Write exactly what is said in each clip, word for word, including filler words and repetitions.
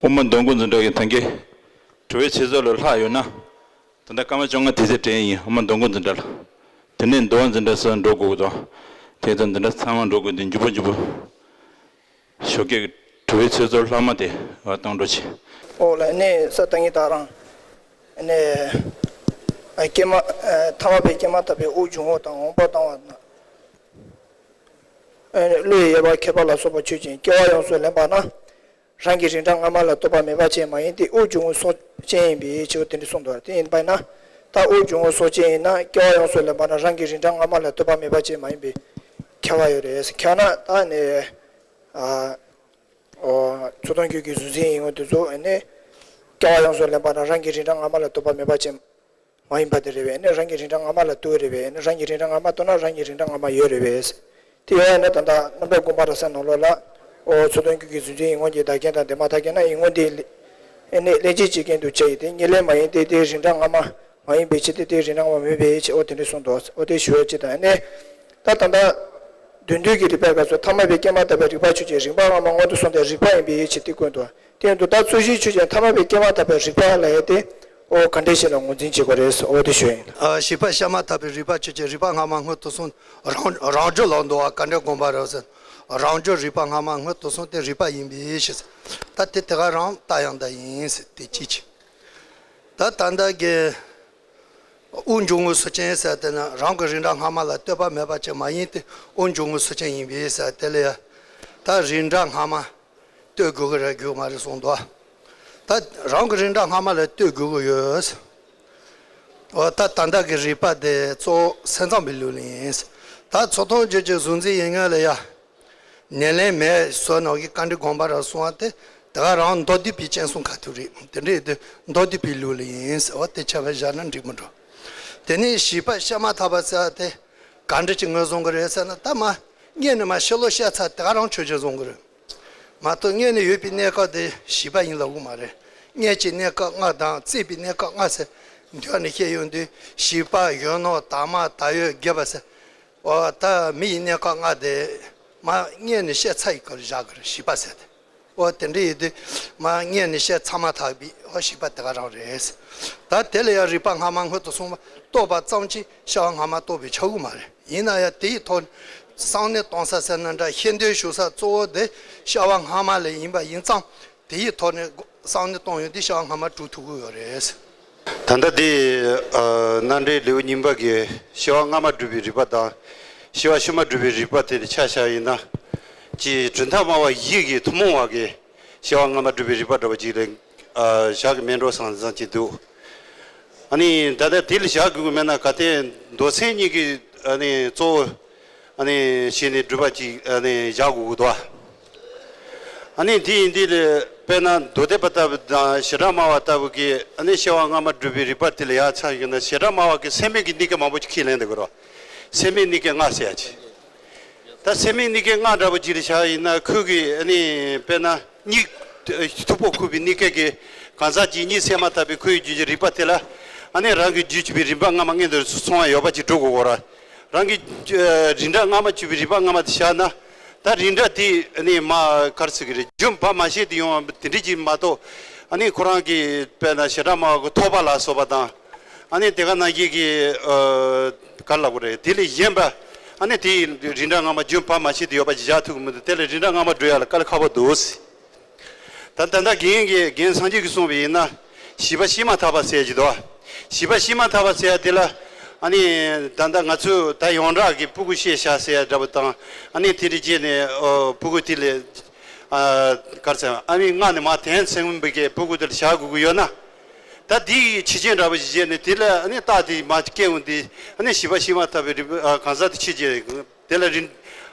དབུ་མ་འདོན་སྐུལ་འཛིན་གྲྭ་གི་ད་གིན་དྲི་བའི་ཆེད་ཚོགས་ལ་ལྷག་ཡོད་ན། ད་ལྟ་སྐར་མ་བཅོ་ལྔ་དེ་ཚེ་དྲན་ཡིན། དབུ་མ་འདོན་སྐུལ་འཛིན་གྲྭ་ལ། དེ་ནས་འདུལ་བ་འཛིན་གྲྭ་སོགས་འགྲོ་དགོས་ཀྱི་འདུག་དེ་ཚོ་འཛིན་གྲྭ་ཚང་མ་འགྲོ་དགོས་དུས་མགྱོགས་པོ་མགྱོགས་པོ་ཞོགས་ཀས་དྲི་བའི་ཆེད་ཚོགས་ལྷག་མ་དེ་བཏང་འགྲོ་བྱེད། ཨོ་ལ་ནས་ས་ཏང་ཡིན་ད་རང་། ནས་ཨ་ཀྱེ་མ་ཨ་ཐ་མ་པའི་ཀྱེ་མ་ཐ་པའི་དབུགས་འབྱུང་བ་དང་འོང་པ་བཏང་བ་ན། ཨ་ནི་བློ་ཡི་དབྱེ་བ་ཁྱད་པར་ལ་སོགས་པ་ཆོས་ཅན། སྐྱེ་བ་ཡོངས་སུ་ལེན་པ་ན། རང་གི་རིགས་འདྲ་སྔ་མ་ལ་ལྟོས་པ་མེད་པ་ཅན་མ་ཡིན་ཏེ། དབུགས་འབྱུང་བ་སོགས་ཅན་ཡིན་པའི་ཕྱིར་རོ། དེ་འདྲ་གསུངས་འདུག་དེ་ཡིན་པས་ན། ད་དབུགས་འབྱུང་བ་སོགས་ཅན་ཡིན་ན་སྐྱེ་བ་ཡོངས་སུ་ལེན་པ་ན་རང་གི་རིགས་འདྲ་སྔ་མ་ལ་ལྟོས་པ་མེད་པ་ཅན་མ་ཡིན་པའི་ཁྱབ་པ་ཡོད་རེད། ཁྱབ་ན་ད་ནི་ཨ་ཨོ་ཚུར་མཐོང་ཁྱོད་ཀྱི་གཟུང་འཛིན་ཡིན་ངོ་དེ་ཚོ་ནི་སྐྱེ་བ་ཡོངས་སུ་ལེན་པ་ན་རང་གི་རིགས་འདྲ་སྔ་མ་ལ་ལྟོས་པ་མེད་པ་ཅན། མ་ཡིན་པ་དེ་རེད་པས། ཨ་ནི་རང་གི་རིགས་འདྲ་སྔ་མ་ལ་ལྟོས་རེད་པས། ཨ་ནི་རང་གི་རིགས་འདྲ་སྔ་མ་ལྟོས་ན་རང་གི་རིགས་འདྲ་སྔ་མ་ཡོད་རེད་པས། དེ་ཡོད་ན་ད་ལྟ་རྣམ་པར་དགོངས་པ་རབ་གསལ་ནང་ལོགས་ལ། ཨོ་ཚུར་མཐོང་ཁྱོད་ཀྱི་གཟུང་འཛིན་ཡིན་ངོ་གྱི་བདག་རྐྱེན་དང་དེ་མ་ཐག་རྐྱེན་ན་ཡིན་ངོ་དེ། ཨ་ནི་ལྷན་ཅིག་བྱེད་རྐྱེན་དུ་བྱས་ཡིན་ཏེ། ཉེར་ལེན་མ་ཡིན་ཏེ། དེའི་རིགས་འདྲ་སྔ་མ་མ་ཡིན་པའི་ཕྱིར་ཏེ། དེའི་རིགས་འདྲ་སྔ་མ་མིན་པའི་ཕྱིར། ཨོ་དེ་འདྲ་གསུངས་འདུག་ཨོ་དེ་ཞུ་བ་ཅི་དང་ནི། ད་ད་ལྟ་དོན་བསྡུས་ཀྱི་རིགས་པའི་སྐབས་སུ་ཐ་མ་པའི་ཀྱེ་མ་ཐ་པའི་རིགས་པ་ཆོས་ཅན། རིགས་པ་སྔ་མ་སྔོན་དུ་སོང་སྟེ་རིགས་པ་ཡིན་པའི་ཕྱིར་ཏེ་བཀོད་འདུག་དེ་ཡིན་དུས་ད་ཚུལ་གཞིའི་ཆོས་ཅན་ཐ་མ་པའི་ཀྱེ་མ་ཐ་པའི་རིགས་པ་ལ་ཡང་ཏེ། ཨོ་ག་འདྲ་ཞིག་ལ་ངོས་འཛིན་བྱེད་དགོས་རེད། ཨོ་དེ་ཞུ་ཡིན། ཨ་བྱིས་པ་ཤ་མ་ཐ་པའི་རིགས་པ་ཆོས་ཅན། རིགས་པ་སྔ་མ་སྔོན་དུ་སོང་། རང་རང་རྒྱུད་ལ་འདུ་བ་ག་འདྲ་དགོངས་པ་རབ་གསལ། རང་རྒྱུད་རིགས་པ་སྔ་མ་སྔོན་དུ་སོང་སྟེ་རིགས་པ་ཡིན་པའི་ཕྱིར། ད་དེ་དེ་ག་རང་ལྟ་ཡང་ལྟ་ཡིན་ཟེར་དེ་ཅི་ཅི། ད་ད་ལྟ་གི་དབུགས་འབྱུང་བ་སོགས་ཅན་ཟེར་དེ་ན་རང་གི་རིགས་འདྲ་སྔ་མ་ལ་ལྟོས་པ་མེད་པ་ཅན་མ་ཡིན་ཏེ། དབུགས་འབྱུང་བ་སོགས་ཅན་ཡིན་པའི་ཟེར་དེ་ལ་ཡ། ད་རིགས་འདྲ་སྔ་མ་ལྟོས་དགོས་ཀྱི་རེད་དགོས་མ་རེད་གསུངས་འདུག་ད་རང་གི་རིགས་འདྲ་སྔ་མ་ལ་ལྟོས་དགོས་ཀྱི་ཡོད། འོ་ད་ད་ལྟ་གི་རིགས་པ་དེ་གཙོ་བོ་སེམས་ཙམ་པའི་ལུགས་ལ་ཡིན། ད་ཚུར་མཐོང་རྒྱུད་ཀྱི་གཟུང་འཛིན་ཡིན་ངེས་ལ་ཡ། ཉེར་ལེན་མེད་ཟེར་ནོ་གི་བཀའ་འདྲི་དགོངས་པ་རབ་གསུངས་པ་དེ། དེ་ག་རང་མདོ་སྡེ་པའི་སྤྱན་ཟུང་ཁ་ཐུག་རེད། དེ་འདྲ་ཡིན་དུས་མདོ་སྡེ་པའི་ལུགས་ལ་ཡིན་ཟེར་བ་དེ་ཆ་བཞག་ན་འགྲིག་མི་འགྲོ། དེ་ནས་བྱིས་པ་ཤ་མ་ཐ་པ་ཟེར་བ་དེ་ག་འདྲ་ཅིག་ངོས་བཟུང་གི་རེད་ཟེར་ན། ད་མ་སྔོན་ནས་མ་ཕྱི་ལོགས་བཤད་ཚར་དེ་ག་རང་ཆོས་ཅན་བཟུང་གི་རེད། མ་གཏོགས་སྔོན་ནས་ཡོད་པའི་གནས་སྐབས་དེ་བྱིས་པ་ཡིན་ལབ་གི་མ་རེད། སྔོན་གྱི་གནས་སྐབས་ལྔ་དང་བརྩིས་པའི་གནས་སྐབས་ལྔ་ཟེར་མདོ་ནས་བཤད་ཡོང་དུས་བྱིས་པ་གཞོན་ནུ་དར་མ་དར་ཡོལ་རྒས་པ་ཟེར། འོ་ད་མི་ཡི་གནས་སྐབས་ལྔ་དེ་མ་སྔོན་ནས་བཤད་ཚར་ཡི་ག་རེ་བཞག་གི་རེད། བྱིས་པ་ཟེར་དེ། འོ་དེ་འདྲ་ཡིན་དུས་མ་སྔོན་ནས་བཤད་ཚར་མ་ཐག་པའི་འོ་བྱིས་པ་དེ་ག་རང་རེད། ད་དེ་ལ་ཡང་རིགས་པ་སྔ་མ་སྔོན་དུ་སོང་བ་རྟོགས་པ་ཙམ་གྱིས་སྐྱེ་བ་སྔ་མ་རྟོགས་པའི་ཆགས་ཀྱི་མ་རེད། ཡིན་ན་ཡང་དེ་ཡི་ཐོག་ནས་བསམ་གནས་གཏོང་ས་ཟེར་ན་འདྲ། ཤེས་འདོད་ཞུགས་ས་གཙོ་བོ་དེ་སྐྱེ་བ་སྔ་མ་ལ་ཡིན་པ་ཡིན་ཙང་། དེ་ཡི་ཐོག་ནས་བསམ་གནས་གཏོང་ཡོང་དུས་སྐྱེ་བ་སྔ་མ་གྲུབ་ཐུབ་ཀྱི་ཡོད་རེད། ད་ལྟ་དེ་ཨ་རྣམ་འགྲེལ་ལེའུ་གཉིས་པ་གི་སྐྱེ་བ་སྔ་མ་སྒྲུབ་པའི་རིགས་པ་དང་། སྐྱེ་བ་ཕྱི་མ་སྒྲུབ་པའི་རིགས་པ་དེ་ཆ་བཞག་ཡིན་ན། ཅིག་གྲུབ་མཐའ་སྨྲ་བ་བཞི་གི་ཐུན་མོང་བ་གི་སྐྱེ་བ་སྔ་མ་སྒྲུབ་པའི་རིགས་པ་འདྲ་བ་ཅིག་ལ་ཨ་བཞག་གི་མེད་འགྲོ་བསམ་བསམ་གྱི་འདུག་ཨ་ནི་ད་ལྟ་དེ་ལ་བཞག་དགོས་ཀྱི་མེད་ན། གལ་ཏེ་མདོ་ཚན་གཉིས་ཀྱི་ཨ་ནི་གཙོ་བོ་ཨ་ནི་བྱས་ནས་སྒྲུབ་པ་ཅིག་ཨ་ནི་བཞག་དགོས་ཀྱི་འདུག་ཨ་ནི་དེ་ཡིན་དུས་ལ་དཔེར་ན་མདོ་སྡེ་པ་ལྟ་བུ་དང་བྱེ་བྲག་སྨྲ་བ་ལྟ་བུ་གིས་ཨ་ནི་སྐྱེ་བ་སྔ་མ་སྒྲུབ་པའི་རིགས་པ་དེ་ལ་ཡ་ཆ་བཞག་ན། བྱེ་བྲག་སྨྲ་བ་གིས་སེལ་མེད་ཀྱི་གནས་སྐབས་མང་པོ་ཅིག་ཁས་ལེན་བསྡད་ཀྱི་རེད། སེལ་མེད་གནས་སྐབས་ལྔ་ཟེར་ཡ་ཅིག་ད་སེལ་མེད་གནས་སྐབས་ལྔ་འདྲ་པོ་ཅིག་ལ་བཞག་ཡིན་ན། ཁོ་གིས་ཨ་ནི་དཔེར་ན་གཉིད་མཐུག་པོ་ཁུག་པའི་གནས་སྐབས་ཀྱི་གང་ཟག་ཅིག་གཉིད་སད་མ་ཐག་པའི་ཁོའི་རྒྱུད་ཀྱི་རིགས་པ་དེ་ལ། ཨ་ནི་རང་གི་རྒྱུད་གཅིག་པའི་རིགས་པ་སྔ་མ་སྔོན་དུ་སོང་བ་ཡོད་པ་ཅིག་འགྲོ་དགོས་ཀྱི་རེད། རང་གི་རྒྱུ་རིགས་འདྲ་སྔ་མ་གཅིག་པའི་རིགས་པ་སྔ་མ་དེ་བཞག་ན། ད་རིགས་འདྲ་དེ་ཨ་ནི་མ་ག་རེ་ཟེར་གྱི་རེད། རྒྱུན་བར་མ་ཆད་དུ་ཡོང་བ་དེ་འདྲ་ཅིག་མ་གཏོགས། ཨ་ནི་ཁོ་རང་གི་དཔེར་ན་བྱེ་བྲག་སྨྲ་བ་གི་ཐོགས་པ་ལ་སོགས་པ་དང་། ཨ་ནི་དེ་ག་ནང་བཞིན་གྱི་ཨ་ག་རེ་ལབ་དགོས་རེད། དེ་ལས་གཞན་པ་ཨ་ནི་དེ་རིགས་འདྲ་སྔ་མ་རྒྱུན་བར་མ་ཆད་དུ་ཡོད་པ་ཅིག་བཞག་ཐུབ་ཀྱི་མི་འདུག་དེ་ལས་རིགས་འདྲ་སྔ་མ་སྒྲུབ་ཡ་ལ་དཀའ་ལས་ཁག་པོ་འདུག་ད་ད་ལྟ་རྒན་གྱི་རྒན་སངས་རྒྱས་ཀྱིས་གསུངས་པ་ཡིན་ན། བྱིས་པ་ཤི་མ་ཐག་པ་ཟེར་གྱི་འདུག་བྱིས་པ་ཤི་མ་ཐག་པ་ཟེར་ཡ་དེ་ལ། ཨ་ནི་ད་ལྟ་ང་ཚོས་ད་ཡོངས་གྲགས་ཀྱི་སྤུ་གུ་ཤི་བཞག་ཟེར་ཡ་འདྲ་པོ་དང་། ཨ་ནི་དེ་རིགས་བྱས་ནས་ཨོ་སྤུ་གུ་དེ་ལ་ཨ་ག་རེ་ཟེར། ཨ་ནི་མངལ་ནས་མར་དྲན་ཟིན་པའི་གི་སྤུ་གུ་དེ་ལ་བཞག་དགོས་ཀྱི་ཡོད་ན། ད་དེའི་ཆ་རྐྱེན་འདྲ་པོ་ཞིག་བྱས་ནས་དེ་ལ་ཨ་ནི་རྟགས་དེ་མར་སྐྱེ་འོང་དུས། ཨ་ནི་བྱིས་པ་ཤི་མ་ཐག་པའི་རིགས་ཨ་གང་ཟག་དེ་ཤི་རྗེས། དེ་ལ་རིགས་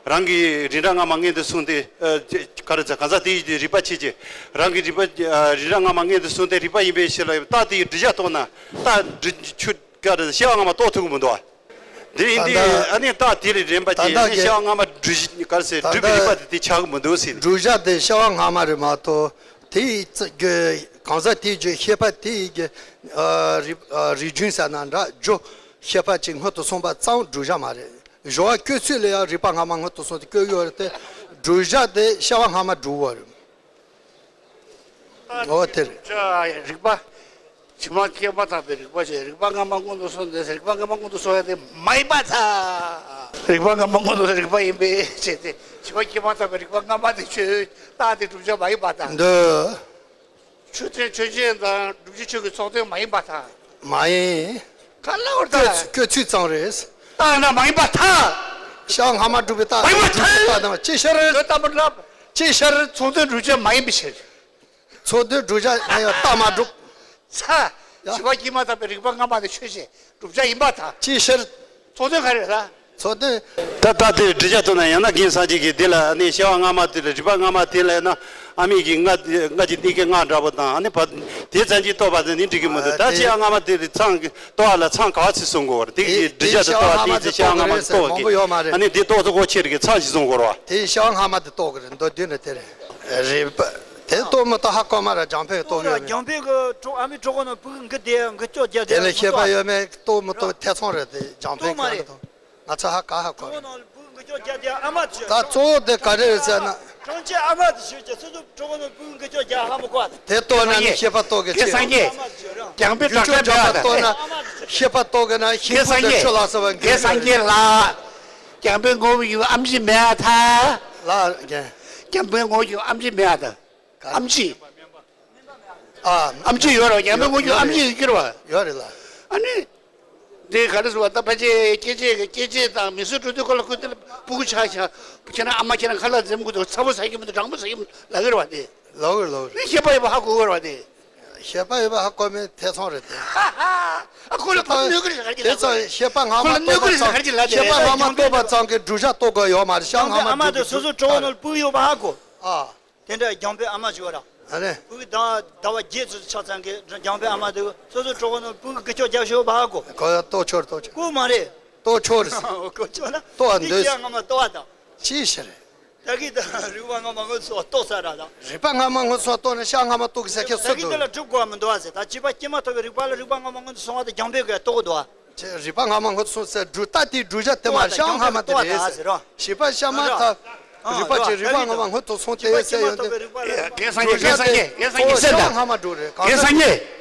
རང་གི་རིགས་འདྲ་སྔ་མ་སྔོན་དུ་སོང་སྟེ། ཨ་ག་རེ་ཟེར། གང་ཟག་དེའི་རིགས་པ་ཤི་རྗེས། རང་གི་རིགས་པ་ཨ་རིགས་འདྲ་སྔ་མ་སྔོན་དུ་སོང་སྟེ་རིགས་པ་ཡིན་པའི་ཕྱིར་ལ། རྟགས་དེ་ཡི་བསྒྲུབ་བྱ་རྟོགས་ན། རྟགས་བསྒྲུབ་ཆོས་ག་རེ་ཟེར། སྐྱེ་བ་སྔ་མ་རྟོགས་ཐུབ་ཀྱི་མི་འདུག་བ། དེ་ཡིན་དུས་ཨ་ནི་རྟགས་དེ་ལས་རན་པ་ཅིག་ཨ་ནི་སྐྱེ་བ་སྔ་མ་བསྒྲུབ་ག་རེ་ཟེར། བསྒྲུབ་པའི་རིགས་པ་དེ་དེ་ཆགས་ཀྱི་མི་འདུག་ཟེར། བསྒྲུབ་བྱ་དེ་སྐྱེ་བ་སྔ་མ་རེད་མ་གཏོགས། དེའི་རྩ་གི་གང་ཟག་དེའི་རྒྱུད་ཤེས་པ་དེའི་གི་ཨ་རིགས་ཨ་རིགས་རྒྱུན་ཟེར་ན་འདྲ། རྒྱུ་ཤེས་པ་ཅིག་སྔོན་དུ་སོང་བ་ཙམ་བསྒྲུབ་བྱ་མ་རེད། སྦྱོར་བ་བཀོད་ཚུལ་ལ་ཡང་རིགས་པ་སྔ་མ་སྔོན་དུ་སོང་སྟེ་བཀོད་ཡོད་རེད་དེ། བསྒྲུབ་བྱ་དེ་སྐྱེ་བ་སྔ་མ་བསྒྲུབ་པ་རེད། འོ་དེ་རེད། རིག་པ། ཕྱི་མ་སྐྱེས་མ་ཐག་པའི་རིག་པ་བྱས། རིག་པ་སྔ་མ་སྔོན་དུ་སོང་སྟེ། རིག་པ་སྔ་མ་སྔོན་དུ་སོང་ཡ་དེ་མ་ཡིན་པར་ཐལ། རིག་པ་སྔ་མ་སྔོན་དུ་རིག་པ་ཡིན་པའི་ཕྱིར་ཏེ། ཕྱི་མ་སྐྱེས་མ་ཐག་པའི་རིག་པ་སྔ་མ་དེ་ཆོས་རྟགས་དེ་བསྒྲུབ་བྱ་མ་ཡིན་པར་ཐལ། འདོད། ཆོས་ཅན། ཆོས་ཅན་དང་བསྒྲུབ་བྱའི་ཆོས་ཀྱི་ཚོགས་དོན་མ་ཡིན་པར་ཐལ། མ་ཡིན། ག་ལ་བར་ཐལ། སྐྱོན་ཚིག་ཙམ་རེད། རྟགས་ན་མ་ཡིན་པར་ཐལ། ཕྱི་མ་སྔ་མ་སྒྲུབ་པའི་རྟགས། མ་ཡིན་པར་ཐལ། རྟགས་དང་ཅི་ཕྱིར། འདོད་ལྟ་བུ་ལ། ཅི་ཕྱིར། ཚོགས་དོན་བསྒྲུབ་བྱ་མ་ཡིན་པའི་ཕྱིར། ཚོགས་དོན་བསྒྲུབ་བྱ་ཡང་ཡང་རྟགས་མ་གྲུབ། ཚ། ཡ། ཕྱི་མ་སྐྱེས་མ་ཐག་པའི་རིག་པ་སྔ་མ་དེ་ཆོས་ཅན། བསྒྲུབ་བྱ་ཡིན་པར་ཐལ། ཅིའི་ཕྱིར། ཚོགས་དོན་ག་རེ་རེད་ལ། ཚོགས་དོན། ད་ལྟ་དེར་འགྲེལ་བཤད་གཏོང་ན་ཡང་ན་རྒན་སངས་རྒྱས་ཀྱིས་དེ་ལ་ནི་སྐྱེ་བ་སྔ་མ་དེ་ལ་རིག་པ་སྔ་མ་དེ་ལ་ན་ཨ་མི་གི་སྔ་སྔ་ཕྱི་གཉིས་ཀའི་སྔ་འདྲ་པོ་དང་ཨ་ནི་བ་དེ་ཙམ་གྱིས་རྟོགས་པ་དེ་ནི་འགྲིག་གི་མི་འདུག་ཨ་ད་དེ་སྐྱེ་བ་སྔ་མ་དེ་རེད། ཚང་གི་རྟོགས་པ་ལ་ཚང་ག་བ་ཚིག་གསུང་དགོས་པ་རེད། དེ་གི་འགྲེལ་བཤད་དེ་རྟོགས་པ་དེ་ཚེ་སྐྱེ་བ་སྔ་མ་རྟོགས་གི་ཨ་ནི་དེ་རྟོགས་ཚོ་གོ་ཆེ་རིག་གི་ཚང་ཞིག་གསུང་དགོས་རེད་བ། དེ་སྐྱེ་བ་སྔ་མ་དེ་རྟོགས་གི་རེད། མདོར་བསྡུས་ནས་དེ་རེད། རིག་པ་དེ་རྟོགས་མི་རྟོགས་ཧ་གོ་མ་རེད། རྒྱང་འཕེན་རྟོགས་གི་ཡོད་མེད། རྒྱང་འཕེན་གི་གྲོགས་ཨ་མའི་གྲོགས་པོ་ནང་བུ་གི་འགུལ་དེ་འགུལ་སྐྱོད་རྒྱག་དེ་དེ་ལ་ཤེས་པ་ཡོད་མེད་རྟོགས་མི་རྟོགས་ཐེ་ཚོམ་རེད། དེ་རྒྱང་འཕེན་གི་རེད་དོ། ང་ཚོ་ཧ་ག་ཧ་གོ་རེད། གྲོགས་པོ་ནང་བུ་གི་འགུལ་སྐྱོད་རྒྱག་དེ་ཨ་མ་དེ་ད་གཙོ་བོ་དེ་ག་རེ་རེད་ཟེར་ན། གྲོང་ཁྱེར་ཨ་མ་དེ་ཞུས་ཀྱི་སོ་སོ་གྲོགས་པོ་ནང་བུ་གི་འགུལ་སྐྱོད་རྒྱག་ཧ་མ་གོ་བ་དེ། དེ་རྟོགས་ན་ནི་ཤེས་པ་རྟོགས་གི་རྒན་སངས་རྒྱས། རྒྱང་འཕེན་ཡུལ་ཕྱོགས་འཇོག་པ་རྟོགས་ན་ཤེས་པ་རྟོགས་གི་ན་ཤིང་ཕུག་དེ་ཆུ་ལ་སོགས་པ་རྒན་སངས་རྒྱས་ལགས། རྒྱང་འཕེན་ངོ་བོ་ཡུལ་ཨམ་ཆི་མེད་ཨ་ཐལ། ལགས་རྒན། རྒྱང་འཕེན་ངོ་བོ་ཡུལ་ཨམ་ཆི་མེད་ཨ་ཐལ། ཨམ་ཆི། ཨ། ཨམ་ཆི་ཡོད་རེད། རྒྱང་འཕེན་ངོ་བོ་ཡུལ་ཨམ་ཆི་ཡོད་ཀྱི་རེད་བ། ཡོད་རེད་ལགས། ཨ་ནི། འདི་ག་རེ་ཟེར་བ་ད་ཕལ་ཆེར་སྐྱེ་མཆེད་ཀྱི་སྐྱེ་མཆེད་དང་མི་གསོད་འཕྲོ་འདུ་ཁོ་ལ་ཁུ་དེ་ལ་སྤུ་གུ་ཆགས་ཤག་ཁྱེད་རང་ཨ་མ་ཁྱེད་རང་ཁ་ལག་འཛེམ་དགོས་འདུག་ཚ་པོ་ཟ་གི་མི་འདུག་གྲང་མོ་ཟ་གི་མི་འདུག་ལབ་ཀྱི་རེད་བ་དེ། ལབ་ཀྱི་རེད་ལབ་ཀྱི་རེད། ནི་ཤེས་པ་ཡོད་པ་ཧ་གོ་གི་རེད་བ་དེ། ཤེས་པ་ཡོད་པ་ཧ་གོ་མེད་ཐེ་ཚོམ་རེད་དེ། ཧ་ཧ། ཨ་ཁོ་ལ་ཁོ་ལ་གནོད་གི་རེད་ཟེར་ག་རེ་ལབ་དེ་ཚོ་ཤེས་པ་སྔ་མ་རྟོགས་པ་ཙམ་ཤེས་པ་སྔ་མ་རྟོགས་པ་ཙམ་གྱིས་བསྒྲུབ་བྱ་རྟོགས་དགོས་ཡོད་མ་རེད། ཤེས་པ་སྔ་མ་ཨ་མ་དེ་སོ་སོ་གྲོགས་པོ་ནང་སྤུ་གུ་ཡོད་པ་ཧ་གོ། ཨ། དེ་འདྲ་རྒྱང་འཕེན་ཨ་མ་ཞུ་བ་ར། ཨ་ནི། སྤུ་གུ་ཟླ་བ་ཟླ་བ་བརྒྱད་ཙམ་ཆགས་ཚང་གི་རྒྱང་འཕེན་ཨ་མ་དེ་སོ་སོ་གྲོགས་པོ་ནང་སྤུ་གུ་འགུལ་སྐྱོད་རྒྱག་ཤོག་བ་ཧ་གོ། གོ་ཡ་ལྟོ་ཆོར་ལྟོ་ཆོར། ལྐུགས་མ་རེད། ལྟོ་ཆོར་རེད། ལྐུགས་ཆོག་ན། ལྟོ་འདོད། སྐྱེ་བ་སྔ་མ་ལྟོ་བ་དང་། ཅི་ཞིག་རེད། ད་གི་ད་རིག་པ་སྔ་མ་སྔོན་དུ་སོང་བ་རྟོགས་ས་ར་ད། རིག་པ་སྔ་མ་སྔོན་དུ་སོང་བ་རྟོགས་ན་ཤེས་པ་སྔ་མ་རྟོགས་གི་ཟེར་མཁན་ད་སུ་གི་འདུག་དེ་ལ་སྒྲུབ་དགོས་མི་འདུག་བ་ཟེར། ད་བྱིས་པ་སྐྱེས་མ་ཐག་པའི་རིག་པ་ལ་རིག་པ་སྔ་མ་སྔོན་དུ་སོང་བ་དང་རྒྱང་འཕེན་དགོས་རྟོགས་དགོས་འདུག་བ། ཅེས་རིག་པ་སྔ་མ་སྔོན་དུ་སོང་ཟེར་སྒྲུབ་རྟགས་དེའི་བསྒྲུབ་བྱ་དེ་མ་རེད། ཤེས་པ་སྔ་མ་དེ་རེད་ཟེར། ཤེས་པ་ཤ་མ་ཐག་རིག་པ་ཅེས་རིག་པ་སྔ་མ་སྔོན་དུ་སོང་སྟེ་ཟེར་ཡོད་དེ། རྒན་སངས་རྒྱས། རྒན་སངས་རྒྱས། རྒན་སངས་རྒྱས། ཤེས་པ་སྔ་མ་སྒྲུབ་རེད། རྒན་སངས་རྒྱས།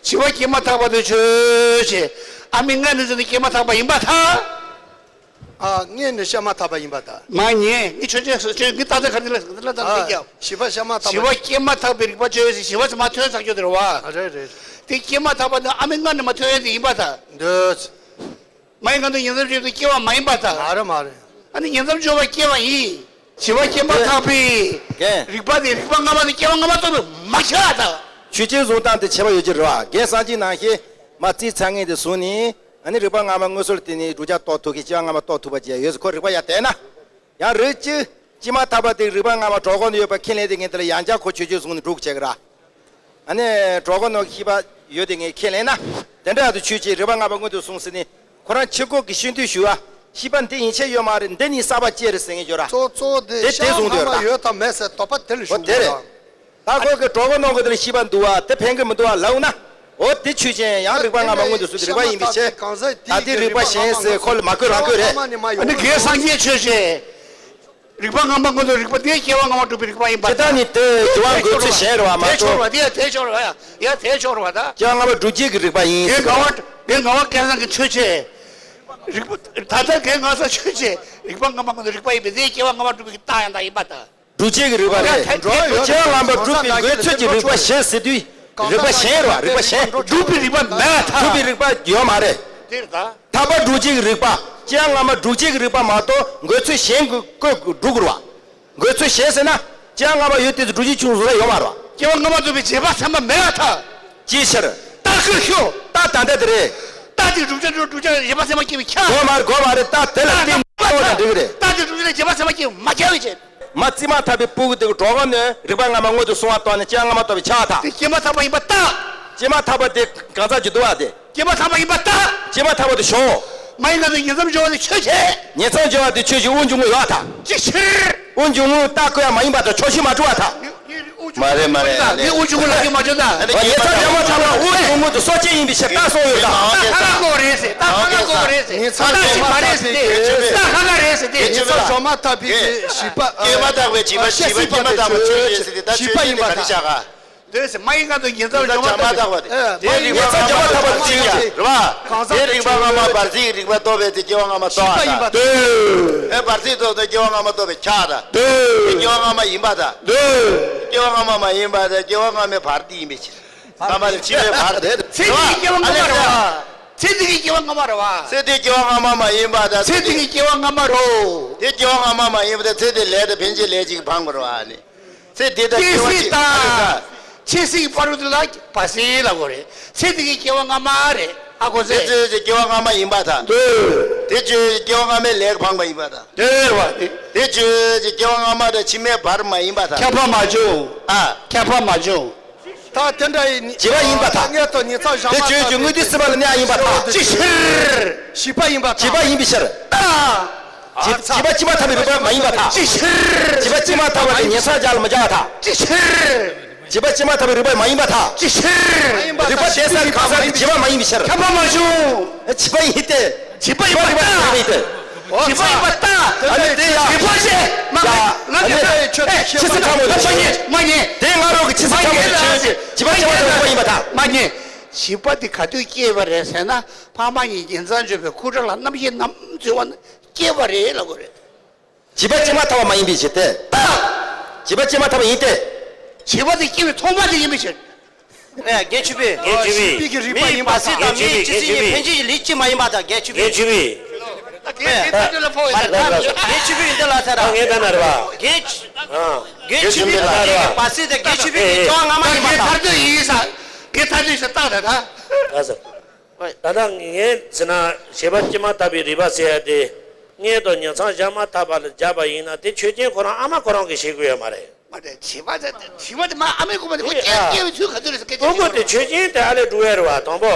བྱིས་པ་སྐྱེས་མ་ཐག་པ་དེ་ཆོས་ཅན། ཨ་མའི་མངལ་ནས་འཛིན་ནས་སྐྱེས་མ་ཐག་པ་ཡིན་པར་ཐལ། ཨ། མངལ་ནས་སྐྱེས་མ་ཐག་པ་ཡིན་པར་ཐལ། མ་ཉན། ངས་ཆོས་ཅན་ཟེར་ཆོས་ངས་རྟགས་ག་རེ་ལ་ལ་ལ་ལ། བྱིས་པ་སྐྱེས་མ་ཐག་པ། བྱིས་པ་སྐྱེས་མ་ཐག་པའི་རིག་པ་ཆོས་ཅན། བྱིས་པ་ཚོ་མ་ཐོན་ཚར་ཀྱོག་དེ་རེད་བ། རེད་རེད། དེ་སྐྱེས་མ་ཐག་པ་ནི་ཨ་མའི་མངལ་ནས་མ་ཐོན་ཡས་དེ་ཡིན་པར་ཐལ། འདོད། མ་ཡིན་གང་དུ་ཉིང་མཚམས་སྦྱོར་བ་དེ་སྐྱེ་བ་མ་ཡིན་པར་ཐལ། མ་རེད་མ་རེད། ཨ་ནི་ཉིང་མཚམས་སྦྱོར་བ་སྐྱེ་བ་ཡིན། བྱིས་པ་སྐྱེས་མ་ཐག་པའི་རིག་པ་དེ་རིག་པ་སྔ་མ་དེ་སྐྱེ་བ་སྔ་མ་རྟོགས་པའི་མ་ཁྱབ་པར་ཐལ། ཆོས་ཅན་བཟུང་སྟངས་དེ་ཁྱད་པར་ཡོད་ཀྱི་རེད་བ། རྒན་སངས་རྒྱས་ནང་བཞིན་མ་རྩིས་ཚ་ངེས་དེ་བཟུང་ནས་ཨ་ནི་རིག་པ་སྔ་མ་མངོན་སུམ་དུ་བསྟན་ནས་བསྒྲུབ་བྱ་རྟོགས་ཐུབ་མཁན་སྐྱེ་བ་སྔ་མ་རྟོགས་ཐུབ་པ་ཅིག་ཡོད་ཟེར་ཁོ་རིག་པ་ཡར་དེད་ན། ཡང་རིགས་གཅིག་སྐྱེས་མ་ཐག་པ་དེ་རིག་པ་སྔ་མ་གྲོགས་ཁོག་ནས་ཡོད་པ་ཁས་ལེན་དེ་ངས་དེ་ལ་ཡང་བསྐྱར་ཁོ་ཆོས་ཅན་བཟུང་ནས་སྒྲུབ་བྱེད་ཀྱི་ར། ཨ་ནི་གྲོགས་ཁོག་ནང་ཤེས་པ་ཡོད་དེ་ངས་ཁས་ལེན་ན། དེ་འདྲ་ཡང་དུ་ཆོས་ཅན་རིག་པ་སྔ་མ་སྔོན་དུ་སོང་ཟེར་ནས་ཁོ་རང་ཕྱི་རྒོལ་གྱི་ཤེས་འདོད་ཞུ་བ། ཤེས་པ་འདི་ཡན་ཆད་ཡོད་མ་རེད། འདི་ནི་གསར་པ་ཅིག་རེད་ཟེར་མཁན་ཡོད་ར། གཙོ་གཙོ་དེ་དེ་དེ་བཟུང་དུ་ཡོད་ར། ཡོད་དམ་མེད་ཟེར་དོགས་པ་དེ་ལ་ཞུགས་དེ་རེད། ད་ཁོ་གི་གྲོགས་ཁོག་ནང་གི་དེ་ཤེས་པ་འདུག་བ་དེ་ཕན་གི་མི་འདུག་བ་ལབ་ན། འོ་དེ་ཆོས་ཅན་ཡང་རིག་པ་སྔ་མ་སྔོན་དུ་སོང་དེ་རིག་པ་ཡིན་པའི་ཕྱིར། ད་དེ་རིག་པ་གཞན་ཟེར་ཁོ་ལ་མ་བཀོད་རང་བཀོད་རེད། ཨ་ནི་རྒན་སངས་རྒྱས་ཆོས་ཅན། རིག་པ་སྔ་མ་སྔོན་དུ་རིག་པ་དེ་སྐྱེ་བ་སྔ་མ་སྒྲུབ་པའི་རིག་པ་ཡིན་པ་དང་། དེ་ལྟ་ནི་དེ་དེ་འགྲོ་བ་འགོད་ཚུལ་གཞན་རེད་བ་མ་གཏོགས། དེ་ཆོག་རེད་བ། དེ་ཆོག་རེད་བ། ཡ་དེ་ཆོག་རེད་བ་ད། སྐྱེ་བ་སྔ་མ་སྒྲུབ་བྱེད་ཀྱི་རིག་པ་ཡིན་དེ་ཟེར་ངག་བ། དེ་ངག་བ་སྐལ་བཟང་གི་ཆོས་ཅན། རིག་པ་ད་ལྟ་རྒན་ངག་བཟང་ཆོས་ཅན། རིག་པ་སྔ་མ་སྔོན་དུ་རིག་པ་ཡིན་པས་དེ་སྐྱེ་བ་སྔ་མ་སྒྲུབ་པའི་རྟགས་ཡང་དག་ཡིན་པ་དང་། སྒྲུབ་བྱེད་ཀྱི་རིག་པ་རེད། ཡ་དེ་སྐྱེ་བ་སྔ་མ་སྒྲུབ་པའི་འགོད་ཚུལ་གྱི་རིག་པ་གཞན་ཟེར་དུས། རིག་པ་གཞན་རེད་བ། རིག་པ་གཞན། སྒྲུབ་པའི་རིག་པ་མེད་ཐལ། སྒྲུབ་པའི་རིག་པ་ཡོད་མ་རེད། དེ་རེད་ད། ཐར་པ་སྒྲུབ་བྱེད་ཀྱི་རིག་པ། སྐྱེ་བ་སྔ་མ་སྒྲུབ་བྱེད་ཀྱི་རིག་པ་མ་གཏོགས་འགོད་ཚུལ་གཞན་གྱི་བཀོད་སྒྲུབ་དགོས་རེད་བ། འགོད་ཚུལ་གཞན་ཟེར་ན། སྐྱེ་བ་སྔ་མ་ཡོད་དུས་སུ་སྒྲུབ་བྱེད་ཆུང་ཟུར་ཡོད་མ་རེད་བ། སྐྱེ་བ་སྔ་མ་སྒྲུབ་པའི་རྗེས་དཔག་ཚད་མ་མེད་པར་ཐལ། ཅིའི་ཕྱིར། རྟགས་ཁོ་ཤོ། རྟགས་ད་ལྟ་དེ་རེད། རྟགས་དེ་བསྒྲུབ་བྱ་སྒྲུབ་བྱ་རྗེས་དཔག་ཚད་མ་སྐྱེ་བའི་ཁྱབ། དགོས་མ་རེད། དགོས་མ་རེད། རྟགས་དེ་ལ་བརྟེན་ནས་རྟོགས་ན་འགྲིག་གི་རེད། རྟགས་དེ་བསྒྲུབ་བྱ་ལ་རྗེས་དཔག་ཚད་མ་སྐྱེ་བའི་མ་ཁྱབ་པའི་ཕྱིར། མ་རྩིས་མ་ཐག་པའི་སྤུ་གུ་དེ་གི་གྲོགས་ཁོག་ནས་རིག་པ་སྔ་མ་སྔོན་དུ་སོང་བ་ལྟར་ནས་སྐྱེ་བ་སྔ་མ་རྟོགས་པའི་ཁྱབ་པར་ཐལ། དེ་སྐྱེས་མ་ཐག་པ་ཡིན་པར་ཐལ། སྐྱེས་མ་ཐག་པ་དེ་གང་ཟག་གི་འདུག་བ་དེ། སྐྱེས་མ་ཐག་པ་ཡིན་པར་ཐལ། སྐྱེས་མ་ཐག་པ་དེ་ཞོག་མ་ཡིན་ན་དེ་ཉིང་མཚམས་སྦྱོར་བ་དེ་ཆོས་ཅན། ཉིང་མཚམས་སྦྱོར་བ་དེ་ཆོས་ཅན། དབུགས་འབྱུང་རྔུབ་ཡོད་པར་ཐལ། ཅི་ཕྱིར། དབུགས་འབྱུང་རྔུབ་རྟགས་བཀོད་ཡ་མ་ཡིན་པར་ཐལ། ཕྱོགས་ཞེན་མ་གྲུབ་པར་ཐལ། མ་རེད་མ་རེད། ངས་དབུགས་འབྱུང་རྔུབ་ལབ་ཀྱི་མ་བྱུང་ད། ཉིང་མཚམས་སྦྱོར་བ་ཐལ་བ་དབུགས་འབྱུང་རྔུབ་དེ་སྲོག་ཆད་ཡིན་པའི་ཕྱིར་རྟགས་སོགས་ཡོད་ད། རྟགས་ཁ་ཁ་གོ་རེད་ཟེར། རྟགས་ཁ་ཁ་གོ་རེད་ཟེར་ཏེ། རྟགས་ཤིག་མ་རེད་ཟེར་ཏེ། རྟགས་ཁ་ཁ་རེད་ཟེར་ཏེ། ཉིང་མཚམས་སྦྱོར་མ་ཐག་པའི་གི་བྱིས་པ། སྐྱེས་མ་ཐག་པའི་བྱིས་པ། བྱིས་པ་སྐྱེས་མ་ཐག་པ་ཆོས་ཅན་ཟེར་ཏེ། ད་ཆོས་ཅན་དེ་ག་རེ་བཞག་ག་དེ་ཟེར་མ་ཡིན་ཁ་དོན་ཉིན་མཚན་བྱ་མ་ཐག་པ་དེ། དེ་རིག་པ་སྔ་མ་བར་ཚིག་རེད་བ། དེ་རིག་པ་སྔ་མ་བར་ཚིག་རིག་པ་རྟོགས་པའི་དེ་སྐྱེ་བ་སྔ་མ་རྟོགས་པ་དང་། ཨེ་བར་ཚིག་རྟོགས་དང་སྐྱེ་བ་སྔ་མ་རྟོགས་པའི་ཆ་དང་། དེ་སྐྱེ་བ་སྔ་མ་ཡིན་པ་དང་། དེ་སྐྱེ་བ་སྔ་མ་མ་ཡིན་པ་དང་སྐྱེ་བ་སྔ་མའི་བར་དེ་ཡིན་པའི་ཕྱིར། སྔ་མ་ལས་ཕྱི་མའི་བར་དེ། ཚེ་འདི་གི་སྐྱེ་བ་སྔ་མ་རེད་བ། ཚེ་འདི་གི་སྐྱེ་བ་སྔ་མ་རེད་བ། ཚེ་འདི་སྐྱེ་བ་སྔ་མ་མ་ཡིན་པ་དང་། ཚེ་འདི་གི་སྐྱེ་བ་སྔ་མ་རོ། དེ་སྐྱེ་བ་སྔ་མ་མ་ཡིན་པ་དང་ཚེ་འདི་ལས་དང་ཕན་ཆད་ལས་ཅིག་འཕངས་པ་རེད་བ་ནི། ཚེ་འདི་དང་སྐྱེ་བ་གཅིག་ཨ་ལས་ཀ་ཆོས་སྲིད་ཀྱི་བར་དུ་ལ་བར་སྲིད་ལ་གོ་རེད། ཚེ་འདི་གི་སྐྱེ་བ་སྔ་མ་རེད། ཨ་གོ་ཚེ། དེ་ཚོའི་སྐྱེ་བ་སྔ་མ་ཡིན་པ་དང་། དེ་ཚོའི་སྐྱེ་བ་སྔ་མའི་ལས་ཀ་འཕངས་པ་ཡིན་པ་དང་། དེ་རེད་བ་དེ། དེ་ཚོའི་སྐྱེ་བ་སྔ་མ་དང་ཕྱི་མའི་བར་མ་ཡིན་པ་དང་། ཁྱབ་པ་མ་བྱུང་། ཨ། ཁྱབ་པ་མ་བྱུང་། ད་དེ་འདྲ་ཡིན། བྱིས་པ་ཡིན་པར་ཐལ། ངས་ད་ཉིན་མཚན་ཞག་དེ་མ་ཆོས་ཀྱི་དངོས་དུས་སྲིད་པ་ལ་གནས་ཡིན་པར་ཐལ། ཅི་ཕྱིར། བྱིས་པ་ཡིན་པར་ཐལ། བྱིས་པ་ཡིན་པའི་ཕྱིར། ད། བྱིས་བྱིས་པ་སྐྱེས་མ་ཐག་པའི་རིག་པ་མ་ཡིན་པར་ཐལ། ཅི་ཕྱིར། བྱིས་པ་སྐྱེས་མ་ཐག་པ་དེ་ཉིན་མཚན་ཞག་ལ་མི་འཇོག་པར་ཐལ། ཅི་ཕྱིར། བྱིས་པ་སྐྱེས་མ་ཐག་པའི་རིག་པ་མ་ཡིན་པར་ཐལ། ཅི་ཕྱིར། རིག་པ་གཏན་ས་གང་ཟག་གི་བྱིས་པ་མ་ཡིན་པའི་ཕྱིར། ཁྱབ་པ་མ་བྱུང་། བྱིས་པ་ཡིན་ཏེ། བྱིས་པ་ཡིན་པར་ཐལ། བྱིས་པ་ཡིན་པར་ཐལ། ཨ་ནི་དེ་ཡང་། བྱིས་པ་ཞེས་མ་ཡ། ང་ཨ་ནི་ང་ཨེ་ཆི་སི་ཁྲ་མོ་དེ་མ་ཉན། མ་ཉན། དེ་ང་རང་གི་ཆི་སི་ཁྲ་མོ་དེ་ཆོས་ཅན། བྱིས་པ་སྐྱེས་མ་ཐག་པ་ཡིན་པར་ཐལ། མ་ཉན། བྱིས་པ་དེ་ག་དུས་སྐྱེས་པ་རེད་ཟེར་ན། ཕ་མ་གཉིས་ཉིན་མཚན་བརྗོད་པའི་ཁུ་ཁྲག་ལ་རྣམ་ཤེས་རྣམས་འཛུལ་བ་ན་སྐྱེས་པ་རེད་ལབ་དགོས་རེད། བྱིས་པ་སྐྱེས་མ་ཐག་པ་མ་ཡིན་པའི་ཕྱིར་ཏེ། བྱིས་པ་སྐྱེས་མ་ཐག་པ་ཡིན་ཏེ། བྱིས་པ་དེ་སྐྱེ་བའི་ཐོག་མ་དེ་ཡིན་པའི་ཕྱིར། ཨེ་རྒན་ཆོས་འཕེལ། རྒན་ཆོས་འཕེལ། བྱིས་པའི་གི་རིག་པ་མིའི་ཡིན་པ་བར་སྲིད་དང་མིའི་སྤྱི་སྲིད་གཉིས་ཕན་ཆད་ཀྱི་ལས་ཀྱིས་མ་ཡིན་པ་དང་། རྒན་ཆོས་འཕེལ། རྒན་ཆོས་འཕེལ། ཨེ་མ་རེད་ད། རྒན་ཆོས་འཕེལ་ཡིན་འདི་ལ་ཚར་ད་ར། ངས་ད་ན་རེད་བ། རྒན་རྒན་ཆོས་འཕེལ་དང་མིའི་བར་སྲིད་དེ་རྒན་ཆོས་འཕེལ་གྱི་སྐྱེ་བ་སྔ་མ་ཡིན་པ་དང་། ཐར་འདོད་ཡིན་ས། རྒན་ཐར་འདོད་ཞིག་བཏགས་ད་ད། ད་ཟེར། ད་ལྟ་ངས་ཟེར་ན་བྱིས་པ་སྐྱེས་མ་ཐག་པའི་རིག་པ་ཟེར་ཡ་དེ། མངལ་དང་ཉིན་མཚན་བཞག་མ་ཐག་པ་ལ་སྦྱར་བ་ཡིན་ན་དེ་ཆོས་ཅན་ཁོ་རང་ཨ་མ་ཁོ་རང་གིས་ཤེས་ཀྱི་ཡོད་མ་རེད། མ་རེད། བྱིས་པ་ཟེར་དེ་བྱིས་པ་དེ་མ་ཨ་མའི་ཁོག་པ་དེ་ཁོ་སྐྱེ་སྐྱེ་བའི་ཚུལ་ག་ཚོད་རེད་ཟེར་སྐད་ཆ་ཕྲུ་གུ་དེ་ཆོས་ཅན་དེ་ཨ་ལས་འགྲོ་ཡ་རེད་བ། དང་པོ།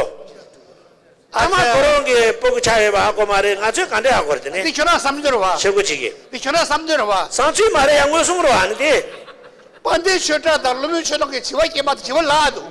ཨ་མ་ཁོ་རང་གི་ཕྲུ་གུ་ཆགས་ཡོད་པ་ཧ་གོ་མ་རེད། ང་ཚོས་ག་འདྲས་ཧ་གོ་རེད་དེ་ནི། འདི་ཁྱོད་རང་བསམ་ཚུལ་རེད་བ། ཤེས་དགོས་ཅིག་གི། འདི་ཁྱོད་རང་བསམ་ཚུལ་རེད་བ། བསམ་ཚུལ་མ་རེད་ཡ། མངོན་སུམ་རེད་བ་ནི་དེ། དཔལ་ལྡན་ཆོས་གྲགས་དང་ཀླུ་མོའི་ཆོས་གླིང་གི་བྱིས་པ་སྐྱེས་མ་ཐག་བྱིས་པ་ལགས་འདུག་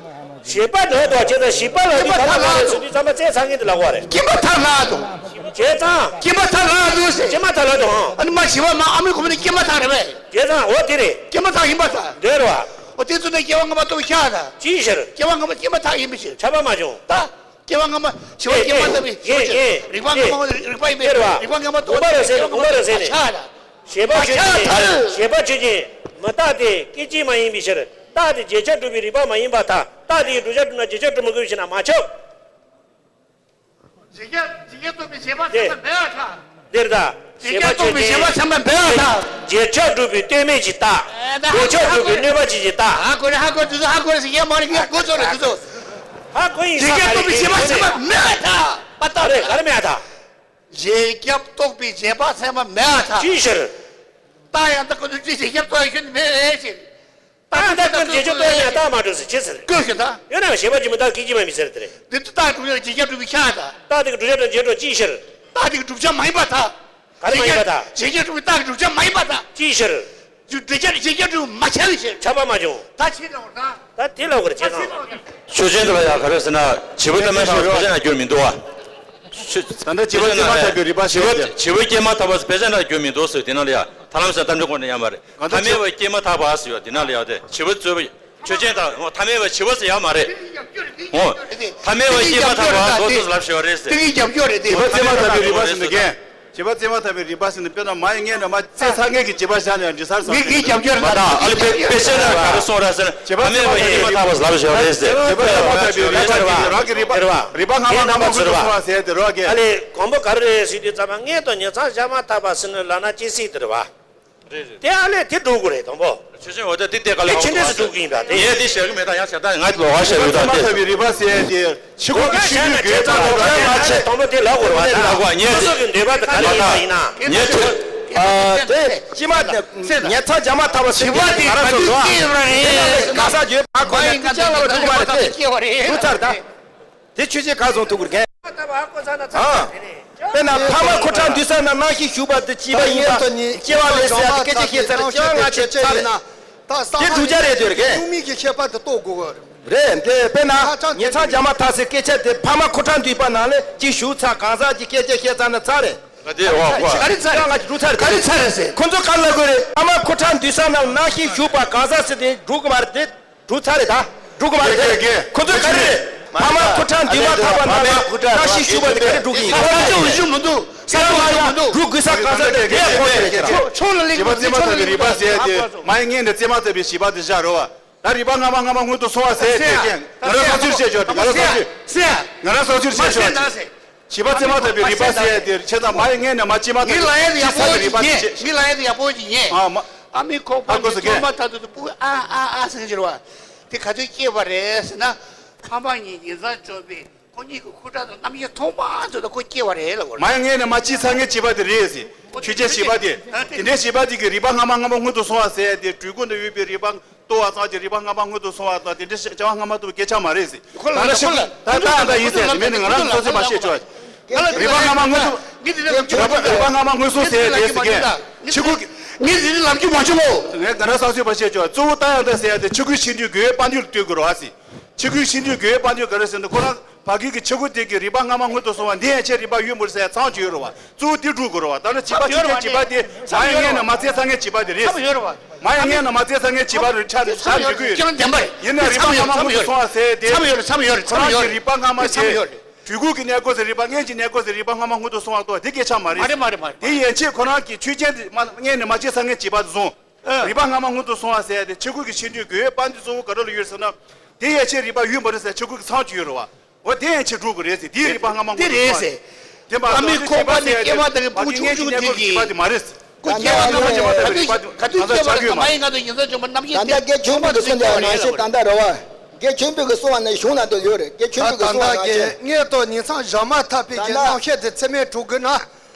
བྱིས་པ་ལགས་འདུག་བྱས་ཙང་བྱིས་པ་ལགས་འདི་ག་ལ་ག་རེ་ཟེར་དུས་ཙམ་པ་བཙལ་ཚར་མཁན་དེ་ལ་གོ་རེད། སྐྱེས་མ་ཐག་ལགས་འདུག་བྱས་ཙང་། སྐྱེས་མ་ཐག་ལགས་འདུག་ཟེར། སྐྱེས་མ་ཐག་ལགས་འདུག་ཨང་། ཨ་ནི་མ་བྱིས་པ་མ་ཨ་མའི་ཁོག་པ་ནས་སྐྱེས་མ་ཐག་རེད་པས། བྱས་ཙང་འོ་དེ་རེད། སྐྱེས་མ་ཐག་ཡིན་པ་ད། འདོད་རེད་བ། འོ་དེ་ཚོ་ནས་སྐྱེ་བ་སྔ་མ་རྟོགས་ཤག་ད། ཅིའི་ཕྱིར། སྐྱེ་བ་སྔ་མ་སྐྱེས་མ་ཐག་ཡིན་པའི་ཕྱིར། ཁྱབ་པ་མ་བྱུང་། ད། སྐྱེ་བ་སྔ་མ་བྱིས་པ་སྐྱེས་མ་ཐག་པའི་ཕྱིར། རིག་པ་སྔ་མ་རིག་པ་ཡིན་པའི་རིག་པ་སྔ་མ་རྟོགས་པའི་ཕྱིར། སྐྱེ་བ་སྔ་མ་རྟོགས་པའི་ཕྱིར། ད། བྱས་པ་ཆོས་ཅན། བྱས་པ་ཆོས་ཅན། མི་རྟག་སྟེ་སྐད་ཅིག་མ་ཡིན་པའི་ཕྱིར། རྟག་སྟེ་བརྗོད་བྱར་གྲུབ་པའི་རིག་པ་མ་ཡིན་པར་ཐལ། རྟག་སྟེ་བསྒྲུབ་བྱར་གྲུབ་ན་བརྗོད་བྱར་གྲུབ་མི་དགོས་པའི་ཕྱིར་ན་མ་ཁྱབ། བརྗོད་བྱར་བརྗོད་བྱར་རྟོགས་པའི་བྱས་པ་ཚད་མ་མེད་པར་ཐལ། འདིར་ད། བྱས་པ་ཆོས་ཅན། བརྗོད་བྱར་རྟོགས་པའི་བྱས་པ་ཚད་མ་མེད་པར་ཐལ། བརྗོད་བྱར་གྲུབ་པའི་ལྟོས་མེད་ཀྱི་རྟགས། ཨེ་ད་བརྗོད་བྱར་གྲུབ་པའི་གནོད་པ་ཅན་གྱི་རྟགས། ཧ་གོ་རེད། ཧ་གོ་འདུག་ཧ་གོ་རེད་ཟེར་ཡ་མ་རེད། ངས་གོ་ཚོད་རེད་འདུག་ཧ་གོ་ཡིན་ས། བརྗོད་བྱར་རྟོགས་པའི་བྱས་པ་ཚད་མ་མེད་པར་ཐལ། པ་ད་རེད། ག་རེ་མེད་པར་ཐལ། བརྗོད་བྱར་རྟོགས་པའི་བྱས་པ་ཚད་མ་མེད་པར་ཐལ། ཅིའི་ཕྱིར། རྟགས་ཡང་དག་ཀུན་ཏུ་བརྗོད་བྱར་རྟོགས་ཡ་ཁྱོན་ནས་མེད་ཅེས། རྟགས་ཡང་དག་ཀུན་བརྗོད་བྱར་རྟོགས་ཡ་རྟགས་མ་གྲུབ་ཟེར་ཅི་ཟེར། ཀུན་ཞིག་ད། ཡོད་ན་བྱས་པ་ཆོས་ཅན་མི་རྟག་སྐད་ཅིག་མ་ཡིན་ཟེར་དེ་རེད། འདི་ལྟ་གྲུབ་ཡང་བརྗོད་བྱར་གྲུབ་པའི་ཁྱབ་ད། རྟགས་དེ་གི་བསྒྲུབ་བྱ་དང་རྗེས་འགྲོ་ཅིའི་ཕྱིར། རྟགས་དེ་གི་བསྒྲུབ་བྱ་མ་ཡིན་པར་ཐལ། ག་རེ་མ་ཡིན་པར་ཐལ། བརྗོད་བྱར་གྲུབ་པའི་རྟགས་ཀྱི་བསྒྲུབ་བྱ་མ་ཡིན་པར་ཐལ། ཅིའི་ཕྱིར། བསྒྲུབ་བྱ་བརྗོད་བྱར་གྲུབ་མ་ཁྱབ་པའི་ཕྱིར། ཁྱབ་པ་མ་བྱུང་། ད་ཕྱིར་ལ་འོང་ད། ད་དེ་ལ་འོང་རེད་བྱས་ཙང་། ཆོས་ཅན་དེ་ལ་ཡ་ག་རེ་ཟེར་ན་བྱིས་པ་སྐྱེས་མ་ཐག་པ་ཕལ་ཆེར་ན་འགྱུར་མི་འདུག་བ། ད་ལྟ་བྱིས་པ་སྐྱེས་མ་ཐག་པའི་རིག་པ་ཞིག་ཡོད་དེ། བྱིས་པ་སྐྱེས་མ་ཐག་པ་ཕལ་ཆེར་ན་འགྱུར་མི་འདུག་ཟེར། དེ་ནང་ལ་ཡ་ཐར་ལམ་ཟེར་གཏམ་འདྲི་ཁོ་ན་ཡ་མ་རེད། ཐ་མལ་པ་སྐྱེས་མ་ཐག་པ་ཟེར་ཡོད། དེ་ནང་ལ་ཡ་དེ་བྱིས་པ་གཙོས་པ་ཆོས་ཅན་དང་ཐ་མལ་པ་བྱིས་པ་ཟེར་ཡ་མ་རེད། འོ། ཐ་མལ་པ་སྐྱེས་མ་ཐག་པ་ཟོ་ཟོ་ལབ་ཤེས་པ་རེད་ཟེར། དེ་གི་རྒྱབ་སྐྱོར་རེད་དེ། བྱིས་པ་སྐྱེས་མ་ཐག་པའི་རིག་པ་ཟེར་འདུག་གས། བྱིས་པ་སྐྱེས་མ་ཐག་པའི་རིག་པ་ཟེར་ནས་དཔེར་ན་མ་ཡི་ངས་འདྲ་མ་བཙལ་ཚར་མཁན་གྱི་བྱིས་པ་བཞག་ནས་འདྲི་ཚར་སོང་། ངས་ངས་རྒྱབ་སྐྱོར་མ་དང་ཨ་ལི་པེ་པེ་ཤེ་ན་ག་རེ་སོང་ར་ཟེར་ན། བྱིས་པ་ཐ་མལ་པ་སྐྱེས་མ་ཐག་པ་ལབ་བཞག་རེད་ཟེར། བྱིས་པ་སྐྱེས་མ་ཐག་པའི་རིག་པ་ཟེར་ནས་རང་གི་རིག་པ་རིག་པ་སྔ་མ་སྔ་མ་ཀུན་ཏུ་སོང་བ་ཟེར་དེ་རོགས་ཀྱིས། ཨ་ལེ་དང་པོ་ག་རེ་རེད་ཟེར་དུས་ཙམ་པ་མངལ་དང་ཉིན་མཚན་བཞག་མ་ཐག་པ་ཟེར་ནས་ལབ་ན་ཅི་སྲིད་དེ་རེད་བ། རེད་རེད། དེ་ཨ་ལས་དེ་འགྲོ་དགོས་རེད་དང་པོ། ཆོས་ཅན་འོ་ད་དེ་དེ་ག་ལ་དེ་ཕྱི་འབྲེལ་སུ་འགྲོ་གི་ཡིན་པ་དེ། ངས་དེ་བཤད་གི་མེད་ད། ཡང་བཤད་ད་ང་ལོགས་ཀ་བཤད་ཡོད་ད་དེ། ཐ་མལ་པའི་རིག་པ་ཟེར་དེ་ཕྱི་ཁོག་གི་ཆོས་ཉིད་དགོས་ཙང་ལོགས་ཀ་ང་ཆེ། དང་པོ་དེ་ལབ་དགོས་རེད་བ་ད། ལབ་དགོས་ངས་དེ། སོ་སོ་གི་འདོད་པ་དེ་ག་ལ་ཡིན་པ་ཡིན་ན། ངས་དེ། ཨ་དེ་ཕྱི་མ་དེ་ཉལ་ཚ་འཇག་མ་ཐག་པ་ཟེར་དེ་ག་ར་ཚོ་འགྲོ་བ། དེ་ལ་ག་ས་བརྗོད་པ་གོ་ནས་དེ་ཅང་ལབ་ཐུབ་ཀྱི་མ་རེད་དེ། འགྲོ་ཚར་ད། དེ་ཆོས་ཅན་ག་སོང་ཐུག་གི་རེད། ཨ། དཔེར་ན་ཕ་མ་ཁོ་ཁྲག་འདུས་ས་ན་རྣམ་ཤེས་ཞུགས་པ་དེ་སྐྱེ་བ་ཡིན་པ། སྐྱེ་བ་ལས་ཟེར་ཡ་དེ་སྐད་ཆ་བཤད་ཚར་ཅང་ང་ཆེ་ཚར་རེད། དེ་བསྒྲུབ་བྱ་རེད་འདོད་རེད། གཉུག་མའི་གི་ཁྱད་པར་དེ་རྟོགས་དགོས་གི་རེད། དེ་དཔེར་ན་ཉིན་མཚན་འཇག་མ་ཐག་ཟེར་སྐད་ཆ་དེ་ཕ་མ་ཁོ་ཁྲག་འདུས་པ་ན་ལས་ཅིག་ཞུགས་ཚར་གང་ཟག་གི་སྐད་ཆ་བཤད་ཚར་ན་ཚར་རེད། ག་དེ་འོ་གོ། ག་རེ་ཚར་རེད། ང་ཅིག་འགྲུབ་ཚར་རེད། ག་རེ་ཚར་རེད་ཟེར། ཁོ་ཚོ་ག་ལ་དགོས་རེད། ཕ་མ་ཁོ་ཁྲག་འདུས་ས་ན་རྣམ་ཤེས་ཞུགས་པ་གང་ཟག་ཟེར་དེ་འགྲུབ་གི་མ་རེད་དེ། འགྲུབ་ཚར་རེད་ད། འགྲོ་གི་མ་རེད། ཁོ་ཚོས་ག་རེ་རེད། ཕ་མ་ཁོ་ཁྲག་འདི་མ་ཐག་པ་ན་ལ་བཀྲ་ཤིས་ཤུག་པ་དེ་ག་རེ་འགྲོ་གི་ཡིན། ས་ཆ་འུ་ཞུ་མི་འདུག་ས་ཆ་འུ་ཞུ་མི་འདུག་འགྲོ་དགོས་ས་ག་ས་དེ་རེད། ཁོ་དེ་རེད། ཕྱོགས་ལ་ལེགས་པ་བརྩེ་མ་ཐག་པའི་རིག་པ་ཟེར་ཡ་དེ་མ་ཡི་མངལ་ནས་བརྩེ་མ་ཐག་པའི་བྱིས་པ་དེ་བཞག་རོགས། ད་རིག་པ་སྔ་མ་སྔ་མ་སྔོན་དུ་སོང་བ་ཟེར་ཡ་དེ་ཀྱང་ང་རང་བསམ་ཚུལ་བཤད་ཆོག་ང་རང་བསམ་ཚུལ་ང་རང་བསམ་ཚུལ་བཤད་ཆོག་བྱིས་པ་བརྩེ་མ་ཐག་པའི་རིག་པ་ཟེར་ཡ་དེ་བྱས་ཙང་མ་ཡི་མངལ་ནས་མ་སྐྱེས་མ་ཐག་པའི་ཅི་ས་དེ་རིག་པ་དེ་བྱས། མི་ལ་ཡ་དེ་ཡག་པོ་ཅིག་ཉན། མི་ལ་ཡ་དེ་ཡག་པོ་ཅིག་ཉན། ཨ་མ། ཨ་མའི་ཁོག་པ་ནས་སྐྱེས་མ་ཐག་ཏུ་སྤུ་ཨ་ཨ་ཨ་ཟེར་གྱི་རེད་བ། དེ་ག་དུས་སྐྱེས་པ་རེད་ཟེར་ན། ཕ་མ་གཉིས་ཉིང་མཚམས་སྦྱོར་བས་ཁོ་གཉིས་ཀྱི་ཁུ་ཁྲག་དང་རྣམ་ཤེས་ཐོག་མ་ཚོ་དང་ཁོ་སྐྱེས་པ་རེད་ལབ་དགོས་རེད། མ་ཡི་མངལ་ནས་མ་སྐྱེས་ཚར་མཁན་བྱིས་པ་དེ་རེད་ཟེར། ཆོས་ཅན་བྱིས་པ་དེ། དེ་འདྲའི་བྱིས་པ་དེ་གི་རིག་པ་སྔ་མ་སྔ་མ་སྔོན་དུ་སོང་བ་ཟེར་ཡ་དེ་སྤྲུལ་སྐུ་ནང་ཡོད་པའི་རིག་པ་རྟོགས་པ་ཙམ་གྱི་རིག་པ་སྔ་མ་སྔོན་དུ་སོང་བ་དང་དེ་འདྲའི་བྱ་བ་སྔ་མ་ཐུབ་སྐད་ཆ་མ་རེད་ཟེར། ད་ལྟ་ཤོག་ད་ལྟ་ད་ཡིན་ཟེར་མེད་ནི་ང་རང་ཚོ་ཚོད་མ་བཤད་ཆོག་རིག་པ་སྔ་མ་སྔོན་དུ། རིག་པ་རིག་པ་སྔ་མ་སྔོན་སོང་ཟེར་ཡ་དེ་ཟེར་མཁན། ཆི་ཁུ། ངས་འདི་འདྲ་ལབ་རྒྱུ་མ་བྱུང་ངོ་། ངས་ང་རང་བསམ་ཚུལ་མ་བཤད་ཆོག་གཙོ་བོ་ད་ཡང་ད་ཟེར་ཡ་དེ་ཆི་ཁུའི་ཆིག་འདུས་དགོས་དཔལ་འདུས་ལ་ལྟོས་དགོས་རེད་བ་ཟེར། ཆི་ཁུའི་ཆིག་འདུས་དགོས་དཔལ་འདུས་ག་རེ་ཟེར་ན་ཁོ་རང་ཕ་གི་གི་ཆི་ཁུ་དེ་གི་རིག་པ་སྔ་མ་སྔོན་དུ་སོང་བ་འདི་ཡན་ཆད་རིག་པ་ཡོད་མ་རེད་ཟེར་ཡ་མཚམས་སྦྱོར་ཡོད་རེད་བ། གཙོ་བོ་དེ་འགྲུབ་དགོས་རེད་བ། ད་ནི་བྱིས་པ་ཆོས་ཅན་བྱིས་པ་དེ་མ་ཡི་མངལ་ནས་མ་བཙས་ཚར་མཁན་བྱིས་པ་དེ་རེད། མཚམས་ཡོད་རེད་བ། མ་ཡི་མངལ་ནས་མ་བཙས་ཚར་མཁན་བྱིས་པ་རེད་ཆ་རེད་ཆ་འགྲིག་གི་ཡོད་རེད། ཡིན་ན་རིག་པ་སྔ་མ་སྔོན་དུ་སོང་བ་ཟེར་དེ། མཚམས་ཡོད་རེད་མཚམས་ཡོད་རེད་ཁོ་རང་གི་རིག་པ་སྔ་མ་དེ། སྤྲུལ་སྐུ་གི་གནས་སྐབས་སུ་རིག་པ་མངལ་གྱི་གནས་སྐབས་སུ་རིག་པ་སྔ་མ་སྔོན་དུ་སོང་བ་ལྟོས་དེ་སྐད་ཆ་མ་རེད། མ་རེད་མ་རེད་མ་རེད། དེ་ཡན་ཆད་ཁོ་རང་གི་ཆོས་ཅན་དེ་མ་མངལ་ནས་མ་སྐྱེས་ཚར་མཁན་བྱིས་པ་དེ་བཟུང་། ཨ། རིག་པ་སྔ་མ་སྔོན་དུ་སོང་བ་ཟེར་ཡ་དེ་ཆི་ཁུ་གི་ཆིག་འདུས་དགོས་དཔལ་འདུས་གཙོ་བོ་ག་རེ་ལ་ཡོད་ཟེར་ན། དེ་ཡན་ཆད་རིག་པ་ཡོད་མ་རེད་ཟེར་ཆི་ཁུ་གི་མཚམས་སྦྱོར་ཡོད་རེད་བ། འོ་དེ་ཡན་ཆད་འགྲུབ་དགོས་རེད་ཟེར་དེའི་རིག་པ་སྔ་མ་སྔོན་དུ་སོང་བ། དེ་རེད་ཟེར། དེ་མ་ཨ་མའི་ཁོག་པ་ནས་སྐྱེས་མ་ཐག་གི་སྤུ་ཆུང་ཆུང་དེ་གི། མ་རེད། ཁོ་སྐྱེས་པ་སྔ་མ་སྔ་མ་སྐྱེས་པ་དེ་མ་རེད། ག་དུས་ག་དུས་སྐྱེས་པ་རེད་ཟེར་ན་མ་ཡི་མངལ་དུ་ཉིང་མཚམས་སྦྱོར་བ་རྣམ་ཤེས་ད་ལྟ་དེ་དགེ་ཆོས་འཕེལ་གྱིས་གསུངས་པ་ནང་བཞིན་ད་ལྟ་རེད་བ། དགེ་ཆོས་འཕེལ་གྱིས་གསུངས་པ་ནང་བཞིན་གཞུང་ནང་དུ་ཡོད་རེད། དགེ་ཆོས་འཕེལ་གྱིས་གསུངས་པ་ནང་བཞིན། ད་ལྟ་དགེ་མངལ་དུ་ཉིང་མཚམས་སྦྱོར་མ་ཐག་པའི་གི་རྣམ་ཤེས་དེ་ཚད་མས་གྲུབ་དགོས་ན།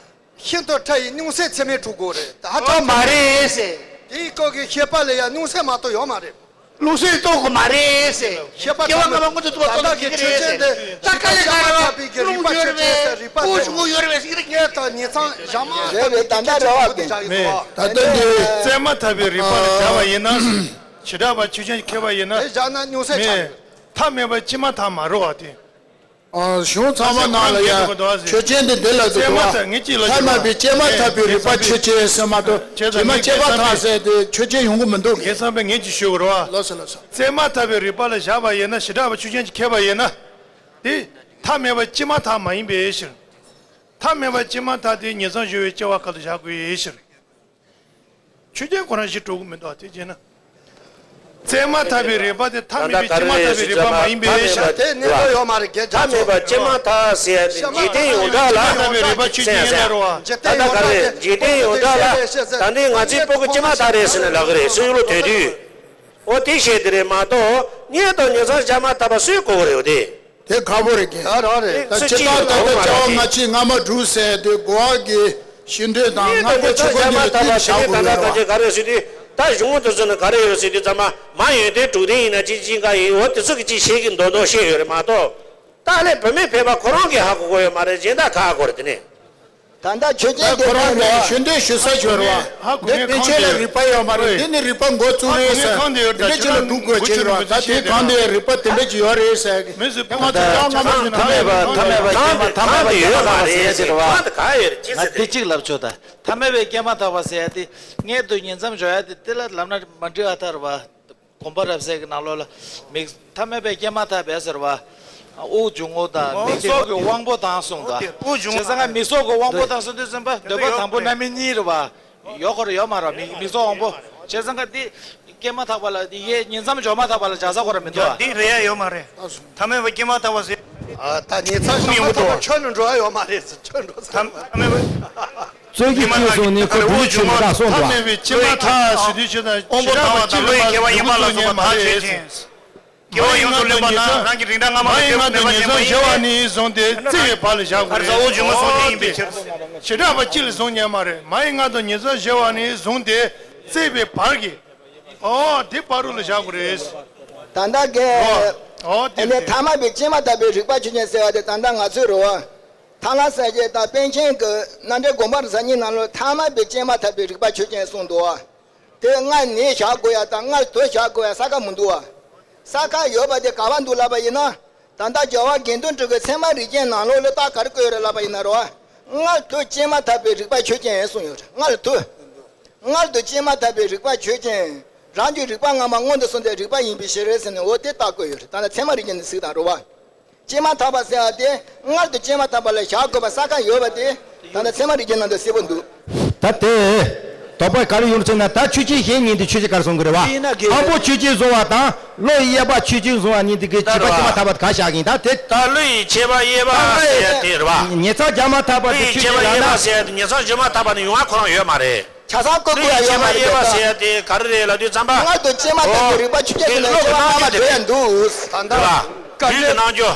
ཤིན་ཏུ་ཕྲ་ཡི་སྣང་སྲིད་ཚད་མས་གྲུབ་དགོས་རེད། ད་ཧ་ཅང་མ་རེད་ཟེར། དེའི་སྐབས་ཀྱི་ཤེས་པ་ལ་ཡང་སྣང་སྲིད་མ་གཏོགས་ཡོད་མ་རེད། སྣང་སྲིད་རྟོགས་དགོས་མ་རེད་ཟེར། ཤེས་པ་སྐྱེ་བ་སྔ་མ་སྔོན་དུ་ཐུབ་པ་སྟོབས་ཀྱི་ཆོས་ཅན་དེ། ད་དཀའ་ལས་ཁག་རེད་བ། རླུང་ཡོད་རེད་བས། སྤུ་ཆུང་ངུ་ཡོད་རེད་བས་ཟེར་གྱི་རེད། ངས་ད་ཉིང་མཚམས་སྦྱོར་མ་རེད་བས། ད་ལྟ་རེད་བ། མེད། ད་ལྟ་འདི་བཙས་མ་ཐག་པའི་རིག་པ་ལ་བཞག་པ་ཡིན་ན། བྱེ་བྲག་པ་ཆོས་ཅན་ཁེལ་བ་ཡིན་ན། དེ་བཞག་ན་སྣང་སྲིད་ཆགས་ཡོད། མེད། ཐ་མལ་པ་སྐྱེས་མ་ཐག་མ་རེད་བ་དེ། ཨ། གཞུང་ཚང་མ་ནང་ལ་ཡང་ཆོས་ཅན་དེ་འདི་ལ་འདུག་བ། ཐ་མལ་པའི་སྐྱེས་མ་ཐག་པའི་རིག་པ་ཆོས་ཅན་ཟེར་མ་གཏོགས་རྗེས་མ་སྐྱེས་མ་ཐག་ཟེར་དེ་ཆོས་ཅན་ཡོང་གི་མི་འདུག་ངས་བསམ་པའི་ངས་ཅིག་ཞུ་དགོས་རེད་བ། ལགས་སོ་ལགས་སོ། བཙས་མ་ཐག་པའི་རིག་པ་ལ་བཞག་པ་ཡིན་ན། བྱེ་བྲག་པ་ཆོས་ཅན་གྱི་ཁེལ་བ་ཡིན་ན། དེ་ཐ་མལ་པ་སྐྱེས་མ་ཐག་མ་ཡིན་པའི་ཕྱིར། ཐ་མལ་པ་སྐྱེས་མ་ཐག་དེ་ཉིང་མཚམས་སྦྱོར་བའི་སྐྱེ་བ་ག་ལ་བཞག་དགོས་ཕྱིར། ཆོས་ཅན་ཁོ་རང་ཞིག་གྲུབ་ཀྱི་མི་འདུག་དེ་བྱས་ན། བཙས་མ་ཐག་པའི་རིག་པ་དེ་ཐ་མལ་པའི་སྐྱེས་མ་ཐག་པའི་རིག་པ་མ་ཡིན་པའི་ཕྱིར། དེ་གནས་ལུགས་ཡོད་མ་རེད། ཐ་མལ་པ་སྐྱེས་མ་ཐག་ཟེར་ཡ་དེ་འཇིག་རྟེན་ཡོངས་གྲགས་ལ། སྐྱེས་མ་ཐག་པའི་རིག་པ་ཆོས་ཅན་ཡིན་ལ་རོ། ད་ལྟ་ག་རེ་འཇིག་རྟེན་ཡོངས་གྲགས་ལ་ད་འདི་ང་ཚོའི་སྤུ་གུ་སྐྱེས་མ་ཐག་རེད་ཟེར་ནས་ལབ་ཀྱི་རེད། སུ་ཡོད་ལོ་དོན་དུས། འོ་དེ་བཤད་དེ་རེད་མ་གཏོགས་མངལ་དུ་ཉིང་མཚམས་སྦྱར་མ་ཐག་པ་སུས་གོ་གི་རེད། འོ་དེ། དེ་ཁག་པོ་རེད་ཀྱི། ད་རང་རེད། ད་སྤྱིར་བཏང་ད་ལྟ་བྱ་བ་སྔ་ཕྱི་སྔ་མ་དྲུག་ཟེར་དུས་གོ་བ་གི་ཤེས་འདོད་དང་སྔ་མ་ཕྱི་མ་གཉིས་ལ་བསྟུན་བཞག་དགོས་ཡོད་རེད་བ། ག་རེ་ཟེར་དུས་ད་གཞུང་དུ་ཟེར་ན་ག་རེ་ཡོད་ཟེར་དུས་ཚང་མ་མ་ཡོན་ཏན་དྲུག་ལྡན་ཡིན་ན་ཅི་ཅི་འགའ་ཡིན། འོ་དེ་ཚོ་གི་ཅི་བཤད་ཀྱི་མདོག་མདོག་བཤད་ཡོད་རེད་མ་གཏོགས། ད་ལས་བུད་མེད་ཕལ་པ་ཁོ་རང་གིས་ཧ་གོ་གོ་ཡོད་མ་རེད། གཞན་དག་ག་ཧ་གོ་རེད། དེ་ནས། ད་ལྟ་ཆོས་ཅན་དེ་ཁོ་རང་གི་ཤེས་འདོད་ཞུ་ས་ཞོར་བ། འདི་དཔེ་ཆ་ལ་རིག་པ་ཡོད་མ་རེད། འདི་ནི་རིག་པ་མགོ་བཙུགས་རེད་ཟེར། འདི་འདྲ་ཅིག་ལ་འགྲོ་དགོས་ཅེས་རེད་བ། ད་དེའི་གང་དེ་རིག་པ་དེ་འདྲ་ཅིག་ཡོད་རེད་ཟེར་གི། ང་ཚོ་ཅང་མ་ཐ་མལ་པ་ཐ་མལ་པ་སྐྱེས་མ་ཐ་མལ་པ་སྐྱེས་མ་ཐག་པ་ཟེར་ཡ་ཅིག་རེད་བ། ང་དེ་གཅིག་ལབ་ཆོག་ད་ཐ་མལ་པའི་སྐྱེས་མ་ཐག་པ་ཟེར་ཡ་དེ་མངལ་དུ་ཉིང་མཚམས་སྦྱོར་ཡ་དེ་དེ་ལ་ལབ་ན་མ་འགྲིག་པ་ཐལ་བ། དགོངས་པ་རབ་གསལ་གྱི་ནང་ལོགས་ལ་མིག་ཐ་མལ་པའི་སྐྱེས་མ་ཐག་པའི་ཟེར་བ། དབུགས་འབྱུང་རྔུབ་དང་མིག་སོགས་ཀྱི་དབང་པོ་དང་གསུངས་དང་། དབུགས་འབྱུང་བྱས་ཙང་ཀ་མིག་སོགས་ཀྱི་དབང་པོ་དང་གསུངས་དུས་ཙམ་པ་འདོད་པ་དང་པོ་རྣམ་སྨིན་གཉིས་རེད་བ། ཡོད་ཁོ་ར་ཡོད་མ་རེད། མིག་མིག་སོགས་དབང་པོ། བྱས་ཙང་ཀ་འདི་སྐྱེས་མ་ཐག་པ་ལ་འདི་ཡས་ཉིང་མཚམས་སྦྱོར་མ་ཐག་པ་ལ་སྦྱར་ས་ཁོ་ར་མི་འདུག་ཨ། འདི་རེད་ཡ་ཡོད་མ་རེད། ཐ་མལ་པ་སྐྱེས་མ་ཐག་པ་ཟེར། ཨ་ད་ཉིང་མཚམས་སྦྱོར་མ་ཐག་པ་ཆོས་ལ་འགྲོ་ཡ་ཡོད་མ་རེད་ཟེར། ཆོས་འགྲོ་ས་ཐ་མལ་པ། རྩོད་ཀྱི་ཅི་སོང་ནི་ཁོ་འདུལ་ཆོས་མི་དག་སོང་དོ། ཐ་མལ་པའི་སྐྱེས་མ་ཐག་ཟེར་དུས་ཆོས་དང་དབང་པོ་དང་བ་དང་བློ་ཡི་སྐྱེ་བ་ཡིན་པ་ལ་སོགས་པ་ཐག་ཆོད་ཅིང་། སྐྱེ་བ་ཡོངས་སུ་ལེན་པ་ན་རང་གི་རིགས་འདྲ་སྔ་མ་ལ་སྐྱེ་བ་མེད་པ་ཉིད་མ་ཡིན་ཏེ། ཟུང་སྟེ་བརྩེ་བའི་བར་ལ་བཞག་དགོས་རེད། དབུགས་འབྱུང་བ་སོགས་དེ་ཡིན་པའི་ཕྱིར། བྱེ་བྲག་པ་གཅིག་ལ་བཟུང་ཉན་མ་རེད། མ་ཡི་མངལ་དུ་ཉིང་མཚམས་སྦྱོར་བ་ནས་བཟུང་སྟེ་བརྩེ་བའི་བར་གྱི། ཨོ་དེ་བར་རུ་ལ་བཞག་དགོས་རེད། ད་ལྟ་གི། ཨོ་དེ་ཨ་ནི་ཐ་མལ་པའི་སྐྱེས་མ་ཐག་པའི་རིག་པ་ཆོས་ཅན་ཟེར་བ་དེ་ད་ལྟ་ང་ཚོའི་རེད་བ། ཐང་ལྷ་གསལ་རྒྱལ་དང་པཎ་ཆེན་གྱི་རྣམ་འགྲེལ་དགོངས་པ་རབ་གསལ་གཉིས་ནང་ལ་ཐ་མལ་པའི་སྐྱེས་མ་ཐག་པའི་རིག་པ་ཆོས་ཅན་གསུངས་འདུག་བ། དེ་མངལ་ནས་བཞག་དགོས་ཡ་དང་མངལ་དུ་བཞག་དགོས་ཡ་ས་ཁ་མི་འདུག་བ། ས་ཁ་ཡོད་པ་དེ་ག་བ་འདུག་ལབ་པ་ཡིན་ན། ད་ལྟ་རྒྱལ་བ་དགེ་འདུན་གྲུབ་ཀྱི་ཚད་མ་རིགས་ཅན་ནང་ལོགས་ལ་རྟགས་ག་རེ་བཀོད་ཡོད་རེད་ལབ་པ་ཡིན་ན་རེད་བ། མངལ་དུ་སྐྱེས་མ་ཐག་པའི་རིག་པ་ཆོས་ཅན་གསུངས་ཡོད་རེད། མངལ་དུ། མངལ་དུ་སྐྱེས་མ་ཐག་པའི་རིག་པ་ཆོས་ཅན། རང་རྒྱུད་རིག་པ་སྔ་མ་སྔོན་དུ་སོང་སྟེ་རིག་པ་ཡིན་པའི་ཕྱིར་ཟེར་ནས། འོ་དེ་ལྟ་དགོས་ཡོད་རེད། ད་ལྟ་ཚད་མ་རིག་པའི་ཚིག་དང་རེད་བ། སྐྱེས་མ་ཐག་པ་ཟེར་བ་དེ་མངལ་དུ་སྐྱེས་མ་ཐག་པ་ལ་བཞག་དགོས་པ་ས་ཁ་ཡོད་པ་དེ་ད་ལྟ་ཚད་མ་རིག་པའི་ནང་དུ་གསལ་པོ་འདུག་ད་དེ། དོགས་པ་ག་རེ་ཡོང་ཟེར་ན། ད་ཆོས་ཅན་གཞན་གཉིས་དེ་ཆོས་ཅན་ག་རེ་གསུང་གི་རེད་བ། དེས་ན་དགེ་བའི་ཨ་མོ་ཆོས་ཅན་བཟུང་བ་དང་བློ་ཡི་དབྱེ་བ་ཆོས་ཅན་བཟུང་བ་གཉིས་དེ་གི་བྱས་པ་སྐྱེས་མ་ཐག་པ་དེ་ག་བཞག་གི་ཡིན། ད་དེ། ད་བློ་ཡི་ཁྱད་པར་དབྱེ་བ་ཟེར་ཡ་དེ་རེད་བ། ཉེར་ཚབས་སྦྱར་མ་ཐག་པ་བློ་དེ་ཡི་ཆོས་ཁྱད་པར་ཅན་དབྱེ་ལབ་ན། བ་ཟེར་ཡ་དེ་ཉེར་ཚབས་སྦྱར་མ་ཐག་པ་ནི་ཡོང་བ་ཁོ་རང་ཡོད་མ་རེད། ཆ་ཚང་བཀོད་དགོས་ཡ་ཡོད་མ་རེད། ད་ལྟ་ཆོས་ཅན་དབྱེ་བ་ཟེར་ཡ་དེ་ག་རེ་རེད་ལབ་དུས་ཙམ་པ། མངལ་དུ་སྐྱེས་མ་ཐག་པའི་རིག་པ་ཆོས་ཅན་ཟེར་ནས་སྐྱེ་བ་སྔ་མ་འགྲོ་ཡ་འདུག་ད་ལྟ། ལུས་ཀྱི་སྣང་རྒྱུ།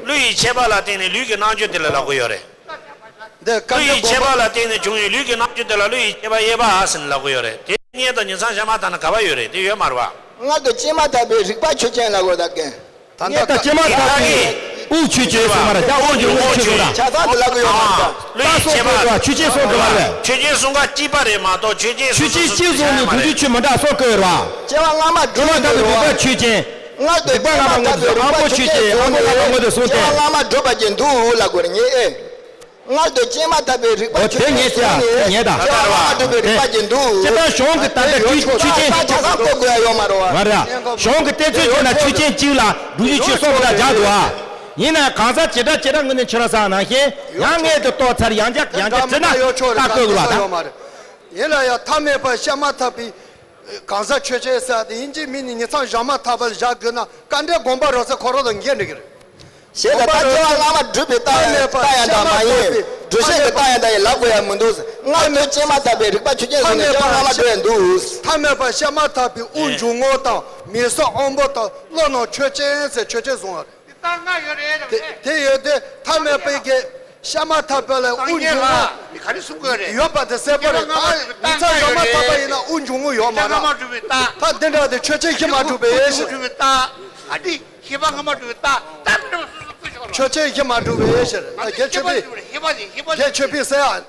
བློ་ཡི་ཁྱད་པར་ལ་བརྟེན་ནས་ལུས་ཀྱི་སྣང་རྒྱུ་དེ་ལ་ལབ་དགོས་ཡོད་རེད། འདི་བློ་ཡི་ཁྱད་པར་ལ་བརྟེན་ནས་བྱུང་བའི་ལུས་ཀྱི་སྣང་རྒྱུ་དེ་ལ་བློ་ཡི་ཁྱད་པར་དབྱེ་བ་ཟེར་ནས་ལབ་དགོས་ཡོད་རེད། དེ་མངལ་དང་ཉིང་མཚམས་བཞག་མ་ཐག་ན་ག་པར་ཡོད་རེད། དེ་ཡོད་མ་རེད་བ། མངལ་དུ་སྐྱེས་མ་ཐག་པའི་རིག་པ་ཆོས་ཅན་ལབ་དགོས་ད་གན། ད་ལྟ་མངལ་དང་སྐྱེས་མ་ཐག་པའི་དབུགས་ཆོས་ཅན་གསུངས་མ་རེད། ད་དབུགས་ཀྱི་དབུགས་ཆོས་གསུངས་ར། ཆ་ཚང་དུ་ལབ་དགོས་ཡོད་མ་རེད་ད། བློ་ཡི་ཁྱད་པར། ཆོས་ཅན་གསུངས་དགོས་མ་རེད། ཆོས་ཅན་གསུང་ག་སྐྱིད་པ་རེད་མ་གཏོགས་ཆོས་ཅན་ཆོས་ཅན་སྐྱིད་གསུང་ནི་དུས་ཚོད་ཆོས་མ་འདྲ་གསུང་དགོས་ར། སྐྱེ་བ་སྔ་མ་སྐྱེས་མ་ཐག་པའི་རིག་པ་ཆོས་ཅན། མངལ་དུ་སྐྱེས་མ་ཐག་པའི་རིག་པ་ཆོས་ཅན། ཨ་མོ་ལ་ཨ་མོ་དེ་གསུངས་ཏེ། སྐྱེ་བ་སྔ་མ་འགྲོ་བ་ཅན་འདུག་ལབ་དགོས་རེད་ངས་ཨེ། མངལ་དུ་སྐྱེས་མ་ཐག་པའི་རིག་པ་ཨོ་དེ་ཆོས་ཅན་ངས་ཟེར་ཡ་ངས་ད། སྐྱེ་བ་སྔ་མ་འགྲོ་བའི་རིག་པ་ཅན་འདུག་སྤྱིར་བཏང་གཞུང་གི་ད་ལྟ་ཆོས་ཆོས་ཅན་ཆ་ཚང་བཀོད་དགོས་ཡ་ཡོད་མ་རེད་བ། མ་རེད། གཞུང་གི་གཏན་ཚིགས་བྱས་ན་ཆོས་ཅན་གཅིག་ལ་སྒྲུབ་བྱེད་ཆོས་གསུམ་དང་སྦྱར་འདུག་ཨ། ཡིན་ནའང་གང་ཟག་བྱེ་བྲག་བྱེ་བྲག་ངོས་ནས་ཁྱོད་རང་ཟེར་ནང་བཞིན་ཡང་མངལ་དུ་གཏོགས་ཚར། ཡང་བསྐྱར་ཡང་བསྐྱར་བྲིས་ན་ད་བཀོད་དགོས་པ་དང་། ཡིན་ལ་ཡང་ཐ་མལ་པ་སྐྱེས་མ་ཐག་པའི་གང་ཟག་ཆོས་ཅན་ཟེར་ཏེ་ཡིན་གཅིག་མིན་གཉིས་ཉིང་མཚམས་བཞག་མ་ཐག་པ་ལ་བཞག་དགོས་ན་དཀའ་འགྲེལ་དགོངས་པ་རབ་གསལ་ཁོ་རང་དང་འགལ་འགྲིག་གི་རེད། ཞེས་ད་ལྟ་སྐྱེ་བ་སྔ་མ་སྒྲུབ་པའི་རྟགས་ཡང་དག་མ་ཡིན། སྒྲུབ་བྱེད་ཀྱི་རྟགས་ཡང་དག་ཡིན་ལབ་དགོས་ཡ་མི་འདུག་མངལ་དུ་སྐྱེས་མ་ཐག་པའི་རིག་པ་ཆོས་ཅན་གསུངས་ནས་སྐྱེ་བ་སྔ་མ་འགྲོ་ཡ་འདུག་ཐ་མལ་པ་སྐྱེས་མ་ཐག་པའི་དབུགས་འབྱུང་ངོ་དང་མིག་ཟུང་དབང་པོ་དང་བློ་རྣམས་ཆོས་ཅན་ཟེར་ཆོས་ཅན་གསུངས་པ་རེད། དེ་ཡོད་དེ་ཐ་མལ་པའི་གི་སྐྱེས་མ་ཐག་པ་ལ་དབུགས་འབྱུང་ངོ་ཡོད་པ་དེ་གསལ་པོ་རེད། ད་ཉིང་མཚམས་བཞག་མ་ཐག་པ་ཡིན་ན་དབུགས་འབྱུང་ངོ་ཡོད་མ་རེད། ད་འདི་འདྲ་དེ་ཆོས་ཅན་གཞི་མ་གྲུབ་པའི་ཤེས་པ་སྔ་མ་གྲུབ་པའི་རྟགས། ད་མི་རུང་སོ་སོ་བཀོད་ཆོག་ཆོས་ཅན་གཞི་མ་གྲུབ་པའི་ཕྱིར། རྒྱ་ཆོས་པས། རྒྱ་ཆོས་པས་ཟེར་ཡ།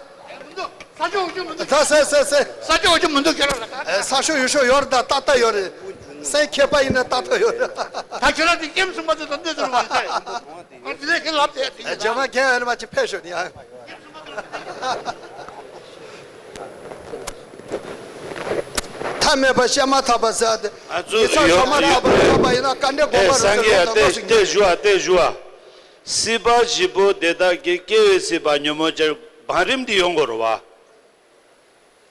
ས་ཕྱོགས་འུ་ཅོ་མི་འདུག་ད་ཟེར་ཟེར་ཟེར། ས་ཕྱོགས་འུ་ཅོ་མི་འདུག་ཁྱོད་རང་ལ་ད། ས་ཕྱོགས་ཡུལ་ཕྱོགས་ཡོད་རེད། ད་ཏག་ཏག་ཡོད་རེད། སེམས་མཁས་པ་ཡིན་ན་ཏག་ཏག་ཡོད་རེད། ད་ཁྱོད་རང་དེ་སྐྱེམས་སུ་མ་ཚོད་ད་འདི་ཚོ་རུ་མ་ཚད། ཨ་དེ་ནས་ཁྱེད་ལབ་དེ་དེ་ཡིན། རྗེས་མ་རྒན་ཨ་ནི་མ་ཅིག་ཕེབས་ཤོག་ནི་ཨ། ཐ་མལ་པ་སྐྱེས་མ་ཐག་པ་ཟེར་ཏེ། ཨ་ཚོ་ཉིང་མཚམས་ཡོད་བཞག་མ་ཐག་པ་ཡོད། ཐག་པ་ཡིན་ན་དཀའ་འགྲེལ་དགོངས་པ་རབ་གསལ་སངས་རྒྱས་ལོག་ལྟ་ཏེ་སོ་ཏེ་ཉིད། ཞུ་བ་ཏེ་ཞུ་བ། སྲིད་པ་བཞི་པོ་དེ་དག་གི་སྐྱེ་བའི་སྲིད་པ་ཉོན་མོངས་ཅན། བང་རིམ་འདི་ཡོང་དགོས་རེད་བ།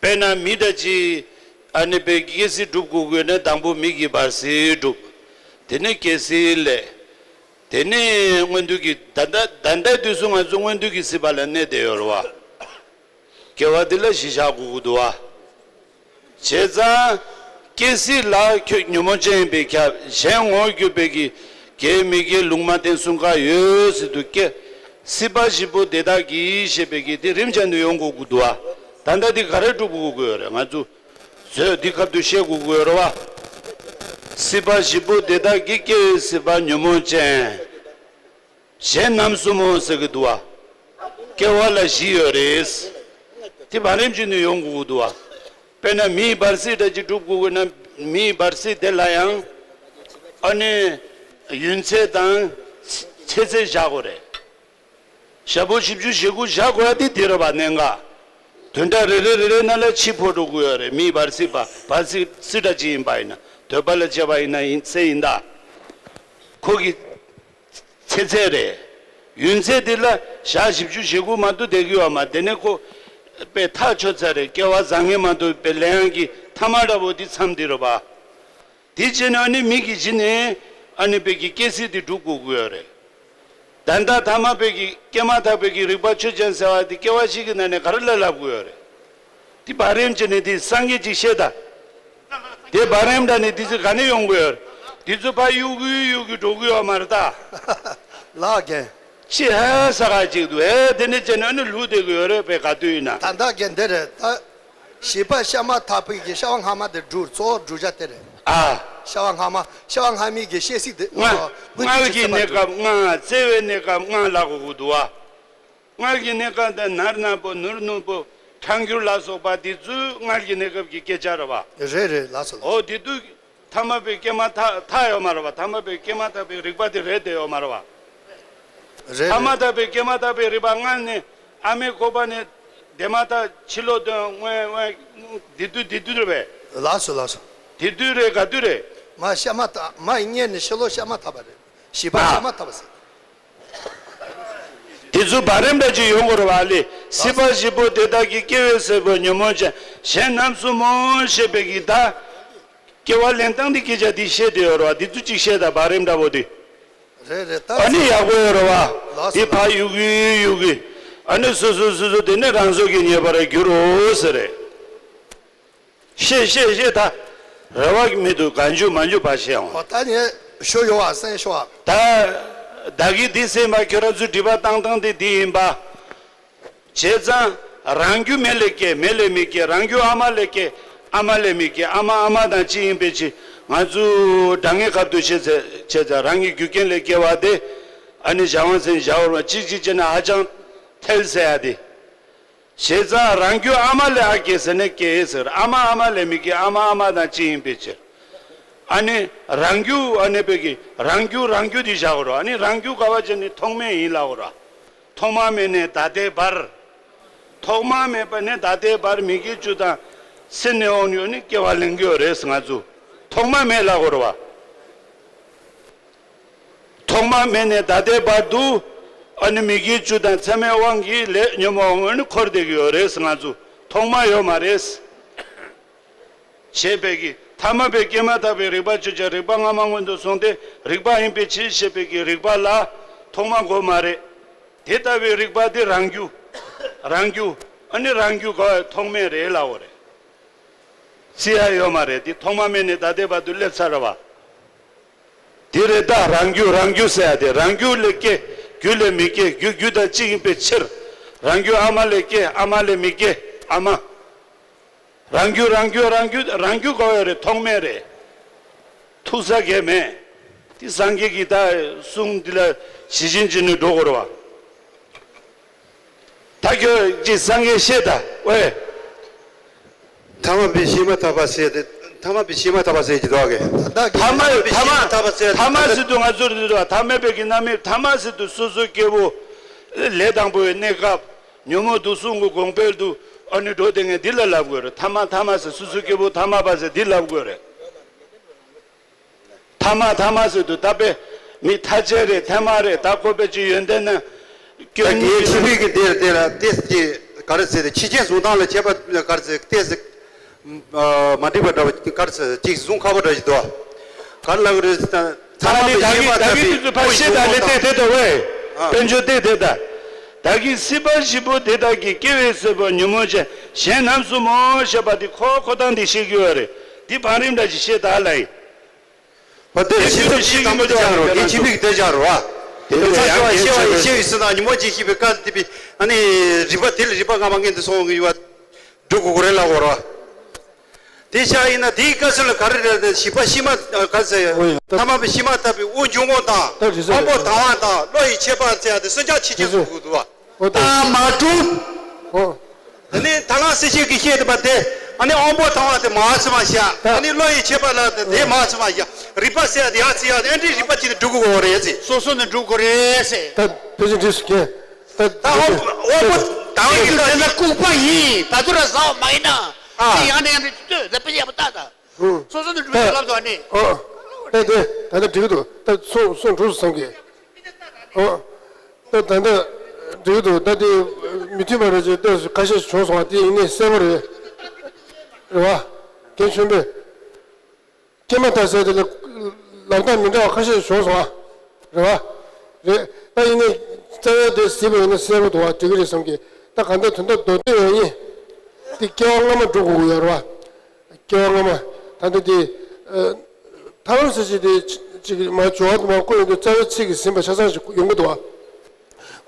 དཔེར་ན་མི་འདྲ་ཅིག་ཨ་ནི་པའི་སྐྱེ་སྲིད་སྒྲུབ་དགོས་དགོས་ན་དང་པོ་མི་གི་བར་སྲིད་སྒྲུབ། དེ་ནས་སྐྱེ་སྲིད་ལས། དེ་ནས་མངོན་མཐོ་གི་ད་ལྟ་ད་ལྟའི་དུས་སུ་ང་ཚོ་མངོན་མཐོ་གི་སྲིད་པ་ལ་གནས་བསྡད་ཡོད་རེད་བ། སྐྱེ་བ་འདི་ལ་གཞི་བཞག་དགོས་ཀྱི་འདུག་བ། བྱས་ཙང་སྐྱེ་སྲིད་ལ་ཁྱོད་ཉོན་མོངས་ཅན་ཡིན་པས་ཁྱབ། གཞན་ངོ་བོར་གྱུར་པའི་གི་དགེ་མི་དགེ་ལུང་མ་བསྟན་གསུམ་ཀ་ཡོད་སྲིད་དུ་སྐྱེ། སྲིད་པ་བཞི་པོ་དེ་དག་གིས་ཞེས་པའི་གི་དེ་རིམ་བྱས་ནས་ཡོང་དགོས་ཀྱི་འདུག་བ། ད་ལྟ་འདི་ག་རེ་སྒྲུབ་དགོས་ཀྱི་ཡོད་རེད། ང་ཚོ་བཟོས་འདི་ཁབ་ཏུ་བཤད་དགོས་ཀྱི་ཡོད་རེད་བ། སྲིད་པ་བཞི་པོ་དེ་དག་གི་སྐྱེ་བའི་སྲིད་པ་ཉོན་མོངས་ཅན། གཞན་རྣམ་གསུམ་མོ་ཟེར་གི་འདུག་བ། སྐྱེ་བ་ལ་བཞི་ཡོད་རེད། དེ་བང་རིམ་བྱས་ནས་ཡོང་དགོས་ཀྱི་འདུག་བ། དཔེར་ན་མིའི་བར་སྲིད་འདྲ་ཅིག་སྒྲུབ་དགོས་དགོས་ན་མིའི་བར་སྲིད་དེ་ལ་ཡང་ཨ་ནི་ཡུན་ཚད་དང་ཚེ་ཚད་བཞག་དགོས་རེད། ཞག་པོ་བཞི་བཅུ་ཞེ་དགུ་བཞག་དགོས་ཡ་དེ་དེ་རེད་བ། གནད་འགག་དོན་དག་རེ་རེ་རེ་རེ་ནང་ལ་འཆི་འཕོ་འགྲོ་དགོས་ཡ་རེད། མིའི་བར་སྲིད་པ་བར་སྲིད་སྲིད་འདྲ་ཅིག་ཡིན་པ་ཡིན་ན། འདོད་པ་ལ་བྱེད་པ་ཡིན་ན་ཡིན་ཚེ་ཡིན་ད། ཁོ་གི་ཚེ་ཚད་རེད། ཡུན་ཚད་དེ་ལ་ཞག་བཞི་བཅུ་ཞེ་དགུ་མ་གཏོགས་བསྡད་ཀྱི་ཡོད་མ་རེད། དེ་ནས་ཁོ་དཔེ་ཐག་ཆོད་ཚར་རེད། སྐྱེ་བ་བཟང་ངན་མ་གཏོགས་དཔེ་ལེན་ཡག་གི་ཐ་མ་འདྲ་བོ་དེ་མཚམས་དེ་རེད་བ། དེ་བྱས་ནས་ཨ་ནི་མི་གི་གཞི་ནས་ཨ་ནི་དཔེ་གི་སྐྱེ་སྲིད་དེ་སྒྲུབ་དགོས་ཀྱི་ཡོད་རེད། ད་ལྟ་ཐ་མ་དཔེ་གི་སྐྱེས་མ་ཐག་པའི་གི་རིག་པ་ཆོས་ཅན་ཟེར་བ་དེ་སྐྱེ་བ་བཞི་གི་ནང་ནས་ག་རེ་ལ་ལབ་དགོས་ཡོད་རེད། དེ་བར་རིམ་བྱས་ནས་དེ་སངས་རྒྱས་ཅིག་བཤད་ད། དེ་བར་རིམ་འདྲ་ནས་དེ་ཚོ་ག་ནས་ཡོང་དགོས་ཡོད། དེ་ཚོ་ཕར་གཡུག་གུ་གཡུག་གུ་འགྲོ་གི་ཡོད་མ་རེད་ད། ལགས་རྒན། ཅི་ཧ་ས་ག་ཅིག་འདུག་ཨེ་དེ་ནས་བྱས་ནས་ཨ་ནི་ལུས་བསྡད་གི་ཡོད་རེད་པས་ག་དུས་ཡིན་ན། ད་ལྟ་རྒན་འདི་རེད་ད། བྱིས་པ་སྐྱེས་མ་ཐག་པའི་གི་སྐྱེ་བ་སྔ་མ་དེ་སྒྲུབ་གཙོ་བོ་སྒྲུབ་བྱ་དེ་རེད། ཨ། སྐྱེ་བ་སྔ་མ་སྐྱེ་བ་སྔ་མའི་གི་སྐྱེ་སྲིད་དེ། མངལ་མངལ་གྱི་གནས་སྐབས་ལྔ། བཙས་པའི་གནས་སྐབས་ལྔ་ལབ་དགོས་ཀྱི་འདུག་བ། མངལ་གྱི་གནས་སྐབས་དེ་ནར་ནར་པོ་ནུར་ནུར་པོ་ཁྲག་འགྱུར་ལ་སོགས་པ་འདི་ཚོའི་མངལ་གྱི་གནས་སྐབས་ཀྱི་སྐད་ཆ་རེད་བ། རེད་རེད་ལགས་སོ་ལགས་སོ། འོ་དེ་དུས་ཐ་མ་པའི་སྐྱེས་མ་ཐག་ཐག་ཡོད་མ་རེད་བ། ཐ་མ་པའི་སྐྱེས་མ་ཐག་པའི་རིག་པ་དེ་རེད་དེ་ཡོད་མ་རེད་བ། རེད་ཐ་མ་རེད། ཐག་པའི་སྐྱེས་མ་ཐག་པའི་རིག་པ་མངལ་ནས་ཨ་མའི་ཁོག་པ་ནས་འདས་མ་ཐག་ཕྱི་ལོགས་དོན་སྔོན་སྔོན་འདི་དུས་འདི་དུས་རེད་པས། ལགས་སོ་ལགས་སོ། དེ་དུས་རེད། ག་དུས་རེད། མ་ཤ་མ་ཐག་མ་ཡིན་ངེས་ནས་ཤི་ལོ་ཤ་མ་ཐག་པ་རེད། བྱིས་པ་ཤ་མ་ཐག་པ་ཟེར། དེ་ཚོ་བར་རིམ་འདྲ་ཅིག་ཡོང་དགོས་རེད་བ། ཨ་ལེ། སྲིད་པ་བཞི་པོ་དེ་དག་གི་སྐྱེ་བའི་སྲིད་པ་ཉོན་མོངས་ཅན་གཞན་རྣམས་སུ་མོ་ཞེས་པའི་གི་ད། སྐྱེ་བ་ལེན་སྟངས་དེ་སྐད་ཆ་དེ་བཤད་དེ་ཡོད་རེད་བ། དེ་ཚོ་ཅིག་བཤད་ད་བར་རིམ་འདྲ་པོ་དེ། རེད་རེད་ད། ཨ་ནི་ཡག་པོ་ཡོད་རེད་བ། ལགས་སོ། དེ་ཕར་གཡུག་གི་གཡུག་གི། ཨ་ནི་སོ་སོ་སོ་སོ་དེ་ནི་རང་བཟོ་གི་ཉེས་པར་འགྱུར་རོ་ཟེར་རེད། ཤེས་ཤེས་ཤེས་ད། རེ་བ་མི་འདུག་ག་འཇུ་མ་འཇུ་ཕར་བཤད་འོང་། ཨོ་ད་ནི་ཤོ་ཡོ་བ་སེང་ཤོ་བ། ད། བདག་གིས་འདི་སེམས་པ་ཁྱོད་རང་ཚོའི་སྒྲིབ་པ་བཏང་སྟངས་དེ་འདི་ཡིན་པ། བྱས་ཙང་། རང་རྒྱུ་མེ་ལས་སྐྱེ། མེ་ལས་མི་སྐྱེ། རང་རྒྱུ་ཨ་མ་ལས་སྐྱེ། ཨ་མ་ལས་མི་སྐྱེ། ཨ་མ་ཨ་མ་དང་གཅིག་ཡིན་པའི་ཕྱིར། ང་ཚོ་དྲང་ངེས་ཁ་ཐུག་བྱས་ཚེ་བྱས་ཙང་རང་གི་རྒྱུ་རྐྱེན་ལས་སྐྱེ་བ་དེ། ཨ་ནི་བྱ་བ་ཚན་བྱ་བར་མ་གཅིག་གཅིག་བྱས་ན་ཧ་ཅང་ཐལ་ཟེར་ཡ་དེ། བྱས་ཙང་རང་རྒྱུ་ཨ་མ་ལས་ཨ་སྐྱེ་ཟེར་ནས་སྐྱེ་ཟེར། ཨ་མ་ཨ་མ་ལས་མི་སྐྱེ། ཨ་མ་ཨ་མ་དང་གཅིག་ཡིན་པའི་ཕྱིར། ཨ་ནི་རང་རྒྱུ་ཨ་ནི་པའི་གི་རང་རྒྱུ་རང་རྒྱུ་དེ་བཞག་རོགས། ཨ་ནི་རང་རྒྱུ་ག་བ་ཅན་ནི་ཐོག་མེད་ཡིན་ལབ་རོགས། ཐོག་མ་མེད་ནས་ད་ལྟའི་བར། ཐོག་མ་མེད་པ་ནས་ད་ལྟའི་བར་མི་དགེ་བཅུ་དང་སེམས་ནས་འོང་ཡོད་ནི་སྐྱེ་བ་ལེན་གྱི་ཡོད་རེད་ང་ཚོ། ཐོག་མ་མེད་ལབ་དགོས་རེད་བ། ཐོག་མ་མེད་ནས་ད་ལྟའི་བར་དུ། ཨ་ནི་མི་དགེ་བཅུ་དང་མཚམས་མེད་དབང་གིས་ལས་ཉོན་མོངས་དབང་ནི་འཁོར་བསྡད་ཀྱི་ཡོད་རེད་ང་ཚོ། ཐོག་མ་ཡོད་མ་རེད། ཞེས་པའི་གི་ཐ་མ་པའི་སྐྱེས་མ་ཐག་པའི་རིག་པ་ཆོས་ཅན། རིག་པ་སྔ་མ་སྔོན་དུ་སོང་སྟེ་རིག་པ་ཡིན་པའི་ཕྱིར་ཞེས་པའི་གི་རིག་པ་ལ་ཐོག་མ་དགོས་མ་རེད། དེ་ལྟ་བུའི་རིག་པ་དེ་རང་རྒྱུ། རང་རྒྱུ། ཨ་ནི་རང་རྒྱུ་ག་བའི་ཐོག་མེད་རེད་ལབ་དགོས་རེད། རྩི་ཡ་ཡོད་མ་རེད། དེ་ཐོག་མ་མེད་ནས་ད་ལྟའི་བར་དུ་སླེབས་ཚར་བ། དེ་རེད་ད། རང་རྒྱུ་རང་རྒྱུ་ཟེར་ཡ་དེ་རང་རྒྱུ་ལས་སྐྱེ། རྒྱུ་ལས་མི་སྐྱེ། རྒྱུ་རྒྱུ་དང་གཅིག་ཡིན་པའི་ཕྱིར། རང་རྒྱུ་ཨ་མ་ལས་སྐྱེ། ཨ་མ་ལས་མི་སྐྱེ། ཨ་མ། རང་རྒྱུ་རང་རྒྱུ་རང་རྒྱུ་རང་རྒྱུ་ག་བ་རེད། ཐོག་མེད་རེད། ཐུག་ས་གས་མེད། དེ་སངས་རྒྱས་ཀྱི་ད་གསུང་འདི་ལ་ཇི་བཞིན་ཇི་ནས་འགྲོ་དགོས་རེད་བ། ད་ཁྱོད་ཀྱིས་སངས་རྒྱས་བཤད་ད་ཝེ། ཐ་མ་པའི་ཤི་མ་ཐག་པ་ཟེར་ཏེ། ཐ་མ་པའི་ཤི་མ་ཐག་པ་ཟེར་གྱི་འདུག་གས། ད་ཐ་མ་ཐ་མ་ཐ་མ་ཟེར་དུས་ང་ཚོར་འདི་འདུག་ཐ་མ་པའི་གི་རྣམ་སྨིན་ཐ་མ་ཟེར་དུས་སོ་སོའི་སྐྱེ་བོ། ལས་དང་པོའི་གནས་སྐབས། ཉོན་མོངས་དུག་གསུམ་གྱི་གོང་འཕེལ་དུ་ཨ་ནི་འགྲོ་དེ་ངས་འདི་ལ་ལབ་དགོས་རེད། ཐ་མ་ཐ་མ་ཟེར་སོ་སོའི་སྐྱེ་བོ་ཐ་མ་པ་ཟེར་འདི་ལབ་དགོས་རེད། ཐ་མ་ཐ་མ་ཟེར་དུས་ད་པས་མི་ཐ་ཆད་རེད། ཐ་མ་རེད། ད་ཁོ་པས་ཅི་ཡོན་ཏན་ན་སྐྱོན་ད་ངའི་ཕྱི་པའི་གི་དེར་དེ་ལ་ཏེས་ཀྱི་ག་རེ་ཟེར་ཏེ་ཕྱི་རྐྱེན་བཟུང་སྟངས་ལ་ཁྱད་པར་ག་རེ་ཟེར་ཏེས་ཟེར། མ་འགྲིག་པ་འདྲ་བ་ག་རེ་ཟེར་ཅིག་བཟུང་ཁ་པོ་འདྲ་ཞིག་འདུག་ག་རེ་ལབ་གི་རེད་ཟེར་ན། ད་ཐ་མ་ནི་པའི་ད་ཤེས་གི་པ་ད་ལྟ་གི་བུ་དུས་ཚོད་ཕར་ཤེས་ད་ལེ་ཏེ་དེ་དོ་ཝེ། ཨ། དཔལ་འབྱོར་ཏེ་དེ་ད། ད་གི་སྲིད་པ་བཞི་པོ་དེ་དག་གི་སྐྱེ་བའི་སྲིད་པ་ཉོན་མོངས་ཅན་གཞན་རྣམས་སུ་མོ་ཞེས་པ་དེ་ཁོ་ཁོ་ཐང་དེ་ཤེས་ཀྱི་ཡོད་རེད། དེ་བང་རིམ་འདྲ་ཞིག་ཤེས་ད་ལ་ཡིན། ཨོ་དེ་ཕྱི་ཚུལ་ཤེས་ཀྱི་མི་འདུག་ཨ་རོ། དེ་ཕྱི་མིག་དེ་བྱ་རོ་ཨ། དེ་ཚོ་ཡང་ཤེས་པ་ཡིན་ཤེས་ཡིན་ཟེར་ན་ཉོན་མོངས་ཅན་ཤེས་པའི་སྐབས་དེ་པའི་ཨ་ནི་རིག་པ་དེ་ལ་རིག་པ་སྔ་མ་ངན་དུ་སོང་གི་ཡོད་པ་སྒྲུབ་དགོས་རེད་ལབ་དགོས་རོ། དེ་ཆ་ཡིན་ན་དེའི་སྐབས་སུ་ལ་ག་རེ་རེད་དེ་ཤི་པ་ཤི་མ་ག་ཟེར་ཡ། ཨོ་ཡ། ཐ་མ་པའི་ཤི་མ་ཐག་པའི་དབུགས་འབྱུང་ཁུངས་དང་ད་རེད་ཟེར་དབང་པོ་དང་བ་དང་བློ་ཡི་ཁྱད་པར་ཟེར་ཡ་དེ་སུན་ཆག་ཆེ་ཆེ་དགོས་འདུག་བ། ཨོ་ད། ད་མ་གྲུབ། ཨོ། དེ་ནས་ད་ལ་སྲིད་ཞིག་གི་བཤད་དུ་བ་དེ་ཨ་ནི་དབང་པོ་དང་བ་དེ་མ་ཚིམ་མ་བཞག་ད་ཨ་ནི་བློ་ཡི་ཁྱད་པར་ལ་དེ་དེ་མ་ཚིམ་མ་བཞག་རིག་པ་ཟེར་ཡ་དེ་ཡ་ཚི་ཡ་དེ་ཨ་འདྲི་རིག་པ་ཅིག་ནས་འགྲུབ་དགོས་རེད་ཟེར། སོ་སོ་ནས་འགྲུབ་དགོས་རེད་ཟེར། ད་དེ་བཞིན་འདྲི་སུ་གེ་ད་ད་དབང་དབང་པོ་དང་བ་ཡི་ད་དེ་ལ་ལྐུགས་པ་ཡིན། ད་དུ་ར་ཟ་བ་མ་ཡིན་ན་ཨ་དེ་ཡང་ནས་ཡང་ནས་ལྟོས་ལ་པི་ཡ་པ་ད་ད། ཧུ། སོ་སོ་ནས་འགྲུབ་ཡ་ལབ་དོ་ཨ་ནི། ཨོ། ཨེ་དེ་ད་ལྟ་འགྲིག་གི་འདུག་ད་སོང་སོང་འགྲོ་སོང་གི། ཨོ། ད་ད་ལྟ་འགྲིག་གི་འདུག་ད་དེ་མི་མཐུན་པ་རེད་ཅེས་ལྟོས་ཁ་ཤས་བྱུང་སོང་བ་དེ་ཡིན་ནའི་གསལ་པོ་རེད། རེད་བ། རྒན་ཆོན་པོས། སྐྱེས་མ་ཐག་ཟེར་དེ་ལ་ལབ་སྟངས་མི་འདྲ་བ་ཁ་ཤས་བྱུང་སོང་བ། རེད་བ། རེད། ད་ཡིན་ནའི་རྩ་བའི་དེ་གཟིགས་པ་ཡིན་ན་གསལ་པོ་འདུག་བ་འགྲིག་གི་རེད་བསམ་གི། ད་གང་ལྟར་དོན་དག་མདོར་བསྡུས་ཡང་ཡིན། དེ་སྐྱེ་བ་སྔ་མ་འགྲོ་དགོས་ཀྱི་ཡོད་རེད་བ། སྐྱེ་བ་སྔ་མ། ད་ལྟ་དེ། ཐར་ལམ་ཟེར་ཅིག་དེ་ཅིག་མ་སྦྱོར་བ་དུ་མ་བཀོད་ཡོང་དུས་རྩ་བའི་ཚིག་གིས་ཟིན་པ་ཆ་ཚང་ཞིག་ཡོང་གི་འདུག་བ།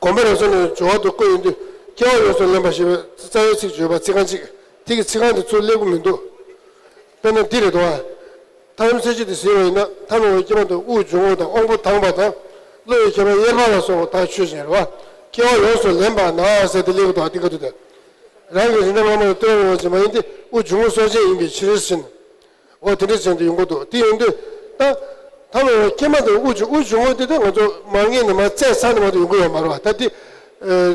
དགོངས་པ་རབ་གསལ་ནས་སྦྱོར་བ་དུ་བཀོད་ཡོང་དུས་སྐྱེ་བ་ཡོངས་སུ་ལེན་པ་ཞེས་པའི་རྩ་བའི་ཚིག་བརྗོད་པ་ཚིག་རྐང་གཅིག་དེ་གི་ཚིག་རྐང་དེ་ཚུར་སླེབས་ཀྱི་མི་འདུག་དཔེར་ན་འདི་རེད་དོ། ཐར་ལམ་ཟེར་ཅིག་དེ་ཟིན་པ་ཡིན་ན་ཐར་ལམ་པའི་སྐྱེས་མ་དང་དབུགས་འབྱུང་ཁུངས་དང་དབང་པོ་དང་བ་དང་བློ་ཡི་ཁྱད་པར་དབྱེར་མ་ལ་སོགས་པ་དག་ཆོས་ཅན་རེད་བ། སྐྱེ་བ་ཡོངས་སུ་ལེན་པ་ན་ཟེར་དེ་སླེབས་ཀྱི་འདུག་བ་འདི་ག་དུས་དེ། རང་གི་རིགས་འདྲ་སྔ་མ་ལ་ལྟོས་འོང་བ་ཅིག་མ་ཡིན་ཏེ་དབུགས་འབྱུང་ཁུངས་སོགས་ཅན་ཡིན་པའི་ཕྱིར་ཟེར་ན། འོ་དེ་འདྲ་ཟེར་དུ་ཡོང་གི་འདུག་དེ་ཡོང་དུས་ད། ཐ་མ་སྐྱེས་མ་དང་དབུགས་འབྱུང་དབུགས་འབྱུང་ཁུངས་དེ་ད་ང་ཚོ་མ་ངེས་ནས་མ་བཙས་ཚར་ནས་མ་གཏོགས་ཡོང་གི་ཡོད་མ་རེད་བ། ད་དེ།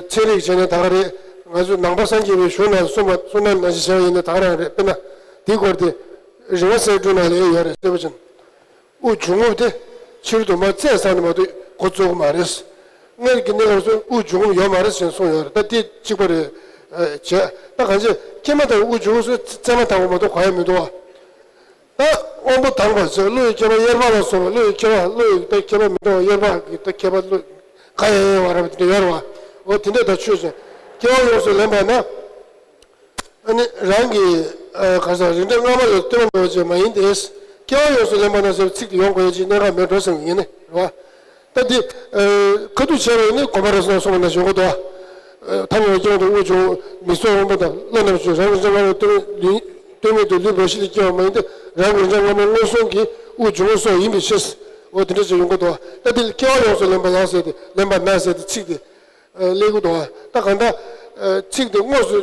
ཚན་རིག་བྱས་ན་ད་ག་རེད། ང་ཚོ་ནང་པ་སངས་རྒྱས་པའི་གཞུང་ནང་གསུངས་པ་གསུངས་ན་ནང་བཞིན་བྱས་པ་ཡིན་ན་ད་ག་རང་རེད། དཔེར་ན། དེའི་སྐོར་དེ། རིག་པ་གསལ་སྒྲོན་ནང་ལ་ཡོད་རེད། གསལ་པོ་ཅན། དབུགས་འབྱུང་རྔུབ་དེ་ཕྱི་རོལ་དུ་མར་བཙལ་ཚར་ནས་མ་གཏོགས་འགོ་བཙུགས་ཀྱི་མ་རེད། སྔར་གྱི་གནས་སྐབས་སུ་དབུགས་འབྱུང་རྔུབ་ཡོད་མ་རེད་ཅེས་གསུངས་ཡོད་རེད། ད་དེ་གཅིག་པ་རེད། ཨ། བྱས། ད་གང་ཅི་སྐྱེས་མ་ཐག་དབུགས་འབྱུང་རྔུབ་སུ་བཙལ་མ་ཐག་པ་མ་གཏོགས་གང་ཡང་མི་འདུག་བ། ད་དབང་པོ་དྭངས་པ་ཟེར། བློ་ཡི་ཁྱད་པར་གཡེར་པ་ལ་སོགས་པ། བློ་ཡི་ཁྱད་པར། བློ་ཡི་ད་ཁྱད་པར་མི་འདྲ་བ། གཡེར་པ་གི་ད་ཁྱད་པར། བློ་ག་ཡང་ཡང་བ་ར་བ་དེ་འདྲ་ཡོད་རེད་བ། འོ་དེ་འདྲ་ད་ཆོས་ཅན། སྐྱེ་བ་ཡོངས་སུ་ལེན་པ་ན། ཨ་ནི་རང་གི། ཨ། ག་རེ་ཟེར། རིགས་འདྲ་སྔ་མ་ལ་ལྟོས་པ་མེད་པ་ཅན་མ་ཡིན་ཏེ། སྐྱེ་བ་ཡོངས་སུ་ལེན་པ་ན་ཟེར་བའི་ཚིག་དེ་ཡོང་དགོས་ཡ་ཅིག་གནད་འགག་མེད་འགྲོ་བསམ་གྱི་ཡིན་ནི་རེད་བ། ད་འདི། ཨ། ཁ་ཐུག་བྱས་པ་ཡིན་ན་དགོངས་པ་རབ་གསལ་ལ་གསུངས་པ་ནང་བཞིན་ཡོང་གི་འདུག་བ། ཐ་མལ་སྐྱེ་བ་དང་དབུགས་འབྱུང་། མིག་སོགས་དབང་པོ་དང་བློ་རྣམས་ཀྱིས་རང་གི་རིགས་འདྲ་སྔ་མ་ལ་ལྟོས་མེད་དུ་ལུས་འབའ་ཞིག་ལས་སྐྱེ་བ་མ་ཡིན་ཏེ། རང་གི་རིགས་འདྲ་སྔ་མ་སྔོ་སོང་གི་དབུགས་འབྱུང་བ་སོགས་ཡིན་པའི་ཕྱིར། འོ་དེ་འདྲ་ཅིག་ཡོང་གི་འདུག་བ། ད་འདི་ལ་སྐྱེ་བ་ཡོངས་སུ་ལེན་པ་ལ་ཟེར་ཏེ། ལེན་པ་ན་ཟེར་ཏེ་ཚིག་དེ། ཨ། སླེབས་ཀྱི་འདུག་བ། ད་གང་ལྟར། ཨ། ཚིག་དེ་དངོས་སུ་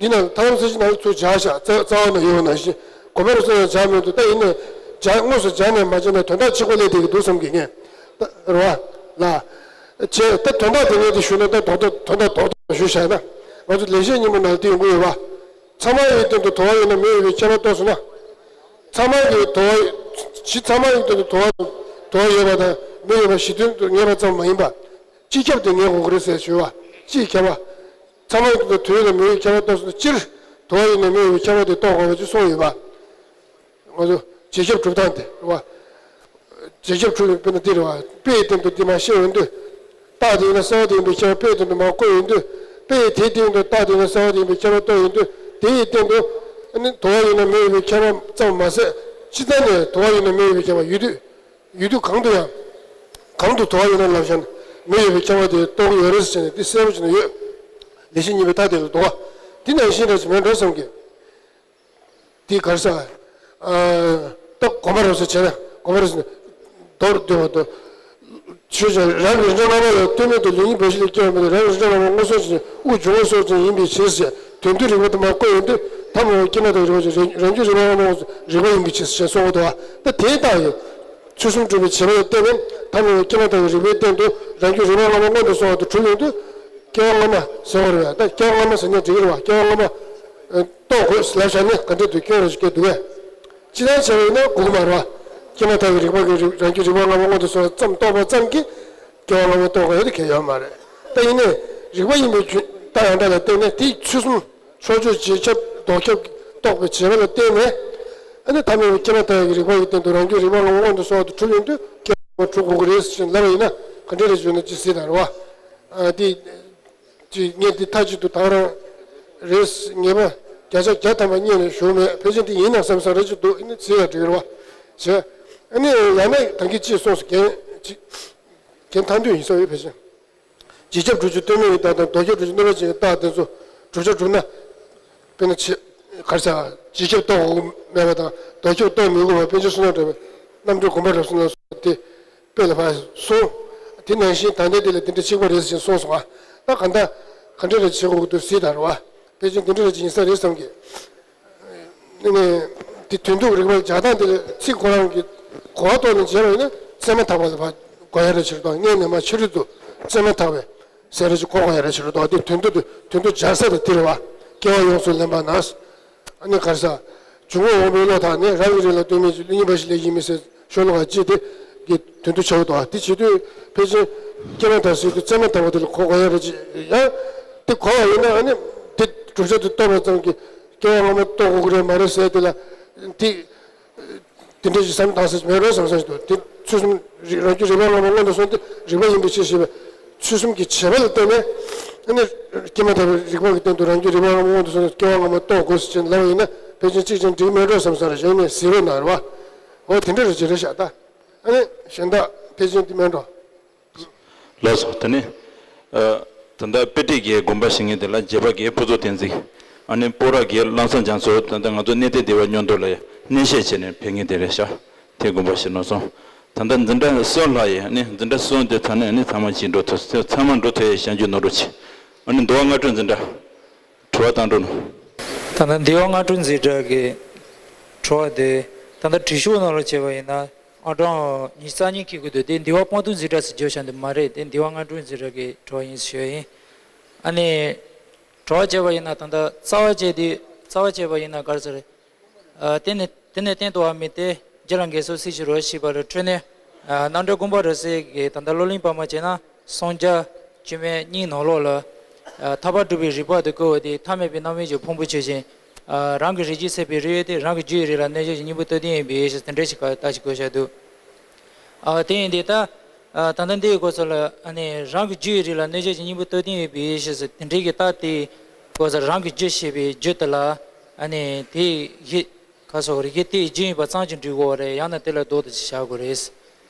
འདི་ན་ཐར་ལམ་གསལ་བྱེད་ནང་ཚུར་སྦྱར་བཞག་རྩ་རྩ་བ་ན་ཡོད་པ་ནང་བཞིན། དགོངས་པ་རབ་གསལ་ལ་སྦྱར་མི་འདུག་ད་ཡིན་ནའི་སྦྱར། དངོས་སུ་སྦྱར་ནས་མ་སྦྱར་ནའི་དོན་དག་གཅིག་པ་སླེབས་བསྡད་ཀྱི་འདུག་བསམ་གྱི་ངས། ད་རེད་བ། ལ། བྱས། ད་དོན་དག་དེ་ངས་དེ་ཞུས་ན་ད་རྡོག་རྡོག་དོན་དག་རྡོག་རྡོག་ཞུས་བཞག་ན། ང་ཚོ་ལེགས་བཤད་སྙིང་པོ་ནང་དེ་ཡོང་གི་ཡོད་བ། ཚད་མ་ཡི་སྟེང་དུ་དོར་བ་ཡོད་ན་མི་གཡོ་བའི་ཁྱད་པར་རྟོགས་སོང་ན། ཚད་མ་གི་དོར་བ། གཞི་ཚད་མ་ཡི་སྟེང་དུ་དོར་བ་དང་དོར་བ་ཡོད་པ་དང་མི་གཡོ་བ་གཞི་མཐུན་དུ་ངེས་པ་ཙམ་མ་ཡིན་པ། སྤྱི་ཁྱབ་དེ་ངེས་དགོས་ཀྱི་རེད་ཟེར་ཞུས་བ། སྤྱིའི་ཁྱབ་པ། ཚད་མ་ཡི་སྟེང་དུ་དོར་ཡོད་ན་མི་གཡོ་བའི་ཁྱད་པར་རྟོགས་སོང་ན། སྤྱིར་དོར་བ་ཡོད་ན་མི་གཡོ་བའི་ཁྱད་པར་དེ་རྟོགས་དགོས་པ་ཅིག་གསུངས་ཡོད་པ། ང་ཚོ་རྗེས་ཁྱབ་གྲུབ་སྟངས་དེ་རེད་བ། རྗེས་ཁྱབ་གྲུབ་པའི་དཔེར་ན་འདི་རེད་བ། དཔེ་ཡི་སྟེང་དུ་འདི་མར་བཤད་ཡོང་དུས། རྟགས་དེ་ཡིན་ན་གསལ་བ་དེ་ཡིན་པའི་ཁྱད་པར་དཔེ་ཡི་སྟེང་དུ་མར་བཀོད་ཡོང་དུས། དཔེ་ཡི་དེའི་སྟེང་དུ་རྟགས་དེ་ཡིན་ན་གསལ་བ་དེ་ཡིན་པའི་ཁྱད་པར་རྟོགས་ཡོང་དུས། དེ་ཡི་སྟེང་དུ་ཨ་ནི་དོར་བ་ཡོད་ན་མི་གཡོ་བའི་ཁྱད་པར་ཙམ་མ་ཟད། སྤྱིར་བཏང་ནས་དོར་བ་ཡོད་ན་མི་གཡོ་བའི་ཁྱད་པར་ཡོད་དུས། ཡོད་དུས་གང་དུ་ཡང་། གང་དུ་དོར་བ་ཡོད་ན་ལབ་བཞག་ན་མི་གཡོ་བའི་ཁྱད་པར་དེ་རྟོགས་ཀྱི་ཡོད་རེད་ཟེར་ནས་འདི་གསལ་པོ་བྱས་ནས་ཡོད། ལེགས་བཤད་སྙིང་པོའི་མཐའ་དེ་ལ་དོར་བ། འདི་ནང་བཞིན་རེད་ཅེས་མེད་འགྲོ་བསམ་གྱི། འདི་ག་རེ་ཟེར། ཨ། ད་དགོངས་པ་རབ་གསལ་བྱས་ན། དགོངས་པ་རབ་གསལ་ནི་མདོར་བསྡུས་པ་དང་། ཆོས་ཅན། རང་གི་རིགས་འདྲ་སྔ་མ་ལ་ལྟོས་མེད་དུ་ལུས་ཉིད་འབའ་ཞིག་ལས་སྐྱེ་བ་མིན་ཏེ། རང་གི་རིགས་འདྲ་སྔ་མ་སྔོ་སོང་ཅན་དབུགས་འབྱུང་བ་སོགས་ཅན་ཡིན་པའི་ཕྱིར་ཟེར། དོན་བསྡུ་རིགས་པ་དུ་མར་བཀོད་ཡོང་དུས། ཐ་མལ་པ་སྐྱེས་མ་ཐག་གི་རིགས་པ་ཅན་རང་རང་རྒྱུད་རིགས་པ་སྔ་མ་སྔོན་དུ་སོང་བ་རིགས་པ་ཡིན་པའི་ཕྱིར་ཟེར་གསུངས་པ་དང་། ད་དེའི་རྟགས་ཡོད། ཚུལ་གསུམ་སྒྲུབ་པའི་བྱེད་པ་ལ་བརྟེན་ནས་ཐ་མལ་པ་སྐྱེས་མ་ཐག་གི་རིགས་པའི་སྟེང་དུ་རང་རྒྱུད་རིགས་པ་སྔ་མ་སྔོན་དུ་སོང་བ་དེ་གྲུབ་ཡོང་དུས། སྐྱེ་བ་སྔ་མ་ཟེར་བ་རེད་བ། ད་སྐྱེ་བ་སྔ་མ་ཟེར་ན་འགྲིག་གི་རེད་བ། སྐྱེ་བ་སྔ་མ། ཨ། རྟོགས་དགོས་ལབ་བཞག་ན་ག་འདྲ་འདུག་སྐྱོན་རེ་ཞིག་སྐྱེ་འདུག་གས། སྤྱིར་བཏང་བྱས་པ་ཡིན་ན་དགོས་ཀྱི་མ་རེད་བ། སྐྱེས་མ་ཐག་གི་རིགས་པ་གི་རིགས། རང་རྒྱུད་རིགས་པ་སྔ་མ་སྔོན་དུ་སོང་བ་ཙམ་རྟོགས་པ་ཙམ་གྱིས་སྐྱེ་བ་སྔ་མ་རྟོགས་དགོས་ཡ་དེ་གལ་ཡོད་མ་རེད། ད་ཡིན་ནའི་རིགས་པ་ཡིན་པའི་རྒྱུ་རྟགས་ཡང་དག་ལ་བརྟེན་ནས། དེའི་ཚུལ་གསུམ། ཕྱོགས་ཆོས་རྗེས་ཁྱབ་ལྡོག་ཁྱབ་རྟོགས་པའི་བྱེད་པ་ལ་བརྟེན་ནས། ཨ་ནི་ཐ་མལ་པའི་སྐྱེས་མ་ཐག་གི་རིགས་པ་ཡི་སྟེང་དུ་རང་རྒྱུད་རིགས་པ་སྔ་མ་སྔོན་དུ་སོང་བ་དེ་གྲུབ་ཡོང་དུས་སྐྱེ་བ་གྲུབ་དགོས་ཀྱི་རེད་ཟེར་ལབ་པ་ཡིན་ན་ག་འདྲ་རེད་ཞུས་ན་ཅི་ཟེར་ན་རེད་བ། ཨ། དེ། ཅིག་ངས་འདི་མཐའ་གཅིག་ཏུ་ད་ག་རང་རེད། ངེས་པ་བརྒྱ་ཆ་བརྒྱ་ཐམ་པ་རྙེད་ནས་ཞུ་མེད། ཕལ་ཆེར་འདི་ཡིན་ན་བསམ་བསམ་རེ་ཅིག་འདུག་ཨ་ནི་ཟེར་ཡ་འགྲིག་རེད་བ། བྱས། ཨ་ནི་ཡང་ན་ད་གིན་ཅིག་གསུངས་སོང་། རྒན་ཅིག་རྒན་ཐང་འདོད་ཡིན་ས་ཡོད། ཕལ་ཆེར་རྗེས་ཁྱབ་གྲུབ་ཆོད་ལྟོས་མེད་ཀྱི་རྟགས་དང་ལྡོག་ཁྱབ་གྲུབ་ཆོད་གནོད་པ་ཅན་གྱི་རྟགས་དེ་ཚོ་བསྒྲུབ་བྱ་གྲུབ་ན། དཔེར་ན་ཆེ། ག་རེ་ཟེར། རྗེས་ཁྱབ་རྟོགས་དགོས་མེད་པ་དང་ལྡོག་ཁྱབ་རྟོགས་མི་དགོས་པ། པཎ་ཆེན་བསོད་ནམས་གྲགས་པའི་རྣམ་འགྲེལ་དགོངས་པ་རབ་གསལ་ལ་སོགས་པ་དེ། དཔེ་ལ་ཕར་གསུངས། དེ་ནང་བཞིན་ད་ལྟའི་དེ་ལ་དེ་འདྲ་གཅིག་པ་རེད་ཟེར་གསུངས་སོང་ང་། ད་ག་འདྲ་ག་འདྲ་རེ་བྱེད་དགོས་འདུག་ཟེར་ད་རེད་བ། ཕལ་ཆེར་དེ་འདྲ་རེ་ཅིག་ཡིན་ས་རེད་བསམ་གི། ནི་དེ་དོན་བསྡུ་རིགས་པ་སྦྱར་སྟངས་དེ་ལ་ཚིག་ཁོ་རང་གི་གོ་བ་རྟོགས་ནས་བྱས་པ་ཡིན་ན་བཙལ་མ་ཐག་པ་ལ་ཕར་གོ་ཡ་རེ་ཕྱིར་གཏོང་། སྔོན་ནས་མར་ཕྱི་རོལ་དུ་བཙལ་མ་ཐག་པའི་ཟེར་རེ་ཅིག་གོ་དགོས་ཡ་རེ་ཕྱིར་གཏོང་། དེ་དོན་བསྡུ་དེ་དོན་བསྡུ་སྦྱར་ས་དེ་དེ་རེད་བ། སྐྱེ་བ་ཡོངས་སུ་ལེན་པ་ན། ཨ་ནི་ག་རེ་ཟེར། འབྱུང་བ་འོག་མིན་བློ་དང་ནི། རང་གི་རིགས་ལ་ལྟོས་མེད་ཀྱི་ལུས་ཉིད་འབའ་ཞིག་ལས་ཡིན་མིན་ཟེར། ཤོ་ལོ་ཀ་གཅིག་དེ་གི་དོན་བསྡུ་བྱ་བ་དང་། དེ་བྱེད་དུས་ཕལ་ཆེར་སྐྱེས་མ་ཐག་ཟེར་དུས་བཙལ་མ་ཐག་པ་དེ་ལ་གོ་དགོས་ཡ་རེད་ཅེས། ཡང་དེ་གོ་བ་ཡིན་ན་ཨ་ནི་དེ་བསྒྲུབ་བྱ་དེ་རྟོགས་པ་ཙམ་གྱིས་སྐྱེ་བ་སྔ་མ་རྟོགས་དགོས་ཀྱི་རེད་མ་རེད་ཟེར་དེ་ལ་དེ། དེ་འདྲ་ཞིག་བསམ་བཏང་ས་མེད་རོགས་བསམ་ས་ཞིག་འདུག་དེ་ཚུལ་གསུམ་རང་རྒྱུད་རིགས་པ་སྔ་མ་སྔོན་དུ་སོང་སྟེ་རིགས་པ་ཡིན་པའི་ཕྱིར་ཞེས་པའི་ཚུལ་གསུམ་གྱི་བྱེད་པ་ལ་བརྟེན་ནས། ཨ་ནི་སྐྱེས་མ་ཐག་པའི་རིགས་པ་གི་སྟེང་དུ་རང་རྒྱུད་རིགས་པ་སྔ་མ་སྔོན་དུ་སོང་སྟེ་སྐྱེ་བ་སྔ་མ་རྟོགས་དགོས་ཟེར་ཅན་ལབ་པ་ཡིན་ན་ཕལ་ཆེར་གཅིག་ཀྱང་འགྲིག་མེད་འགྲོ་བསམ་ས་རེད། གཞན་ནས་ཟེར་བས་ན་རེད་བ། འོ་དེ་འདྲ་རེད་ཅེས་རེད་ཤག་ད་ཨ་ནི་གཞན་དག་ཕལ་ཆེར་འདི་མེད་འགྲོ། ལགས་སོ། དེ་ནས་ཨ་ད་ལྟ་དཔེ་ཁྲིད་ཀྱི་དགོངས་པ་བཞེས་མཁན་དེ་ལ་རྒྱས་པ་གི་ཕུན་ཚོགས་བསྟན་འཛིན། ཨ་ནི་སྤོག་ར་གི་ལམ་སེང་རྒྱ་མཚོ། ད་ལྟ་ང་ཚོ་གནས་བརྟན་སྡེ་བ་མཉམ་དུ་ལ་གནས་བཤད་བྱས་ནས་ཕེབས་མཁན་དེ་རེད་ཤག་དེ་དགོངས་པ་བཞེས་གནང་སོང་། ད་ལྟ་འཛིན་གྲྭ་གསུམ་ལྷག་ཡོད། ཨ་ནི་འཛིན་གྲྭ་གསུམ་དེ་ཚང་ནས་ཨ་ནི་ཚང་མ་ཅིག་འགྲོ་ཐུབ། ཚང་མ་འགྲོ་ཐུབ་ཡས་བྱང་རྒྱུ་གནང་རོགས་གྱིས། ཨ་ནི་མདོ་སྔགས་སྤྲོད་འཛིན་གྲྭ། དྲི་བ་བཏང་འགྲོ་ནོ། ད་ལྟ་འདི་བ་སྔགས་སྤྲོད་འཛིན་གྲྭ་གི་དྲི་བ་དེ། ད་ལྟ་དྲི་ཤོག་ནང་ལ་བྱས་པ་ཡིན་ན་ཨང་གྲངས་ཉི་ཤུ་རྩ་གཉིས་འཁྱེར་གྱི་འདུག་དེ་འདི་བ་སྤོ་བསྡུ་འཛིན་གྲྭ་ཟེར་བརྗོད་བཞག་འདུག་མ་རེད། དེ་འདི་བ་སྔགས་སྤྲོད་འཛིན་གྲྭ་གི་དྲི་བ་ཡིན་ཞུ་ཡ་ཡིན། ཨ་ནི་དྲི་བ་བྱས་པ་ཡིན་ན་ད་ལྟ་རྩ་བ་བྱས་དེ་རྩ་བ་བྱས་པ་ཡིན་ན་ག་རེ་ཟེར། ཨ། དེ་ནི་ དེ་ནས་སྟེང་དུ་བ་མི་སྟེ། རྒྱ་ལ་འགལ་སོགས་སྲིད་ཞི་རོ་ཞེས་པ་ལ་འཕྲོས་ནས། ཨ་རྣམ་འགྲེལ་ཀུན་པ་རོ་སྲས་ཀྱི་ད་ལྟ་བློ་གླིང་པར་མ་བྱས་ན་སངས་རྒྱས་བཅོམ་ཡས་གཉིས་ནང་ལོགས་ལ། ཨ་ཐར་པ་སྒྲུབ་པའི་རིགས་པ་དེ་བཀོད་པ་དེ་ཐ་མལ་པའི་རྣམ་སྨིན་གྱི་ཕུང་པོ་ཆོས་ཅན། ཨ་རང་གི་རིགས་ཀྱིས་སད་པའི་རིགས་ཡོད་དེ། རང་གི་རྒྱུ་ཡི་རིགས་ལ་གནོད་བྱེད་ཀྱི་སྙིང་པོ་སྟོབས་ལྡན་ཡིན་པའི་ཕྱིར། དེ་འདྲ་ཞིག་ག་ལྟ་ཞིག་བཀོད་བཞག་འདུག་ཨ་དེ་ཡིན་དེ་ལྟ། ཨ་ད་ལྟ་འདིའི་སྐོར་སོགས་ལ་ཨ་ནི་རང་གི་རྒྱུ་ཡི་རིགས་ལ་གནོད་བྱེད་ཀྱི་སྙིང་པོ་སྟོབས་ལྡན་ཡོད་པའི་ཕྱིར་ཟེར་དེ་འདྲའི་གི་རྟགས་དེའི་སྐོར་སོགས་རང་གི་རྒྱུ་ཞེས་པའི་རྒྱུ་དེ་ལ་ཨ་ནི་དེའི་གཞི་ཁ་སོགས་རིགས་ཀྱི་དེའི་རྒྱུ་ཡིན་པ་ཙམ་གྱིས་འགྲིག་གོ་རེད། ཡང་ན་དེ་ལ་ལྡོག་ཏུ་བྱ་དགོས་རེད།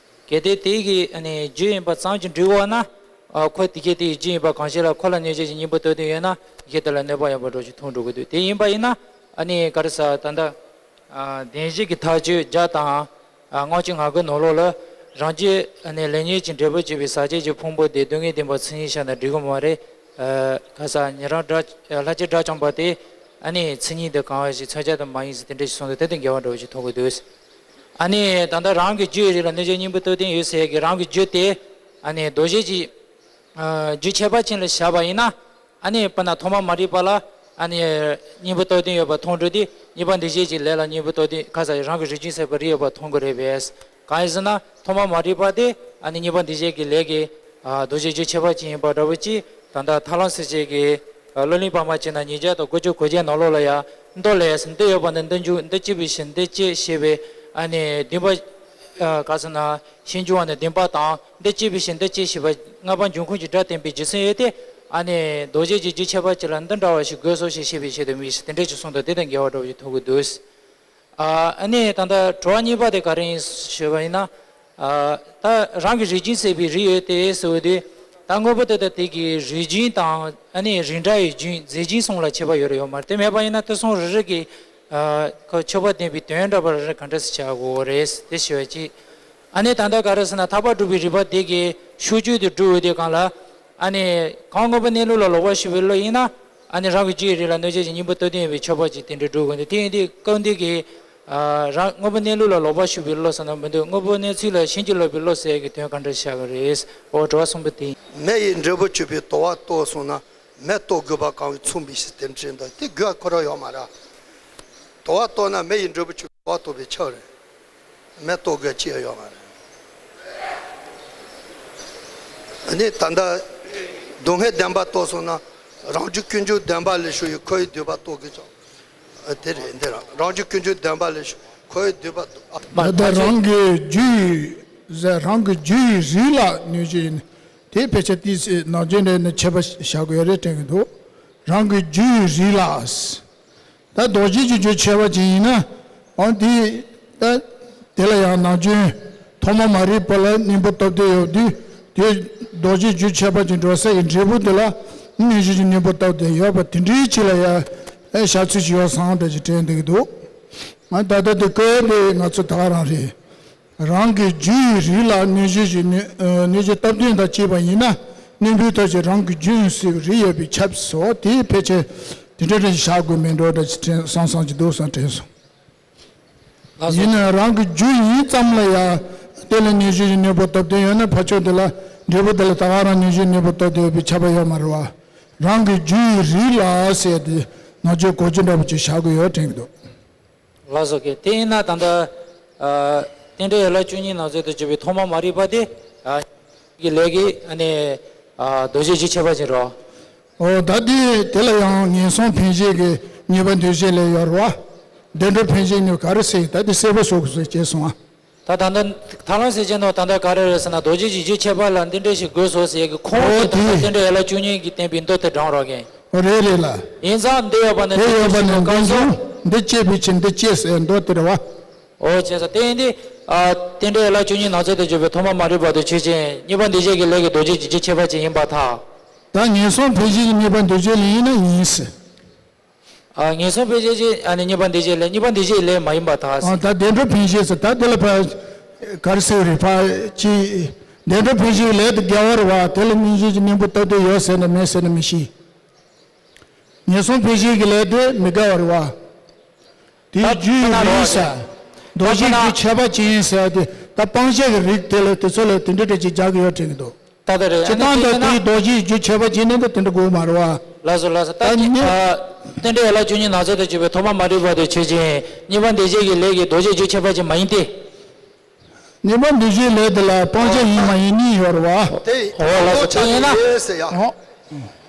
གལ་ཏེ་དེའི་གི་ཨ་ནི་རྒྱུ་ཡིན་པ་ཙམ་གྱིས་འགྲིག་གོ་ན། ཨ་ཁོ་དེ་གའི་དེའི་རྒྱུ་ཡིན་པ་གང་ཞིག་ལ་ཁོ་ལ་གནོད་བྱེད་ཀྱི་སྙིང་པོ་སྟོབས་ལྡན་ཡོད་ན་གཞི་དེ་ལ་གནོད་པ་ཡོད་པ་འདྲ་ཞིག་མཐོང་འགྲོ་གི་འདུག་དེ་ཡིན་པ་ཡིན་ན་ཨ་ནི་ག་རེ་ཟེར་ད་ལྟ། ཨ་བདེན་བཞི་གི་ཐག་གཅོད་བརྒྱ་དང་། ཨ་ལྔ་བཅུ་ང་དགུ་ནང་ལོགས་ལ་རང་རྒྱུ་ཨ་ནི་ལས་ཉོན་གྱི་འབྲས་བུ་བྱས་པའི་ཟག་བཅས་ཀྱི་ཕུང་པོ་དེ་སྡུག་བསྔལ་བདེན་པ་མཚན་ཉིད་བཞག་ན་འགྲིག་གི་མ་རེད། ཨ་ག་ས་ཉན་རང་སྒྲ་ལྷ་ཆེན་སྒྲ་བྱང་པ་དེ་ཨ་ནི་མཚན་ཉིད་དེ་གང་བ་ཞིག་མཚོན་བྱ་དང་མ་ཡིན་ཟེར་དེ་འདྲ་ཞིག་གསུངས་འདུག་དེ་དང་འགལ་བ་འདྲ་བོ་ཞིག་མཐོང་གི་འདུག་ཨ་ནི་ད་ལྟ་རང་གི་རྒྱུ་ཡི་རིགས་ལ་གནོད་བྱེད་སྙིང་པོ་སྟོབས་ལྡན་ཡོད་ཟེར་གི་རང་གི་རྒྱུ་དེ་ཨ་ནི་རྡོ་རྗེ་གི་ཨ་རྒྱུ་ཁྱད་པར་ཅན་ལ་བཞག་པ་ཡིན་ན། ཨ་ནི་དཔེར་ན་ཐོག་མ་མ་རིག་པ་ལ་ཨ་ནི་སྙིང་པོ་སྟོབས་ལྡན་ཡོད་པ་མཐོང་འགྲོ་དུས་གཉིས་པ་འདུ་བྱེད་ཀྱི་ལས་ལ་སྙིང་པོ་སྟོབས་ལྡན་ག་ས་རང་གི་རིགས་ཅན་ཟད་པའི་རིགས་ཡོད་པ་མཐོང་དགོས་རེད་པས། གང་ཡིན་ཟེར་ན་ཐོག་མ་མ་རིག་པ་དེ་ཨ་ནི་གཉིས་པ་འདུ་བྱེད་ཀྱི་ལས་ཀྱི་ཨ་རྡོ་རྗེ་རྒྱུ་ཁྱད་པར་ཅན་ཡིན་པ་འདྲ་བོ་ཅིག་ད་ལྟ་ཐར་ལམ་སྲིད་བྱུས་ཀྱི་ཨ་བློ་གླིང་པར་མ་བྱས་ན་ཉིས་བརྒྱ་དང་དགུ་བཅུ་གོ་བརྒྱད་ནང་ལོགས་ལ་ཡང་མདོ་ལས་འདི་ཡོད་པ་ནི་འདི་འཇུག་འདི་སྐྱེས་པའི་ཕྱིར་འདི་སྐྱེ་ཞེས་པའི་ཨ་ནི་བདེན་པ་ཨ་ག་ཟེར་ན། ཤེས་འགྱུར་བ་ནི་བདེན་པ་དང་། འདི་སྐྱེས་པའི་ཕྱིར་འདི་སྐྱེ་ཞེས་པ་ལྔ་པ་འབྱུང་ཁུངས་ཀྱི་སྒྲ་བསྟན་པའི་རྒྱུ་མཚན་ཡོད་དེ། ཨ་ནི་རྡོ་རྗེ་གི་རྒྱུ་ཁྱད་པར་ཅན་ལ་འདི་འདྲ་བ་ཞིག་དགོས་སོ་ཞེས་བཤད་པའི་ཆེད་དུ་མིན་ཞེས་དེ་འདྲ་ཞིག་གསུངས་འདུག་དེ་དང་འགལ་བ་འདྲ་བ་ཞིག་མཐོང་གི་འདུག་ཨ་ནི་ད་ལྟ་དྲི་བ་གཉིས་པ་དེ་ག་རེ་ཡིན་ཞུས་པ་ཡིན་ན། ཨ་ད་རང་གི་རིགས་ཅན་ཟད་པའི་རིགས་ཡོད་དེ་ཟེར་བ་དེ། ད་དངོས་པོ་དེ་དང་དེ་གི་རིགས་ཅན་དང་ཨ་ནི་རིགས་འདྲ་ཡི་རྒྱུན་རྫས་རྒྱུན་གསུམ་ལ་ཁྱད་པར་ཡོད་རེད་ཡོད་མ་རེད། དེ་མེད་པ་ཡིན་ན་དེ་གསུམ་རེ་རེ་གི་ཁོ་ཆོས་པ་བསྟན་པའི་དོན་འདྲ་བར་ག་འདྲ་སེ་བྱ་དགོས་རེད་དེ་ཞུ་བ་ཅིག་ཨ་ནི་ད་ལྟ་ག་རེ་ཟེར་ན་ཐར་པ་སྒྲུབ་པའི་རིགས་པ་དེ་གའི་ཤུགས་བཅུད་དུ་སྒྲུབ་འོས་དེ་གང་ལ། ཨ་ནི་གང་དངོས་པོ་གནས་ལུགས་ལ་ལོག་པར་ཞུགས་པའི་བློ་ཡིན་ན། ཨ་ནི་རང་གི་རྒྱུ་ཡི་རིགས་ལ་གནོད་བྱེད་ཀྱི་སྙིང་པོ་སྟོབས་ལྡན་ཡིན་པའི་ཆོས་པ་ཅིག་དེ་འདྲ་སྒྲུབ་དགོས་འདུག་དེ་ཡིན་དུས་སྐབས་འདི་གའི་རང་དངོས་པོ་གནས་ལུགས་ལ་ལོག་པར་ཞུགས་པའི་བློ་ཟེར་ན་མི་འདུག་དངོས་པོ་གནས་ཚུལ་ལ་ཕྱིན་ཅི་ལོག་པའི་བློ་ཟེར་གྱི་དོན་ག་འདྲ་བྱ་དགོས་རེད། འོ་དྲི་བ་གསུམ་པོ་དེ་ཡིན། མེ་ཡི་འབྲས་བུ་ཆོད་པའི་དུ་བ་གཏོར་སོང་ན། མེ་གཏོར་དགོས་པ་གང་བས་མཚུངས་པའི་ཕྱིར་དེ་འདྲ་འདུག་དེ་དགོས་ཁོ་རང་ཡོད་མ་རེད། དུ་བ་གཏོར་ན་མེ་ཡི་འབྲས་བུ་ཆོད་པའི་དུ་བ་གཏོར་བའི་ཕྱིར་རེད། མེ་གཏོར་དགོས་ཅི་ཡང་ཡོད་མ་རེད། ཨ་ནི་ད་ལྟ་སྡུག་བསྔལ་བདེན་པ་གཏོར་སོང་ན་རང་རྒྱུ་ཀུན་འབྱུང་བདེན་པ་ལས་བྱུང་བའི་འཁོར་བའི་སྡུག་པ་གཏོར་དགོས་ཀྱང་། ཨ་དེ་རེད་འདི་རང་རང་རྒྱུ་ཀུན་འབྱུང་བདེན་པ་ལས་བྱུང་འཁོར་བའི་སྡུག་པ་གཏོར། ཨ་ད་ལྟ་རང་གི་རྒྱུ་ཡི་ཟེར་རང་གི་རྒྱུ་ཡི་རིགས་ལ་གནོད་བྱེད་ཡིན། དེ་དཔེ་ཆ་ཏིས་ནག་རྒྱུན་རེ་ནས་ཁྱད་པར་བཞག་དགོས་རེད་དྲན་གྱི་འདུག་རང་གི་རྒྱུ་ཡི་རིགས་ལ། ད་རྡོ་རྗེ་གི་རྒྱུ་ཁྱད་པར་ཅན་ཡིན་ན། འོ་དེ་ད་དེ་ལ་ཡང་ནག་རྒྱུན་ཐོག་མ་མ་རིག་པ་ལ་གཉེན་པོ་སྟོབས་ལྡན་ཡོད་དུས་དེ་རྡོ་རྗེ་རྒྱུ་ཁྱད་པར་ཅན་འགྲོ་ས་ཡི་འབྲས་བུ་དེ་ལ་གནོད་བྱེད་ཀྱི་གཉེན་པོ་སྟོབས་ལྡན་ཡོད་པ་དེ་འདྲའི་ཆེད་ལ་ཡང་ཨེ་བྱ་ཚུལ་ཞིག་ཡོད་བསམ་འདྲ་ཞིག་དྲན་འདུག་གི་འདུག་ང་ད་ལྟ་དེ་བཀོད་དེ་ང་ཚོ་ད་ག་རང་རེད། རང་གི་རྒྱུ་ཡི་རིགས་ལ་གནོད་བྱེད་ཀྱི་གནོད་གནོད་བྱེད་སྟོབས་ལྡན་དང་བཅས་པ་ཡིན་ན་གནོད་འབུལ་ཐབས་ཀྱིས་རང་གི་རྒྱུ་ཡང་སྲིད་པའི་རིགས་ཡོད་པའི་ཆབས་སོ་དེའི་ཕལ་ཆེར་དེ་འདྲ་འདྲ་ཞིག་བྱ་དགོས་མེད་འགྲོ་འདྲ་ཞིག་དྲན་བསམ་བསམ་གྱི་འདུག་བསམ་དྲན་སོང་། ལགས་སོ། ཡིན་ནའང་རང་གི་རྒྱུ་ཡིན་ཙམ་ལ་ཡང་དེ་ལ་གནོད་བྱེད་ཀྱི་གནོད་པ་སྟོབས་ལྡན་ཡོད་ན་ཕར་ཕྱོགས་དེ་ལ་འབྲས་བུ་དེ་ལ་ད་ག་རང་གནོད་བྱེད་གནོད་པ་སྟོབས་ལྡན་ཡོད་པའི་ཁྱབ་པ་ཡོད་མ་རེད་བ། རང་གི་རྒྱུ་ཡི་རིགས་ལ་ཟེར་ཏེ་ནག་ཆོས་གོ་རྒྱུ་འདྲ་པོ་ཅིག་བྱ་དགོས་ཡོད་དྲན་གྱི་འདུག་ལགས་སོ། ཀྱེ་དེ་ཡིན་ན་ད་ལྟ་ཨ་རྟེན་འབྲེལ་ཡན་ལག་བཅུ་གཉིས་ནང་གསལ་དུ་གྱུར་པའི་ཐོག་མ་མ་རིག་པ་དེ་ཨ་གི་ལས་ཀྱི་ཨ་ནི་ཨ་རྡོ་རྗེ་རྒྱུ་ཁྱད་པར་ཅན་རོ། འོ་ད་དེ་དེ་ལ་ཡང་ངན་སོང་འཕེན་བྱེད་ཀྱི་གཉིས་པ་འདུ་བྱེད་ལས་ཡོད་རེད་བ། བདེ་འགྲོ་འཕེན་བྱེད་ནི་ག་རེ་ཟེར་ད་དེ་གསལ་པོ་བཟོ་དགོས་ཟེར་བྱས་སོང་ཨ། ད་ད་ལྟ་ཐར་ལམ་སེམས་བསྐྱེད་ནང་ད་ལྟ་ག་རེ་རེད་ཟེར་ན་རྡོ་རྗེ་གི་རྒྱུ་ཁྱད་པར་ལ་འདི་འདྲ་ཞིག་དགོས་སོ་ཟེར་ཡ་གི་ཁུངས་དེ་ད་ལྟ་རྟེན་འབྲེལ་ཡན་ལག་བཅུ་གཉིས་ཀྱིས་བསྟན་པའི་མདོ་དེ་དྲངས་རོགས་གྱིས། འོ་རེད་རེད་ལ། ཡིན་ཙང་འདི་ཡོད་པ་ནི་དེ་ཡོད་པ་ནི་འདི་འདི་སྐྱེས་པའི་ཕྱིར་འདི་སྐྱེས་ཟེར་མདོ་དེ་རེད་བ། འོ་བྱས་ཙང་དེ་ཡིན་དུས་ཨ་རྟེན་འབྲེལ་ཡན་ལག་བཅུ་གཉིས་ནང་གསལ་དུ་གྱུར་པའི་ཐོག་མ་མ་རིག་པ་དང་ཆོས་ཅན། གཉིས་པ་འདུ་བྱེད་ཀྱི་ལས་ཀྱི་རྡོ་རྗེ་གི་རྒྱུ་ཁྱད་པར་ཅན་ཡིན་པར་ཐལ། ད་ངན་སོང་འཕེན་བྱེད་ཀྱི་གཉིས་པ་འདུ་བྱེད་ལས་ཡིན་ན་ཡིན་ཟེར། ཨ་ངན་སོང་འཕེན་བྱེད་ཀྱི་ཨ་ནི་གཉིས་པ་འདུ་བྱེད་ལས་གཉིས་པ་འདུ་བྱེད་ལས་མ་ཡིན་པར་ཐལ། ཨ་ད་བདེ་འགྲོ་འཕེན་བྱེད་ཟེར་ད་དེ་ལ་ཕར་ག་རེ་ཟེར་རེད་ཕར་ཅི། བདེ་འགྲོ་འཕེན་བྱེད་ཀྱི་ལས་དེ་དགེ་བ་རེད་བ་དེ་ལ་གནོད་བྱེད་ཀྱི་གཉེན་པོ་སྟོབས་ལྡན་ཡོད་ཟེར་ན་མེད་ཟེར་ན་མི་ཤེས། ངན་སོང་འཕེན་བྱེད་ཀྱི་ལས་དེ་མི་དགེ་བ་རེད་བ། དེའི་རྒྱུ་ཡི་རིགས་ཟེར། རྡོ་རྗེ་རྒྱུ་ཁྱད་པར་ཅན་ཟེར་ཏེ་ད་སྤང་བྱ་གི་རིགས་དེ་ལ་དེ་ཚོ་ལ་དེ་འདྲ་འདྲ་ཅིག་རྒྱག་གི་ཡོད་དྲན་གྱི་འདུག་ད་ལྟ་རེད། སྤྱིར་བཏང་ད་དེའི་རྡོ་རྗེའི་རྒྱུ་ཁྱད་པར་ཅན་ནི་ད་དེ་འདྲ་དགོས་མ་རེད་བ། ལགས་སོ་ལགས་སོ། ད་ད་ནི་ཨ་ རྟེན་འབྲེལ་ཡན་ལག་བཅུ་གཉིས་ནང་ཚན་དུ་གྱུར་པའི་ཐོག་མ་མ་རིག་པ་དེ་ཆོས་ཅན། གཉིས་པ་འདུས་བྱས་ཀྱི་ལས་ཀྱི་ལྡོག་ཕྱོགས་རྒྱུ་ཁྱད་པར་ཅན་མ་ཡིན་ཏེ། གཉིས་པ་འདུས་བྱས་ལས་དེ་ལ་སྤང་བྱ་ཡིན་མ་ཡིན་གཉིས་ཡོད་རེད་བ། དེ་འོ་ལགས་སོ། དེ་ཡིན་ན། ཡིན་ཟེར་ཡ། འོ།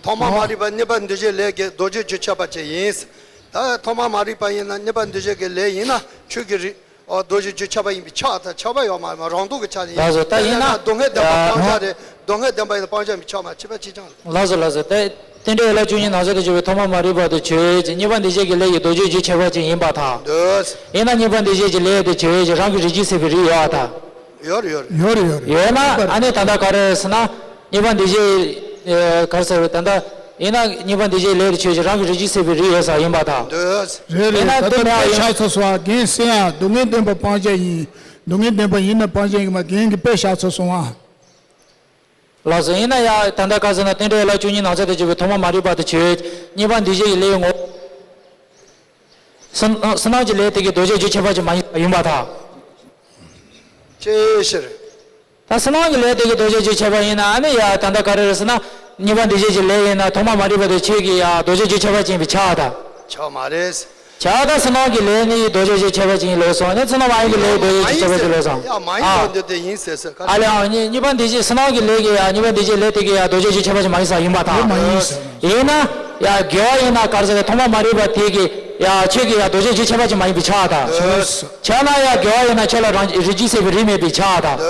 ཐོག་མ་མ་རིག་པ་གཉིས་པ་འདུས་བྱས་ལས་ཀྱི་ལྡོག་ཕྱོགས་རྒྱུ་ཁྱད་པར་ཅན་ཡིན། ད་ཐོག་མ་མ་རིག་པ་ཡིན་ན་གཉིས་པ་འདུས་བྱས་ཀྱི་ལས་ཡིན་ན་ཆོས་ཀྱི་རིགས། ཨོ། ལྡོག་ཕྱོགས་རྒྱུ་ཁྱད་པར་ཡིན་པས་ཁྱབ་དང་ཁྱབ་པ་ཡོད་མ་རེད། རང་ལྡོག་གི་ཆ་ནས་ཡིན། ལགས་སོ། ད་ཡིན་ན། སྡུག་བསྔལ་བདེན་པ་སྤང་བྱ་རེད། སྡུག་བསྔལ་བདེན་པ་ཡིན་ན་སྤང་བྱ་མི་ཁྱབ་མ་མཆིས་པ་ཅི་ཅང་རེད། ལགས་སོ་ལགས་སོ། ད་རྟེན་འབྲེལ་ཡན་ལག་བཅུ་གཉིས་ནང་ཚན་དུ་གྱུར་པའི་ཐོག་མ་མ་རིག་པ་དེ་ཆོས་ཅན། གཉིས་པ་འདུས་བྱས་ཀྱི་ལས་ཀྱི་ལྡོག་ཕྱོགས་རྒྱུ་ཁྱད་པར་ཅན་ཡིན་པར་ཐལ། འདོད། ཡིན་ན་གཉིས་པ་འདུས་བྱས་ཀྱི་ལས་དེ་ཆོས་ཅན། རང་གི་རིགས་རྒྱུད་ཟད་པའི་རིགས་ཡོད་པར་ཐལ། ཡོད་རེད་ཡོད་རེད། ཡོད་རེད་ཡོད་རེད། ཡོད་ན་ཨ་ནི་ད་ལྟ་ག་རེ་ཟེར་ན། གཉིས་པ་འདུས་བྱས། ཨེ། ག་རེ་ཟེར་བ། ད་ལྟ་ཡིན་ན་གཉིས་པ་འདུས་བྱས་ལས་དེ་ཆོས་ཅན། རང་གི་རིགས་རྒྱུད་ཟད་པའི་རིགས་ཡོད་ས་ཡིན་པར་ཐལ། འདོད། རེད་རེད། ཡིན་ན་ད་ལྟ་དེ་མེད་པ་དཔེ་ཡིན། ཆགས་ཚར་སོང་བ། རྒན་གསན་ཡ། སྡུག་བསྔལ་བདེན་པ་སྤང་བྱ་ཡིན། སྡུག་བསྔལ་བདེན་པ་ཡིན་ན་སྤང་བྱ་ཡིན་པ་རྒན་གྱིས་དཔེ་བཞག་ཚར་སོང་བ། ལགས་སོ། ཡིན་ན་ཡང་ད་ལྟ་ག་རེ་ཟེར་ན། རྟེན་འབྲེལ་ཡན་ལག་བཅུ་གཉིས་ནང་ཚན་དུ་གྱུར་པའི་ཐོག་མ་མ་རིག་པ་དེ་ཆོས་ཅན། གཉིས་པ་འདུས་བྱས་ཀྱི་ལས་ངོ་བོ། བསོད་ནམས་ཀྱི་ལས་དེ་གི་ལྡོག་ཕྱོགས་རྒྱུ་ཁྱད་པར་ཅན་མ་ཡིན་པར་ཐལ། ཅིའི་ཕྱིར། ད་བསོད་ནམས་ཀྱི་ལས་དེ་གི་ལྡོག་ཕྱོགས་རྒྱུ་ཁྱད་པར་ཡིན་ན། ཨ་ནི་ཡ་ད་ལྟ་ག་རེ་རེད་ཟེར་ན། གཉིས་པ་འདུས་བྱས་ཀྱི་ལས་ཡིན་ན་ཐོག་མ་མ་རིག་པ་དེ་ཆོས་ཀྱི་ཡ་ལྡོག་ཕྱོགས་རྒྱུ་ཁྱད་པར་ཅན་ཡིན་པས་ཁྱབ་པར་ཐལ། ཁྱབ་མ་རེད། ཁྱབ་ད་བསོད་ནམས་ཀྱི་ལས་ནི་ལྡོག་ཕྱོགས་རྒྱུ་ཁྱད་པར་ཅན་ཡིན་ལབ་སོང་། ཨ་ནི་བསོད་ནམས་མ་ཡིན་གྱི་ལས་ཀྱི་ལྡོག་ཕྱོགས་རྒྱུ་ཁྱད་པར་ཅན་ལབ་སོང་། ཡ་མ་ཡིན་ཨ། ལབ་འདོད་དེ་ཡིན་ཟེར་ཟེར་ག་ཨ་ལས། ཨ་ནི་གཉིས་པ་འདུས་བྱས། བསོད་ནམས་ཀྱི་ལས་ཀྱི་ཡ། གཉིས་པ་འདུས་བྱས་ལས་དེ་གི་ཡ་ལྡོག་ཕྱོགས་རྒྱུ་ཁྱད་པར་ཅན་མ་ཡིན་ས་ཡིན་པར་ཐལ། ཡོད་མ་ཡིན་ཟེར། ཡིན་ན་ཡ་དགེ་བ་ཡིན་ན་ག་རེ་ཟེར། ཐོག་མ་མ་རིག་པ་དེ་གི་ཡ་ཆོས་ཀྱི་ཡ་ལྡོག་ཕྱོགས་རྒྱུ་ཁྱད་པར་ཅན་མ་ཡིན་པས་ཁྱབ་པར་ཐལ། ཆོས། ཁྱབ་ན་ཡ་དགེ་བ་ཡིན་ན་ཁྱོད་ལ་རང་རིགས་རྒྱུད་ཟད་པའི་རིགས་མེད་པས་ཁྱབ་པར་ཐལ།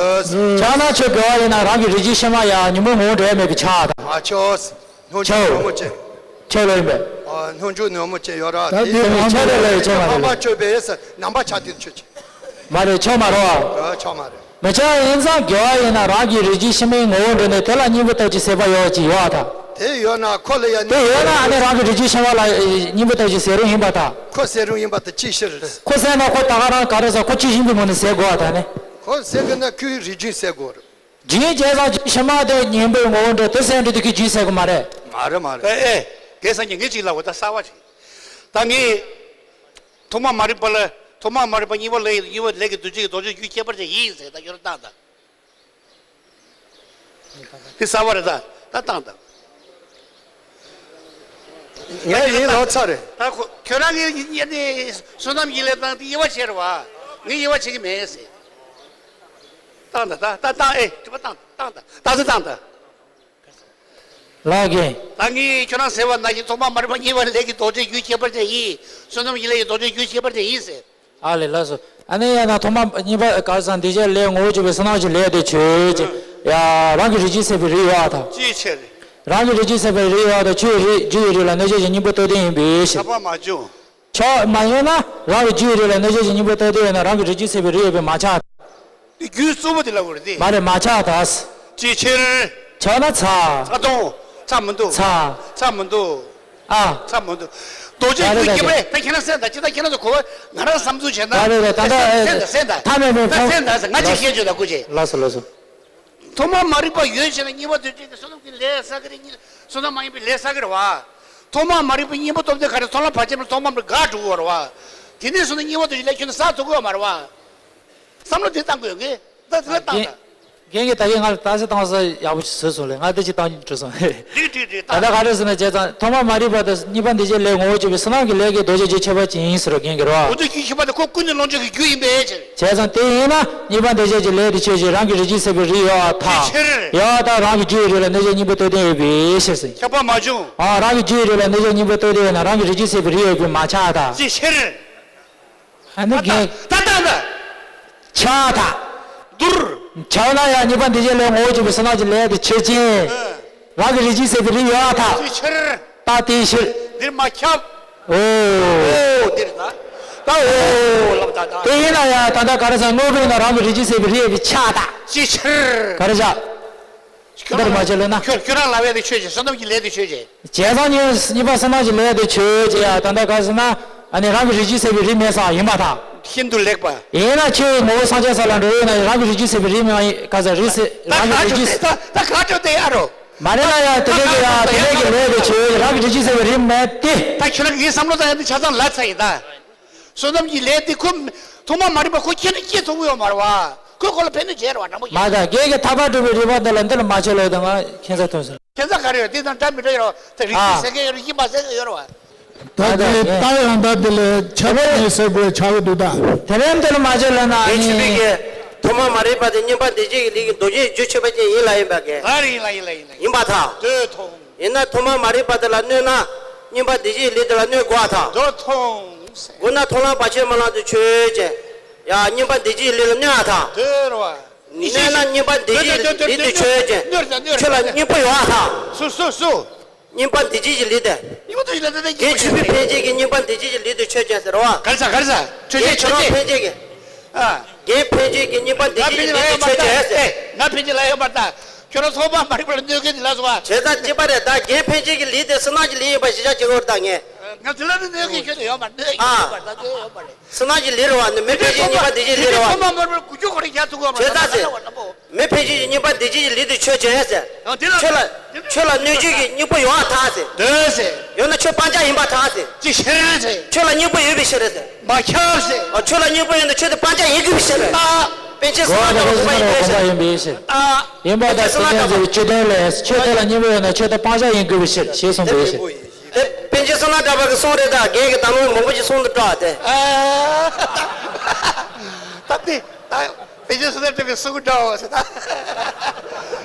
ཁྱབ་ན་ཁྱོད་དགེ་བ་ཡིན་ན་རང་གི་རིགས་རྒྱུད་ཕྱི་མ་ཡ་ཉོན་མོངས་ངོ་བོ་འདྲེས་མེད་པས་ཁྱབ་པར་ཐལ། མ་ཆོས། སྙོམས་འཇུག་ཆོས། ཉོན་མོངས་ཅན། ཆོས་ལ་ཡིན་པས། ཨ། སྙོམས་འཇུག་ཉོན་མོངས་ཅན་ཡོད་ར། ད་དེ་དེ་གང་ཆོས་ལ་ལ་ཡོད་ཆོས་མ་རེད། ཕམ་པ་གཅོད་པའི་ནམ་པ་ཆགས་དེ་ཆོས་ཅན། མ་རེད། ཆོས་མ་རེད་བ། ཨ། ཆོས་མ་རེད། མི་ཆོས་ཡིན་ཙང་དགེ་བ་ཡིན་ན་རང་གི་རིགས་རྒྱུད་ཕྱི་མའི་ངོ་བོ་འདྲེས་ནས་དེ་ལ་སྙིང་པོ་ལྟ་བུའི་སྲེད་པ་ཡོད་ཅིག་ཡོད་པར་ཐལ། དེ་ཡོད་ན་ཁོ་ལ་ཡང་དེ་ཡོད་ན་ཨ་ནི་རང་གི་རིགས་རྒྱུད་ཕྱི་མ་ལ་སྙིང་པོ་ལྟ་བུའི་སྲེད་རུང་ཡིན་པར་ཐལ། ཁོ་སྲེད་རུང་ཡིན་པར་ཐལ། ཅིའི་ཕྱིར། ཁོ་སྲེད་ན་ཁོ་ད་ག་རང་ག་རེ་ཟེར། ཁོ་ཇི་བཞིན་པའི་ངོ་ནས་སྲེད་དགོས་པར་ཐལ་ནི། ཁོ་སྲེད་དགོས་ན་ཁོའི་རིགས་རྒྱུད་སྲེད་དགོས་རེད། རྒྱུན་བྱས་ཙང་རྒྱུད་ཕྱི་མ་དེ་ཉོན་མོངས་པའི་ངོ་བོ་འདྲེས་དེ་སྲེད་འགྲོ་དུས་ཀྱི་རྒྱུད་སྲེད་དགོས་མ་རེད། མ་རེད་མ་རེད། ཨེ་ཨེ། དེ་སང་ཉིན་ངས་ཅིག་ལབ་པ་ད་གསར་བ་ཞིག་ད་ངས་ཐོག་མ་མ་རིག་པ་ལ། ཐོག་མ་མ་རིག་པ་གཉིས་པ་ལས་གཉིས་པ་ལས་ཀྱི་ལྡོག་ཕྱོགས་ཀྱི་ལྡོག་ཕྱོགས་རྒྱུ་ཁྱད་པར་ཅན་ཡིན་ཟེར། ད་ཁྱོད་རང་བཏང་དང་། དེ་གསར་བ་རེད། ད་ད་བཏང་དང་། ངས་ཡིན་ལབ་ཚར་རེད། ད་ཁོ་ཁྱོད་རང་གིས་ཡིན་ནི་བསོད་ནམས་ཀྱི་ལས་བཏང་དེ་དབྱེ་བ་ཕྱེ་རེད་བ། ངས་དབྱེ་བ་ཕྱེ་གི་མེད་ཟེར། བཏང་དང་། ད་ད་བཏང་། ཨེ། དྲི་བ་བཏང་། བཏང་དང་། ད་ཚོད་བཏང་དང་། ལགས་རྒན། ད་ངས་ཁྱོད་རང་ཟེར་བ་ནང་བཞིན་ཐོག་མ་མ་རིག་པ་གཉིས་པ་ལས་ཀྱི་ལྡོག་ཕྱོགས་རྒྱུ་ཁྱད་པར་ཅན་ཡིན། བསོད་ནམས་ཀྱི་ལས་ཀྱི་ལྡོག་ཕྱོགས་རྒྱུ་ཁྱད་པར་ཅན་ཡིན་ཟེར། ཨ་ལས། ལགས་སོ། ཨ་ནི་ཡང་ན་ཐོག་མ་གཉིས་པ་ག་རེ་ཟེར། འདུས་བྱས་ལས་ངོ་བོ་གཅིག་པའི་བསོད་ནམས་ཀྱི་ལས་དེ་ཆོས་ཅན། ཡ། རང་གི་རིགས་རྒྱུད་ཟད་པའི་རིགས་ཡོད་པར་ཐལ། ཅིའི་ཕྱིར། རང་གི་རིགས་རྒྱུད་ཟད་པའི་རིགས་ཡོད་པར་ཐལ། ཆོས་རིགས་རྒྱུ་ཡི་རིགས་ལ་གནོད་བྱེད་ཀྱི་གཉེན་པོ་ལྟོས་ལྡན་ཡིན་པའི་ཕྱིར། ཁྱབ་པ་མ་བྱུང་། ཆོས་མ་ཡིན་ན་རང་གི་རྒྱུ་ཡི་རིགས་ལ་གནོད་བྱེད་ཀྱི་གཉེན་པོ་ལྟོས་ལྡན་ཡོད་ན་རང་གི་རིགས་རྒྱུད་ཟད་པའི་རིགས་ཡོད་པས་མ་ཁྱབ། དེ་རྒྱུ་གཙོ་བོ་དེ་ལ་གོ་རེད་དེ། མ་རེད། མ་ཁྱབ་ད། ཅིའི་ཕྱིར། ཁྱབ་ན་ཚར། ཚར་དང་། ཚར་མི་འདུག་ཚར། ཚར་མི་འདུག་ཨ། ཚར་མི་འདུག་ལྡོག་ཕྱོགས་རྒྱུ་ཁྱད་པར་ཅན། ད་ཁྱེད་རང་གསན་དང་། ཅི་ད་ཁྱེད་རང་ཚོ་གོ་བ་ང་རང་བསམ་ཚུལ་བྱས་ན། རེད་རེད། ད་ལྟ་གསན་དང་། གསན་དང་། ཐ་མལ་པའི་ད་ཕུང་། གསན་དང་། ང་ཅིག་བཤད་ཆོག་ད་སྐུ་མཁྱེན། ལགས་སོ་ལགས་སོ། ཐོག་མ་མ་རིག་པ་ཡོད་བྱས་ན་གཉིས་པ་ལྡོག་ཕྱོགས་ཀྱི་བསོད་ནམས་ཀྱི་ལས་བསགས་ཀྱི་རེད། བསོད་ནམས་མ་ཡིན་པའི་ལས་བསགས་ཀྱི་རེད་བ། ཐོག་མ་མ་རིག་པའི་གཉེན་པོ་སྟོབས་ལྡན་ག་རེ་ཐོག་ལ་ཕར་ཕྱིན་པའི་ཐོག་མ་མར་འགག་འགྲོ་གི་ཡོད་རེད་བ། དེ་ནས་བཟུང་ནས་གཉིས་པ་ལྡོག་ཕྱོགས་ལས་ཁྱོན་ནས་བསགས་ཐུབ་ཀྱི་ཡོད་མ་རེད་བ། བསམ་བློ་དེ་བཏང་དགོས་ཀྱི། ད་དེ་ལ་བཏང་དང་། རྒན་རྒན་གྱིས་ད་གིན་ང་ལ་རྟགས་གསལ་བཏང་ས་ཡག་པོ་ཞིག་བཟོས་སོང་ལེ། ང་དེ་ཅིག་བཏང་འགྲོ་སོང་། རེད་རེད་རེད། ད་ད་ག་རེ་ཟེར་ན། བྱས་ཙང་ཐོག་མ་མ་རིག་པ་དང་གཉིས་པ་འདུས་བྱས་ལས་ངོ་བོ་གཅིག་པའི་བསོད་ནམས་ཀྱི་ལས་ཀྱི་ལྡོག་ཕྱོགས་རྒྱུ་ཁྱད་པར་ཅན་ཡིན་ཟེར་བ་རྒན་གྱིས་རེད་བ། འོ་དེ་རྒྱུ་ཁྱད་པར་དེ་ཁོ་ཀུན་ནས་བསླང་ཆོག་གི་རྒྱུ་ཡིན་པའི་ཕྱིར། བྱས་ཙང་དེ་ཡིན་ན་གཉིས་པ་འདུས་བྱས་ཀྱི་ལས་དེ་ཆོས་ཅན། རང་གི་རིགས་རྒྱུད་ཟད་པའི་རིགས་ཡོད་པར་ཐལ། ཅིའི་ཕྱིར། ཡོད་པར་ཐལ། རང་གི་རྒྱུ་ཡི་རིགས་ལ་གནོད་བྱེད་གཉེན་པོ་ལྟོས་ལྡན་ཡོད་པའི་ཕྱིར་ཟེར། ཁྱབ་པ་མ་བྱུང་། ཨ། རང་གི་རྒྱུ་ཡི་རིགས་ལ་གནོད་བྱེད་གཉེན་པོ་ལྟོས་ལྡན་ཡོད་ན་རང་གི་རིགས་རྒྱུད་ཟད་པའི་རིགས་ཡོད་པས་མ་ཁྱབ་པར་ཐལ། ཅིའི་ཕྱིར། ཨ་ནི་རྒན། ད་ད་ད། ཁྱབ་པར་ཐལ། དུར། ཁྱབ་ན་ཡང་གཉིས་པ་འདུས་བྱས་ལས་ངོ་བོ་གཅིག་པའི་བསོད་ནམས་ཀྱི་ལས་དེ་ཆོས་ཅན། ཨ། རང་གི་རིགས་རྒྱུད་ཟད་པའི་རིགས་ཡོད་པར་ཐལ། ཅིའི་ཕྱིར། ད་དེའི་ཕྱིར། འདིར་མ་ཁྱབ། འོ། འོ་འདིར་ད། ད་འོ་ལབ་ད་ད། དེ་ཡིན་ན་ཡང་ད་ལྟ་ག་རེ་ཟེར། དངོས་པོ་ཡིན་ན་རང་གི་རིགས་རྒྱུད་ཟད་པའི་རིགས་ཡོད་པས་ཁྱབ་པར་ཐལ། ཅིའི་ཕྱིར། ག་རེ་བྱ། འདིར་མ་བྱས་ལབ་ན། ཁྱོད་ཁྱོད་རང་ལབ་ཡ་དེ་ཆོས་ཅན། བསོད་ནམས་ཀྱི་ལས་དེ་ཆོས་ཅན། བྱས་ཙང་གཉིས་གཉིས་པ་བསོད་ནམས་ཀྱི་ལས་དེ་ཆོས་ཅན། ཡ། ད་ལྟ་ག་རེ་ཟེར་ན། ཨ་ནི་རང་གི་རིགས་རྒྱུད་ཟད་པའི་རིགས་མེད་ས་ཡིན་པར་ཐལ། ཤིན་ཏུ་ལེགས་པ། ཡིན་ན་ཁྱོད་ངོ་བོ་སངས་རྒྱས་ས་ལ་འགྲོ་ཡོད་ན་རང་གི་རིགས་རྒྱུད་ཟད་པའི་རིགས་མེད་ཡིན། ག་ཟེར། རིགས་ཟད། རང་གི་རིགས་རྒྱུད། ད་ད་ག་འགྲོ་དེ་ཡ་རོ། མ་རེད་ན་ཡ། དེ་འདྲའི་གི་ཡ། དེ་འདྲའི་གི་ལས་དེ་ཆོས་རང་གི་རིགས་རྒྱུད་ཟད་པའི་རིགས་མེད་དེ། ད་ཁྱོད་རང་གི་བསམ་བློ་བཏང་ཡ་དེ་ཆ་ཚང་ལ་ཚ་ཡིན་ད། བསོད་ནམས་ཀྱི་ལས་དེ་ཁོ་ཐོག་མ་མ་རིག་པ་ཁོ་ཁྱེད་ནས་སྐྱེ་ཐུབ་ཀྱི་ཡོད་མ་རེད་བ། ཁོས་ཁོ་ལ་ཕན་གནོད་བྱས་རེད་བ། དྲང་པོ་བཤད། མ་ད་རྒན་གྱིས་ཐར་པ་སྒྲུབ་པའི་རིགས་པ་འདི་ལ་འདི་ལ་མ་ཆོས་ལོས་དང་ང་ཁྱད་མཚར་ཐོན་ཟེར། ཁྱད་མཚར་ག་རེ་ཡོད། དེ་དང་འདྲ་མི་འདྲ་ཡོད་རེད་བ། དེ་རིགས་རྒྱུད་ཟེར་མཁན་ཡོད་རེད། ཡིན་པ་ཟེར་མཁན་ཡོད་རེད་བ། ད་དེ་ལྟ་ཡང་ད་དེ་ལས་ཁྱད་པར་མེད་ཟེར་དགོས་ཆགས་ཀྱི་འདུག་ད། དེ་རིང་འདི་ལ་མ་བྱས་ལ་ན་དེ་ནི་ཆོས་པའི་གི་ཐོག་མ་མ་རིག་པ་དེ་བསྙེན་པ་འདི་གཅིག་གི་ལས་ཀྱི་མདོ་རྒྱུད་རྒྱུ་ཆོས་པ་ཅན་ཡིན་ལ་ཡིན་པ་གི། ཨ་རེད། ཡིན་ལ་ཡིན་ལ་ཡིན་ལ་ཡིན། ཡིན་པ་ཐལ། དེ་མཐོང་། ཡིན་ན་ཐོག་མ་མ་རིག་པ་དེ་ལ་གནོད་ན་བསྙེན་པ་འདི་གཅིག་གི་ལས་དེ་ལ་གནོད་དགོས་པ་ཐལ། དེ་མཐོང་། དགོས་ན་མཐོང་ལམ་བར་ཆད་མ་ལངས་དུས་ཆོས་ཅན། ཡ་བསྙེན་པ་འདི་གཅིག་གི་ལས་ལ་གནོད་པ་ཐལ། དེ་རེད་བ། གནོད་ན་བསྙེན་པ་འདི་གཅིག་གི་ལས་དེ་ཆོས་ཅན། ཆོས་ལ་སྙིང་པོ་ཡོད་པ་ཐལ། སུ་སུ་སུ། བསྙེན་པ་འདི་གཅིག་གི་ལས་དེ། སྙིང་པོ་འདི་གཅིག་གི་ལས་དེ་དེ་ཆོས་པའི་ཕན་ཆད་ཀྱི་བསྙེན་པ་འདི་གཅིག་གི་ལས་དེ་ཆོས་ཅན་ཟེར་བ། ག་རེ་ཟ་ག་རེ་ཟ། ཆོས་ཅན་ཆོས་ཅན། ཕན་ཆད་ཀྱི། ཨ། རྒན་ཕན་ཆད་ཀྱི་བསྙེན་པ་འདི་གཅིག་གི་ལས་དེ་ཆོས་ཅན་ཟེར། ང་ཕན་ཆད་ལ་ཡོད་པར་ལྟ། ཁྱོད་རང་ཚོགས་པ་མ་རིག་པར་གནོད་མཁན་དེ་ལ་སོང་བ། བྱས་ཙང་གཅིག་པ་རེད་ད། རྒན་ཕན་ཆད་ཀྱི་ལས་དེ་བསོད་ནམས་ཀྱི་ལས་ཡིན་པ་གཞི་བཞག་བྱེད་དགོས་རེད་ད་ངས། ང་ཚོ་ལ་ནི་གནོད་མཁན་ཁྱོད་དེ་ཡོད་མ་རེད། གནོད་མཁན་ཡོད་པར་ལྟ། གནོད་ཡོད་པ་རེད། བསོད་ནམས་ཀྱི་ལས་རེད་བ། ནི་མི་ཕན་ཆད་བསྙེན་པ་འདི་གཅིག་གི་ལས་རེད་བ། ཚོགས་པ་མ་རིག་པར་དགུ་བཅུ་གོ་རེ་རྒྱག་ཐུབ་ཀྱི་ཡོད་མ་རེད། བྱས་ཙང་ཟེར། མི་ཕན་ཆད་ཀྱི་བསྙེན་པ་འདི་གཅིག་གི་ལས་དེ་ཆོས་ཅན་ཟེར། ཨ་དེ་ལ་ཆོས་ལ་ཆོས་ལ་གནོད་བྱེད་ཀྱི་སྙིང་པོ་ཡོད་པར་ཐལ་ཟེར། འདོད་ཟེར། ཡང་ན་ཆོས་སྤང་བྱ་ཡིན་པར་ཐལ་ཟེར། ཅི་ཕྱིར་ཟེར། ཆོས་ལ་སྙིང་པོ་ཡོད་པའི་ཕྱིར་ཟེར། མ་ཁྱབ་ཟེར། ཨ་ཆོས་ལ་སྙིང་པོ་ཡོད་ན་ཆོས་དེ་སྤང་བྱ་ཡིན་དགོས་པའི་ཕྱིར། ཨ། པཎ་ཆེན་བསོད་ནམས་གྲགས་པ་དགོངས་པ་ཡིན་པའི་ཕྱིར། ཨ། ཡིན་པར་ཐལ། ཨ། བསོད་ནམས་གྲགས་པ་གིས་སྤྱིར་བཏང་ལས་ཆོས་དེ་ལ་སྙིང་པོ་ཡོད་ན་ཆོས་དེ་སྤང་བྱ་ཡིན་དགོས་པའི་ཕྱིར་ཞེས་གསུངས་པའི་ཕྱིར། དེ་པཎ་ཆེན་བསོད་ནམས་གྲགས་པ་གི་གསུང་རེད་ད། རྒན་གྱིས་ད་ལོ་མང་པོ་ཞིག་གསུང་དུ་སྤྲོ་བ་དེ། ཨ། ད་དེ་ད། པཎ་ཆེན་བསོད་ནམས་གྲགས་པའི་གསུང་གི་འདྲ་བ་ཟེར་ད།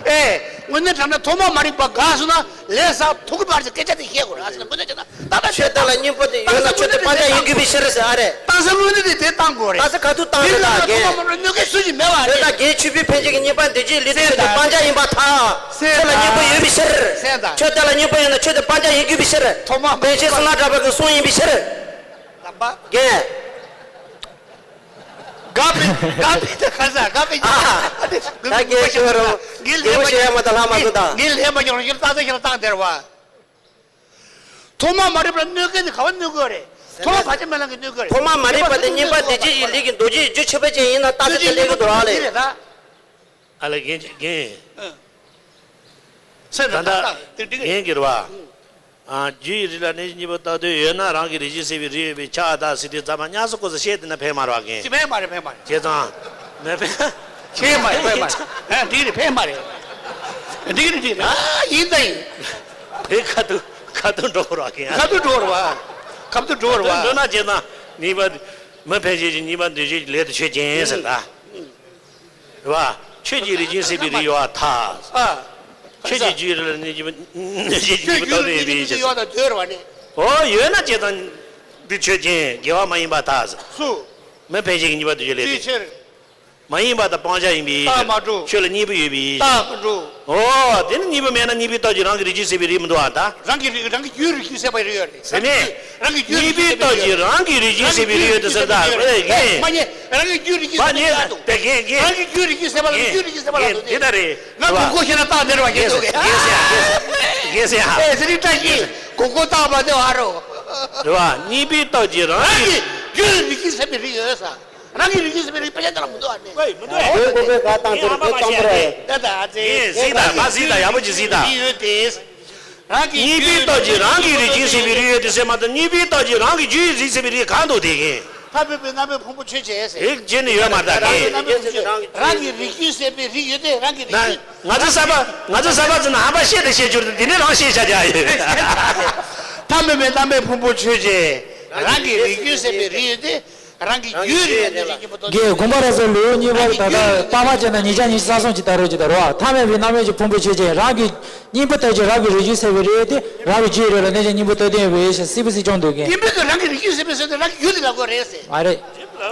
ཨེ། དངོས་གནས་དྲང་གནས་ཐོག་མ་མ་རིག་པ་འགགས་སོང་ན་ལས་བསགས་ཐུབ་ཀྱི་མ་རེད་ཟེར་སྐད་ཆ་དེ་བཤད་དགོས་རེད། ཨ་ཟེར་ན་དངོས་གནས་བྱས་ན་ད་ལྟ་ཆོས་དེ་ལ་སྙིང་པོ་དེ་ཡོད་ན་ཆོས་དེ་སྤང་བྱ་ཡིན་དགོས་པའི་ཕྱིར་ཟེར་ཨ་རེད། ད་ས་དངོས་གནས་དེ་དེ་བཏང་དགོས་རེད། ད་ས་ག་དུས་བཏང་རེད་ད་རྒན། ཐོག་མ་མ་རིག་གནོད་མཁན་སུ་ཞིག་མེད་པ་རེད། ད་རྒན་ཆོས་པའི་ཕན་ཆད་ཀྱི་བསྙེན་པ་འདི་གཅིག་ལས་དེ་ཆོས་དེ་སྤང་བྱ་ཡིན་པར་ཐལ། ཆོས་ལ་སྙིང་པོ་ཡོད་པའི་ཕྱིར། ཆོས་དེ་ལ་སྙིང་པོ་ཡོད་ན་ཆོས་དེ་སྤང་བྱ་ཡིན་དགོས་པའི་ཕྱིར། ཐོག་མ་པཎ་ཆེན་བསོད་ནམས་གྲགས་པ་གི་གསུང་ཡིན་པའི་ཕྱིར། རྒན། དགའ་པའི་དགའ་པའི་དེ་ག་ས་དགའ་པའི། ཨ། ད་རྒན་ཤི་བ་རུང་། ངས་ལན་མ་རྒན་ཤི་བ་མ་ད་ལྷ་མ་ཐུག་ད། ངས་ལན་མ་རྒྱག་རུང་ཡིན་ད་ད་ཁྱེད་ལ་བཏང་དེར་བ། ཐོག་མ་མ་རིག་པར་གནོད་མཁན་དེ་ག་བ་གནོད་དགོས་རེད། ཐོག་མ་བར་ཆད་མེད་ལམ་གྱིས་གནོད་དགོས་རེད། ཐོག་མ་མ་རིག་པ་དེ་བསྙེན་པ་འདི་གཅིག་གི་ལས་ཀྱི་མདོ་རྒྱུད་རྒྱུ་ཆོས་པ་ཅན་ཡིན་ན་རྟགས་གསལ་དེ་ལས་ཀྱི་མདོ་རང་ལས། ཨ་ལ་རྒན་རྒན། སེམས་ད་ལྟ་ད་ལྟ་དེ་འགྲིག་གི་རེད། རྒན་གྱི་རེད་བ། ཨ། རྒྱུ་ཡི་རིགས་ལ་གནོད་བྱེད་གཉིས་པོ་རྟག་ཏུ་ཡོད་ན་རང་གི་རིགས་རྒྱུད་སྲིད་པའི་རིགས་ཡོད་པས་ཁྱབ་པར་ཐལ་ཟེར་དུས་ཙམ་པ་ཉམས་སུ་བཀོད་ཚུལ་བཤད་དེ་ན་ཕན་མ་རེད་བ་རྒན། ཅི་ཕན་མ་རེད་ཕན་མ་རེད། བྱས་ཙང་། མི་ཕན། ཕན་མ་རེད་ཕན་མ་རེད། ཨ་འགྲིག་རེད་ཕན་མ་རེད། འགྲིག་རེད་འགྲིག་རེད། ཨ་ཡིན་ད་ཡིན། བོད་ཁ་ཐུག་ཁ་ཐུག་འགྲོ་རོགས་རྒན། ཁ་ཐུག་འགྲོ་རོགས་བ། ཁ་ཐུག་འགྲོ་རོགས་བ། འགྲོ་ན་བྱས་ཙང་གཉིས་པ། མི་ཕན་ཆད་ཀྱི་གཉིས་པ་འདོད་བྱེད་ཀྱི་ལས་དེ་ཆོས་ཅན་ཟེར་ད། རེད་བ། ཆོས་ཀྱི་རིགས་ཀྱི་སྲིད་པའི་རིགས་ཡོད་པར་ཐལ། ཨ། ཆོས་ཀྱི་རྒྱུ་ཡི་རིགས་ལ་གནོད་བྱེད་གཉིས་པོ་རྟག་ཏུ་ཡོད་པའི་ཕྱིར། ཡོད་ད་དོན་རེད་བ་ནི། འོ་ཡོད་ན་བྱས་ཙང་འདི་ཆོས་ཅན་དགེ་བ་མ་ཡིན་པར་ཐལ། སུ། མི་ཕན་ཆད་ཀྱི་གཉིས་པ་འདོད་བྱེད་ལས་དེ། མ་ཡིན་པ་དང་སྤང་བྱ་ཡིན་པའི་ཕྱིར། ཆོས་ལ་གཉིས་པོ་ཡོད་པའི་ཕྱིར། འོ་དེ་ནི་གཉིས་པོ་མེད་ན་གཉིས་པོའི་སྟོབས་ཀྱིས་རང་གི་རིགས་རྒྱུད་སྲིད་པའི་རིགས་མི་འདུག་པ་ད། རང་གི་རིགས་རང་གི་རྒྱུད་རིགས་རྒྱུད་སྲིད་པའི་རིགས་ཡོད་རེད། ཟེར་ནས། རང་གི་རྒྱུད་གཉིས་པོའི་སྟོབས་ཀྱིས་རང་གི་རིགས་རྒྱུད་སྲིད་པའི་རིགས་ཡོད་དེ་ཟེར་ད། ཨེ་རྒན། མ་ཉེ། རང་གི་རྒྱུད་རིགས་རྒྱུད་སྲིད་པའི་རིགས་ཡོད་དོ། རྒན་རྒན། རང་གི་རྒྱུད་རིགས་རྒྱུད་སྲིད་པ་ལ་རྒན། རྒྱུད་རིགས་རྒྱུད་སྲིད་པ་ལ་རྒན། དེ་ལྟ་རེད། ང་དགོས་མཁོ་ཤེས་ན་བཏང་དེར་བ་རྒན་ཚོ་གས། རྒན་ཟེར་ཡ་རྒན་ཟེར་ཡ། ཨེ་ཟེར་རིགས་བཀྲ་ཤིས་དགོས་མཁོ་བཏང་བ་དེ་བ་རོ། རེད་བ། གཉིས་པོའི་སྟོབས་ཀྱིས་རང་གི། རྒྱུད་རིགས་རྒྱུད་སྲིད་པའི་རིགས་ཡོད་ས། རང་གི་རིགས་རྒྱུད་ཟེར་བའི་རིགས་དཔེ་ཆ་ལྟ་ན་མི་འདུག་ཨ་ནི། ཨོའི་མི་འདུག་ཨ། ཨོའི་ཨོའི་ཨོའི་ག་བཏང་དེ་རེད་དེ་གཏོང་པ་རེད། ད་ད་ཨ་ཙི། ཨེ་གཟིགས་དང་ཕར་གཟིགས་དང་ཡག་པོ་ཅིག་གཟིགས་དང་། ཡོད་དེ། རང་གི་གཉིས་པོའི་སྟོབས་ཀྱིས་རང་གི་རིགས་རྒྱུད་ཟེར་བའི་རིགས་ཡོད་དེ་ཟེར་མ་གཏོགས་གཉིས་པོའི་སྟོབས་ཀྱིས་རང་གི་རྒྱུད་རིགས་ཟེར་བའི་རིགས་གང་འདུག་དེ་གིན། ཐ་མལ་པའི་རྣམ་སྨིན་ཕུང་པོ་ཆོས་ཅན་ཟེར། རིགས་རྒྱུད་ནི་ཡོད་མ་རེད་ད་གིན། རང་གི་རིགས་རྒྱུད་ཟེར་བའི་རིགས་ཡོད་དེ་རང་གི་རིགས་རྒྱུད། ང་ཚོ་གསར་པ་ང་ཚོ་གསར་པ་ཚོ་ན་ཧམ་པ་བཤད་དེ་བཤད་རྒྱུ་རེད་དེ་འདི་ནས་རང་བཤད་བྱ་རྒྱ་ཡོད། ཐ་མལ་པའི་རྣམ་སྨིན་ཕུང་པོ་ཆོས་ཅན། རང་གི་རིགས་རྒྱུད་ཟེར་བའི་རིགས་ཡོད་དེ། རང་གི་རྒྱུད་རིག་ཡོད་དེ་རང་གི་སྙིང་པོ་སྟོབས་ཀྱིས། རྒན་དགོངས་པ་རབ་གསལ་ལེའུ་གཉིས་པར་ད་ལྟ་པར་མ་བྱས་ན་ཉིས་བརྒྱ་ཉི་ཤུ་རྩ་གསུམ་གྱི་ལྟ་རོགས་ཀྱི་ལྟ་རོགས་ཐ་མལ་པའི་རྣམ་སྨིན་གྱི་ཕུང་པོ་ཆོས་ཅན། རང་གི་སྙིང་པོ་སྟོབས་ཀྱིས་རང་གི་རིགས་རྒྱུད་སྲིད་པའི་རིགས་ཏེ། རང་གི་རྒྱུད་རིགས་ལ་གནོད་བྱེད་གཉིས་པོ་རྟག་ཏུ་ཡོད་པའི་ཕྱིར། སྲིད་པའི་སྲིད་སྐྱོང་འདོད་མཁན། སྙིང་པོ་སྟོབས་ཀྱིས་རང་གི་རིགས་རྒྱུད་སྲིད་པའི་ཕྱིར་ཏེ་རང་གི་རྒྱུད་དེ་ལ་དགོས་རེད་ཟེར། མ་རེད།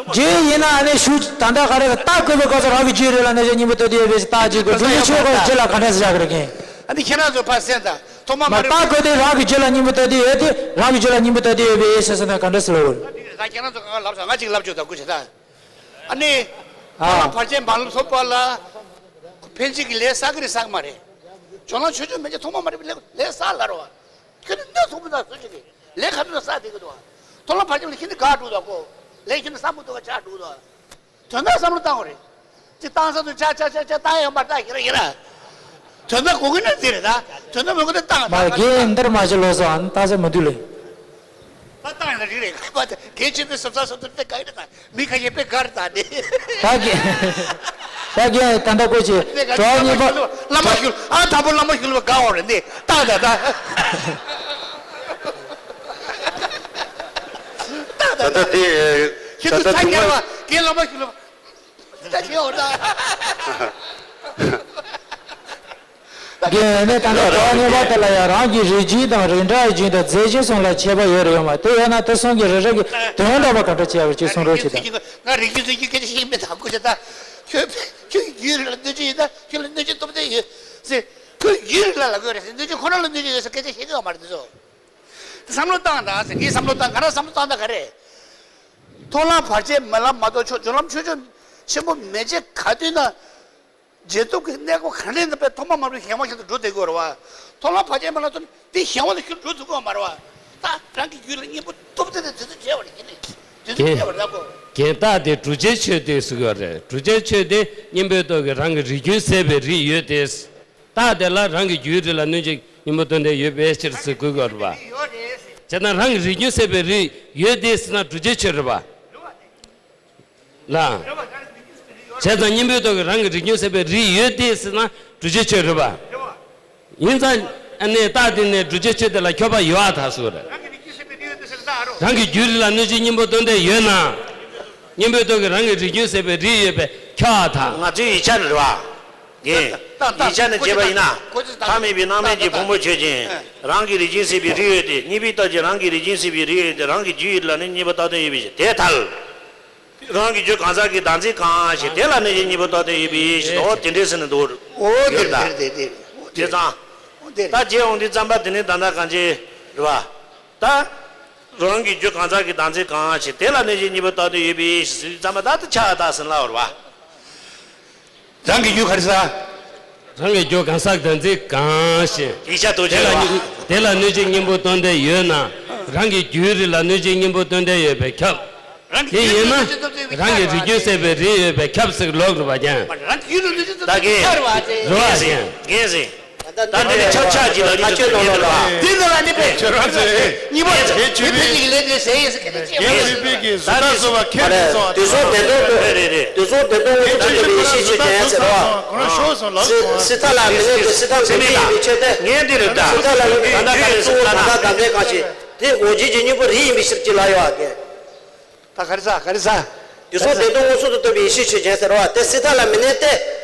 རྒྱུད་ཡིན་ན་ཨ་ནི་ཞུ་ད་ལྟ་ག་རེ་རྟགས་བཀོད་པའི་སྐབས་སུ་རང་གི་རྒྱུད་རིགས་ལ་གནོད་བྱེད་གཉིས་པོ་རྟག་ཏུ་ཡོད་པའི་ཕྱིར་རྟགས་གཅིག་དགོས། རྒྱུ་མཚན་ཆོས་སྐོར་རྒྱུད་ལ་ག་འདྲ་ཟེར་བཞག་གི་རེད་རྒན། ཨ་ནི་ཁྱེད་རང་ཚོ་ཕར་གསན་དང་། ཐོག་མ་མ་མ་རེད། རྟགས་བཀོད་དེ་རང་གི་རྒྱུད་ལ་སྙིང་པོ་སྟོབས་ཀྱིས་ཡོད་དེ་རང་གི་རྒྱུད་ལ་སྙིང་པོ་སྟོབས་ཀྱིས་ཡོད་པའི་ཕྱིར་ཟེར་ན་ག་འདྲ་ཟེར་ལབ་དགོས་རེད། ད་ཁྱེད་རང་ཚོ་གང་ག་ལབ་སོང་། ང་གཅིག་ལབ་ཆོག་ད་དགོས་བྱེད་ད། ཨ་ནི། ཨ། ཐོག་མ་བར་ཆད་མ་ལུས་ཐོབ་པ་ལ། ཕན་ཆད་ཀྱི་ལས་བསགས་ཀྱི་རེད་བསགས་མ་རེད། ཇོ་ནང་ཆོས་སྐྱོང་མན་ཆད་ཐོག་མ་མ་རེད་པའི་ལས་ལས་བསགས་ལ་རོ། ཁྱོད་ནི་སྣོད་ཐོག་མ་དང་སུ་ཞིག་གིས་ལས་ག་ཚོད་བསགས་བསྡད་ཀྱི་འདུག་ཐོག་མ་བར་ཆད་ལ་ཁྱེད་ནི་དགག་འགྲོ་དང་གོ། ལས་ཁྱེད་ནི་བསམ་བློ་གཏོང་བ་ཆགས་འགྲོ་དང་། དོན་དག་བསམ་བློ་བཏང་བ་རེད། ཅི་བཏང་ས་དུ་ཆ་ཆ་ཆ་ཆ་བཏང་ཡོང་པར་ལྟ་ཁྱེད་རང་ཡིན་ན། དོན་དག་གོ་གི་ན་འདི་རེད་ད། དོན་དག་མི་གོ་ན་བཏང་མ་བཏང་རྒན་འདིར་མ་བྱེད་ལོ་སོ་ཨ་ནི་བཏང་ས་མི་འདུག་ལེ། ད་བཏང་ཡོང་ན་རིག་རེད་ཁ་པ་དེ་གལ་ཆེ་བའི་སོབ་ས་སོབ་ཏུ་དེ་ག་ཡིན་ད། མི་ཁ་ཤས་དཔེ་དགའ་རེད་ད་དེ། ད་རྒན། ད་རྒན་ད་ལྟ་ཀོ་ཆེ་དེ་ག་གྲོགས་གཉིས་པ། བླ་མ་ཞུ་ཨ་དང་པོ་བླ་མ་ཞུ་ལ་དགའ་འོང་རེད་འདི་ཏག་ཏག་ཏག། ད་ལྟ་དེ། ཁྱེད་ཚོ་ད་ལྟ་ཚ་དུས་རྒྱལ་བ་རྒན་ལགས་མ་ཞུ་ལ། ད་ཁྱེད་འོ་ད། རྒན་ནས་ད་ལྟ་གོ་བ་ངེས་པར་དེ་ལ་ཡང་རང་གི་རིགས་རྒྱུད་དང་རིགས་འདྲ་རྒྱུད་དང་རྫས་རྒྱུད་གསུམ་ལ་ཁྱད་པར་ཡོད་རེད་ཡོད་མ་དེ་ཡོད་ན་དེ་གསུམ་གྱི་རིགས་ར་གི་དོན་འདྲ་བ་ག་འདྲ་བྱས་པར་ཅིག་གསུང་རོགས་བྱེད་དང་། ང་རིགས་རྒྱུད་རྫས་རྒྱུད་སྐད་ཆ་ཤེས་མེད་ད་ཀུ་ཅ་ད། ཁྱོད་ཁྱོད་རྒྱུད་རིགས་ལ་གནོད་སྐྱོན་ཡོད་ད་ཁྱོད་ལ་གནོད་སྐྱོན་སྟོབས་ལྡན་ཡོད་ཟེར། ཁོས་རྒྱུད་རིགས་ལ་ལབ་དགོས་རེད་ཟེར་གནོད་སྐྱོན་ཁོ་རང་ལ་གནོད་སྐྱོན་ཡོད་ཟེར་སྐད་ཆ་བཤད་གི་ཡོད་མ་རེད་འདི་ཚོ། བསམ་བློ་བཏང་དང་ཟེར་ངས་བསམ་བློ་བཏང་ང་རང་བསམ་བློ་བཏང་ད་ག་རེད། མཐོང་ལམ་བར་ཆད་མེད་ལམ་མ་གཏོགས་ཕྱོགས་སྦྱོར་ལམ་ཆོས་ཕྱོགས་ཆེན་པོ་མེད་ཅེས་ག་དུས་ན། རྗེས་ཐོབ་ཀྱི་གནས་སྐབས་གང་རེད་ན་པའི་ཐོག་མ་མ་རུ་ཞེན་པ་ཞིག་ཏུ་འགྲོ་བསྡད་དགོས་རེད་བ། མཐོང་ལམ་བར་ཆད་མེད་ལམ་མ་གཏོགས་དེ་ཞེན་པ་ལ་ཤུགས་འགྲོ་ཐུབ་ཀྱི་ཡོད་མ་རེད་བ། ད་རང་གི་རྒྱུད་ལ་གཉེན་པོ་ཐོབ་ཚེ་ནས་དེ་ཚོ་བྱས་པ་རེད་ཀྱི་ནི། དེ་ཚོ་རྒན། བྱས་པ་རེད་ལབ་དགོས། རྒན་རྟགས་དེ་བསྒྲུབ་བྱའི་ཆོས་དེ་ཟེར་གྱི་ཡོད་རེད། བསྒྲུབ་བྱའི་ཆོས་དེ་གཉེན་པོའི་ཐོག་གི་རང་གི་རིགས་རྒྱུད་ཟད་པའི་རིགས་ཡོད་དེ། རྟགས་དེ་ལ་རང་གི་རྒྱུད་རིགས་ལ་གནོད་བྱེད་གཉེན་པོ་དོན་ལྡན་ཡོད་པའི་ཕྱིར་ཟེར་དགོས་ཀྱི་ཡོད་རེད་པ། བྱས་ཙང་རང་གི་རིགས་རྒྱུད་ཟད་པའི་རིགས་ཡོད་དེ་ཟེར་ན་བསྒྲུབ་བྱའི་ཆོས་རེད་པ། ལ། བྱས་ཙང་གཉེན་པོའི་ཐོག་གི་རང་གི་རིགས་རྒྱུད་ཟད་པའི་རིགས་ཡོད་དེ་ཟེར་ན་བསྒྲུབ་བྱའི་ཆོས་རེད་པ། ཡིན་ཙང་ཨ་ནི་རྟགས་དེ་ནས་བསྒྲུབ་བྱའི་ཆོས་དེ་ལ་ཁྱབ་པ་ཡོད་ཨ་ད་ཟེར་རེད། རང་གི་རྒྱུད་རིགས་ལ་གནོད་བྱེད་གཉེན་པོ་དོན་ལྡན་ཡོད་ན། གཉེན་པོའི་ཐོག་གི་རང་གི་རིགས་རྒྱུད་ཟད་པའི་རིགས་ཡོད་པས་ཁྱབ་ཨ་ད། ང་ཚོའི་ཡིག་ཆ་ནས་རེད་བ། རྒན། ཡིག་ཆ་ནས་བྱས་པ་ཡིན་ན། མཐའ་མེད་པའི་སྣང་མེད་ཀྱི་ཕུང་པོ་ཆོས་ཅན། རང་གི་རིགས་ཅན་སྲིད་པའི་རིགས་ཡོད་དེ་གཉིས་པའི་རྟགས་ཀྱིས་རང་གི་རིགས་ཅན་སྲིད་པའི་རིགས་ཡོད་དེ་རང་གི་རྒྱུད་ཡིད་ལ་ནི་གཉིས་པ་རྟག་སྟོན་ཡོད་པའི་ཕྱིར་དེ་ཐལ། རང་གི་རྒྱུད་གང་ཟག་གི་བདག་འཛིན་གང་ཞིག་དེ་ལ་ནི་གཉིས་པ་རྟག་སྟོན་ཡོད་པའི་ཕྱིར་དོ་དེ་འདྲའི་ཟེར་ནས་འདུག་འོ་དེ་ཡོད་ད། དེ་དེ་དེ་དེ་ཙང་། ད་རྗེས་འོང་དུས་ཙམ་པ་དེ་ནི་ད་ལྟ་གང་ཅི་རེད་བ། ད། རང་གི་རྒྱུད་གང་ཟག་གི་བདག་འཛིན་གང་ཞིག་དེ་ལ་ནི་གཉིས་པ་རྟག་སྟོན་ཡོད་པའི་ཕྱིར་ཙམ་པ་ད་དེ་ཆ་ད་ཟིན་ལ་བར་བ། རང་གི་རྒྱུད་ག་རེ་ཟ། རང་གི་རྒྱུད་གང་ཟག་བདག་འཛིན་གང་ཞིག་ཡིག་ཆ་དུ་དེ་ལ་ཆེ་བ། དེ་ལ་གནོད་བྱེད་གཉེན་པོ་དོན་ལྡན་ཡོད་ན། རང་གི་རྒྱུད་རིགས་ལ་གནོད་བྱེད་གཉེན་པོ་དོན་ལྡན་ཡོད་པས་ཁྱབ། དེ་ཡིན་ན། རང་གི་རིགས་རྒྱུད་ཟད་པའི་རིགས་ཡོད་པས་ཁྱབ་ཟེར་ལོག་རུ་བ་ཀྱང་། ད་གིན། རེད་བ་ཀྱང་། རྒན་ཟེར། ད་འདི་ནི་ཁྱབ་ཆགས་ཀྱི་ལ་ལུགས་ཀྱི་ཚོད་ལྡན་རེད་བ། འདི་ནི་ལ་ནི་པས། ཁྱོད་རང་ཚོས། གཉིས་པ་ཚེ་ཕན་ཚུན་གྱི་ལས་དེ་ཟེར་ཡིན་ཟེར་གི་ནི་ཅེས་པ། ངས་བཟོས་པའི་གི་བཟོ་ལྟ་བཟོ་བ་ཁྱེད་ཀྱིས་བཟོ་བ་དེ་ཚོ་དེ་དོན་རེད་རེད་རེད། དེ་ཚོ་དེ་དོན་ངོ་ཚ་དེ་བའི་ཤེས་ཆོས་ཅན་ཟེར་བ། ཁོ་རང་ཤོར་སོང་ལབ་སོང་། སྲིད་མཐའ་ལ་མི་གནས་པའི་སྲིད་མཐའ་འགོག་བྱེད་ཡིན་པའི་ཆེད་དུ། ངས་འདི་རེད་ད། སྲིད་མཐའ་ལ་མི་གནས་པའི་རྒྱུ་ཡི་གཙོ་བོ་གང་ཟག་བདག་འཛིན་གང་ཞིག་དེ་འགོག་བྱེད་ཀྱི་གཉེན་པོ་རིགས་ཡིན་པའི་ཕྱིར་གྱི་ལ་ཡོད་ཨ་གེ། ད་ག་རེ་ཟ་ག་རེ་ཟ། དེ་སོགས་དེ་དོན་མངོན་སུམ་དུ་རྟོགས་པའི་ཡེ་ཤེས་ཆོས་ཅན་ཟེར་བ་དེ་སྲིད་མཐའ་ལ་མི་གནས་ཏེ།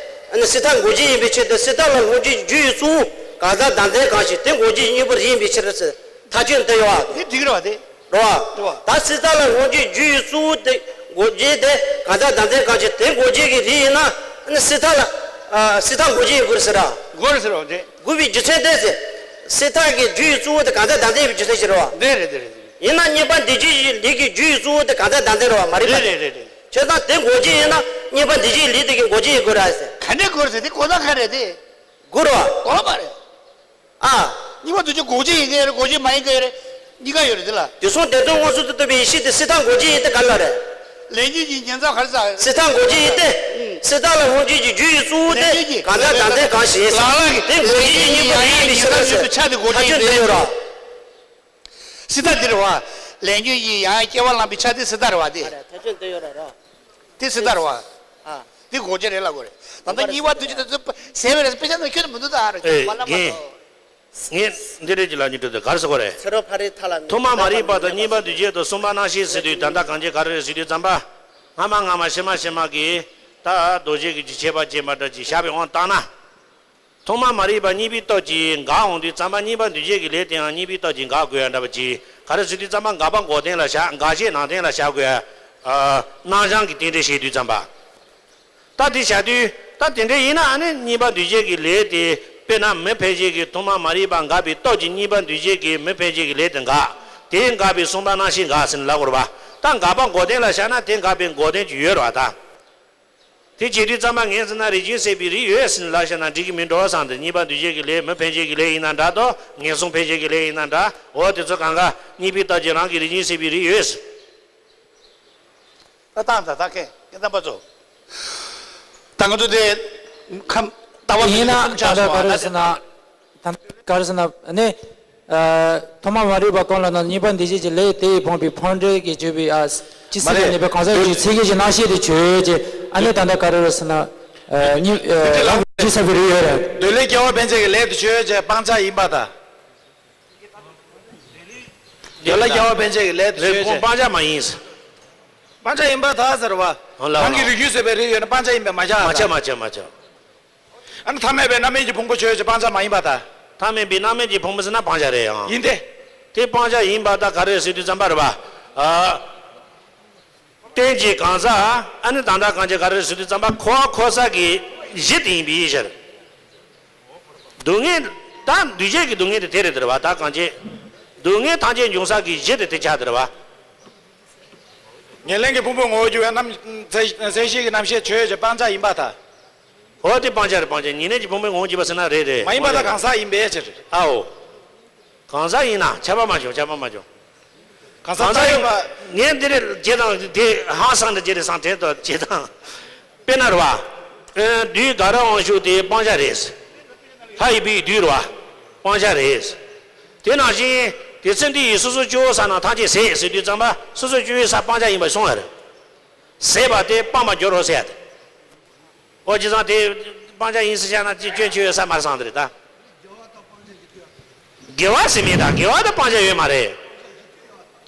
ཨ་ནི་སྲིད་མཐའ་འགོག་བྱེད་ཡིན་པའི་ཕྱིར་དུ་སྲིད་མཐའ་ལ་ལྷུང་བྱེད་རྒྱུ་ཡི་གཙོ་བོ་གང་ཟག་བདག་འཛིན་གང་ཞིག་དེ་འགོག་བྱེད་ཀྱི་གཉེན་པོ་རིགས་ཡིན་པའི་ཕྱིར་ཟེར་ཐག་ཆོད་དུ་ཡོད་པ། དེ་འགྲིག་རེད་བ་དེ། རེད་བ། རེད་བ། ད་སྲིད་མཐའ་ལ་ལྷུང་བྱེད་རྒྱུ་ཡི་གཙོ་བོ་དེ་འགོག་བྱེད་དེ་གང་ཟག་བདག་འཛིན་གང་ཞིག་དེ་འགོག་བྱེད་ཀྱི་རིགས་ཡིན་ན་ཨ་ནི་སྲིད་མཐའ་ལ་ཨ་སྲིད་མཐའ་འགོག་བྱེད་ཡིན་དགོས་རེད་ཟེར་ར། འགོག་རེད་ཟེར་བ་དེ། འགོག་པའི་རྒྱུ་མཚན་དེ་ཟེར། སྲིད་མཐའ་གི་རྒྱུ་ཡི་གཙོ་བོ་དེ་གང་ཟག་བདག་འཛིན་ཡིན་པའི་རྒྱུ་མཚན་ཞིག་རེད་བ། དེ་རེད་དེ་རེད་དེ་རེད། ཡིན་ན་གཉིས་པ་འདུས་བྱས་ཀྱི་ལས་ཀྱི་རྒྱུ་ཡི་གཙོ་བོ་དེ་གང་ཟག་བདག་འཛིན་རེད་བ་མ་རེད་པ། རེད་རེད་རེད་རེད། བྱས་ཙང་དེ་འགོག་བྱེད་ཡིན་ན་གཉིས་པ་འདུས་བྱས་ཀྱི་ལས་དེ་གི་འགོག་བྱེད་ཡིན་དགོས་ར་ཟེར། ག་འདྲས་དགོས་རེད་ཟེར་དེ་གོ་ན་ག་རེད་དེ། དགོས་རེད་བ། གོ་ལ་མ་རེད། ཨ། གཉིས་པ་འདུས་བྱས་འགོག་བྱེད་ཡིན་གྱི་རེད་འགོག་བྱེད་མ་ཡིན་གྱི་རེད། གཉིས་ཀ་ཡོད་རེད་དེ་ལ། དེ་སོང་དེ་དོན་མངོན་སུམ་དུ་རྟོགས་པའི་ཡེ་ཤེས་དེ་སྲིད་མཐའ་འགོག་བྱེད་ཡིན་ཏེ་ག་ལ་རེད། ལས་རྒྱུ་ཡི་ཉེན་ཚབས་ག་རེ་ཟ། སྲིད་མཐའ་འགོག་བྱེད་ཡིན་ཏེ། སྲིད་མཐའ་ལ་ལྷུང་བྱེད་ཀྱི་རྒྱུ་ཡི་གཙོ་བོ་དེ་ལས་རྒྱུ་ཡི་གང་ཟག་བདག་འཛིན་གང་ཞིག་ལ་ལ་གི་དེ་འགོག་བྱེད་ཀྱི་གཉེན་པོ་རིགས་ཡིན་པའི་ཕྱིར་ཟེར། ཆ་དེ་འགོག་བྱེད་ཡིན་ཏེ། ཐག་ཆོད་དུ་ཡོད་ར། སྲིད་མཐའ་འདི་རེད་བ། ལས་རྒྱུ་ཡི་ཡང་སྐྱེ་བ་བླངས་པའི་ཆ་དེ་སྲིད་མཐའ་རེད་བ་དེ། ཐག་ཆོད་དུ་ཡོད་ར་ར། དེ་སྲིད་མཐའ་རེད་བ། ཨ། དེ་འགོག་བྱེད་རེད་ལ་གོ་རེད། ད་ལྟ་གཉིས་པ་འདུས་བྱས་དེ་ཚོ་ཟད་པའི་རེད་དཔེ་ཆ་ནང་ཁྱོན་ནས་མི་འདུག་ད་ཨ་རེད། ཨེ་ཡིན། ངས་འདི་རེད་ཀྱི་ལ་ཉིད་དྲི་དེ་ག་རེ་ཟེར་གོ་རེད། ཚེ་རབས་ཕ་རེ་ཐ་ལ་ཐོག་མ་མ་རིག་པ་དང་གཉིས་པ་འདུས་བྱས་དང་གསུམ་པ་སྣང་ཤས་ཟེར་དུས་ད་ལྟ་གང་ཅི་ག་རེ་རེད་ཟེར་དུས་ཙམ་པ། སྔ་མ་སྔ་མ་ཕྱི་མ་ཕྱི་མ་གི་ད་རྡོ་རྗེ་གི་རྒྱུ་ཆད་པ་ཅན་པ་འདྲ་ཅིག་བཞག་པའི་དབང་བཏང་ན། ཐོག་མ་མ་རིག་པ་གཉིས་པའི་སྟོབས་ཀྱིས་འགག་འོང་དུས་ཙམ་པ་གཉིས་པ་འདུས་བྱས་ཀྱི་ལས་དེའང་གཉིས་པའི་སྟོབས་ཀྱིས་འགག་དགོས་ཡ་འདྲ་བ་ཅིག་ག་རེ་ཟེར་དུས་ཙམ་པ་འགག་པ་འགོག་བདེན་ལ་བཞག་འགག་བྱེད་ནང་བདེན་ལ་བཞག་དགོས་ཡ། སྣང་བྱང་གི་རྟེན་འབྲེལ་བྱེད་དུས་ཙམ་པ། ད་དེ་བྱ་དུས་ད་དེ་འདྲ་ཡིན་ན་ཨ་ནི་གཉིས་པ་འདུས་བྱས་ཀྱི་ལས་དེ་དཔེར་ན་མི་ཕལ་ཆེར་གྱི་ཐོག་མ་མ་རིག་པ་འགག་པའི་སྟོབས་ཀྱིས་གཉིས་པ་འདུས་བྱས་ཀྱི་མི་ཕལ་ཆེར་གྱི་ལས་དེ་འགག་དེ་འགག་པའི་གསུམ་པ་སྣང་ཤས་འགག་ཟེར་ནས་ལབ་དགོས་རེད་པ། ད་འགག་པ་འགོག་བདེན་ལ་བཞག་ན་དེ་འགག་པའི་འགོག་བདེན་ཅིག་ཡོད་རེད་པ་ད། དེ་བྱེད་དུས་ཙམ་པ་ངས་ཟེར་ན་རིགས་རྒྱུད་ཟད་པའི་རིགས་ཡོད་ཟེར་ནས་ལབ་བཞག་ན་འགྲིག་གི་མིན་འགྲོ་བསམ་སྟེ་གཉིས་པ་འདུས་བྱས་ཀྱི་ལས་མི་ཕལ་ཆེར་གྱི་ལས་ཡིན་ན་འདྲ་དོ་ངན་སོང་ཕལ་ཆེར་གྱི་ལས་ཡིན་ན་འདྲ་འོ་དེ་ཚོ་གང་ག་གཉིས་པའི་སྟོབས་ཀྱིས་རང་གི་རིགས་རྒྱུད་ཟད་པའི་རིགས་ཡོད་ཟེར། ད་བཏང་ད་ད་མཁན་རྣམ་པ་ཚོ། ད་ང་ཚོ་དེ་ཁམས་ལྟ་བ་ཡིན་ན་ད་ལྟ་ག་རེ་ཟེར་ན། ད་ག་རེ་ཟེར་ན་ནི། ཐོག་མ་མ་རིག་པ་གང་ལ་ན་གཉིས་པ་འདུས་བྱས་ཀྱི་ལས་དེ་ཡིས་སྤངས་པའི་ཕན་འབྲས་ཀྱི་བརྗོད་པའི་ཨ། ཅི་སྲིད་པའི་ནུས་པའི་གང་ཟག་གི་ཚིག་གི་སྣང་ཤས་དེ་བརྗོད་ཅེས་ཨ་ནི་ད་ལྟ་ག་རེ་རེད་ཟེར་ན། གཉིས་རང་གི་ཅི་ཟེར་བའི་རིགས་ཡོད་རེད། འདོད་ལས་སྐྱེ་བ་ཕན་ཆད་ཀྱི་ལས་དེ་བརྗོད་ཅེས་སྤང་བྱ་ཡིན་པ་དང་། འདོད་ལས་སྐྱེ་བ་ཕན་ཆད་ཀྱི་ལས་དེ་ལས་བརྗོད་ཅེས་སྤང་བྱ་མ་ཡིན། སྤང་བྱ་ཡིན་པར་ཐལ་ཟེར་བ། ཨོ་ལགས། རང་གི་རིགས་རྒྱུད་ཟེར་བའི་རིགས་ཡོད་ན་སྤང་བྱ་ཡིན་པས་མ་ཁྱབ་མ་ཁྱབ་ཟེར། མ་ཁྱབ་མ་ཁྱབ། ཨ་ནི་ཐ་མལ་པའི་རྣམ་སྨིན་གྱི་ཕུང་པོ་ཆོས་ཅན་སྤང་བྱ་མ་ཡིན་པར་ཐལ། ཐ་མལ་པའི་རྣམ་སྨིན་གྱི་ཕུང་པོ་ཟེར་ན་སྤང་བྱ་རེད་ཨང་། ཡིན་ཏེ། དེ་སྤང་བྱ་ཡིན་པར་ཐལ། ག་རེ་ཟེར་དུས་ཙམ་པ་རེད་པ། ཨ། རྟེན་གྱི་གང་ཟག་ཨ་ནི་དང་དག་གང་བྱེད་ག་རེ་ཟེར་དུས་ཙམ་པ་འཁོར་བ་འཁོར་ས་གི་གཞི་དེ་ཡིན་པའི་ཕྱིར། སྡུག་བསྔལ་ད་འདུས་བྱས་ཀྱི་སྡུག་བསྔལ་དེ་དེ་རེད་དེ་རེད་པ། ད་གང་བྱེད། སྡུག་བསྔལ་ཐམས་ཅད་འབྱུང་ས་གི་གཞི་དེ་དེ་ཆགས་དེ་རེད་པ། ཉེར་ལེན་གྱི་ཕུང་པོའི་ངོ་བོར་གྱུར་པའི་རྣམ། མཚན་གཞི་གི་རྣམ་ཤེས་ཆོས་ཅན་སྤང་བྱ་ཡིན་པར་ཐལ། འོ་དེ་སྤང་བྱ་རེད། སྤང་བྱ། ཉེར་ལེན་གྱི་ཕུང་པོའི་ངོ་བོར་གྱུར་པ་ཟེར་ན་རེད་རེད། མ་ཡིན་པར་ཐལ། གང་ཟག་ཡིན་པའི་ཕྱིར། ཨའོ། གང་ཟག་ཡིན་ན་ཁྱབ་པ་མ་བྱུང་། ཁྱབ་པ་མ་བྱུང་། གང་ཟག་གང་ཟག་ཡིན་པ། ངས་འདི་རེད་བྱེད་དང་དེ་ཧང་སང་འདྲ་བྱེད་རེད་སང་དྲན་དང་བྱེད་དང་། དཔེར་ན་རེད་པ། ཨ། བདུད་དགའ་རབ་དབང་ཕྱུག་དེ་སྤང་བྱ་རེད། ལྷ་ཡི་བུ་ཡི་བདུད་རེད་པ། སྤང་བྱ་རེད། དེ་ནང་བཞིན་དེ་ཚེ་འདི་ཡི་སོ་སོ་སྐྱེ་བོ་ས་རྣམས་ཐམས་ཅད་ཟད་ཟེར་དུས་ཙམ་པ་སོ་སོ་སྐྱེ་བོའི་ས་སྤང་བྱ་ཡིན་པ་གསུངས་པ་རེད། ཟད་པ་དེ་སྤངས་པར་འགྱུར་རོ་ཟེར་ཡ་དེ། ཨོ་ཅི་ཙང་དེ་སྤང་བྱ་ཡིན་ཟེར་བྱས་ན་ཅི་སྐྱོན་ཆེ་བའི་ས་མར་སང་དེ་རེད་ད། དགེ་བ་ཟེར་མིན་ད་དགེ་བ་དང་སྤང་བྱ་ཡོད་མ་རེད།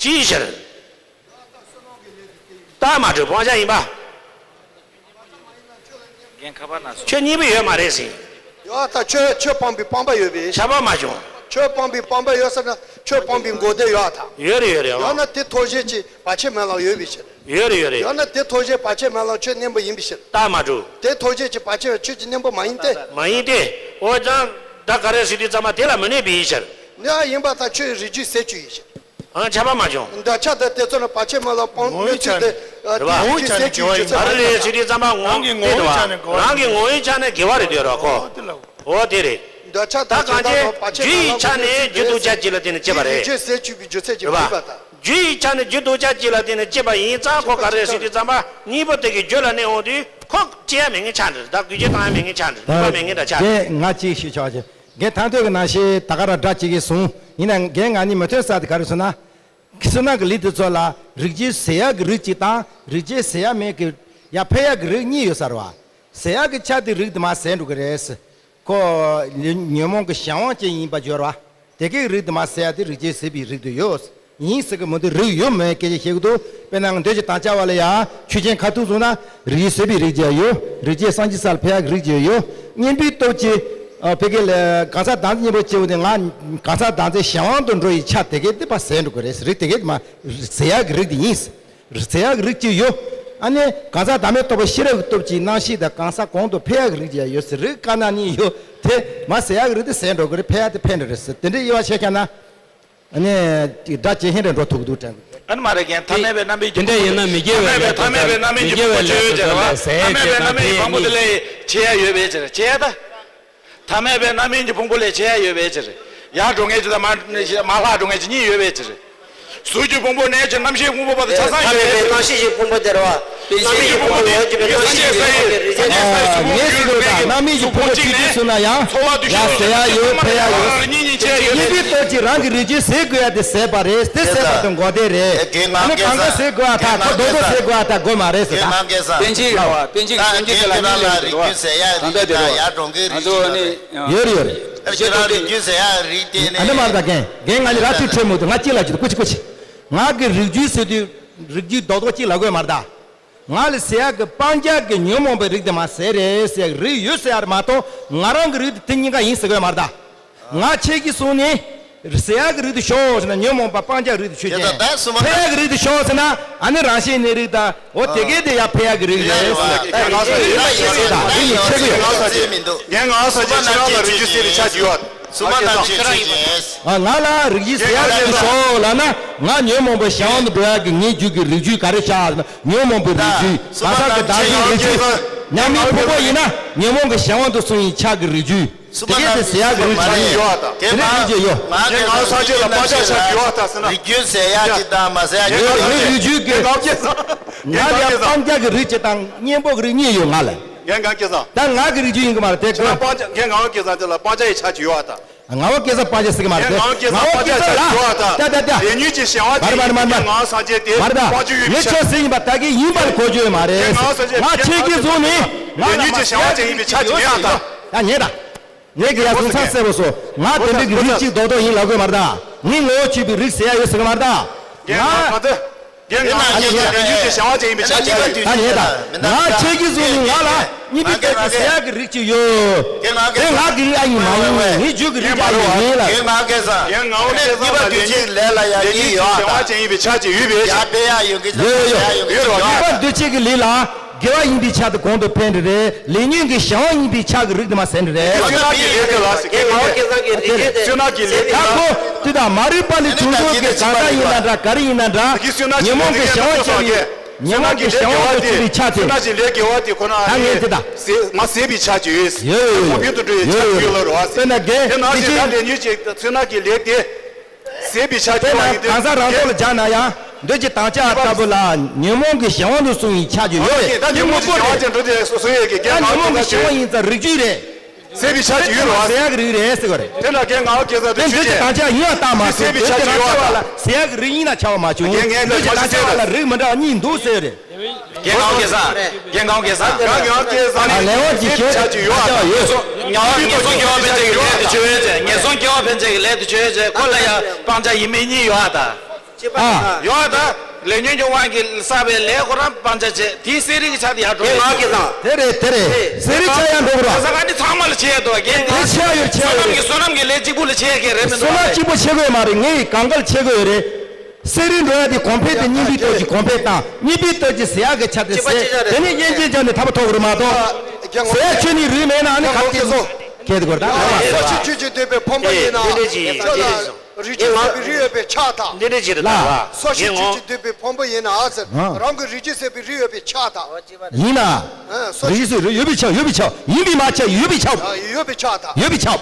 ཅིའི་ཕྱིར། རྟགས་མ་གྲུབ་སྤང་བྱ་ཡིན་པ། རྒན་ཁ་པར་ན་སོང་། ཆོས་གཉིས་པོ་ཡོད་མ་རེད་ཟེར། ཡོད་ད། ཆོས་ཆོས་སྤངས་པའི་སྤངས་པ་ཡོད་པས། ཁྱབ་པ་མ་བྱུང་། ཆོས་སྤངས་པའི་སྤངས་པ་ཡོད་ཟེར་ན་ཆོས་སྤངས་པའི་འགོག་བདེན་ཡོད་ད། ཡོད་རེད་ཡོད་རེད་ཨང་། ཡང་ན་དེ་ཐོགས་བཞེད་ཀྱི་བར་ཆད་མེད་ལམ་ཡོད་པའི་ཕྱིར། ཡོད་རེད་ཡོད་རེད། ཡང་ན་དེ་ཐོགས་བཞེད་བར་ཆད་མེད་ལམ་ཆོས་གནས་པ་ཡིན་པའི་ཕྱིར། རྟགས་མ་གྲུབ། དེ་ཐོགས་བཞེད་ཀྱི་བར་ཆད་ཆོས་ཀྱི་གནས་པ་མ་ཡིན་ཏེ། མ་ཡིན་ཏེ། འོ་ཙང་ད་ག་རེ་ཟེར་དུས་ཙམ་པ་དེ་ལ་མི་གནས་པའི་ཕྱིར། གནས་པ་ཡིན་པར་ཐལ། ཆོས་རིགས་རྒྱུད་ཟད་བཅུག་པའི་ཕྱིར། ཨང་། ཁྱབ་པ་མ་བྱུང་། འདོད་ཆགས་དང་དེ་ཚོ་ལ་བར་ཆད་མེད་ལམ་སྤངས་ངོ་བོའི་ནུས་ཚུལ་དེ། ཨ། རེད་པ། དེ་རྒྱུད་ཟད་བཅུག་པའི་ཆོས་ཅན། ག་རེ་རེད་ཟེར་དུས་ཙམ་པ་ངོ་། རང་གི་ངོ་བོའི་ཆ་ནས་གོ་བ། རེད་པ། རང་གི་ངོ་བོའི་ཆ་ནས་དགེ་བ་རེད་དེ་ཡོད་རེད་ཁོ། འོ་དེ་རེད། འདོད་ཆགས་ད་དང་གང་བྱེད། རྒྱུ་ཡི་ཆ་ནས་རྒྱུ་འདོད་ཆགས་གཅིག་ལ་བརྟེན་ནས་སྐྱེས་པ་རེད། རྒྱུ་ཡི་ཆ་ནས་རྒྱུ་འདོད་ཆགས་གཅིག་ལ་བརྟེན་ནས་སྐྱེས་པ་ཡིན་ཙང་ཁོ་ག་རེ་ཟེར་དུས་ཙམ་པ་གཉིས་པོ་དེ་གི་རྒྱུད་ལ་གནས་འོང་དུས་ཁོ་སྐྱེ་ཡ་མེད་ངེས་ཆགས་འདྲ། ད་གུས་བྱེད་བཏང་ཡ་མེད་ངེས་ཆགས་འདྲ། འདུན་པ་མེད་ངེས་འདྲ་ཆགས་འདྲ། ང་གཅིག་ཞུ་ཆོག་ཅེ། རྒན་ཐང་ཐོས་ཀྱི་ནང་བཞིན་ད་ག་རང་སྒྲ་གཅིག་གིས་གསུངས། ཡིན་ན་རྒན་ང་ནི་མི་མཐུན་ས་དེ་ག་རེ་ཟེར་ན། བསོད་ནམས་ཀྱི་ལས་དེ་ཚོ་ལ་རིགས་རྒྱུད་ཟད་ཡག་གི་རིགས་གཅིག་དང་རིགས་རྒྱུད་ཟད་ཡག་མེད་ཀྱི་ཡར་འཕེལ་ཡག་གི་རིགས་གཉིས་ཡོད་ས་རེད་པ། ཟད་ཡག་གི་ཆ་དེ་རིགས་དེ་མར་ཟད་འགྲོ་གི་རེད། ཁོ་ཉོན་མོངས་ཀྱི་གཞན་དབང་ཅན་ཡིན་པ་སྦྱོར་བ། དེ་གའི་རིགས་དེ་མར་ཟད་ཡག་དེ་རིགས་རྒྱུད་ཟད་པའི་རིགས་དེ་ཡོད། ཡིན་ཟེར་གི་མི་འདུག་རིགས་ཡོད་མེད་སྐད་ཆ་བཤད་གི་འདུག་དཔེར་ན་འདོད་ཆགས་དང་བཅས་པ་ལ་ཡང་ཆོས་ཅན་ཁ་ཐུག་བཟུང་ན་རིགས་རྒྱུད་ཟད་པའི་རིགས་ཀྱང་ཡོད། རིགས་རྒྱུད་སངས་རྒྱས་ས་ལ་འཕེལ་ཡག་གི་རིགས་ཀྱང་ཡོད། གཉེན་པོའི་སྟོབས་ཀྱིས། ཨ། ཕ་གི་ལ་གང་ཟག་བདག་འཛིན་གཉེན་པོ་སྐྱེ་བོ་དེ་ང་གང་ཟག་བདག་འཛིན་གཞན་དབང་དུ་འགྲོ་ཡི་ཆ་དེ་གའི་དེ་ཕར་ཟད་འགྲོ་གི་རེད། རིགས་དེ་གའི་དེ་མར་ཟད་ཡག་གི་རིགས་དེ་ཡིན། ཟད་ཡག་གི་རིགས་ཀྱང་ཡོད། ཨ་ནི་གང་ཟག་བདག་མེད་རྟོགས་པ་ཤེས་རབ་ཀྱི་སྟོབས་ཀྱིས་རྣམ་ཤེས་དང་གང་ཟག་གོང་དུ་འཕེལ་ཡག་གི་རིགས་ཀྱང་ཡོད་ཟེར། རིགས་དཀར་ནག་གཉིས་ཡོད་དེ་མར་ཟད་ཡག་གི་རིགས་དེ་ཟད་འགྲོ་གི་རེད། འཕེལ་ཡག་དེ་འཕེལ་འགྲོ་རེད་ཟེར། དེ་འདྲའི་དབྱེ་བ་ཕྱེ་ཀྱང་ན། ཨ་ནི་སྒྲ་ཇེ་ཧེ་རེ་འགྲོ་ཐུབ་ཀྱི་འདུག་དྲན། ཨ་ནི་མ་རེད་རྒན། ཐ་མལ་པའི་རྣམ་སྨིན་གྱི། དེ་འདྲ་ཡིན་ན་མི་སྐྱེ་བའི། ཐ་མལ་པའི་རྣམ་སྨིན་གྱི་ཕུང་པོ་ཆོས་ཅན་རེད་པ། ཐ་མལ་པའི་རྣམ་སྨིན་གྱི་ཕུང་པོ་དེ་ལས་ཆེ་ཡ་ཡོད་པའི་ཕྱིར། ཆེ་ཡ་ད། ཐ་མལ་པའི་རྣམ་སྨིན་གྱི་ཕུང་པོ་ལས་ཆེ་ཡ་ཡོད་པའི་ཕྱིར། ཡར་འགྲོ་མཁན་གཅིག་དང་མར། མར་ལྷག་འགྲོ་མཁན་གཅིག་གཉིས་ཡོད་པའི་ཕྱིར། གཟུགས་ཀྱི་ཕུང་པོ་ནས་ཀྱི་རྣམ་ཤེས་ཕུང་པོ་བར་དུ་ཆ་ཚང་ཡོད་པའི་ཕྱིར། རྣམ་ཤེས་ཀྱི་ཕུང་པོ་དེ་རེད་པ། རྣམ་ཤེས་ཀྱི་ཕུང་པོ་དེ་སངས་རྒྱས་ས་ཡི། སངས་རྒྱས་ས་ཡི་ཕུང་པོ་ངས་ཟེར་བ་དང་རྣམ་སྨིན་གྱི་ཕུང་པོ་གཅིག་གཅིག་གསུངས་ན་ཡང་། ཚོར་བ་འདུ་ཤེས། ཡ་ཟད་ཡ་ཡོད། འཕེལ་ཡ་ཡོད། གཉིས་གཉིས་ཆེ་ཡོད། གཉེན་པོའི་སྟོབས་ཀྱིས་རང་གི་རིགས་རྒྱུད་ཟད་དགོས་ཡ་དེ་ཟད་པ་རེད། དེ་ཟད་པ་དེ་འགོག་བདེན་རེད། ཨ་ནི་གང་ག་ཟད་དགོས་ཡ་ད་ཁོ་རྡོག་རྡོག་ཟད་དགོས་ཡ་ད་དགོས་མ་རེད་ཟེར་ད། པཎ་ཆེན་རེད་པ། པཎ་ཆེན་གྱི་སེམས་ཅན་དེ་ལ་གཉིས་ཡོད་རེད་པ། གང་ལྟར་དེ་རེད་པ། ང་ཚོ་ནི། ཡོད་རེད་ཡོད་རེད། རིགས་རྒྱུད་ཟད་ཡ་རིགས་དེ་ནི། ཨ་ནི་མར་ད་རྒན་རྒན་ང་ནི་ར་ཐུག་ཁྲེལ་མོ་དུ་ང་གཅིག་ལ་གཅིག་ཏུ་ཀུ་ཅི་ཀུ་ཅི། ང་གི་རིགས་རྒྱུད་ཟེར་དུས་རིགས་རྒྱུད་རྡོག་རྡོག་གཅིག་ལ་དགོས་མ་རེད་ད། ང་ལ་ཟད་ཡག་གི་སྤང་བྱ་གི་ཉོན་མོངས་པའི་རིགས་དེ་མར་ཟད་རེད་ཟེར་ཡག་རིགས་ཡོད་ཟེར་ཡག་མ་གཏོགས་ང་རང་གི་རིགས་དེ་དེ་གཉིས་ཀ་ཡིན་ཟེར་དགོས་མ་རེད་ད། ང་ཁྱེད་ཀྱིས་གསུངས་ནས་ཟད་ཡག་གི་རིགས་དེ་ཤོག་ཟེར་ན་ཉོན་མོངས་པ་སྤང་བྱ་རིགས་དེ་ཆོས་ཅན། འཕེལ་ཡག་གི་རིགས་དེ་ཤོག་ཟེར་ན་ཨ་ནི་རང་བཞིན་གནས་རིགས་དང་འོ་དེ་གའི་དེ་ཡར་འཕེལ་ཡག་གི་རིགས་རེད་ཟེར། ད་རིགས་ཡོད་ཟེར་ཡག་རིགས་ཡོད་ཆེ་གི་ཡོད། རྒན་ང་ས་ཆེ་ཁྱེད་རང་ལ་རིགས་རྒྱུད་ཟད་པའི་ཆ་ཅིག་ཡོད། སུ་མ་ནམ་ཞིག་ཆོས་ཅན། ང་ལ་རིགས་རྒྱུད་ཟད་ཡག་གི་རིགས་ཤོག་ལབ་ན་ང་ཉོན་མོངས་པའི་གཞན་དབང་དུ་འགྲོ་ཡག་གི་ངའི་རྒྱུད་ཀྱི་རིགས་རྒྱུད་ག་རེ་ཆགས་ཟེར་ན་ཉོན་མོངས་པའི་རིགས་རྒྱུད། གང་ཟག་གི་བདག་འཛིན་རིགས་རྒྱུད། ཉམས་ལེན་ཕུང་པོ་ཡིན་ན་ཉོན་མོངས་ཀྱི་གཞན་དབང་དུ་སོང་བའི་ཆགས་ཀྱི་རིགས་རྒྱུད། དེ་གས་དེ་ཟད་ཡག་གི་རིགས་རྒྱུད་ཡོད། དེ་ནི་རིགས་རྒྱུད་ཡོད། ང་གི་ང་སངས་རྒྱས་ལ་སྤང་བྱ་ཆགས་ཀྱི་ཡོད་ད་ཟེར་ན། རིགས་རྒྱུད་ཟད་ཡག་ཅིག་དང་མ་ཟད་ཡག་ཅིག་ཡོད། རིགས་རྒྱུད་ཀྱི་ངའི་ངག་སྐྱེས་སང་། ང་ལ་སྤང་བྱ་གི་རིགས་གཅིག་དང་གཉེན་པོ་གི་རིགས་གཉིས་ཡོད་ང་ལ། ངའི་ངག་སྐྱེས་སང་། ད་ང་གི་རིགས་རྒྱུད་ཡིན་གི་མ་རེད་དེ། ཁྱེད་རང་སྤང་བྱ་ངའི་ངག་སྐྱེས་སང་དེ་ལ་སྤང་བྱ་ཡི་ཆ་ཅིག་ཡོད་ད། ངག་སྐྱེས་སང་སྤང་བྱ་ཟེར་གི་མ་རེད་དེ། ངག་སྐྱེས་སང་སྤང་བྱ་ཆ་ཅིག་ཡོད་ད། ད་ད་ད། ལས་ཉོན་གྱི་གཞན་དབང་ཅན་ཡིན་པའི་ངག་སངས་རྒྱས་དེ་སྤང་བྱ་ཡོད་པའི་ཆ་ཅིག་ཡོད་ད། ངས་ཆོས་ཟེར་ཡིན་པ་ད་གི་ཡིན་པར་གོ་རྒྱུ་ཡོད་མ་རེད། ང་ཁྱེད་ཀྱིས་བཟུང་ནས་ང་ལ་མ་ཟད་ཡག་ཅིག་ཡིན་པའི་ཆ་ཅིག་ཡོད་ད། ད་ཉན་ད། ངས་ཀྱི་ཡ་གཟུགས་ཚང་གསལ་པོ་སོ། ང་དེ་འདྲའི་གི་རིགས་གཅིག་རྡོག་རྡོག་ཡིན་ལབ་དགོས་མ་རེད་ད། ངའི་ངོ་བོ་ཆོད་པའི་རིགས་ཟེར་ཡ་ཡོད་ཟེར་གི་མ་རེད་ད། ངས་ང་ག་ཚོད། རྒན་ང་ཨ་ནི་ལས་ལ་རྒན་ཡུལ་གྱི་བྱ་བ་ཅན་ཡིན་པའི་ཆ་ཅིག་ཡོད། ད་ལས་ད། ང་ཁྱེད་ཀྱིས་བཟུང་ནས་ང་ལ་གཉིས་པའི་སྟོད་ཀྱི་ཟེར་ཡག་གི་རིགས་ཅིག་ཡོད། དེ་ང་གི་རིགས་ཨ་ཡིན་མ་ཡིན། ངའི་རྒྱུད་ཀྱི་རིགས་ཨ་ཡིན་ཡིན་ལ། རྒན་ང་གེ་ས། རྒན་ང་འོ་གེ་ས་གཉིས་པ་དུས་གཅིག་ལས་ལ་ཡ་གཉིས་ཡོད་ཨ། བྱ་བ་ཅན་ཡིན་པའི་ཆ་ཅིག་ཡོད་པས། ཡ་དཔེ་ཡ་ཡོད་གི་ཡོད་ཡོད་ཡོད་ཡོད་རོགས། གཉིས་པ་དུས་གཅིག་གི་ལས་ལ། དགེ་བ་ཡིན་པའི་ཆ་དེ་གོང་དུ་འཕེལ་འདྲ་རེད། ལས་ཉོན་གྱི་བྱ་བ་ཡིན་པའི་ཆ་གི་རིགས་དེ་མ་ཟེར་འདྲ་རེད། བསོད་ནམས་ཀྱི་ལས་དེ་ལ་ཟེར་གི་རེད། བསོད་ནམས་ཀྱི་ལས་དེ་ད་ལ་ཁོ་དེ་དང་མ་རིག་པ་ལས་བྱུང་བའི་གི་གང་ཟག་ཡིན་ན་འདྲ་ག་རེ་ཡིན་ན་འདྲ། ཉོན་མོངས་ཀྱི་བྱ་བ་བྱས་པའི་ཉོན་མོངས་ཀྱི་བྱ་བ་དུ་བྱུང་བའི་ཆ་དེ། བསོད་ནམས་ཀྱི་ལས་དགེ་བ་དེ་ཁོ་ན་ད་ངས་དེ་དང་ཟེར་མ་ཟེར་བའི་ཆ་ཅིག་ཡོད། ཡོད་ཡོད་ཡོད་ཡོད་ཡོད་ཡོད། དཔེར་ན་གལ་དེ་ཅི་ད་ལས་ཉོན་ཅིག་བསོད་ནམས་ཀྱི་ལས་དེ། ཟད་པའི་ཆ་དཔེར་ན་གང་ཟག་རང་ཐོག་ལ་སྦྱར་ན་ཡང་འདོད་ཀྱི་དམ་བཅའ་ལྟ་བུ་ལ་ཉོན་མོངས་ཀྱི་བྱ་བ་དུ་སོང་བའི་ཆ་ཅིག་ཡོད་རེད། ད་ཉོན་མོངས་ཀྱི་བྱ་བ་ཅན་འགྲོ་དེ་སོ་སོ་ཡོད་ཀྱི་རྒན་ད་ཉོན་མོངས་ཀྱི་བྱ་བ་ཡིན་ཙང་རིགས་རྒྱུད་རེད། ཟད་པའི་ཆ་ཅིག་ཡོད་རེད་བ། ཟད་ཡག་རིགས་རེད་ཟེར་བ་རེད། དེ་ལ་རྒན་ང་བ་སྐལ་བཟང་དུ་ཆོས་ཅན། འདོད་ཀྱི་དམ་བཅའ་ཡིན་ཡང་རྟགས་མ་བྱུང་། ཟད་པའི་ཆ་ཅིག་ཡོད་བ། ཟད་ཡག་རིགས་ཡིན་ན་ཆ་བ་མ་བྱུང་། རྒན་ངས་འདོད་ཀྱི་དམ་བཅའ་ལ་རིགས་མི་འདྲ་བ་གཉིས་འདུག་ཟེར་བ་རེད། རྒན་གང་གེ་ས། རྒན་གང་གེ་ས། རྒན་གང་གེ་ས། ཨ་ལས་དབང་གི་ཞེས་ཆ་ཅིག་ཡོད་ཨ། ངན་སོང་སྐྱེ་བ་ཕན་ཆད་ཀྱི་ལས་དེ་ཆོས་ཅན། ངན་སོང་སྐྱེ་བ་ཕན་ཆད་ཀྱི་ལས་དེ་ཆོས་ཅན། ཁོ་ལ་ཡང་སྤང་བྱ་ཡིན་མིན་གཉིས་ཡོད་ཨ་ད། ཨ། ཡོད་ཨ་ད། ལས་ཉོན་གྱི་དབང་གིས་བསགས་པའི་ལས་ཁོ་རང་སྤང་བྱ་བྱེད་དེའི་སེམས་རིག་གི་ཆ་དེ་ཡར་འགྲོ་ཡོད། དེ་རེད་དེ་རེད། སེམས་རིག་ཆ་ཡང་འགྲོ་གི་རེད། ས་ག་འདི་ཚང་མ་ལ་བྱེད་ཡ་འདུག་རྒན། དེ་བྱེད་ཡ་ཡོད་བྱེད་ཡ་ཡོད་རེད། བསོད་ནམས་ཀྱི་ལས་གཅིག་པུ་ལ་བྱེད་ཡ་གི་རེད་མི་འདུག་བསོད་ནམས་གཅིག་པུ་བྱེད་དགོས་ཡོད་མ་རེད། ངས་གང་ག་ལ་བྱེད་དགོས་ཡོད་རེད། སེམས་རིག་འགྲོ་ཡ་དེ་གོང་འཕེལ་དེ་གཉིས་པའི་སྟོབས་ཀྱིས་གོང་འཕེལ་དང་གཉིས་པའི་སྟོབས་ཀྱིས་ཟད་ཡག་གི་ཆ་དེ་ཟད། དེ་ནས་དབྱེ་འབྱེད་བྱས་ནས་ཐར་པ་ཐོབ་དགོས་རེད་མ་གཏོགས། ཟད་ཡག་ཆོས་ནི་རིགས་མེད་ན་ཨ་ནི་ག་རེ་སྐྱེ་སོང་། སྐྱེ་དགོས་རེད་ད་ལོ་མ་སོ་སོ་ཆོས་ཅན་འདོད་པའི་ཕུང་པོ་ཡིན་ན། འདི་འདྲ་ཅིག་རེད། ཁྱོད་ལ་རིགས་རྒྱུད་ཟད་པའི་རིགས་ཡོད་པའི་ཆ་དང་། འདི་འདྲ་ཅིག་རེད་ད་ལ། སོ་སོ་ཆོས་ཅན་འདོད་པའི་ཕུང་པོ་ཡིན་ན་ཨ་ཟེར། རང་གི་རིགས་རྒྱུད་ཟད་པའི་རིགས་ཡོད་པའི་ཆ་དང་། ཡིན་ན། སོ་རིགས་རྒྱུད་ཟད་ཡོད་པའི་ཆ་ཡོད་པའི་ཆ་ཡིན་པའི་མ་ཆ་ཡོད་པའི་ཆ། ཡོད་པའི་ཆ་དང་། ཡོད་པའི་ཆ།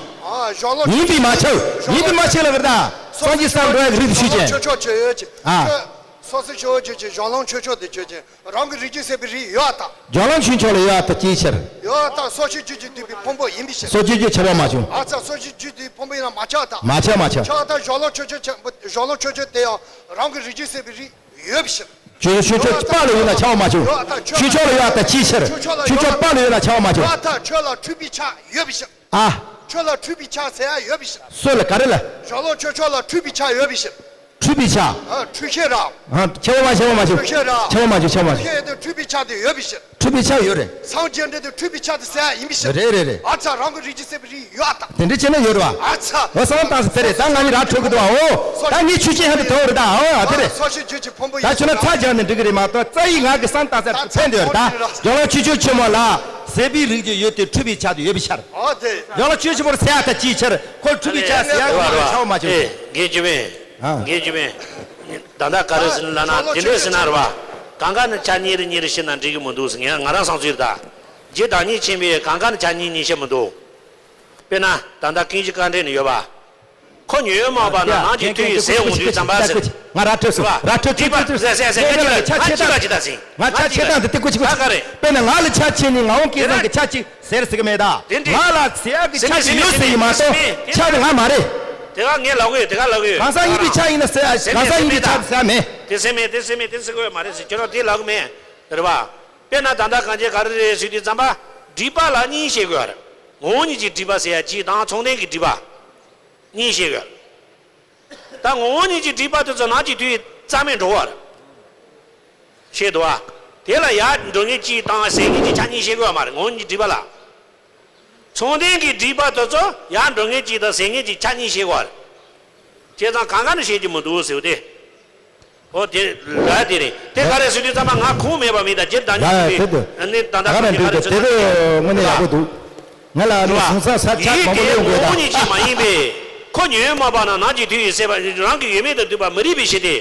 ཡིན་པའི་མ་ཆ་ཡིན་པའི་མ་ཆ་ལ་གི་ད། སངས་རྒྱས་སམ་འགྲོ་ཡག་རིགས་ཆོས་ཅན། ཆོས་ཆོས་ཆོས་ཡོད་ཅིག་ཨ། སོ་སོ་ཆོས་ཅན་གྱི་གཞུང་ལམ་ཆོས་ཆོས་དེ་ཆོས་ཅན། རང་གི་རིགས་རྒྱུད་ཟད་པའི་རིགས་ཡོད་ཨ་ད། སྦྱོར་ལམ་ཆོས་ཆོས་ལ་ཡོད་ཨ་ད་ཅིའི་ཕྱིར། ཡོད་ཨ་ད་སོ་སོའི་རྒྱུད་ཀྱི་འདོད་པའི་ཕུང་པོ་ཡིན་པའི་ཕྱིར། སོ་སོའི་རྒྱུད་ཆ་བ་མ་བྱུང་། ཨ་ཙ་སོ་སོའི་རྒྱུད་འདོད་ཕུང་པོ་ཡིན་ན་མ་ཆགས་ད། མ་ཆགས་མ་ཆགས། ཆགས་ད་གཞུང་ལམ་ཆོས་ཆོས་ཆ་གཞུང་ལམ་ཆོས་ཆོས་དེ་ཡང་རང་གི་རིགས་རྒྱུད་ཟད་པའི་རིགས་ཡོད་པའི་ཕྱིར། ཆོས་ཆོས་ཆོས་པ་ལ་ཡོད་ན་ཆགས་པ་མ་བྱུང་། ཡོད་ཨ་ད་ཆོས་ཆོས་ལ་ཡོད་ཨ་ད་ཅིའི་ཕྱིར། ཆོས་ཆོས་ལ་ཆོས་ཆོས་ཡོད་ཨ་པ་ལ་ཡོད་ན་ཆགས་པ་མ་བྱུང་། ཡོད་ཨ་ད་ཆོས་ལ་འཁྲུལ་པའི་ཆ་ཡོད་པའི་ཕྱིར། ཨ། ཆོས་ལ་འཁྲུལ་པའི་ཆ་ཟེར་ཡ་ཡོད་པའི་ཕྱིར། སོ་ལ་ག་རེ་ལ། གཞུང་ལམ་ཆོས་ཆོས་ལ་འཁྲུལ་པའི་ཆ་ཡོད་པའི་ཕྱིར། འཁྲུལ་པའི་ཆ། ཨ་འཁྲུལ་ཤེས་རང་། ཨ་ཁྱད་པར་མ་ཁྱད་པར་མ་བྱུང་། འཁྲུལ་ཤེས་རང་། ཁྱད་པར་མ་བྱུང་ཁྱད་པར་མ་བྱུང་། འཁྲུལ་ཤེས་དེ་འཁྲུལ་པའི་ཆ་དེ་ཡོད་པའི་ཕྱིར། འཁྲུལ་པའི་ཆ་ཡོད་རེད། སངས་རྒྱས་འདྲེན་དེ་འཁྲུལ་པའི་ཆ་དེ་ཟེར་ཡ་ཡིན་པའི་ཕྱིར། རེད་རེད་རེད། ཨ་ཙ་རང་གི་རིགས་རྒྱུད་ཟད་པའི་རིགས་ཡོད་ཨ་ད། དེ་འདྲ་བྱས་ན་ཡོད་རེད་བ། ཨ་ཙ། འོ་བསམ་བཏང་ཟེར་དེ་རེད་ད། ང་གཉིས་ར་འཕྲོད་གི་འདུག་ཨ། འོ་ད་ངས་ཆོས་ཅན་ཧ་དུ་ཐོན་རེད་ད། འོ་ཨ་དེ་རེད། སོ་སོའི་རྒྱུད་ཀྱི་ཕུང་པོ་ད་ཡིན་ཁྱོད་ན་ན། ཚ་སྦྱར་ནས་འགྲིག་གི་རེད་མ་གཏོགས་རྩ་ཡིག་ང་གི་བསམ་བཏང་ཟེར་ཕན་དེ་ཡོད་རེད་ད། སྦྱོར་ལམ་ཆོས་ཆོས་ཆེན་མོ་ལ། ཟད་པའི་རིགས་རྒྱུད་ཡོད་དེ་འཁྲུལ་པའི་ཆ་དེ་ཡོད་པའི་ཕྱིར། ཨོ་དེ། ཡང་ལ་ཆོས་ཆེན་པོར་ཟད་ཡ་ད་ཅིའི་ཕྱིར། ཁོ་འཁྲུལ་པའི་ཆ་ཟད་ཡ་ཁོ་མ་ཆགས་མ་ཆགས། ཨེ་ངས་ཅི་མེད། ཨ། ངས་ཅི་མེད། ད་ལྟ་ག་རེ་ཟེར་ན་ལབ་ན་དེ་འདྲས་ཟེར་ན་རེད་བ། གང་ག་ནི་ཆ་གཉིས་རེ་གཉིས་རེ་བཤད་ན་འགྲིག་གི་མི་འདུག་ཟེར། ངས་ང་རང་བསམ་ཚུལ་རེད་ད། རྗེ་བདག་ཉིད་ཆེན་པོས་གང་ག་ནི་ཆ་གཉིས་གཉིས་བཤད་མི་འདུག་དཔེར་ན་ད་ལྟ་ཀུན་གཞི་དཀའ་འགྲེལ་ནས་ཡོད་པ། ཁོ་ཉོན་མོངས་པ་ན་ནང་གི་མཐུ་ཡིས་ཟད་འོང་དུས་ཙམ་པ་ཟེར། ང་ར་འཕྲོད་སོང་། ར་འཕྲོད་འཕྲོད་འཕྲོད་འཕྲོད། ཟད་ཟད་ཟད་ངས་ཅི་ལ་ཆ་ཆེ་ད་ཅི་ད་ཟིན། ང་ཆ་ཆེ་ད་འདི་ཏི་ཀུ་ཅི་ཀུ་ཅི། དཔེར་ན་ང་ལ་ཆ་ཆེ་ནི་ང་འོང་སྐལ་བཟང་གི་ཆ་གཅིག་ཟེར་ཟེར་གི་མེད་ད། དེ་འདྲ། ང་ལ་ཟད་ཡག་གི་ཆ་གཅིག་ཡོད་ཟེར་ཡིན་མ་གཏོགས་ཆ་དེ་ང་མ་རེད། དེ་ག་ངས་ལབ་གི་ཡོད། དེ་ག་ལབ་གི་ཡོད། གང་ཟག་ཡིན་པའི་ཆ་ཡིན་ན་ཟད། གང་ཟག་ཡིན་པའི་ཆ་ཟད་མེད། དེ་ཟད་མེད་དེ་ཟད་མེད་དེ་ཟེར་གི་ཡོད་མ་རེད་ཟེར་ཁྱོད་རང་དེ་ལབ་གི་མེད། རེད་བ། དཔེར་ན་ད་ལྟ་གང་ཅི་ག་རེ་རེད་ཟེར་དུས་ཙམ་པ་སྒྲིབ་པ་ལ་གཉིས་བཤད་དགོས་རེད། ངོ་བོ་ཉིད་ཀྱི་སྒྲིབ་པ་ཟེར་ཡ་གཅིག་དང་མཚུངས་ལྡན་གྱི་སྒྲིབ་པ། གཉིས་བཤད་དགོས། ད་ངོ་བོ་ཉིད་ཀྱི་སྒྲིབ་པ་དེ་ཚོ་ནང་གི་དུས་རྩ་མེད་འགྲོ་བ་རེད། ཤེས་འདུག་བ། དེ་ལ་ཡར་འགྲོ་མཁན་གཅིག་དང་ཟད་མཁན་གཅིག་ཆ་གཉིས་བཤད་དགོས་བ་མ་རེད། ངོ་བོ་ཉིད་སྒྲིབ་པ་ལ། མཚུངས་ལྡན་གྱི་སྒྲིབ་པ་དེ་ཚོ་ཡར་འགྲོ་མཁན་གཅིག་དང་ཟད་མཁན་གཅིག་ཆ་གཉིས་བཤད་དགོས་བ་རེད། བྱས་ཙང་གང་ག་ནས་བཤད་ཀྱི་མི་འདུག་ཟེར་བ་དེ། ཨོ་དེ་ལ་དེ་རེད། དེ་ག་རེ་ཟེར་དུས་ཙམ་པ་ང་ཁུངས་མེད་པ་མིན་ད་རྗེ་བདག་ཉིད་ཀྱིས་དེ་ནི་ད་ལྟ་ག་རེ་འདུག་དེ་དེ་དངོས་གནས་ཡག་པོ་འདུག་ང་ལ་ནི་གཟུང་ས་ས་ཆ་མང་པོ་ཡོང་དགོས་ད། ཡིད་དེ་ངོ་བོ་ཉིད་ཀྱིས་མ་ཡིན་པས་ཁོ་ཉོན་མོངས་པ་ན་ནང་གི་མཐུ་ཡིས་ཟད་པ་རང་གི་ཡོད་མེད་དུ་འདུས་པ་མི་རིགས་པའི་ཕྱིར་ཏེ།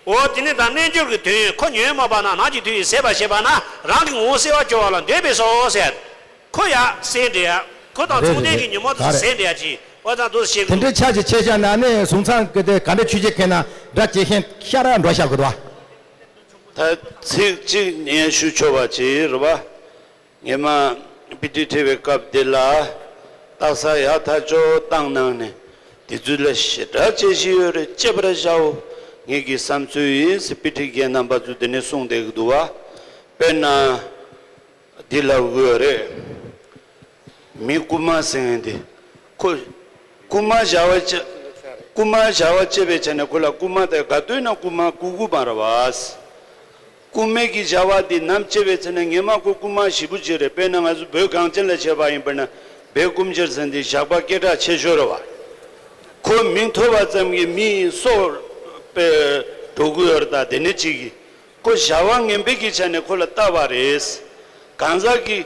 འོ་དེ་ནི་ད་རྣལ་འབྱོར་གྱི་དོན་ཁོ་ཉོན་མོངས་པ་ན་ནང་གི་མཐུ་ཡིས་ཟད་པར་བྱེད་པ་ན་རང་གི་ངོ་བོ་གསལ་བར་གྱུར་པ་ལ་འདོད་པས་སོ་ཟེར། ཁོ་ཡང་ཟད་འདྲ་ཡ། ཁོ་དང་མཚུངས་ལྡན་གྱི་ཉོན་མོངས་དེ་ཚོ་ཟད་འདྲ་ཡ་ཅིག་ཨོ་ཙང་དུ་ཞིག་དེ་འདྲའི་ཆ་ཅིག་ཆེ་ཤ་ན་ནི་གཟུང་ཚང་གི་དེ་ག་འདྲ་ཆུ་ཆེ་ཁེ་ན་འདྲ་ཇེ་ཤེན་ཤ་ར་འགྲོ་ཤ་གི་དོ། ད་ཚིག་གཅིག་ཉན་ཞུ་ཆོག་པ་ཅིག་རེད་བ། ངས་མ་པི་ཏི་ཁྲིད་པའི་སྐབས་དེ་ལ་རྟགས་གསལ་ཡག་ཐག་ཆོད་བཏང་གནང་ནས་དེ་ཚོ་ལ་ཞེ་དྲག་དཔྱད་གཞི་ཡོད་རེད། དཔྱད་པར་བྱའོ། ངེད་ཀྱི་བསམ་ཚུལ་ཡིན་ཟེར་པི་ཏི་རྒན་རྣམ་པ་ཚོ་དེ་ནས་གསུངས་བསྡད་ཀྱི་འདུག་བ། དཔེར་ན། འདི་ལབ་དགོས་རེད། མི་རྐུན་མ་ཟེར་མཁན་འདི། ཁོ། རྐུན་མ་བྱ་བ་བྱེད། རྐུན་མ་བྱ་བ་བྱེད་པའི་ཆ་ནས་ཁོ་ལ་རྐུན་མ་དེ་ག་དུས་ན་རྐུན་མ་རྐུ་རྐུ་མ་རེད་བ། རྐུན་མའི་གི་བྱ་བ་འདི་ནམ་བྱེད་པའི་ཚེ་ན་ངེས་མ་ཁོ་རྐུན་མ་ཞེ་པོ་ཅིག་རེད། དཔེར་ན་ང་ཚོ་བོད་གངས་ཅན་ལ་བྱས་པ་ཡིན་པ་ན་བོད་རྐུན་འཇེར་ཟེར་འདི་ཞག་པ་སྐད་གྲགས་ཆེ་ཤོས་རེད་བ། ཁོ་མིང་ཐོས་པ་ཙམ་གྱིས་མི་སྲོག་པའི་འགྲོ་གི་ཡོད་རེད། ད་དེ་ནས་གཅིག་གིས་ཁོ་བྱ་བ་ངན་པའི་གི་ཆ་ནས་ཁོ་ལ་ལྟ་བ་རེད། གང་ཟག་གི་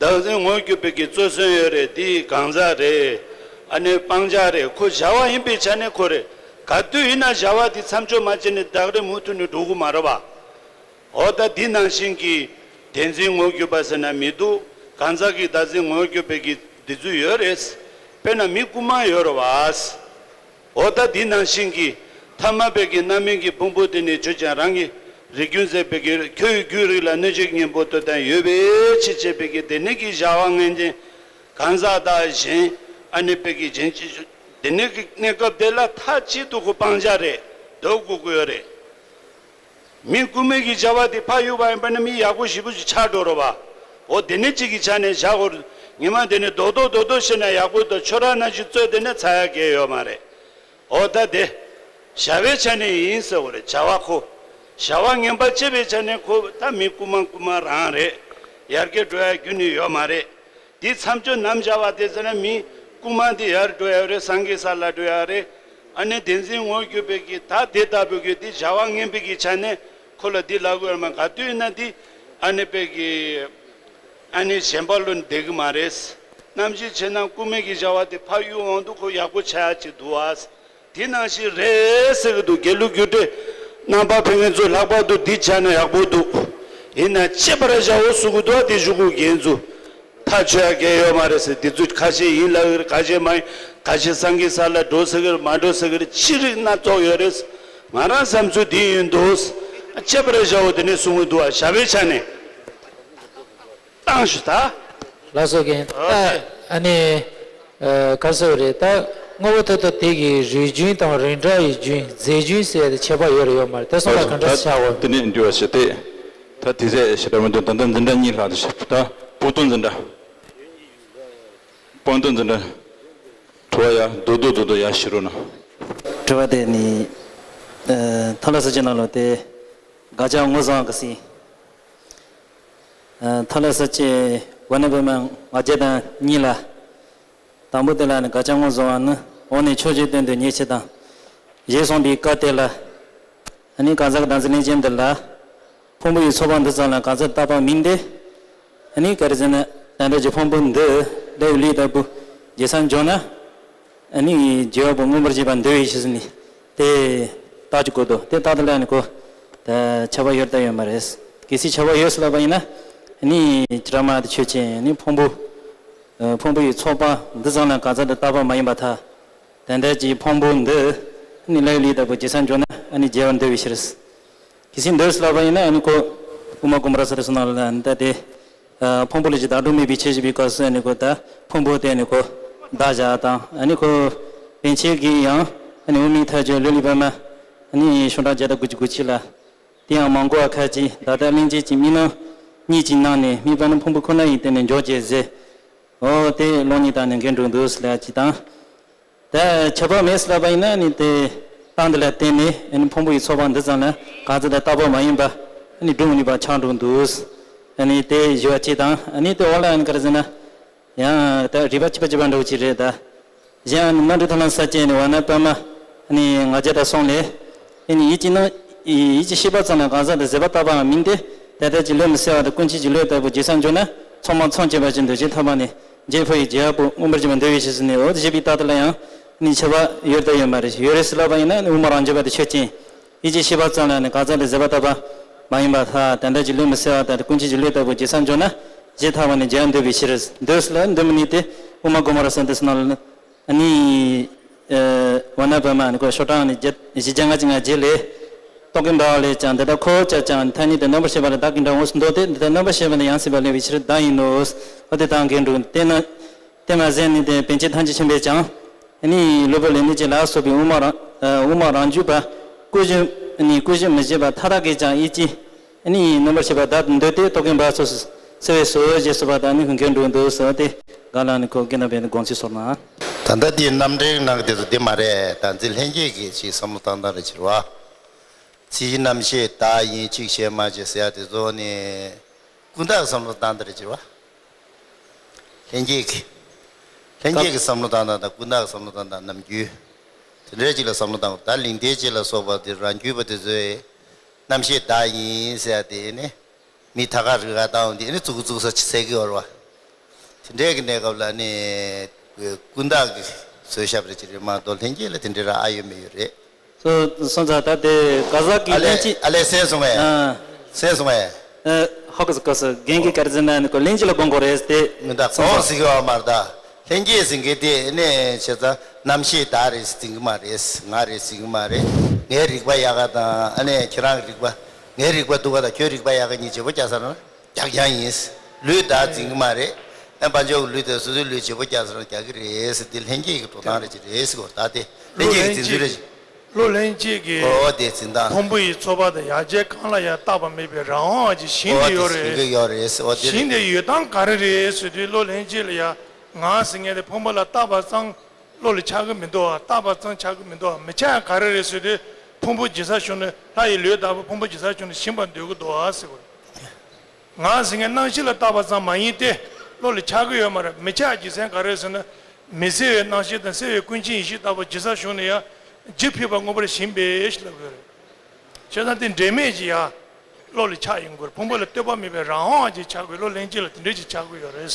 བདག་འཛིན་ངོ་སྐྱོབ་པའི་གི་རྩོད་སོན་ཡོད་རེད། འདི་གང་ཟག་རེད། ཨ་ནི་སྤང་བྱ་རེད། ཁོ་བྱ་བ་ཡིན་པའི་ཆ་ནས་ཁོ་རེད། ག་དུས་ཡིན་ན་བྱ་བ་འདི་མཚམས་འཇོག་མ་བྱས་ནས་ད་ག་རེ་མུ་མཐུད་ནས་འགྲོ་གི་མ་རེད་བ། འོ་ད་འདི་ནང་བཞིན་གྱི་བདེན་འཛིན་ངོ་སྐྱོབ་པ་ཟེར་ན་མི་འདུག་གང་ཟག་གི་བདག་འཛིན་ངོ་སྐྱོབ་པའི་གི་འདི་ཚོ་ཡོད་རེད། དཔེར་ན་མི་རྐུན་མ་ཡོད་རེད་བ། འོ་ད་འདི་ནང་བཞིན་གྱི་ཐ་མལ་པའི་གི་རྣམ་སྨིན་གྱི་ཕུང་པོ་དེ་ནི་ཆོས་ཅན་རང་གི་རིགས་རྒྱུན་ཟད་པའི་གི་ཁྱོད་ཀྱི་རྒྱུད་རིགས་ལ་གནོད་བྱེད་གཉེན་པོ་འདོད་དང་ཡོད་པའི་ཕྱིར་བྱས་པའི་གི་དེ་ནི་གི་བྱ་བ་ངན་ཅན་གང་ཟག་དང་གཞན་ཨ་ནི་པའི་གི་གཞན་ཅི་དེ་ནི་གི་གནས་སྐབས་དེ་ལ་མཐའ་གཅིག་ཏུ་ཁོ་སྤང་བྱ་རེད། འདོད་དགོས་ཀྱི་ཡོད་རེད། མི་རྐུན་མའི་གི་བྱ་བ་དེ་ཕར་གཡུག་པ་ཡིན་པ་ན་མི་ཡག་པོ་ཞེ་པོ་ཞིག་ཆགས་འགྲོ་རོ་བ། འོ་དེ་ནས་གཅིག་གི་ཆ་ནས་བཞག་གོ། ཉི་མ་དེ་ནས་རྡོག་རྡོག་རྡོག་རྡོག་བྱས་ན་ཡག་པོ་དང་ཁྱོད་རང་ནང་བཞིན་རྩོད་དེ་ནས་ཚ་ཡག་གས་ཡོད་མ་རེད། འོ་ད་དེ་བྱ་བའི་ཆ་ནས་ཡིན་ཟེར་བ་རེད། བྱ་བ་ཁོ་བྱ་བ་ངན་པ་བྱེད་པའི་ཆ་ནས་ཁོ་ད་མི་རྐུན་མ་རྐུན་མ་རང་རེད། ཡར་རྒྱས་འགྲོ་ཡ་རྒྱུ་ནི་ཡོད་མ་རེད། འདི་མཚམས་སྦྱོར་ནམ་བྱ་བ་དེ་ཚེ་ན་མི་རྐུན་མ་འདི་ཡར་འགྲོ་ཡ་རེད། སངས་རྒྱས་ས་ལ་འགྲོ་ཡ་རེད། ཨ་ནི་བདེན་འཛིན་ངོ་སྐྱོབ་པའི་གི་ད་དེ་ལྟ་བུ་གི་འདི་བྱ་བ་ངན་པའི་གི་ཆ་ནས་ཁོ་ལ་འདི་ལབ་དགོས་ཡ་མ་ག་དུས་ཡིན་ན་འདི་ཨ་ནི་པའི་གི་ཨ་ནི་གཞན་པ་ལོ་བསྡད་གི་མ་རེད། ནམ་ཞིག་བྱས་ན་རྐུན་མའི་གི་བྱ་བ་དེ་ཕ་ཡུལ་དབང་དུ་ཁོ་ཡག་པོ་ཆགས་ཡ་ཅིག་འདུག་ཨ། དེ་ནང་བཞིན་རེད་ཟེར་གི་འདུག་དགེ་ལུགས་རྒྱུགས་སྤྲོད་རྣམ་པ་ཕེབས་མཁན་ཚོ་ལྷག་པར་དུ་འདི་བྱས་ན་ཡག་པོ་འདུག་ཡིན་ན་ཅེས་པར་བྱའོ་གསུང་གི་འདུག་དེ་གཞུག་གུ་རྒན་ཚོ་ཐག་ཆོད་ཡ་གལ་ཡོད་མ་རེད་ཟེར། འདི་ཚོ་ཁ་ཤས་ཡིན་ལབ་ཀྱི་རེད། ཁ་ཤས་མ་ཡིན། ཁ་ཤས་སངས་རྒྱས་ས་ལ་འགྲོ་ཟེར་གི་རེད། མ་འགྲོ་ཟེར་གི་རེད། ཅི་རིགས་སྣ་ཚོགས་ཡོད་རེད། ང་རང་བསམ་ཚུལ་འདི་ཡིན་འདུག་ཅེས་པར་བྱའོ་དེ་ནས་གསུང་གི་འདུག་བ། བྱ་བའི་ཆ་ནས། བཏང་ཞུ་ད། ལགས་སོ་རྒན། ད་ཨ་ནི་ཨ་ག་རེ་ཟེར་བ་རེད། ད་དངོས་པོ་ཐོབ་ཐབས་དེ་གི་རིགས་རྒྱུན་དང་རིགས་འདྲ་ཡི་རྒྱུན་རྫས་རྒྱུན་ཟེར་ཏེ་ཁྱད་པར་ཡོད་རེད་ཡོད་མ་རེད། དེ་སོང་ལ་ག་འདྲ་ཞིག་བྱ་དགོས། དེ་ནས་འདྲི་བ་ཞིག་སྟེ། ད་དེ་ཚད་ཞེ་དྲག་མི་འདུག་ད་ལྟ་འཛིན་གྲྭ་གཉིས་ལྷག་ཏུ་ཞིག་ད་སྤོ་ཏོ་འཛིན་གྲྭ། སྤོ་ཏོ་འཛིན་གྲྭ། དྲི་བ་ཡ་རྡོག་རྡོག་རྡོག་རྡོག་ཡ་ཞུ་རོགས་གནང་། དྲི་བ་དེ་ནི་ཐོན་ལ་ས་ཅན་ནང་ལོ་དེ་དགག་བྱ་ངོས་བཟུང་བ་གི་སྲིད། ཐོན་ལ་ས་ཅན་ཝ་ན་བི་མ་ང་རྒྱལ་དང་གཉིས་ལ། དང་པོ་དེ་ལ་ནི་དགག་བྱ་ངོས་བཟུང་བ་ནི། འོག་ནས་ཕྱོགས་ཆོས་སྟོན་དུས་ཉེར་གཅིག་དང་། ཞེས་གསུངས་པའི་སྐབས་དེ་ལ། ཨ་ནི་གང་ཟག་གི་བདག་འཛིན་ལེན་མཁན་འདི་ལ། ཕུང་པོ་ཡི་ཚོགས་པ་འདི་ཙམ་ལ་གང་ཟག་བཏགས་པ་མིན་ཏེ། ཨ་ནི་ག་རེ་ཟེར་ན་དེ་འདྲ་གྱི་ཕུང་པོ་འདི་ལས་ལུས་ལྟ་བུ་བརྗེ་སར་འཇོག་ན། ཨ་ནི་བརྗེ་བ་པོ་མངོན་པར་བྱེད་པ་འདོད་པའི་ཕྱིར་ཟེར་ནི་དེ་རྟགས་ཀྱི་སྐོར་དུ་དེ་རྟགས་དེ་ལ་ནི་གོ། ད་ཁྱབ་པ་ཡོད་ད་ཡོད་མ་རེད། གལ་སྲིད་ཁྱབ་པ་ཡོད་ཟེར་ལབ་པ་ཡིན་ན། ཨ་ནི་ཅི་ར་མ་དེ་ཆོས་ཅན་ནི་ཕུང་པོ། ཕུང་པོ་ཡི་ཚོགས་པ་འདི་ཙམ་ལ་གང་ཟག་དེ་བཏགས་པ་མ་ཡིན་པར་ཐལ། དེ་འདྲ་གྱི་ཕུང་པོ་འདི་ནི་ལས་ལུས་ལྟ་བུ་བརྗེ་སར་འཇོག་ན་ཨ་ནི་བརྗེ་བར་འདོད་པའི་ཕྱིར། གལ་སྲིད་འདོད་ཟེར་ལབ་པ་ཡིན་ན་ཨ་ནི་ཁོ་དབུ་མ་དགོངས་པ་རབ་གསལ་དེ་ཚོ་ནང་ལ་ད་དེ། ཕུང་པོ་ལས་ཀྱི་བདག་སྒྲུབ་མེད་པའི་ཕྱིར་ཞེས་པའི་སྐབས་སུ་ཨ་ནི་ཁོ་ད་ཕུང་པོ་དེ་ནི་ཁོ་བདག་བཞག་དང་ཨ་ནི་ཁོ་པཎ་ཆེན་གྱིས་ཡང་ཨ་ནི་དབུ་མའི་མཐའ་དཔྱོད་ལེའུ་གཉིས་པ་མ་ཨ་ནི་ཤོག་གྲངས་བརྒྱ་དང་དགུ་བཅུ་གོ་གཅིག་ལ། དེ་ཡང་མ་འགོག་པ་ཁ་ཅིག་བདག་ལྟ་གླེང་བྱེད་ཀྱི་དམིགས་རྣམ་གཉིས་ཀྱི་ནང་ནས་དམིགས་པ་ནི་ཕུང་པོ་ཁོ་ན་ཡི་སྟེང་ནས་འཇོག་བྱེད་ཟེར། འོ་དེ་ཀློག་ནི་དང་ནི་འགལ་འགྲོ་འདུག་ཟེར་ལབ་ཅིག་དང་། ད་ཁྱབ་པ་མེད་ཟེར་ལབ་པ་ཡིན་ན་ནི་དེ་རྟགས་འདི་ལ་བརྟེན་ནས་ཨ་ནི་ཕུང་པོ་ཡི་ཚོགས་པ་འདི་ཙམ་ལ་གང་ཟག་དེ་བཏགས་པ་མ་ཡིན་པ་ཨ་ནི་སྒྲུབ་ནུས་པ་ཆགས་འགྲོ་འདུག་ཨ་ནི་དེ་ཞུ་བ་གཅིག་དང་ཨ་ནི་དེ་འོག་ལ་ཨ་ནི་ག་རེ་ཟེར་ན། ཡང་ད་རིགས་པ་གཅིག་པ་གཅིག་པ་འདྲ་བོ་ཅིག་རེད་ད། གཞན་ཨ་ནི་རྣམ་འགྲེལ་ཐོག་ལ་ས་བཅད་ནི་ཝ་ན་པ་མ་ཨ་ནི་ང་རྒྱལ་དང་གསུམ་ལས། ཨ་ནི་ཡིད་ཀྱི་རྣམ་ཡིད་ཀྱི་ཤེས་པ་ཙམ་ལ་གང་ཟག་དེ་ཟད་པ་བཏགས་པའང་མིན་ཏེ། དེ་ལྟར་གྱི་ལུས་མི་གསལ་བ་དང་ཀུན་མཁྱེན་གྱི་ལུས་ལྟ་བུ་བརྗེ་སར་འཇོག་ན་མཚུངས་པ་མཚོན་བྱེད་པ་ཅན་དུ་བྱེད་ཐུབ་པ་ནི་རྗེ་ཕུ་ཡི་རྗེ་ཡབ་པོ་མངོན་པར་བྱེད་པ་འདོད་པའི་ཕྱིར་ཟེར་ནས་འོ་དེ་བྱེད་པའི་རྟགས་དེ་ལ་ཡང་ནི་ཁྱབ་པ་ཡོད་དང་ཡོད་མ་རེད། ཡོད་རེད་ཟེར་ལབ་པ་ཡིན་ན་ནི་དབུ་མ་རང་རྒྱུད་པ་དེ་ཆོས་ཅན། ཡིད་ཀྱི་ཤེས་པ་ཙམ་ལ་ནི་གང་ཟག་དེ་ཟད་པ་བཏགས་པ་མ་ཡིན་པར་ཐལ། དེ་འདྲ་གྱི་ལུས་མི་གསལ་བ་དང་ཀུན་མཁྱེན་གྱི་ལུས་ལྟ་བུ་བརྗེ་སར་འཇོག་ན་བྱེད་ཐུབ་པ་ནི་རྗེ་ཡབ་འདོད་པའི་ཕྱིར། འདོད་ཟེར་ལབ་འདོད་མི་ནི་དེ་དབུ་མ་དགོངས་པ་རབ་གསལ་དེ་ཚོ་ནང་ལ་ནི། ཨ་ནི། ཝ་ན་པ་མ་ནི་ཁོ་ཤོག་གྲངས་ནི་བརྒྱད་བཞི་བརྒྱ་ལྔ་བཅུ་ང་བརྒྱད་ལས། རྟོག་གེ་འབར་བ་ལས་ཀྱང་འདི་ལྟར་ཁོ་བོ་ཅག་ཀྱང་ཐ་སྙད་དུ་རྣམ་པར་ཤེས་པ་ལ་བདག་གི་འདྲ་ངོ་སུ་འདོད་དེ། འདི་ལྟར་རྣམ་པར་ཤེས་པ་ནི་ཡང་སྲིད་པ་ལེན་པའི་ཕྱིར་བདག་ཡིན་ནོ། འོ་དེ་དང་འགལ་འགྲོ། དེས་ན་དེ་མ་ཟད་ནི་དེ་པཎ་ཆེན་ཐམས་ཅད་མཁྱེན་པས་ཀྱང་། ཨ་ནི་ལུས་པོ་ལས་ནི་ཅི་ལ་སོགས་པའི་དབུ་མ་རང་དབུ་མ་རང་རྒྱུད་པ། ཀུན་གཞི་ནི་ཀུན་གཞི་མི་བཞེད་པ་མཐའ་དག་གིས་ཀྱང་ཡིད་ཀྱི། ཨ་ནི་རྣམ་པར་ཤེས་པ་བདག་ཏུ་འདོད་དེ་རྟོག་གེ་འབར་སོགས་སུ་སེལ་བས་སོ་ཞེས་གསུངས་པ་དང་ནི་འགལ་འགྲོ་འདུག་ཟེར་བ་དེ་ག་ལ་ནི་ཁོ་དགེ་འདུན་པའི་དགོངས་ཚུལ་སོར་ན། ད་ལྟ་དེའི་རྣམ་འགྲེལ་གནང་གི་དེ་ཚོ་འདི་མ་རེད། ད་འཛིན་ལྷན་སྐྱེས་ཀྱི་ཞིག་བསམ་བློ་བཏང་སྟངས་རེ་བྱེད་རོགས། ཚིག་རྣམ་ཤེས་བདག་ཡིན་གཅིག་ཞེན་མ་བྱེད་ཟེར་ཡ་དེ་ཚོ་ནི་ཀུན་བརྟགས་བསམ་བློ་བཏང་སྟེ་རེད་ཅེས་པ། ལྷན་སྐྱེས་ཀྱི། ལྷན་སྐྱེས་ཀྱི་བསམ་བློ་བཏང་སྟངས་དང་ཀུན་བརྟགས་བསམ་བློ་བཏང་སྟངས་རྣམ་འགྱུར། དེ་འདྲའི་ཅིག་ལ་བསམ་བློ་བཏང་དགོས། ད་ལིང་ཏེ་ཅིག་ལ་སོགས་པ་དེ་རང་རྒྱུད་པ་དེ་ཚོས་རྣམ་ཤེས་བདག་ཡིན་ཟེར་ཡ་དེ་ནི། མི་ཐ་ཁ་རི་ཁ་བཏང་འདི་ནི་ཙུག་ཙུག་ས་ཆི་ཟེར་གི་ཡོད་རེད་བ། དེ་འདྲའི་གི་གནས་སྐབས་ལ་ནི་ཀུན་བརྟགས་ཀྱི་བཟོས་བཞག་པ་རེད་ཅེས་རེད་མ་གཏོགས་ལྷན་སྐྱེས་ལ་དེ་འདྲའི་ར་ཨ་ཡོད་མེད་ཡོད་རེད། སོ་སོ་ཙང་ད་དེ་ག་ཟག་གི་ཨ་ལས་ལྷན་སྐྱེས། ཨ་ལས་སེམས་སོང་ངས། ཨ། སེམས་སོང་ངས། ཨ། ཧོ་ག་ས་ག་ས་རྒན་གྱི་སྐར་ཟིན་ན་ནི་ཁོ་ལྷན་སྐྱེས་ལ་དགོངས་དགོས་རེད་དེ། མི་འདའ་སོ་གོང་ཙང་ཟེར་གི་བ་མ་རེད་ད། ལྷན་སྐྱེས་ཟེར་མཁན་དེ་ནས་བྱས་ཙང་རྣམ་ཤེས་བདག་རེད་ཟེར་གི་མ་རེད། ང་རེད་ཟེར་གི་མ་རེད། ངའི་རིག་པ་ཡག་ག་དང་ཨ་ནི་ཁྱེད་རང་གི་རིག་པ། ངའི་རིག་པ་སྡུག་ག་དང་ཁྱོད་རིག་པ་ཡག་ག་གཉིས་བརྗེ་པོ་རྒྱག་ས་ན། རྒྱག་རྐྱང་ཡིན། ལུས་བདག་འཛིན་གྱི་མ་རེད། ཨ་དཔལ་འབྱོར་གྱི་ལུས་དེ་སོ་སོའི་ལུས་བྱེད་པོ་རྒྱག་ས་རང་རྒྱག་གི་རེད་ཟེར་ཏེ་ལྷན་སྐྱེས་ཀྱི་འགྲོ་སྟངས་རེད་ཅེས་རེད་ཟེར་གོ་ད་དེ་ལྷན་སྐྱེས་ཀྱི་འཛིན་ཚུལ་རེད། བློ་ལྷན་སྐྱེས་ཀྱི། ཨོ་དེ་འཛིན་སྟངས། ཕུང་པོ་ཡི་ཚོར་བ་དང་ཡ་གྱལ་གང་ལ་ཡང་བརྟགས་པ་མེད་པའི་རང་དབང་ཅིག་ཞེན་ཨོ་གྱི་དེ་ཡོད་ཞེན་རེད། གྱི་ཡོད་རེད་ཟེར་ཨོ་དེ་ཞེན་རེད། དེ་ཡོད་སྟངས་ག་རེ་རེད་ཟེར་དུས་བློ་ལྷན་སྐྱེས་ལ་ཡ་ང་ཟེར་མཁན་དེ་ཕུང་པོ་ལ་བརྟགས་པ་ཙམ། བློ་ལ་ཆགས་ཀྱི་མི་འདུག་བ། བརྟགས་པ་ཙམ་ཆགས་ཀྱི་མི་འདུག་བ། མི་ཆགས་ཡ་ག་རེ་རེད་ཟེར་དུས་ཕུང་པོ་འཇིག་ས་བྱུང་ནས་ལྷ་ཡི་ལུས་ལྟ་བུ་ཕུང་པོ་འཇིག་ས་བྱུང་ནས་ཞེན་པར་འདོད་ཀྱི་འདུག་བ་ཟེར་བ། ང་ཟེར་མཁན་རྣམ་ཤེས་ལ་བརྟགས་པ་ཙམ་མ་ཡིན་ཏེ་བློ་ལ་ཆགས་ཀྱི་ཡོད་མ་རེད། མི་ཆགས་རྒྱུ་མཚན་ག་རེ་ཟེར་ན། མི་གསལ་བའི་རྣམ་ཤེས་དང་གསལ་བའི་ཀུན་མཁྱེན་ཡེ་ཤེས་ལྟ་བུ་འཇིག་ས་བྱུང་ནས་ཡང་འཇིག་ཕེབས་པ་མངོན་པར་ཞེན་པས་ཞེས་ལབ་ཡོད་རེད། བྱས་ཙང་དེ་འབྲེལ་མེད་ཀྱི་ཡ། བློ་ལ་ཆགས་ཡོང་གི་རེད། ཕུང་པོ་ལ་ལྟོས་པ་མེད་པའི་རང་དབང་ཅིག་ཆགས་དགོས། བློ་ལྷན་སྐྱེས་ལ་དེ་འདྲ་ཅིག་ཆགས་དགོས་ཡོད་རེད།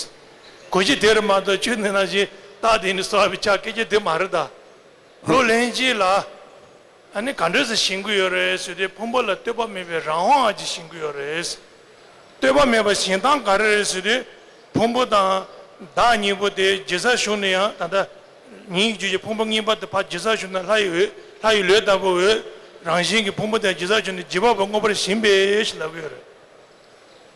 གོ་གཞི་དེ་རེད་མ་གཏོགས་ཆོས་ནི་ནང་བཞིན་རྟགས་དེ་ནི་གསོ་བ་ཆགས་སྐད་ཆ་དེ་མ་རེད་ད། བློ་ལྷན་སྐྱེས་ལ་ཨ་ནི་ག་འདྲ་སེ་ཞེན་གི་ཡོད་རེད་ཟེར་དུས་ཕུང་པོ་ལ་ལྟོས་པ་མེད་པའི་རང་དབང་ཅིག་ཞེན་གི་ཡོད་རེད། ལྟོས་པ་མེད་པ་ཞེན་སྟངས་ག་རེ་རེད་ཟེར་དུས། ཕུང་པོ་དང་བདག་གཉིས་པོ་དེ་འཇིག་ས་བྱུང་ནས་ཡང་ད་ལྟ་ཉིད་ཀྱི་རྒྱུད་ཀྱི་ཕུང་པོ་གཉིས་པ་དེ་ཕར་འཇིག་ས་བྱུང་ན་ལྷ་ཡི་འོད་ལྷ་ཡི་ལུས་ལྟ་བུ་འོད་རང་བཞིན་གྱི་ཕུང་པོ་དེ་འཇིག་ས་བྱུང་ནས་འཇིག་པ་པོ་མངོན་པར་ཞེན་པས་ཞེས་ལབ་ཀྱི་ཡོད་རེད།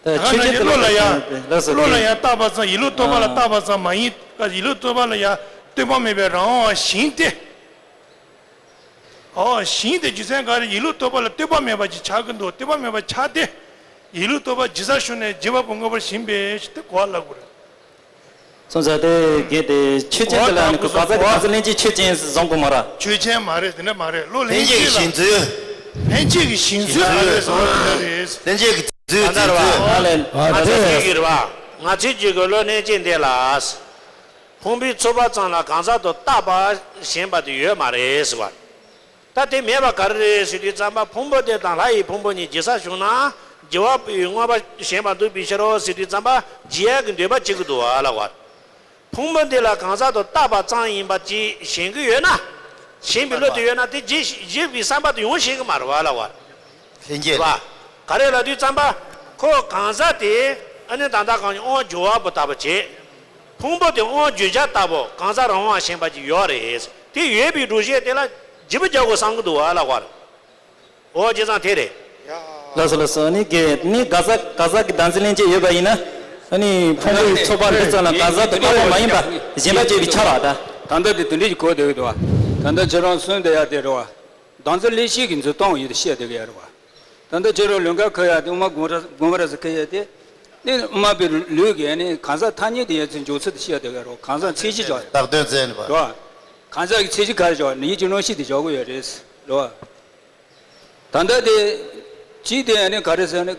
ད་ད་ག་ཆོས་ཅན་ནང་བཞིན་དུ་བློ་ལ་ཡང་ལ་སོགས་བློ་ལ་ཡང་བརྟགས་པ་ཙམ་ཡིད་ལུགས་རྟོག་པ་ལ་བརྟགས་པ་ཙམ་མ་ཡིན་ཡིད་ལུགས་རྟོག་པ་ལ་ཡང་ལྟོས་པ་མེད་པའི་རང་དབང་ཞེན་ཏེ། ཨོ་ཞེན་དེ་རྒྱུ་མཚན་ག་རེ་ཡིད་ལུགས་རྟོག་པ་ལ་ལྟོས་པ་མེད་པ་ཅིག་ཆགས་ཀྱི་འདུག་ལྟོས་པ་མེད་པ་ཆགས་ཏེ། ཡིད་ལུགས་རྟོག་པ་འཇིག་ས་ཞུགས་ནས་འཇིག་པ་པོ་མངོན་པར་ཞེན་པས་ཞེས་དེ་གོ་བ་ལབ་དགོས་རེད། སོང་ཙང་དེ་གལ་ཏེ་ཆོས་ཅན་དེ་ལ་ནི་གོ་བ་ག་ཚ་ག་ཚ་ལྷན་སྐྱེས་ཆོས་ཅན་བཟང་གོ་མ་ར། ཆོས་ཅན་མ་རེད་དེ་འདྲ་མ་རེད་བློ་ལྷན་ལྷན་སྐྱེས་སྐྱེས་ལ། ཞེན་ཚུལ། ལྷན་སྐྱེས་ཀྱི་ཞེན་ཚུལ་ཨ་རེད་ཟེར་བ་དེ་འདྲ་རེད། ལྷན་སྐྱེས་ཀྱི་ཚུལ་ད་ལྟར་བ། ཨ་ལས། ང་ཚོས་ཅིག་གི་རེད་བ། ང་ཚོས་ཅིག་གི་བློ་ལྷན་སྐྱེས་འདི་ལ། ཕུང་པོའི་ཚོར་བ་ཙམ་ལ་གང་ཟག་ཏུ་བཏགས་པ་ཞེན་པ་དེ་ཡོད་མ་རེད་ཟེར་བ། ད་དེ་མེད་པ་ག་རེ་རེད་ཟེར་དུས་ཙམ་པ་ཕུང་པོ་དེ་དང་ལྷ་ཡི་ཕུང་པོ་གཉིས་འཇིག་ས་བྱུང་ན་འཇིག་པ་པོའི་མངོན་པར་ཞེན་པ་འདུག་པའི་ཕྱིར་རོ་ཟེར་དུས་ཙམ་པ་འཇིག་ཡག་གི་འདོད་པ་སྐྱེ་གི་འདུག་བ་ལ་བ། ཕུང་པོ་འདི་ལ་གང་ཟག་ཏུ་བཏགས་པ་ཙམ་ཡིན་པ་ཅིག་ཞེན་གི་ཡོད་ན། ཞེན་པའི་བློ་དེ་ཡོད་ན་དེ་འཇིག་འཇིག་པའི་བསམ་པ་དེ་ཡོང་ཤེས་གི་མ་རེད་བ་ལ་བ། ལྷན་སྐྱེས། བ། ག་རེ་ལབ་དུས་ཙམ་པ། ཁོ་གང་ཟག་དེ་ཨ་ནི་ད་ལྟ་གང་ཡིན་དབང་འབྱོར་བ་པོ་ལྟ་བུ་བྱེད། ཕུང་པོ་དེ་དབང་བརྗོད་བྱ་ལྟ་བུ་གང་ཟག་རང་དབང་ཞེན་པ་ཅིག་ཡོད་རེད། དེ་ཡོད་པའི་སྒྲུབ་བྱེད་དེ་ལ་བརྗེ་པོ་རྒྱག་དགོས་བསམ་གི་འདུག་བ་ལ་བར། འོ་བྱས་ཙང་དེ་རེད། ལགས་སོ་ལགས་སོ་ནི་གེ་ནི་ག་ས་ག་ས་གི་བདག་འཛིན་ལྷན་སྐྱེས་ཡོད་པ་ཡིན་ན། ཨ་ནི་ཕུང་པོའི་ཚོགས་པ་འདི་ཙམ་ལ་ག་ས་དུ་བཏགས་པ་མ་ཡིན་པ་ཞེན་པ་བཅས་པའི་ཆ་ར་ད། ད་ལྟ་དེ་དེ་འདྲས་ཀྱི་གོ་བསྡད་ཡོད་དོ། ད་ལྟ་ཁྱེད་རང་གསུངས་བསྡད་ཡ་དེ་རེད་བ། བདག་འཛིན་ལྷན་སྐྱེས་ཀྱི་འཛིན་སྟངས་ཡིན་དུ་བཤད་བསྡད་ཀྱི་ཡ་རེད་བ། ད་ལྟ་ཁྱེད་རང་ལུང་ག་ཁ་ཡ་དེ་དབུ་མ་དགོངས་ར་དགོངས་པ་ར་ཟེར་ཁ་ཡ་དེ། ནི་དབུ་མ་པའི་ལུགས་ཀྱི་ནི་གང་ཟག་ཐ་སྙད་དེ་ཡ་ཚུལ་འཇོག་ཚུལ་དུ་བཤད་བསྡད་ཀྱི་ཡ་རེད་བ། གང་ཟག་མཚན་གཞི་བྱ་བ། བདག་དོན་བཙན་ནི་བ། རེད་བ། གང་ཟག་གི་མཚན་གཞི་ག་རེ་བྱ་བ་ནི་ཡིད་ཀྱི་རྣམ་ཤེས་དེ་བྱ་དགོས་ཡ་རེད། རེད་བ། ད་ལྟ་དེ། ཅིའི་སྟེང་ནས་ག་རེ་ཟེར་ན།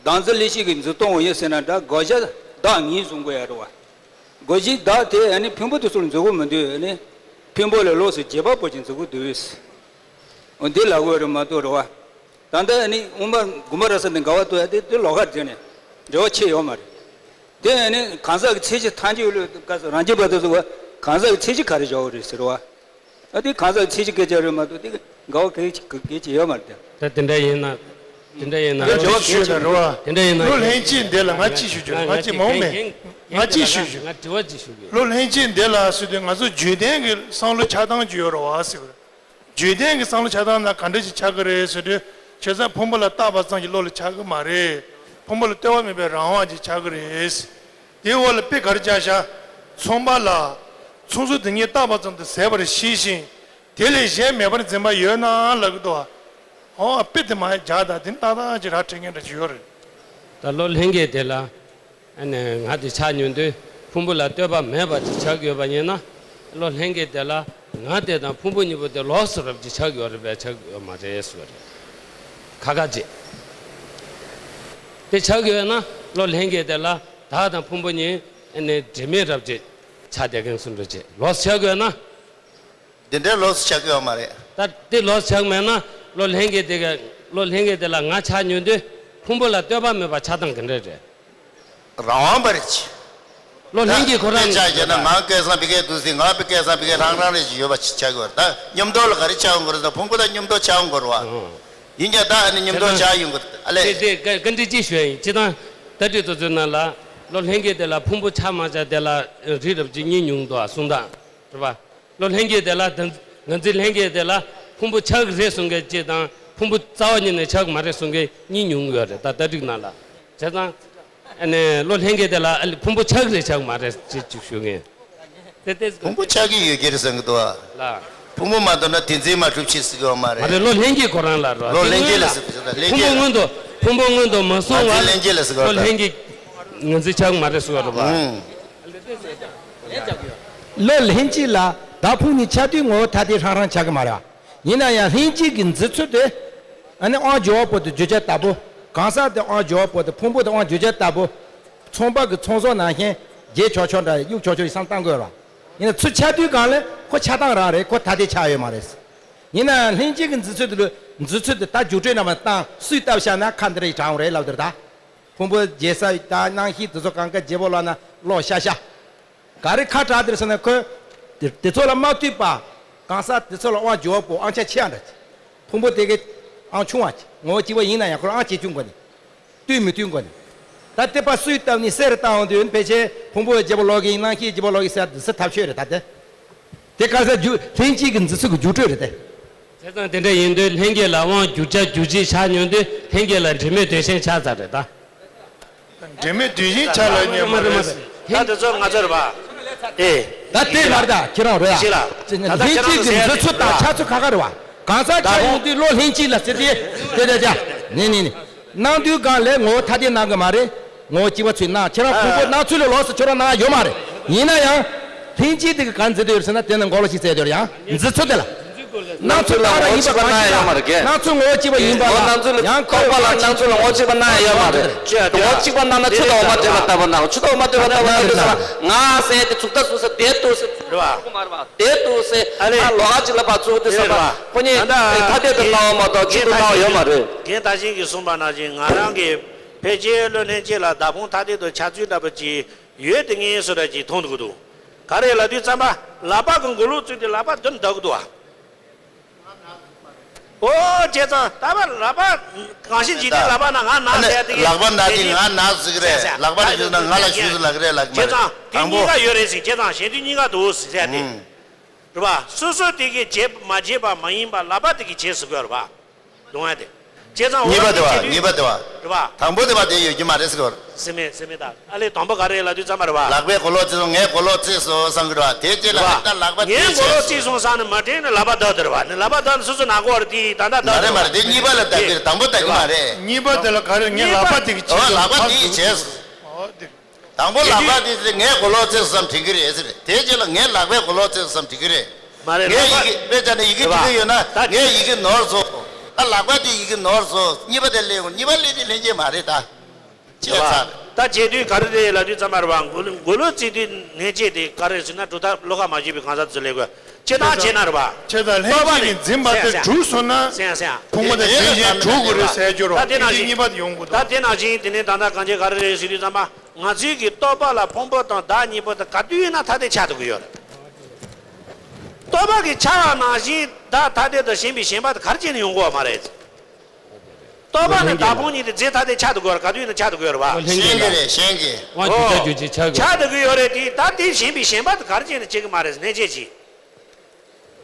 བདག་འཛིན་ལྷན་སྐྱེས་ཀྱི་འཛིན་སྟངས་ཡིན་ཟེར་ན་འདྲ་དགག་བྱ་བདག་ཉིད་བཟུང་དགོས་ཡ་རེད་བ། དགག་བྱའི་བདག་དེ་ནི་ཕུང་པོ་དེ་ཚོར་འཛིན་དགོས་མི་འདུག་ནི། ཕུང་པོ་ལས་ལོགས་སུ་རྗེས་དཔག་པོ་ཅིག་འཛིན་དགོས་འདུག་འོ་འདི་ལབ་དགོས་རེད་མ་གཏོགས་རེད་བ། ད་ལྟ་ནི་དབུ་མ་དགོངས་པ་རབ་གསལ་འདི་འགལ་བ་གཏོར་ཡ་དེ་དེ་ལོགས་ཀ་དེ་ནི་འབྲེལ་བ་ཆེ་ཡོད་མ་རེད། དེ་ནི་གང་ཟག་གི་མཚན་གཞི་ཐམས་ཅད་ལ་སྐབས་སུ་རང་རྒྱུད་པ་དེ་ཚོ་ག་གང་ཟག་གི་མཚན་གཞི་ག་རེ་བྱ་བ་རེད་ཟེར་བ། ཨ་དེ་གང་ཟག་ཚེ་གཅིག་སྐད་ཆ་རེད་མ་གཏོགས་དེ་འགལ་བ་གལ་ཆེ་གལ་ཆེ་ཡོད་མ་རེད་དེ། ད་དེ་འདྲ་ཡིན་ན། དེ་འདྲ་ཡིན་ན། ད་འགྲོ་བ་གལ་ཆེ་རེད་བ། དེ་འདྲ་ཡིན་ན། བློ་ལྷན་སྐྱེས་འདི་ལ་ང་ཅི་ཞུ་རྒྱུ་ང་ཅི་མ་འོང་མེད། ང་ཅི་ཞུ་རྒྱུ། ང་དྲི་བ་ཅི་ཞུ་རྒྱུ། བློ་ལྷན་སྐྱེས་འདི་ལ་ཟེར་དུས་ང་ཚོ་རྒྱུད་ལྡན་གྱི་བསམ་བློ་ཆགས་སྟངས་ཅིག་ཡོད་རེད་བ་ཟེར་བ། རྒྱུད་ལྡན་གྱི་བསམ་བློ་ཆགས་སྟངས་ན་ག་འདྲ་ཞིག་ཆགས་ཀྱི་རེད་ཟེར་དུས་བྱས་ཙང་ཕུང་པོ་ལ་བཏགས་པ་ཙམ་གྱི་བློ་ལ་ཆགས་ཀྱི་མ་རེད། ཕུང་པོ་ལ་ལྟོས་པ་མེད་པའི་རང་དབང་ཅིག་ཆགས་ཀྱི་རེད། དེའི་འོག་ལ་དཔེ་ག་རེ་བྱས་ཤག་མཚུངས་པ་ལ། མཚུངས་ཚུལ་དེ་ཉིད་བཏགས་པ་ཙམ་དུ་ཟད་པར་ཤེས་ཤིང་། དེ་ལས་གཞན་མེད་པར་འཛིན་པ་ཡོད་ན་ལབ་ཀྱི་འདུག་བ། འོ་དཔེ་དེ་མ་རྒྱག་དང་དེ་ཏག་ཏག་ཅིག་ར་འཕྲད་མཁན་འདྲ་ཅིག་ཡོད་རེད། ད་བློ་ལྷན་སྐྱེས་དེ་ལ། ཨ་ནི་ང་དེ་ཆགས་ཉོན་དུས་ཕུང་པོ་ལ་ལྟོས་པ་མེད་པ་ཅིག་ཆགས་ཡོད་པ་ཡིན་ན། བློ་ལྷན་སྐྱེས་དེ་ལ་ང་དེ་དང་ཕུང་པོ་གཉིས་པོ་དེ་ལོགས་སུ་རབ་ཅིག་ཆགས་ཡོད་རེད་པས་ཆགས་ཡོད་མ་རེད་ཟེར་བ་རེད། ཁ་ཁ་བྱེད། དེ་ཆགས་ཡོད་ན་བློ་ལྷན་སྐྱེས་དེ་ལ་བདག་དང་ཕུང་པོ་གཉིས་ཨ་ནི་འབྲེལ་མེད་རབ་བྱེད་ཆགས་བསྡད་མཁན་སུ་འདྲ་བྱེད་ལོགས་ཆགས་ཡོད་ན། འདི་འདྲའི་ལོགས་སུ་ཆགས་ཀྱི་ཡོད་མ་རེད། ད་དེ་ལོགས་ཆགས་མེད་ན་བློ་ལྷན་སྐྱེས་དེ་ག་བློ་ལྷན་སྐྱེས་དེ་ལ་ང་ཆགས་ཉོན་དུས་ཕུང་པོ་ལ་ལྟོས་པ་མེད་པ་ཆགས་སྟངས་ག་འདྲ་རེད། རང་དབང་པ་རེད། བློ་ལྷན་སྐྱེས་ཁོ་རང་ད་ཆ་བཞག་ན་ང་སྐལ་བཟང་ཕ་གིར་འདུག་ཟེར། ང་ཕ་སྐལ་བཟང་ཕ་གིར་རང་རང་རེད་ཅེས་ཡོད་པ་ཆགས་ཀྱི་ཡོད་རེད། ད་མཉམ་དུ་ལ་ག་རེ་ཆགས་འོང་གི་རེད། ད་ཕུང་པོ་དང་མཉམ་དུ་ཆགས་འོང་གི་རེད་བ། ཡིན་ཀྱང་ད་ཨ་ནི་མཉམ་དུ་ཆགས་ཡོང་གི་རེད། ཨ་ལས། དེ་དེ་བཀའ་བཀའ་འདྲི་ཅིག་ཞུ་ཡ་ཡིན། སྤྱིར་བཏང་ད་ལྟའི་དུས་ཚོད་ནང་ལ་བློ་ལྷན་སྐྱེས་དེ་ལ་ཕུང་པོ་ཆགས་མ་ཆགས་དེ་ལ་རིགས་རབ་བྱེད་གཉིས་ཉུང་དུ་གསུང་སྟངས་རེད་བ། བློ་ལྷན་སྐྱེས་དེ་ལ་ད་ངང་ཚུལ་ལྷན་སྐྱེས་དེ་ལ་ཕུང་པོ་ཆགས་ཀྱི་རེད་གསུང་མཁན་གཅིག་དང་ཕུང་པོ་རྩ་བ་ཉིད་ནས་ཆགས་ཀྱི་མ་རེད་གསུང་མཁན་གཉིས་ཉུང་ཡོད་རེད། ད་ལྟ་རིགས་ནང་ལ། བྱས་ཙང་ཨ་ནི་བློ་ལྷན་སྐྱེས་དེ་ལ་ཨ་ལེ་ཕུང་པོ་ཆགས་ཀྱི་རེད་ཆགས་ཀྱི་མ་རེད་ཅེས་ཅིག་ཞུ་མཁན་དེ་དེ་ཕུང་པོ་ཆགས་ཀྱི་ཡོད་ཀྱི་རེད་བསམ་གྱི་འདུག་ཨ། ལ། ཕུང་པོ་མ་གཏོགས་ན་བདེན་འཛིན་མ་གྲུབ་ཕྱིར་ཟེར་གྱི་ཡོད་མ་རེད། མ་རེད། བློ་ལྷན་སྐྱེས་ཁོ་རང་ལ་རོ། བློ་ལྷན་སྐྱེས་ལ་ཟེར་གྱི་རེད། ལྷན་ཕུང་པོ་སྐྱེས་ལ། སྔོན་དུ་ཕུང་པོ་སྔོན་དུ་མ་སོང་བར་ང་ཚོའི་ལྷན་སྐྱེས་ལ་ཟེར་གྱི་བློ་རེད། ལྷན་སྐྱེས་ངང་ཚུལ་ཆགས་ཀྱི་མ་རེད་ཟེར་གྱི་རེད་བ། ཨུང་། བློ་ལྷན་སྐྱེས་ལ་བདག་ཕུང་གཉིས་ཆགས་དུས་ངོ་བོ་ཐ་དད་རང་རང་ཆགས་ཀྱི་མ་རེད། ཡིན་ན་ཡང་ལྷན་སྐྱེས་ཀྱི་འཛིན་ཚུལ་དེ། ཨ་ནི་དབང་འབྱོར་བ་པོ་དེ་བརྗོད་བྱ་ལྟ་བུ། གང་ཟག་དེ་དབང་འབྱོར་བ་པོ་དེ་ཕུང་པོ་དེ་དབང་བརྗོད་བྱ་ལྟ་བུ། ཚོང་པ་གི་ཚོང་ཟོག་ནང་བཞིན་རྒྱས་ཆོག་ཆོག་འདྲ་གཡུག་ཆོག་ཆོག་ཡིན་བསམ་བཏང་དགོས་ར། ཡིན་ན་ཚུར་ཆགས་དུས་གང་ལ་ཁོ་ཆགས་སྟངས་རང་རེད། ཁོ་ཐ་དད་ཆགས་ཡོད་མ་རེད། ཡིན་ན་ཡང་ལྷན་སྐྱེས་ཀྱི་འཛིན་ཚུལ་དེ་ལ་འཛིན་ཚུལ་དེ་ད་རྒྱུ་འབྲས་རྣམས་ལ་བཏང་སུས་བཏབ་བཞག་ན་ཁ་འདི་རེ་དྲང་རེད་ལབ་དེར་ད། ཕུང་པོ་རྒྱས་ས་དང་རྣམ་ཤེས་དེ་ཚོ་གང་ག་བརྗེ་པོ་ལབ་ན་ལོག་ཤ་ཤ། ག་རེ་ཁ་གྲག་དེར་ཟེར་ན་ཁོས། དེ་དེ་ཚོ་ལ་མ་ལྟོས་པ། གང་ཟག་དེ་ཚོ་ལ་དབང་འབྱོར་བ་པོ་ཨང་ཆ་ཆེ་ཡང་འདྲ། ཕུང་པོ་དེ་གའི་ཨང་ཆུང་བ་ཅིག་ངོ་བོ་གཅིག་པ་ཡིན་ན་ཡང་ཁོ་ལ་ཨང་ཆེ་ཆུང་དགོས་ནི། བསྟུན་མི་བསྟུན་དགོས་ནི། ད་དེ་པ་སུས་བཏབ་ནི་གསེར་བཏང་འོང་དུས་ཕལ་ཆེར་ཕུང་པོ་བརྗེ་པོ་ལོག་གི་ཡིན། རྣམ་ཤེས་བརྗེ་པོ་ལོག་གི་ཟེར་དེ་ཚོ་ཐབས་ཤེས་རེད་ད་དེ། དེ་ག་ས་རྒྱུ་ལྷན་སྐྱེས་ཀྱི་འཛིན་ཚུལ་གྱི་རྒྱུ་འཕྲོད་རེད་དེ། བྱས་ཙང་དེ་འདྲ་ཡིན་དུས་ལྷན་སྐྱེས་ལ་དབང་བསྒྱུར་བྱ་རྒྱུར་བྱེད་ཆགས་ཉོན་དུས་ལྷན་སྐྱེས་ལ་འབྲེལ་མེད་དོན་གཞན་ཆགས་ཚར་རེད་ད། འབྲེལ་མེད་དོན་གཞན་ཆགས་ལ་ཉོན་མ་རེད། མ་རེད། ད་དེ་ཚོ་ང་ཚོ་རེད་པ། ཨེ། ད་དེ་མ་རེད་ད་ཁྱེད་རང་རེད་ཤེས་ལ། ད་ལྷན་སྐྱེས་ཀྱི་འཛིན་ཚུལ་དང་ཆགས་ཚུལ་ཁ་ཁ་རེད་བ། གང་ཟག་ཆགས་ཡོང་དུས་བློ་ལྷན་སྐྱེས་ལ་ཟེར་ཏེ། དེ་དེ་དེ། ནི་ནི་ནི། སྣང་དུས་གང་ལས་ངོ་བོ་ཐ་དད་སྣང་གི་མ་རེད། ངོ་བོ་གཅིག་པ་ཚུར་སྣང་། ཁྱེད་རང་ཕུང་པོ་སྣང་ཚུལ་ལ་ལོགས་སུ་ཁྱོད་རང་སྣང་ཡོད་མ་རེད། ཡིན་ན་ཡང་། ལྷན་སྐྱེས་དེ་གི་ག་འཛིན་དུ་ཡོད་ཟེར་ན་དེ་ནི་མགོ་ལོག་ཅིག་བཙལ་དུ་ཡང་འཛིན་ཚུལ་དེ་ལ། སྣང་ཚུལ་སྣང་ར་ཡིན་པ་གང་ཞིག་ན། སྣང་ཚུལ་ངོ་བོ་གཅིག་པ་ཡིན་པ་ལ་ཡང་ཁོ་རྟོག་པ་ལ་སྣང་ཚུལ་ལ་ངོ་བོ་གཅིག་པ་སྣང་ཡོད་མ་རེད། ངོ་བོ་གཅིག་པ་སྣང་ན་ཆུ་དང་འོ་མ་འདྲེས་པ་ལྟ་བུ་སྣང་། ཆུ་དང་འོ་མ་འདྲེས་པ་ལྟ་བུ་སྣང་དུས་ང་ཟེར་དེ་ཚུགས་ད་ཚུགས་ས་དེ་ཏུ་ཟེར། རེད་བ། དེ་ཏུ་ཟེར། ཨ་ལས། ད་ལོགས་ཀ་ཅིག་ལ་ཕར་ཚུགས་དུས་ས་ད་ཕོ་ཉ་ཐ་དད་དུ་སྣང་བ་མ་གཏོགས་གཅིག་ཏུ་སྣང་བ་ཡོད་མ་རེད། རྒན་ད་བཞིན་གྱིས་གསུངས་པ་ནང་བཞིན་ང་རང་གིས་ཕལ་ཆེར་བློ་ལྷན་སྐྱེས་ལ་བདག་ཕུང་ཐ་དད་དུ་ཆགས་ཚུལ་འདྲ་པོ་ཅིག་ཡོད་དེ་ངས་སུ་ར་ཅིག་མཐོང་འདུག་འདུག་ག་རེ་ལབ་དུས་ཙམ་པ་ལག་པ་གི་མགོ་ལོག་བཙུགས་ཏེ་ལག་པ་འདིར་འདར་གི་འདུག་ཨ། ཨོ་བྱས་ཙང་ད་བར་ལག་པ་གང་ཞིག་འཇིག་རྟེན་ལག་པ་ན་ང་ན་ཟེར་དེ་གི་ལག་པ་ན་དེ་ང་ན་ཟེར་གི་རེད། ལག་པ་ལ་ཞུས་ན་ང་ལ་ཞུས་ཟེར་ལབ་གི་རེད། ལག་པ་བྱས་ཙང་དེ་དང་པོ་གཉིས་ཀ་ཡོད་རེད་ཟེར། བྱས་ཙང་གཞན་དོན་གཉིས་ཀ་འདུག་ཟེར་ཏེ། ཨུམ། རེད་བ། སོ་སོ་དེ་གིས་བྱེད་མ་བྱེད་པ་མ་ཡིན་པ་ལག་པ་དེ་གིས་བྱེད་ཟེར་གི་རེད་བ། གདོང་ཡ་དེ། བྱས་ཙང་གཉིས་པ་དེ་བ། འོ་གཉིས་པ་དེ་བ། རེད་བ། དང་པོ་དེ་བ་དེ་ཡོད་ཀྱི་མ་རེད་ཟེར་གི་རེད། སེ་མེད་སེ་མེད་ད། ཨ་ལས་དང་པོ་ག་རེ་ལབ་དུས་ཙམ་པ་རེད་བ། ལག་པས་མགོ་ལོག་བཙུགས་སོང་། ངས་མགོ་ལོག་བཙུགས་སོང་བསམ་གི་རེད་བ། དེ་རྗེས་ལ་རེད་བ། ད་ལག་པ་དེ་ངས་མགོ་ལོག་བཙུགས་སོང་བསམ་ནས་མ་དྲན་ནས་ལག་པ་བརྡབ་དེ་རེད་བ། ནི་ལག་པ་བརྡབ་ནས་སོ་སོ་ན་གོ་བ་རེད་དེ་ད་ལྟ་བརྡབ་མ་རེད་མ་རེད། དེ་གཉིས་པ་ལ་བརྡབ་གི་རེད། དང་པོ་བརྡབ་གི་མ་རེད། གཉིས་པ་དེ་ལ་ག་རེ་ངས་ལག་པ་དེ་གི་བྱས་སོང་། ལག་པ་དེ་གི་བྱས་སོང་། ཨོ་དེ། དང་པོ་ལག་པ་དེ་ཚེ་ངས་མགོ་ལོག་བཙུགས་སོང་བསམ་དྲན་གི་རེད་ཟེར། དེའི་རྗེས་ལ་ངས་ལག་པས་མགོ་ལོག་བཙུགས་སོང་བསམ་དྲན་གི་རེད། མ་རེད། ངས་ལག་པ་ཡི་གེ་དཔེ་ཆ་ནས་ཡི་གེ་འབྲི་གི་ཡོད་ན་ད་ངས་ཡི་གེ་ནོར་སོང་། ད་ལག་པ་དེ་ཡི་གེ་ནོར་སོང་། གཉིས་པ་དེ་ལེན་དགོས། གཉིས་པ་ལེན་དེ་ལེན་གྱི་མ་རེད་ད། བྱས་ཚར་རེད། ད་བྱས་དུས་ག་རེ་རེད་ལབ་དུས་ཙམ་པ་རེད་བ། མགོ་ལོག་མགོ་ལོག་བཙུགས་དུས་ནས་བྱས་དེ་ག་རེ་ཟེར་ན་གྲུབ་མཐའ་བློ་ཁ་མ་ཞིག་པའི་གང་ཟག་ཚོ་ལས་དགོས། སྤྱིར་བཏང་བྱས་ན་རེད་བ། བྱས་ཙང་ལྷན་སྐྱེས་ཀྱི་འཛིན་པ་དེ་གྲུབ་སོང་ན་སེང་སེང་ཕུང་པོ་དེ་དེ་དོན་གཞན་གྲུབ་དགོས་རེད་ཟེར་རྒྱུ་རེད་བ། ད་དེ་ནང་བཞིན་གཉིས་པ་དེ་ཡོང་དགོས་འདུག་ད་དེ་ནང་བཞིན་དེ་ནས་ད་ལྟ་གང་བྱས་ག་རེ་རེད་ཟེར་དུས་ཙམ་པ། ང་ཚོའི་གི་རྟོག་པ་ལ་ཕུང་པོ་དང་བདག་གཉིས་པོ་དེ་ག་དུས་ཡིན་ན་ཐ་དད་ཆགས་ཐུབ་ཀྱི་ཡོད་རེད། རྟོག་པ་གི་ཆགས་པ་ནང་བཞིན་བདག་ཐ་དད་དང་ཞེན་པའི་ཞེན་པ་དེ་ག་རེ་བྱས་ནས་ཡོང་གི་ཡོད་མ་རེད། རྟོག་པ་ནི་བདག་ཕུང་གཉིས་དེ་རྫས་ཐ་དད་ཆགས་ཐུབ་ཀྱི་ཡོད་རེད། ག་དུས་ཡིན་ན་ཆགས་ཐུབ་ཀྱི་ཡོད་རེད་བ། ལྷན་སྐྱེས་ཤེས་ཀྱི་རེད། ཤེས་ཀྱི། དབང་སྒྱུར་བྱ་རྒྱུ་ཅིག་ཆགས་ཀྱི་ཆགས་ཐུབ་ཀྱི་ཡོད་རེད་དེ། ད་དེ་ཞེན་པའི་ཞེན་པ་དེ་ག་རེ་བྱས་ནས་བྱེད་ཀྱི་མ་རེད་ཟེར་ནས་བྱས་ཀྱི།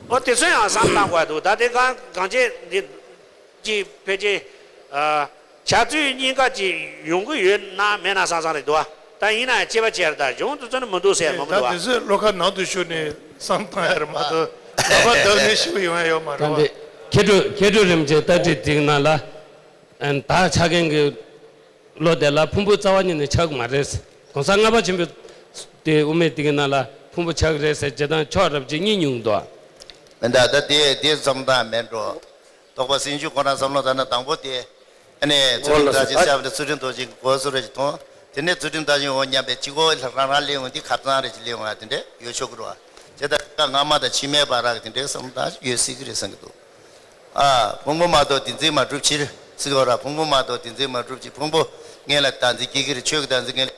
ཨོ་དེ་ཚོ་ཡང་བསམ་བློ་བཏང་དགོས་འདུག་ད་དེ་གང་གང་བྱས་འདི་ཅི་ཕལ་ཆེར་ཨ་བྱ་ཚུལ་གཉིས་ཀ་ཅིག་ཡོང་གི་ཡོད་ན་མེད་ན་བསམ་བསམ་རེད་འདུག་ད་ཡིན་ན་ཡང་སྐྱེ་བ་ཆེ་རེད། ད་གཞུང་དུ་ཚོ་ནི་མི་འདུག་ཟེར་མི་འདུག་ད་བ། དེ་ཚོས་བློ་ཁ་ནང་དུ་ཤོར་ནས་བསམ་བཏང་ཡ་རེད་མ་གཏོགས་ལག་པ་བརྡབ་ནས་ཤི་བ་ཡོང་ཡ་ཡོད་མ་རེད་ད་བ། འདི་མཁས་གྲུབ་མཁས་གྲུབ་རིན་པོ་ཆེ་ལྟ་ཁྲིད་དེའི་ནང་ལ་ཨ་བདག་ཆགས་མཁན་གྱི་བློ་དེ་ལ་ཕུང་པོ་རྩ་བ་ཉིད་ནས་ཆགས་ཀྱི་མ་རེད། གོང་ས་ལྔ་པ་ཆེན་པོ་དེ་དབུ་མའི་དེ་གི་ནང་ལ་ཕུང་པོ་ཆགས་ཀྱི་རེད་ཟེར་བྱེད་སྟངས་ཕྱོགས་རབ་བྱེད་གཉིས་ཉུང་འདུག་མི་འདུག་ད་དེ་དེ་བསམ་སྟངས་མེད་འགྲོ། རྟོགས་པ་སེམས་བྱུང་ཁོ་རང་བསམ་བློ་བཏང་ན་དང་པོ་དེ། ཨ་ནི་ཚུལ་ཁྲིམས་བདག་ཅན་ཤར་བ་ལ་ཚུལ་ཁྲིམས་རྡོ་རྗེ་གི་གོ་སོ་ར་ཅིག་མཐོང་། དེ་ནས་ཚུལ་ཁྲིམས་བདག་ཅན་འོ་མཉམ་པའི་གཅིག་གོ་ལ་རང་རང་སླེབས་འོང་དེ་ཁ་ཚང་རེ་ཅིག་སླེབས་འོང་དེ་འདྲ་ཡོད་ཆོག་གི་རེད་བ། དེ་ལྟར་སྔ་མ་དང་ཕྱི་མའི་བར་རག་དེ་འདྲའི་བསམ་བློ་བཏང་ཡོད་སྲིད་ཀྱི་རེད་བསམ་གྱི་འདུག་ཨ། ཕུང་པོ་མ་གཏོགས་བདེན་འཛིན་མ་གྲུབ་ཕྱིར་ཟེར་གྱི་ཡོད་ར། ཕུང་པོ་མ་གཏོགས་བདེན་འཛིན་མ་གྲུབ་ཕྱིར། ཕུང་པོ་ངེས་ལ་བདག་འཛིན་སྐྱེ་གི་རེད། ཆོས་ཀྱི་བདག་འཛིན་ངེས་ལ་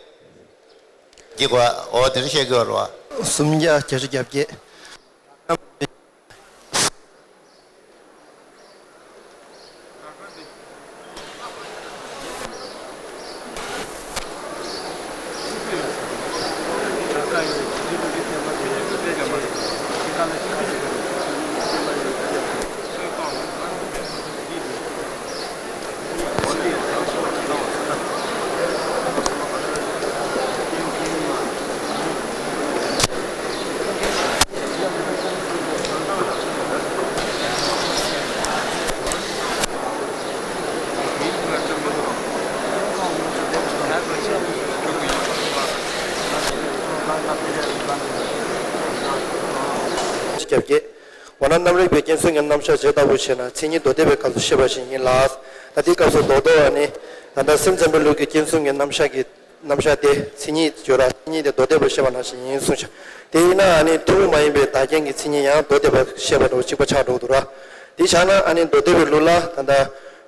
སྐྱེ་དགོས། འོ་དེ་འདྲ་བཤད་ཀྱི་ཡོད་ར་བ། སུམ་བརྒྱ་བརྒྱད་ཅུ་གྱ་བརྒྱད། ཁྱབ་ཀྱི། འོ་ན་རྣམ་རིག་པའི་རྐྱེན་གསུམ་གྱི་རྣམ་གཞག་ཇི་ལྟ་བུ་ཞེ་ན། མཚན་ཉིད་མདོ་སྡེ་པའི་སྐབས་སུ་བཤད་པ་ཞིག་ཡིན་ལ། ད་ལྟའི་སྐབས་སུ་མདོར་བསྡུ་བ་ནི། ད་ལྟ་སེམས་ཙམ་པའི་ལུགས་ཀྱི་རྐྱེན་གསུམ་གྱི་རྣམ་གཞག་གི་རྣམ་གཞག་དེ་མཚན་ཉིད་བརྗོད་ར། མཚན་ཉིད་དེ་མདོ་སྡེ་པར་བཤད་པ་ནང་བཞིན་ཡིན་གསུངས་ཤག་དེ་ཡིན་ན་ཨ་ནི་ཐུན་མོང་མ་ཡིན་པའི་བདག་རྐྱེན་གྱི་མཚན་ཉིད་ཡང་མདོ་སྡེ་པར་བཤད་པ་དང་གཅིག་པ་ཆགས་འགྲོ་གི་འདུག་ར། དེ་བཞག་ན་ཨ་ནི་མདོ་སྡེ་པའི་ལུགས་ལ་ད་ལྟ་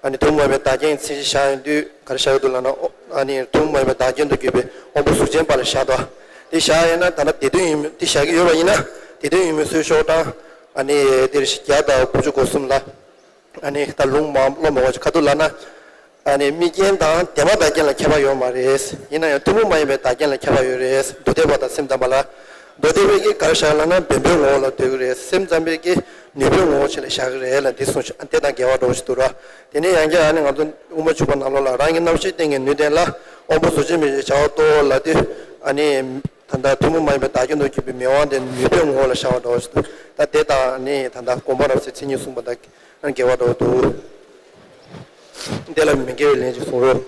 ཨ་ནི་ཐུན་མོང་མ་ཡིན་པའི་བདག་རྐྱེན་གྱི་མཚན་གཞི་བཞག་ཡོང་དུས་ག་རེ་བཞག་གི་འདུག་ལབ་ན། ཨ་ནི་ཐུན་མོང་མ་ཡིན་པའི་བདག་རྐྱེན་དུ་གྱུར་པའི་དབང་པོ་གཟུགས་ཅན་པ་ལ་བཞག་འདུག་དེ་བཞག་ཡོད་ན་ད་ལྟ་སྡེ་བདུན་ཡིན། དེ་བཞག་གི་ཡོད་པ་ཡིན་ན་སྡེ་བདུན་ཡིན་མིན་སུས་ཤོག་དང་། ཨ་ནི་དེར་བརྒྱ་དང་དགུ་བཅུ་གོ་གསུམ་ལ། ཨ་ནི་ད་ལུང་མང་བློ་མང་བ་ཅིག་ག་དུས་ལབ་ན། ཨ་ནི་དམིགས་རྐྱེན་དང་དེ་མ་བདག་རྐྱེན་ལ་ཁྱད་པར་ཡོད་མ་རེད། ཡིན་ན་ཡང་ཐུན་མོང་མ་ཡིན་པའི་བདག་རྐྱེན་ལ་ཁྱད་པར་ཡོད་རེད། མདོ་སྡེ་པ་དང་སེམས་ཙམ་པ་ལ། མདོ་སྡེ་པས་ཀྱིས་ག་རེ་བཞག་ལབ་ན་བེམ་པོའི་ངོ་བོ་ལ་འདོད་ཀྱི་རེད། སེམས་ཙམ་པས་ཀྱིས་ནུས་པའི་ངོ་བོ་ཅིག་ལ་བཞག་གི་རེད་ལབ་འདི་གསུངས་ཤག་དེ་དང་འགལ་བ་འདྲ་བོ་ཞིག་འདུག་ར། དེ་ནས་ཡང་བསྐྱར་ཨ་ནི་ང་ཚོ་དབུ་མ་འཇུག་པ་ནང་ལོགས་ལ་རང་གི་རྣམ་ཤེས་སྟེང་གི་ནུས་ལྡན་ལ་དབང་པོ་གཟུགས་ཅན་མིན་ཞེས་བྱ་བ་རྟོགས་ལབ་དུས། ཨ་ནི་ད་ལྟ་ཐུན་མོང་མ་ཡིན་པའི་བདག་རྐྱེན་དུ་གྱུར་པའི་མིག་དབང་དེ་ནུས་པའི་ངོ་བོ་ལ་བཞག་པ་འདྲ་བོ་ཞིག་འདུག་ད་དེ་དང་ནི་ད་ལྟ་སྒོམ་པ་རབ་གསལ་མཚན་ཉིད་གསུངས་པ་དང་འགལ་བ་འདྲ་བོ་འདུག་དེ་ལ་མི་འགལ་བའི་ལན་ཅིག་གསུང་རོགས།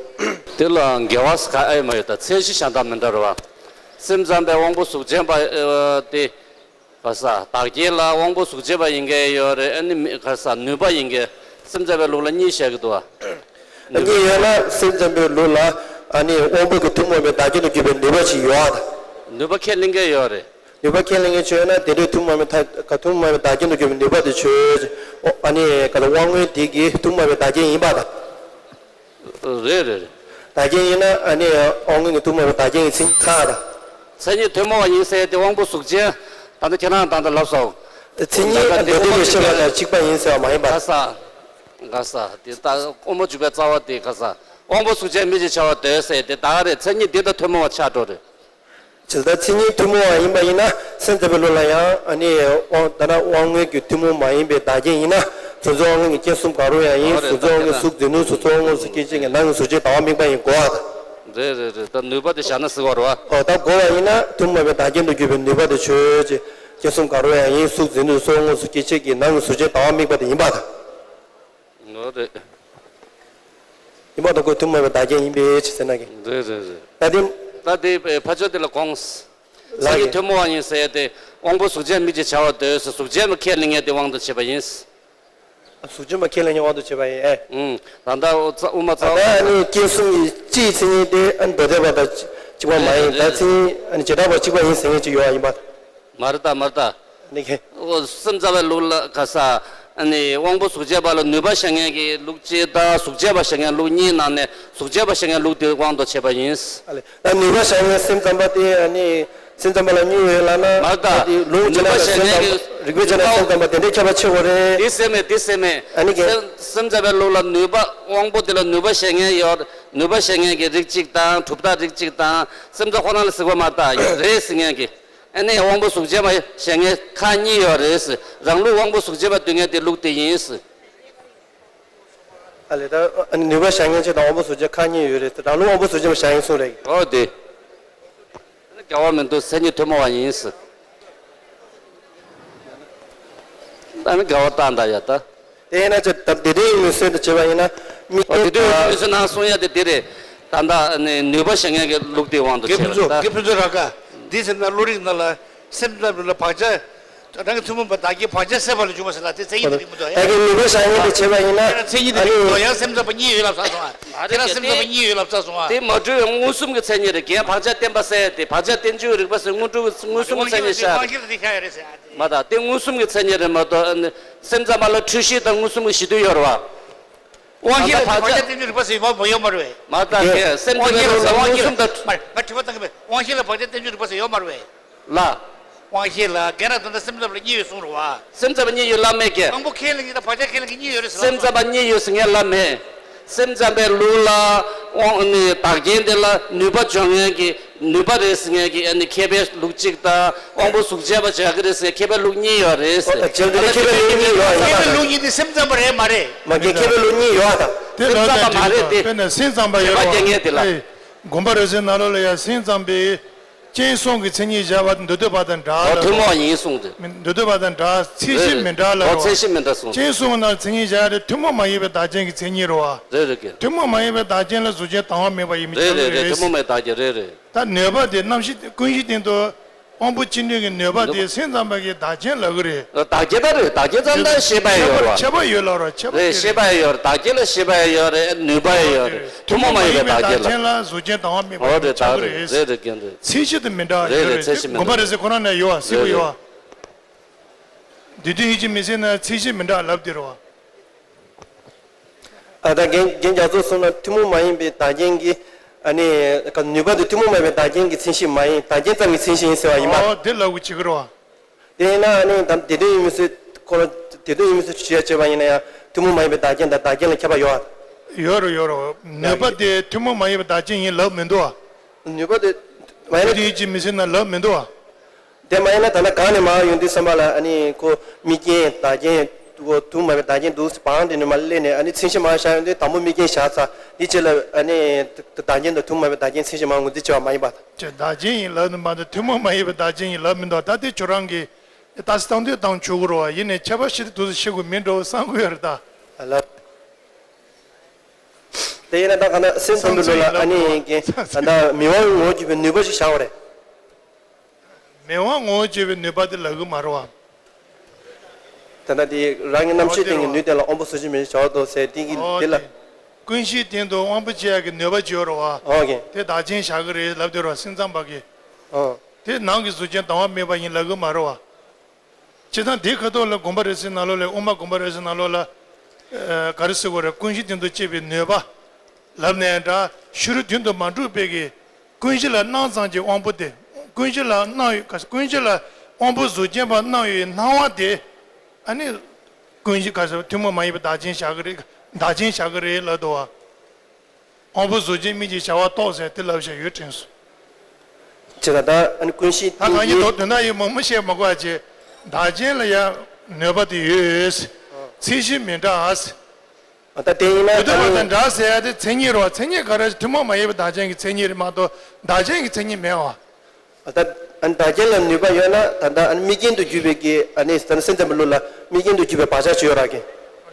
དེ་ལ་འགལ་བ་ཟེར་ག་ཨེ་མ་ཡོད། ད་མཚན་གཞི་གཞན་དག་མི་འདྲ་རེད་བ། སེམས་ཙམ་པའི་དབང་པོ་གཟུགས་ཅན་པ་ཨེ་དེ་ག་ས་བདག་རྐྱེན་ལ་དབང་པོ་གཟུགས་ཅན་པ་ཡིན་མཁན་ཡོད་རེད། ཨ་ནི་མི་ག་ས་ནུས་པ་ཡིན་མཁན་སེམས་ཙམ་པའི་ལུགས་ལ་གཉིས་བཤད་ཀྱི་འདུག་བ། ཨ་ནི་ཡོད་ན་སེམས་ཙམ་པའི་ལུགས་ལ་ཨ་ནི་དབང་པོ་གི་ཐུན་མོང་བའི་བདག་རྐྱེན་དུ་གྱུར་པའི་ནུས་པ་ཅིག་ཡོད་ཨ། ནུས་པ་ཁས་ལེན་མཁན་ཡོད་རེད། ནུས་པ་ཁས་ལེན་མཁན་ཆོས་ན་དེ་འདྲའི་ཐུན་མོང་མའི་ཐ་ག་ཐུན་མོང་མའི་བདག་རྐྱེན་དུ་གྱུར་པའི་ནུས་པ་དེ་ཆོས། ཨོ་ཨ་ནི་ག་ལ་དབང་མངོན་དེ་གི་ཐུན་མོང་མའི་བདག་རྐྱེན་ཡིན་པ་དང་། རེད་རེད་རེད། བདག་རྐྱེན་ཡིན་ན་ཨ་ནི་དབང་མངོན་གྱི་ཐུན་མོང་བའི་བདག་རྐྱེན་གྱི་མཚན་ཉིད་ཁ་དང་། མཚན་ཉིད་ཐུན་མོང་བ་ཡིན་ཟེར་ཏེ་དབང་པོ་གཟུགས་ཅན། ད་ལྟ་ཁྱེད་རང་ད་ལྟ་ལབ་སོང་། མཚན་ཉིད་ད་ལྟ་འདོད་དེ་མི་ཤེས་པ་དང་གཅིག་པ་ཡིན་ཟེར་བ་མ་ཡིན་པ། ག་ས། ག་ས་དེ་ད་དབང་པོ་འཇུག་པའི་རྩ་བ་དེ་ག་ས། དབང་པོ་གཟུགས་ཅན་མིན་ཞེས་བྱ་བར་འདོད་ཟེར་ཏེ་ད་ག་རེད། མཚན་ཉིད་འདི་ད་ཐུན་མོང་བ་ཆགས་འགྲོ་རེད། ཇི་ལྟར་མཚན་ཉིད་ཐུན་མོང་བ་ཡིན་པ་ཡིན་ན་སེམས་ཙམ་པའི་ལུགས་ལ་ཡང་ཨ་ནི་དབང་ད་ལྟ་དབང་མངོན་གྱི་ཐུན་མོང་མ་ཡིན་པའི་བདག་རྐྱེན་ཡིན་ན་གཟུགས་ཚོར་དབང་མངོན་གྱི་རྐྱེན་གསུམ་གང་རུང་ཡང་ཡིན། གཟུགས་ཚོར་དབང་མངོན་གཟུགས་འཛིན་ནུས་གཟུགས་ཚོར་དབང་མངོན་གཟུགས་སྐྱེ་མཆེད་ཀྱི་སྣང་ངོ་གཟུགས་ཅན་ལྡང་བ་དམིགས་པ་ཡིན་དགོས་པ་དང་། རེད་རེད་རེད། ད་ནུས་པ་དེ་བཞག་ན་ཟེར་བ་རེད་བ། ཨོ་ད་དགོས་པ་ཡིན་ན་ཐུན་མོང་མ་ཡིན་པའི་བདག་རྐྱེན་དུ་གྱུར་པའི་ནུས་པ་དེ་ཆོས་ཅན། རྐྱེན་གསུམ་གང་རུང་ཡང་ཡིན། གཟུགས་འཛིན་ནུས་གཟུགས་ཚོར་དབང་མངོན་གཟུགས་སྐྱེ་མཆེད་ཀྱི་སྣང་ངོ་གཟུགས་ཅན་ལྡང་བ་དམིགས་པ་དེ་ཡིན་པ་དང་། ནོ་རེད། ཡིན་པ་དང་ཁོ་ཐུན་མོང་བའི་བདག་རྐྱེན་ཡིན་པའི་ཕྱིར་ཟེར་ན་གི། རེད་རེད་རེད། ད་དེ། ད་དེ་ཕ་ཆོས་དེ་ལ་དགོངས། ལ་སེམས་ཉིད་ཡིན། ཐུན་མོང་བ་ཡིན་ཟེར་ཏེ་དབང་པོ་གཟུགས་ཅན་མིན་ཞེས་བྱ་བར་འདོད་ཟེར། གཟུགས་ཅན་པ་ཁས་ལེན་མཁན་དེ་དབང་དུ་བྱས་པ་ཡིན། གཟུགས་ཅན་པ་ཁས་ལེན་མཁན་དབང་དུ་བྱས་པ་ཡིན་ཨེ། ཨུམ། ད་ལྟ་དབུ་རྩ་དབུ་མ་རྩ་བ། ད་ལྟ་ནི་རྐྱེན་གསུམ་གྱི་སྤྱིའི་མཚན་ཉིད་དེ་ཨ་ནི་མདོ་སྡེ་པ་དང་གཅིག་པ་མ་ཡིན། རེད་རེད། ད་མཚན་ཨ་ནི་བྱེ་བྲག་པ་གཅིག་པ་ཡིན་ཟེར་མཁན་ཅིག་ཡོད་པ་ཡིན་པ། མ་རེད་ད་མ་རེད་ད། ནི་ཁེ། ཨོ་སེམས་ཙམ་པའི་ལུགས་ལ་ག་ས། ཨ་ནི་དབང་པོ་གཟུགས་ཅན་པ་ལ་ནུས་པ་བཞག་མཁན་གྱི་ལུགས་གཅིག་དང་གཟུགས་ཅན་པ་བཞག་མཁན་ལུགས་གཉིས་ནང་ནས་གཟུགས་ཅན་པ་བཞག་མཁན་ལུགས་དེ་དབང་དུ་བྱས་པ་ཡིན། ཨ་ལེ། ད་ནུས་པ་བཞག་མཁན་སེམས་ཙམ་པ་དེ་ཨ་ནི་སེམས་ཙམ་པ་ལ་གཉིས་ཡོད་ལབ་ན། མ་རེད་ད། དེ་ལུང་ནུས་པ་བྱས་ན་བཞག་མཁན་སེམས་ཙམ་གྱི་རིགས་པའི་ཆ་ནས་སེམས་ཙམ་པ་དེ་འདྲའི་ཁྱད་པར་ཆེ་བ་རེད། དེ་སེམས་མེད་དེ་སེམས་མེད། ཨ་ནི་ཁེ། སེམས་སེམས་ཙམ་པའི་ལུགས་ལ་ནུས་པ་དབང་པོ་དེ་ལ་ནུས་པ་བཞག་མཁན་ཡོད། ནུས་པ་བཞག་མཁན་གྱི་རིགས་གཅིག་དང་གྲུབ་མཐའ་རིགས་གཅིག་དང་སེམས་ཙམ་ཁོ་ན་ལ་ཟེར་དགོས་མ་རེད་ད། རེད་ཟེར་མཁན་གྱི། ཨ་ནི་དབང་པོ་གཟུགས་ཅན་པ་བཞག་མཁན་ཁག་གཉིས་ཡོད་རེད་ཟེར། རང་ལུགས་དབང་པོ་གཟུགས་ཅན་པ་འདོད་མཁན་དེ་ལུགས་དེ་ཡིན་ཟེར། ཨ་ལེ་ད་ཨ་ནི་ནུས་པ་བཞག་མཁན་གཅིག་དང་དབང་པོ་གཟུགས་ཅན་ཁག་གཉིས་ཡོད་རེད་ཟེར། རང་ལུགས་དབང་པོ་གཟུགས་ཅན་པ་བཞག་མཁན་གསུངས་རེད། འོ་དེ། ཨ་ནི་འགལ་བ་མི་འདུག་མཚན་ཉིད་ཐུན་མོང་བ་ཡིན་ཟེར། ཨ་ནི་འགལ་བ་བཏང་ད་ཡ་ད། དེ་ཡིན་ན་ཅི་ད་དེ་དོན་ཡིན་མིན་སེལ་དུ་བྱེད་པ་ཡིན་ན་དམིགས། ཨོ་དེ་དོན་ཡིན་མིན་སེལ་ནང་གསུང་ཡ་དེ་དེ་རེད། ད་ལྟ་ནི་ནུས་པ་བཞག་མཁན་གྱི་ལུགས་དེའི་དབང་དུ་དགེ་བྱས་ཕུན་པ་ཚོགས་ད། དགེ་ཕུན་ཚོགས་ར་ཀ་འདི་ཟེར་ན་བློ་རིག་ནང་ལ་སེམས་ཙམ་ལ་བག་ཆགས་ རང་གི་ཐུན་མོང་བའི་བདག་རྐྱེན་བག་ཆགས་སད་པ་ལ་འཇུག་པ་ཟེར་ལ་དེ་མཚན་ཉིད་དེ་རིགས་མི་འདུག་ཨེ། ད་གིན་ནུས་པ་བཞག་མཁན་དེ་བྱས་པ་ཡིན་ན། དེ་ལ་མཚན་ཉིད་དེ་རིགས་མི་འདུག་ཡང་སེམས་ཙམ་པ་གཉིས་ཡོད་ལབ་ཚར་སོང་ཨ། དེ་ལ་སེམས་ཙམ་པ་གཉིས་ཡོད་ལབ་ཚར་སོང་ཨ། དེ་མ་གྲུབ་ཡང་མངོན་སུམ་གྱི་མཚན་ཉིད་རེད། རྐྱེན་བག་ཆགས་བརྟན་པ་ཟེར་ཡ་དེ་བག་ཆགས་བརྟན་བཅོས་རིག་པ་ཟེར་དངོས་གྲུབ་མངོན་སུམ་གྱི་མཚན་ཉིད་བཞག་དབང་ཤེས་ལ་དེ་ཤར་ཡ་རེད་ཟེར་ཨ། མ་དང་དེ་མངོན་སུམ་གྱི་མཚན་ཉིད་རེད་མ་གཏོགས་ཨ་ནི་སེམས་ཙམ་པ་ལ་འཁྲུལ་ཤེས་དང་མངོན་སུམ་གྱི་གཞི་མཐུན་ཡོད་རེད་བ། དབང་ཤེས་ལ་བག་ཆགས་བརྟན་བཅོས་རིག་པ་ཟེར་ཡོད་མ་ཡོད་མ་རེད་བས། མ་དང་དེ་སེམས་ཙམ་པའི་ལུགས་ལ་མངོན་སུམ་དང་། མ་རེད། ང་དྲི་བ་བཏང་གི་མེད། དབང་ཤེས་ལ་བག་ཆགས་བརྟན་བཅོས་རིག་པ་ཟེར་ཡོད་མ་རེད་བས། ལ། དབང་ཤེས་ལ་རྒན་ར་ད་ལྟ་སེམས་ཙམ་ལ་གཉིས་ཡོད་གསུངས་རེད་བ། སེམས་ཙམ་པ་གཉིས་ཡོད་ལབ་མེད་ཀྱི། དང་པོ་ཁས་ལེན་གྱི་ད་བག་ཆགས་ཁས་ལེན་གྱི་གཉིས་ཡོད་རེད་ཟེར་ལབ་སེམས་ཙམ་པ་གཉིས་ཡོད་ཟེར་ངས་ལབ་མེད། སེམས་ཙམ་པའི་ལུགས་ལ་དབང་ནི་བདག་རྐྱེན་དེ་ལ་ནུས་པ་འཇོག་མཁན་གྱི་ནུས་པ་རེད་ཟེར་མཁན་གྱི་ཨ་ནི་མཁས་པའི་ལུགས་གཅིག་དང་དབང་པོ་གཟུགས་ཅན་པ་བྱ་གི་རེད་ཟེར་མཁས་པའི་ལུགས་གཉིས་ཡོད་རེད་ཟེར། ཨོ་ད་བྱས་ཙང་མཁས་པའི་ལུགས་གཉིས་ཡོད་ཡིན་པ་མཁས་པའི་ལུགས་གཉིས་དེ་སེམས་ཙམ་པ་རེད་མ་རེད། མ་གི་མཁས་པའི་ལུགས་གཉིས་ཡོད་ཨ་ད། དེ་ལ་སེམས་ཙམ་པ་མ་རེད་དེ། དཔེར་ན་སེམས་ཙམ་པ་ཡོད་རེད་བ། དགོངས་པ་རབ་གསལ་ནང་ལོགས་ལ་ཡང་སེམས་ཙམ་པའི། རྐྱེན་གསུམ་གྱི་མཚན་ཉིད་བཞག་པ་དེ་མདོ་སྡེ་པ་དང་འདྲ་ལ། ཨོ་ཐུན་མོང་ཡིན་གསུངས་ཏེ། མདོ་སྡེ་པ་དང་འདྲ་མཚན་གཞི་མི་འདྲ་ལ། ཨོ་མཚན་གཞི་མི་འདྲ་གསུངས་ཏེ། རྐྱེན་གསུམ་ནང་མཚན་ཉིད་བཞག་རེད་ཐུན་མོང་མ་ཡིན་པའི་བདག་རྐྱེན་གྱི་མཚན་ཉིད་རེད་བ། རེད་རེད་ཀྱི། ཐུན་མོང་མ་ཡིན་པའི་བདག་རྐྱེན་ལ་གཟུགས་ཅན་དང་བ་མེད་པ་ཡིན་མི་རེད་ཆགས་རེད་ཀྱི་རེད། ཐུན་མོང་མའི་བདག་རྐྱེན་རེད་རེད། ད་ནུས་པ་དེ་རྣམ་ཤེས་ཀུན་གཞི་སྟེང་དུ། དབང་པོ་སྤྱི་མགྲོན་གྱི་ནུས་པ་དེ་སེམས་ཙམ་པ་གི་བདག་རྐྱེན་ལབ་གི་རེད། བདག་རྐྱེན་ད་རེད་བདག་རྐྱེན་ཙམ་ད་ཤེས་པ་ཡོད་རེད་བ། ཁྱད་པར་ཡོད་ལབ་རོགས་ཁྱད་པར་རེད་ཤེས་པ་ཡོད་རེད་བདག་རྐྱེན་ལ་ཤེས་པ་ཡོད་རེད་ནུས་པ་ཡོད་རེད་ཐུན་མོང་མ་ཡིན་པའི་བདག་རྐྱེན་ལ། བདག་རྐྱེན་ལ་གཟུགས་ཅན་དང་བ་མེད་པ་ཡིན་ཆགས་གི་རེད། རེད་རེད་རྒན་རེད། མཚན་གཞི་དེ་མི་འདྲ་ཡོད་རེད་མཚན་གཞི་མི་འདྲ། དགོངས་པ་རབ་གསལ་ཁོ་རང་ནས་ཡོད་བ་གཟིགས་པ་ཡོད་བ། དེ་དུས་ཡིད་ཀྱི་མི་སེམས་ན་མཚན་གཞི་མི་འདྲ་ལབ་དེ་རེད་བ། ཨ་ད་རྒན་རྒན་རྒྱ་མཚོ་གསུངས་ན་ཐུན་མོང་མ་ཡིན་པའི་བདག་རྐྱེན་གྱི་ཨ་ནི་ག་ནུས་པ་དེ་ཐུན་མོང་མ་ཡིན་པའི་བདག་རྐྱེན་གྱི་མཚན་གཞི་མ་ཡིན་བདག་རྐྱེན་ཙམ་གྱི་མཚན་གཞི་ཡིན་ཟེར་བ་ཡིན་པ། ཨོ་དེ་ལབ་དགོས་བྱེད་ཀྱི་རེད་བ། དེ་ཡིན་ན་ཨ་ནི་ད་དེ་དོན་ཡིན་མི་སྲིད་ཁོ་རང་དེ་དོན་ཡིན་མི་སྲིད་ཞུ་ཡ་བྱས་པ་ཡིན་ན་ཡང་ཐུན་མོང་མ་ཡིན་པའི་བདག་རྐྱེན་དང་བདག་རྐྱེན་ལ་ཁྱད་པར་ཡོད་ཨ། ཡོད་རེད་ཡོད་རེད། ནུས་པ་དེ་ཐུན་མོང་མ་ཡིན་པའི་བདག་རྐྱེན་ཡིན་ལབ་མི་འདུག་ཨ། ནུས་པ་དེ་མ་ཡིན་ན། དེ་དུས་ཡིད་ཀྱི་མི་སེམས་ན་ལབ་མི་འདུག་ཨ། དེ་མ་ཡིན་ན་ད་ལྟ་གང་ནས་མར་ཡོང་དུས་བསམ་པ་ལ་ཨ་ནི་ཁོ་དམིགས་རྐྱེན་བདག་རྐྱེན་ཁོ་ཐུན་མོང་མ་ཡིན་པའི་བདག་རྐྱེན་འདུག་བང་དེ་ནས་མར་སླེབས་ནས་ཨ་ནི་མཚན་གཞི་མར་བཞག་ཡོང་དུས་དང་པོ་དམིགས་རྐྱེན་བཞག་ཚར་འདི་རྗེས་ལ་ཨ་ནི་བདག་རྐྱེན་དང་ཐུན་མོང་མ་ཡིན་པའི་བདག་རྐྱེན་མཚན་གཞི་མར་ངོས་འཛིན་བྱེད་པ་མ་ཡིན་པ། ཅེས་བདག་རྐྱེན་ཡིན་ལབ་ནི་མ་གཏོགས་ཐུན་མོང་མ་ཡིན་པའི་བདག་རྐྱེན་ཡིན་ལབ་མི་འདུག་ད་དེ་ཁྱོད་རང་གིས་ལྟ་ཚུལ་བཏང་དུས་བཏང་ཆོག་གི་རེད་བ། ཡིན་ནའི་ཁྱད་པར་ཞིག་ཏུ་དུས་སུ་ཤེས་དགོས་མིན་འགྲོ་བསམ་གི་ཡོད་རེད་ད། ལ། དེ་ཡིན་ན་ད་ག་ན་སེམས་ཙམ་པའི་ལུགས་ལ་ཨ་ནི་ཡིན་གྱི་ད་ལྟ་མི་དབང་ངོ་བོ་བརྒྱུད་པའི་ནུས་པ་ཞིག་བཞག་པ་རེད། མི་དབང་ངོ་བོ་བརྒྱུད་པའི་ནུས་པ་དེ་ལབ་གི་མ་རེད་བ། ད་ལྟ་དེ་རང་གི་རྣམ་ཤེས་སྟེང་གི་ནུས་ལྡན་ལ་དབང་པོ་གཟུགས་ཅན་མི་བྱ་བ་དོ་ཟེར་དེ་གི་ཨོ་དེ་ལ། དེ། ཀུན་གཞིའི་སྟེང་དུ་དབང་པོ་སྐྱེ་ཡག་གི་ནུས་པ་ཅིག་ཡོད་རེད་བ། ཨོ་ཀེ། དེ་བདག་རྐྱེན་བཞག་གི་རེད་ལབ་དེ་རེད་བ་སེམས་ཙམ་པ་གི། ཨོ། དེ་ནང་གི་གཟུགས་ཅན་དང་བ་མེད་པ་ཡིན་ལབ་གི་མ་རེད་བ། སྤྱིར་བཏང་དེའི་ཁ་ཐོག་ལ་དགོངས་པ་རབ་གསལ་ནང་ལོགས་ལ་དབུ་མ་དགོངས་པ་རབ་གསལ་ནང་ལོགས་ལ། ཨ་ག་རེ་ཟེར་དགོས་རེད་ཀུན་གཞི་སྟེང་དུ་སྐྱེས་པའི་ནུས་པ། ལབ་ནའི་འདྲ་ཤུ་རུ་དོན་དུ་མ་འགྲུབ་པའི་གི། ཀུན་གཞི་ལ་སྣང་ཙམ་གྱི་དབང་པོ་སྟེ། ཀུན་གཞི་ལ་སྣང་ཡོད་ཀུན་གཞི་ལ་དབང་པོ་གཟུགས་ཅན་པ་སྣང་ཡོད་སྣང་བ་སྟེ། ཨ་ནི། ཀུན་གཞི་ག་ཟེར་ཐུན་མོང་མ་ཡིན་པའི་བདག་རྐྱེན་བཞག་གི་རེད་བདག་རྐྱེན་བཞག་གི་རེད་ལབ་འདུག་བ། དབང་པོ་གཟུགས་ཅན་མིག་གི་བྱ་བ་རྟོགས་ཟེར་དེ་ལབ་བཞག་ཡོད་དྲན་སོང་། ཅེས་ད་ལྟ་ཨ་ནི་ཀུན་གཞི་ད་གང་ཡིན་དོ་དོན་དག་ཡིན་མང་མོ་བཤད་མ་དགོས་པ་བྱས། བདག་རྐྱེན་ལ་ཡང་ནུས་པ་དེ་ཡོད། ཚད་གཞི་མི་འདྲ། ད་དེ་ཡིན་ན་དུས་ད་དུས་ནི་བ་དང་འདྲ་ཟེར་ཡ་དེ་མཚན་ཉིད་རེད་བ། མཚན་ཉིད་ག་རེ་ཐུན་མོང་མ་ཡིན་པའི་བདག་རྐྱེན་གྱི་མཚན་ཉིད་རེད་མ་གཏོགས་བདག་རྐྱེན་གྱི་མཚན་ཉིད་མེད་བ། ད་ཨ་ནི་བདག་རྐྱེན་ལ་ནུས་པ་ཡོད་ན་ད་ལྟ་ཨ་ནི་དམིགས་རྐྱེན་དུ་གྱུར་པའི་གི་ཨ་ནི་ད་ནི་སེམས་ཙམ་པའི་ལུགས་ལ་དམིགས་རྐྱེན་དུ་གྱུར་པའི་བག་ཆགས་ཅིག་ཡོད་ར་གི།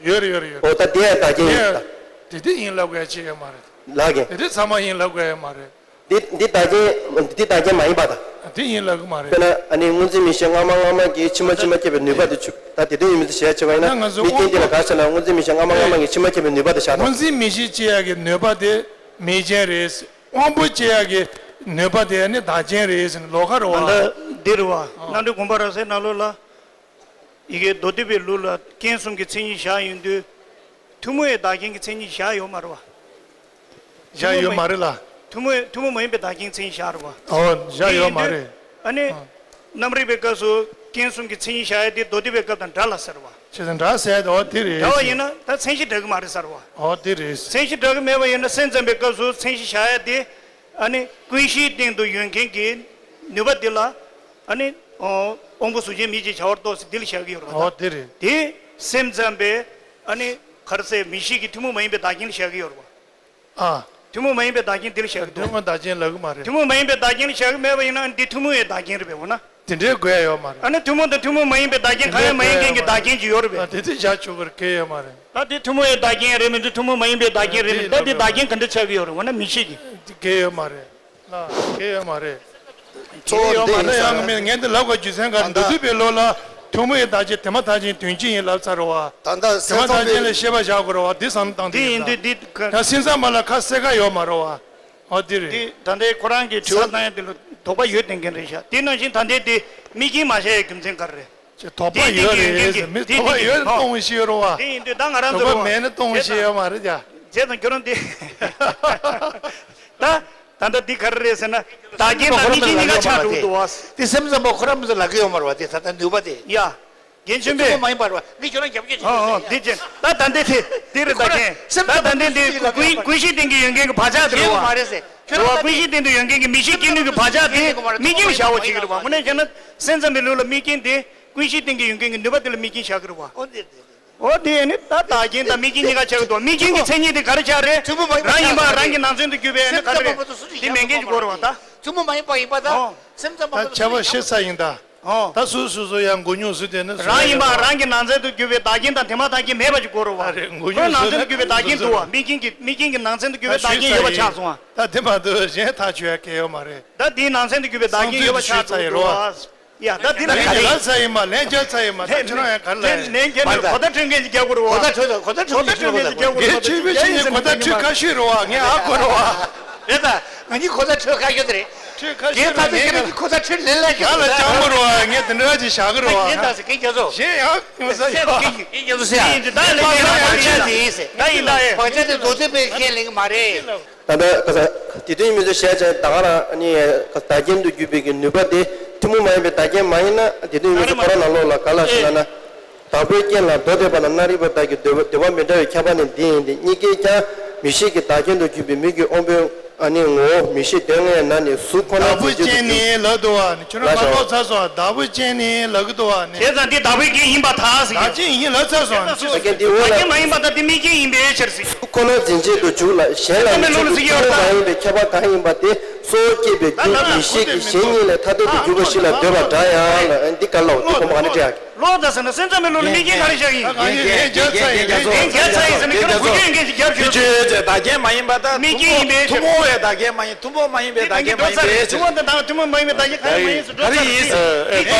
ཡོད་རེད་ཡོད་རེད་ཡོད་ཨོ་རེད། ད་དེ་ཡང་བདག་རྐྱེན་ཡིན་ད། དེ་དེ་ཡིན་ལབ་དགོས་ཡ་ཅི་ཡོད་མ་རེད། ལགས་གི། དེ་དེ་ཚང་མ་ཡིན་ལབ་དགོས་ཡ་མ་རེད། འདི་འདི་བདག་རྐྱེན་འདི་བདག་རྐྱེན་མ་ཡིན་པ་དང་། དེ་ཡིན་ལབ་གི་མ་རེད། དཔེར་ན་ཨ་ནི་སྔོ་འཛིན་མིག་ཤེས་སྔ་མ་སྔ་མ་གི་ཕྱི་མ་ཕྱི་མ་སྐྱེས་པའི་ནུས་པ་དེ་ཆུ་ད་དེ་དོན་ཡིན་མིན་དུ་བྱས་ཆེ་བ་ཡིན་ན་ད་ང་ཚོ་དམིགས་རྐྱེན་དེ་ལ་དབང་ག་ཤ་ན་སྔོ་འཛིན་མིག་ཤེས་སྔ་མ་སྔ་མ་གི་ཕྱི་མ་སྐྱེས་པའི་ནུས་པ་དེ་བཞག་དང་། སྔོ་འཛིན་མིག་ཤེས་སྐྱེ་ཡ་གི་ནུས་པ་དེ་དམིགས་རྐྱེན་རེད། དབང་པོ་སྐྱེ་ཡ་གི་ནུས་པ་དེ་ནི་བདག་རྐྱེན་རེད་ཟེར་ནས་ལོགས་ཀ་རེད་བ། ད་འདི་རེད་བ། ཨ། རྣམ་འགྲེལ་དགོངས་པ་རབ་གསལ་ནང་ལོགས་ལ། ཡི་གེ་མདོ་སྡེ་པའི་ལུགས་ལ་རྐྱེན་གསུམ་གྱི་མཚན་ཉིད་བཞག་ཡོང་དུས། ཐུན་མོང་བའི་བདག་རྐྱེན་གྱི་མཚན་ཉིད་བཞག་ཡོད་མ་རེད་བ། བཞག་ཡོད་མ་རེད་ལ། ཐུན་མོང་ཐུན་མོང་མ་ཡིན་པའི་བདག་རྐྱེན་མཚན་ཉིད་བཞག་རེད་བ། ཨོ་བཞག་ཡོད་མ་རེད། ཨ་ནི། ཨ། རྣམ་རིག་པའི་སྐབས་སུ་རྐྱེན་གསུམ་གྱི་མཚན་ཉིད་བཞག་ཡ་དེ་མདོ་སྡེ་པའི་སྐབས་དང་འདྲ་ལ་ཟེར་བ། བྱས་ཙང་འདྲ་ཟེར་ཡ་དེ་ཨོ་དེ་རེད། འདྲ་བ་ཡིན་ན་ད་མཚན་གཞི་འདྲ་གི་མ་རེད་ཟེར་བ། ཨོ་དེ་རེད། མཚན་གཞི་འདྲ་གི་མེད་པ་ཡིན་ན་སེམས་ཙམ་པའི་སྐབས་སུ་མཚན་གཞི་བཞག་ཡ་དེ། ཨ་ནི་ཀུན་གཞིའི་སྟེང་དུ་ཡོད་མཁན་གྱི་ནུས་པ་འདི་ལ་ཨ་ནི་དབང་པོ་གཟུགས་ཅན་མིག་གི་བྱ་བར་གཏོགས་ཚེ་འདི་ལ་བཞག་གི་ཡོད་རེད་བ། ཨོ་དེ་རེད། དེ་སེམས་ཙམ་པའི་ཨ་ནི་ག་རེ་ཟེར་མིག་ཤེས་ཀྱི་ཐུན་མོང་མ་ཡིན་པའི་བདག་རྐྱེན་ལ་བཞག་གི་ཡོད་རེད་བ། ཨ། ཐུན་མོང་མ་ཡིན་པའི་བདག་རྐྱེན་འདི་ལ་བཞག་གི་འདུག་ཐུན་མོང་བདག་རྐྱེན་ལབ་གི་མ་རེད། ཐུན་མོང་མ་ཡིན་པའི་བདག་རྐྱེན་ལ་བཞག་གི་མེད་པ་ཡིན་ན་འདི་ཐུན་མོང་བའི་བདག་རྐྱེན་རེད་པས་འོ་ན། དེ་འདྲའི་དགོས་ཡ་ཡོད་མ་རེད། ཨ་ནི་ཐུན་མོང་དང་ཐུན་མོང་མ་ཡིན་པའི་བདག་རྐྱེན་གང་ཡང་མ་ཡིན་མཁན་གྱི་བདག་རྐྱེན་ཅིག་ཡོད་རེད་པས། ཨ་དེ་དེ་བཞག་ཆོག་གི་རེད་གལ་ཡོད་མ་རེད། ད་དེ་ཐུན་མོང་བའི་བདག་རྐྱེན་རེད་མི་འདུག་ཐུན་མོང་མ་ཡིན་པའི་བདག་རྐྱེན་རེད་མི་འདུག་ད་དེ་བདག་རྐྱེན་ག་འདྲ་ཆགས་ཀྱི་ཡོད་རེད་འོ་ན་མིག་ཤེས་ཀྱི། དེ་གལ་ཡོད་མ་རེད། ལ་གལ་ཡོད་མ་རེད། གལ་ཡོད་མ་རེད། ད་ཡང་ངས་འདི་ལབ་དགོས་རྒྱུ་མཚན་ག་རེ་མདོ་སྡེ་པའི་ལུགས་ལ་ ཐུན་མོང་བའི་བདག་རྐྱེན་དེ་མ་ཐག་ཆོད་དོན་སྤྱི་ཡིན་ལབ་ཚར་རེད་བ། ད་ལྟ་དེ་མ་སེམས་ཐག་ཆོད་ལ་ཤེས་པ་བཞག་དགོས་རེད་བ། འདི་བསམ་བློ་བཏང་དེ་ཡིན་དུས་འདི་ད་སེམས་ཙམ་པ་ལ་ཁ་གསལ་ཁ་ཡོད་མ་རེད་བ། ཨོ་འདི་རེད། འདི་ད་ལྟའི་ཁོ་རང་གི་དྲི་བ་བཏང་ཡ་དེ་ལ་དོགས་པ་ཡོད་བསྟན་མཁན་རེད་ཤག་དེ་ནང་བཞིན་ད་ལྟའི་དེ་དམིགས་རྐྱེན་མ་བྱས་ཡ་རྒྱུ་མཚན་ག་རེ་རེད། ཅེས་དོགས་པ་ཡོད་རེད་ཟེར། མི་དོགས་པ་ཡོད་ན་གཏོང་ཤེས་ཡོད་རེད་བ། དེ་ཡིན་དུས་ད་ང་རང་ཚོ་དོགས་པ་མེད་ན་གཏོང་ཤེས་ཡོད་མ་རེད་ཡ། བྱས་ཙང་ཁྱོད་རང་དེ་ད་ད་ལྟ་འདི་ག་རེ་རེད་ཟེར་ན། བདག་རྐྱེན་དང་དམིགས་རྐྱེན་གཉིས་ཀ་ཆགས་འགྲོ་གི་འདུག་བ། དེ་སེམས་ཙམ་པ་ཁོ་རང་མི་ཚོ་ལབ་ཀྱི་ཡོད་མ་རེད་བ། དེ་ད་ལྟ་ནུས་པ་དེ། ཡ། རྒན་ཆོས་འཕེལ། ཐུན་མོང་མ་ཡིན་པ་རེད་བ། འདི་ཁྱོད་རང་རྒྱབ་སྐྱོར་བྱེད་ཨོ་ཨོ་འདི་བྱེད། ད་ད་འདི་དེ་འདི་རེད། བདག་རྐྱེན། ད་ད་འདི་འདི་ཀུན་ཀུན་གཞི་སྟེང་གི་ཡོད་མཁན་གྱི་བག་ཆགས་དེ་རེད་བ། མ་རེད་ཟེར། ཁྱོད་རང་ཀུན་གཞི་སྟེང་དུ་ཡོད་མཁན་གྱི་མིག་ཤེས་སྐྱེ་ནུས་ཀྱི་བག་ཆགས་དེ་དམིགས་རྐྱེན་བཞག་པ་བྱེད་ཀྱི་རེད་བ། དངོས་གནས་བྱས་ན་སེམས་ཙམ་པའི་ལུགས་ལ་དམིགས་རྐྱེན་དེ་ཀུན་གཞི་སྟེང་གི་ཡོད་མཁན་གྱི་ནུས་པ་དེ་ལ་དམིགས་རྐྱེན་བཞག་གི་རེད་བ། ཨོ་འདི་རེད། འོ་དེ་ཡིན་ནི་ད་བདག་རྐྱེན་དང་དམིགས་རྐྱེན་གཉིས་ཀ་ཆགས་ཀྱི་འདུག་དམིགས་རྐྱེན་གྱི་མཚན་ཉིད་དེ་ག་རེ་ཆགས་རེད། ཐུན་མོང་མ་ཡིན་པ་རང་ཡིན་པ་རང་གི་ནང་ཚན་དུ་གྱུར་པའི་ནི་ག་རེ་རེད། དེ་མེད་མཁན་གྱི་སྐོར་བ་ད། ཐུན་མོང་མ་ཡིན་པ་ཡིན་པ་ད། ཨོ། སེམས་ཙམ་པ་ད་ཆ་བ་ཤེས་ས་ཡིན་ད། ཨོ། ད་སུ་སུ་སུ་ཡང་མགོ་རྙོག་བཟོས་དེ་ནི་རང་ཡིན་པ་རང་གི་ནང་ཚན་དུ་གྱུར་པའི་བདག་རྐྱེན་དང་དེ་མ་ཐག་རྐྱེན་མེད་པ་ཞིག་དགོས་རེད་བ། ཨ་རེད། མགོ་ཁོའི་རྙོག་ནང་ཚན་དུ་གྱུར་པའི་བདག་རྐྱེན་འདུག་བ། དམིགས་རྐྱེན་གྱི་དམིགས་རྐྱེན་གྱི་ནང་ཚན་དུ་གྱུར་པའི་བདག་རྐྱེན་ཡོད་པ་ཆགས་སོང་བ། ད་དེ་མ་གཏོགས་གཞན་ཐག་ཆོད་ཡ་གལ་ཡོད་མ་རེད། ད་དེའི་ནང་ཚན་དུ་གྱུར་པའི་བདག་རྐྱེན་ཡོད་པ་ཆགས་འདུག་བ། ཡ་ད་འདི་ལ་ད་ག་ལ་ལབ་ཚར་ཡིན་མ། ལན་རྒྱག་ཚར་ཡིན་མ། ད་ཁྱོད་རང་ཡང་ག་ལ་ལན་ལན་རྒྱག་ནས་གོ་བརྡ་འཕྲོད་མཁན་ཞིག་རྒྱག་དགོས་རེད་བ། གོ་བརྡ་འཕྲོད་གོ་བརྡ་འཕྲོད་མཁན་ཞིག་རྒྱག་དགོས་རེད་བ། གོ་བརྡ་འཕྲོད་མཁན་ཞིག་རྒྱག་དགོས་རེད་བ། ངས་ཆོས་པའི་ཆོས་ཉིད་གོ་བརྡ་འཕྲོད་ཁ་ཤོས་རེད་བ། ངས་ཨ་གོ་རེད་བ། རེད་ད། ང་གཉིས་གོ་བརྡ་འཕྲོད་ཁ་ཤོས་དེ་རེད། འཕྲོད་ཁ་ཤོས་རེད། ངས་ད་ཁྱེད་རང་གཉིས་གོ་བརྡ་འཕྲོད་ལེ་ལེ་ང་ལ་ཅང་མ་རེད་བ། ངས་དེ་འདྲ་ཅིག་བཞག་གི་རེད་བ། ངས་ད་ཟེར་གྱི་རྒྱ་མཚོ། གཞན་ཡང་ཡོད་ས་ཡོད། གྱི་རྒྱ་མཚོ་ཟེར་ཡ། ད་ལེ་ལེ་ང་ད་ཡིན་ད་ཡིན་ད་ཡིན་ད་ཡིན་ད་ཡིན་ད་ཡིན། བག་ཆགས་དེ་རྡོ་རྩེ་པའི་ཁས་ལེན་གི་མ་རེད། ད་ལྟ་ཁ་སང་དེ་དུས་མི་ཚོས་བཤད་བྱས་ད་ག་རང་ནི་བདག་རྐྱེན་དུ་གྱུར་པའི་གི་ནུས་པ་དེ་ཐུན་མོང་མ་ཡིན་པའི་བདག་རྐྱེན་མ་ཡིན་ན། དེ་དུས་མི་ཚོས་ཁོ་རང་ནང་ལོགས་ལ་ག་ལ་ཞུ་ན་ན། བདག་པོའི་རྐྱེན་ལ་མདོ་སྡེ་པ་དང་རྣམ་རིག་པ་དག་གི་འདོད་པ་འདོད་པ་མི་འདྲ་བའི་ཁྱད་པར་ནི་འདི་ཡིན་ཏེ། གཉིས་ཀས་ཀྱང་མིག་ཤེས་ཀྱི་བདག་རྐྱེན་དུ་གྱུར་པའི་མིག་གི་དབང་པོའི་ཨ་ནི་ངོ་བོ་མིག་ཤེས་དོན་ལྔའི་ནང་ནས་གཟུགས་ཁོ་ན་བདག་པོའི་རྐྱེན་ནི་ལབ་འདུག་བ། ཁྱོད་རང་མ་ལོག་ཚར་སོང་། བདག་པོའི་རྐྱེན་ནི་ལབ་ཀྱི་འདུག་བ་ནི། བྱས་ཙང་འདི་བདག་པོའི་རྐྱེན་ཡིན་པར་ཐལ་ཟེར་གྱི། བདག་རྐྱེན་ཡིན་ལབ་ཚར་སོང་། བདག་རྐྱེན་འདི་འོ་ལ། བདག་རྐྱེན་མ་ཡིན་པར་ཐལ། དེ་དམིགས་རྐྱེན་ཡིན་པའི་ཕྱིར་ཟེར། ཁོ་ན་འཛིན་བྱེད་དུ་འཇུག་ལ། གཞན་ལ་མི་འཇུག་པའི་ཐུན་མོང་མ་ཡིན་པའི་ཁྱད་པར་གང་ཡིན་པ་དེ་གཙོ་བོ་སྐྱེས་པའི་རྒྱུ་མིག་ཤེས་ཀྱི་གཞན་ཉིད་ལས་ཐ་དད་དུ་གྱུར་པ་ཞིག་ལ་འདོད་པ་འདྲ་ཡང་ལ། འདི་ག་ལ་འོ་དེ་གོ་མ་ག་ནས་འདྲ་ཡ། ལོག་ད་ཟེར་ན་སེམས་ཙམ་པའི་ལུགས་ལ་དམིགས་རྐྱེན་ག་རེ་བཞག་ཡིན། ལན་རྒྱག་ཚར་ཡིན་ཟེར་ན་ཁྱོད་རང་གུ་ཡངས་མཁན་ཞིག་རྒྱབ་ཤོག་དེ་ཆོས་ཅན་བདག་རྐྱེན་མ་ཡིན་པ་དང་དམིགས་རྐྱེན་ཡིན་པའི་ཕྱིར། ཐུན་མོང་བའི་བདག་རྐྱེན་མ་ཡིན། ཐུན་མོང་མ་ཡིན་པའི་བདག་རྐྱེན་མ་ཡིན་པའི་ཕྱིར། ཐུན་མོང་དང་བདག་ཐུན་མོང་མ་ཡིན་པའི་བདག་རྐྱེན་གང་ཡིན་མ་ཡིན་ཟེར་འགྲོ་ཚར་རེད། ག་རེ་ཡིན་ཟེར།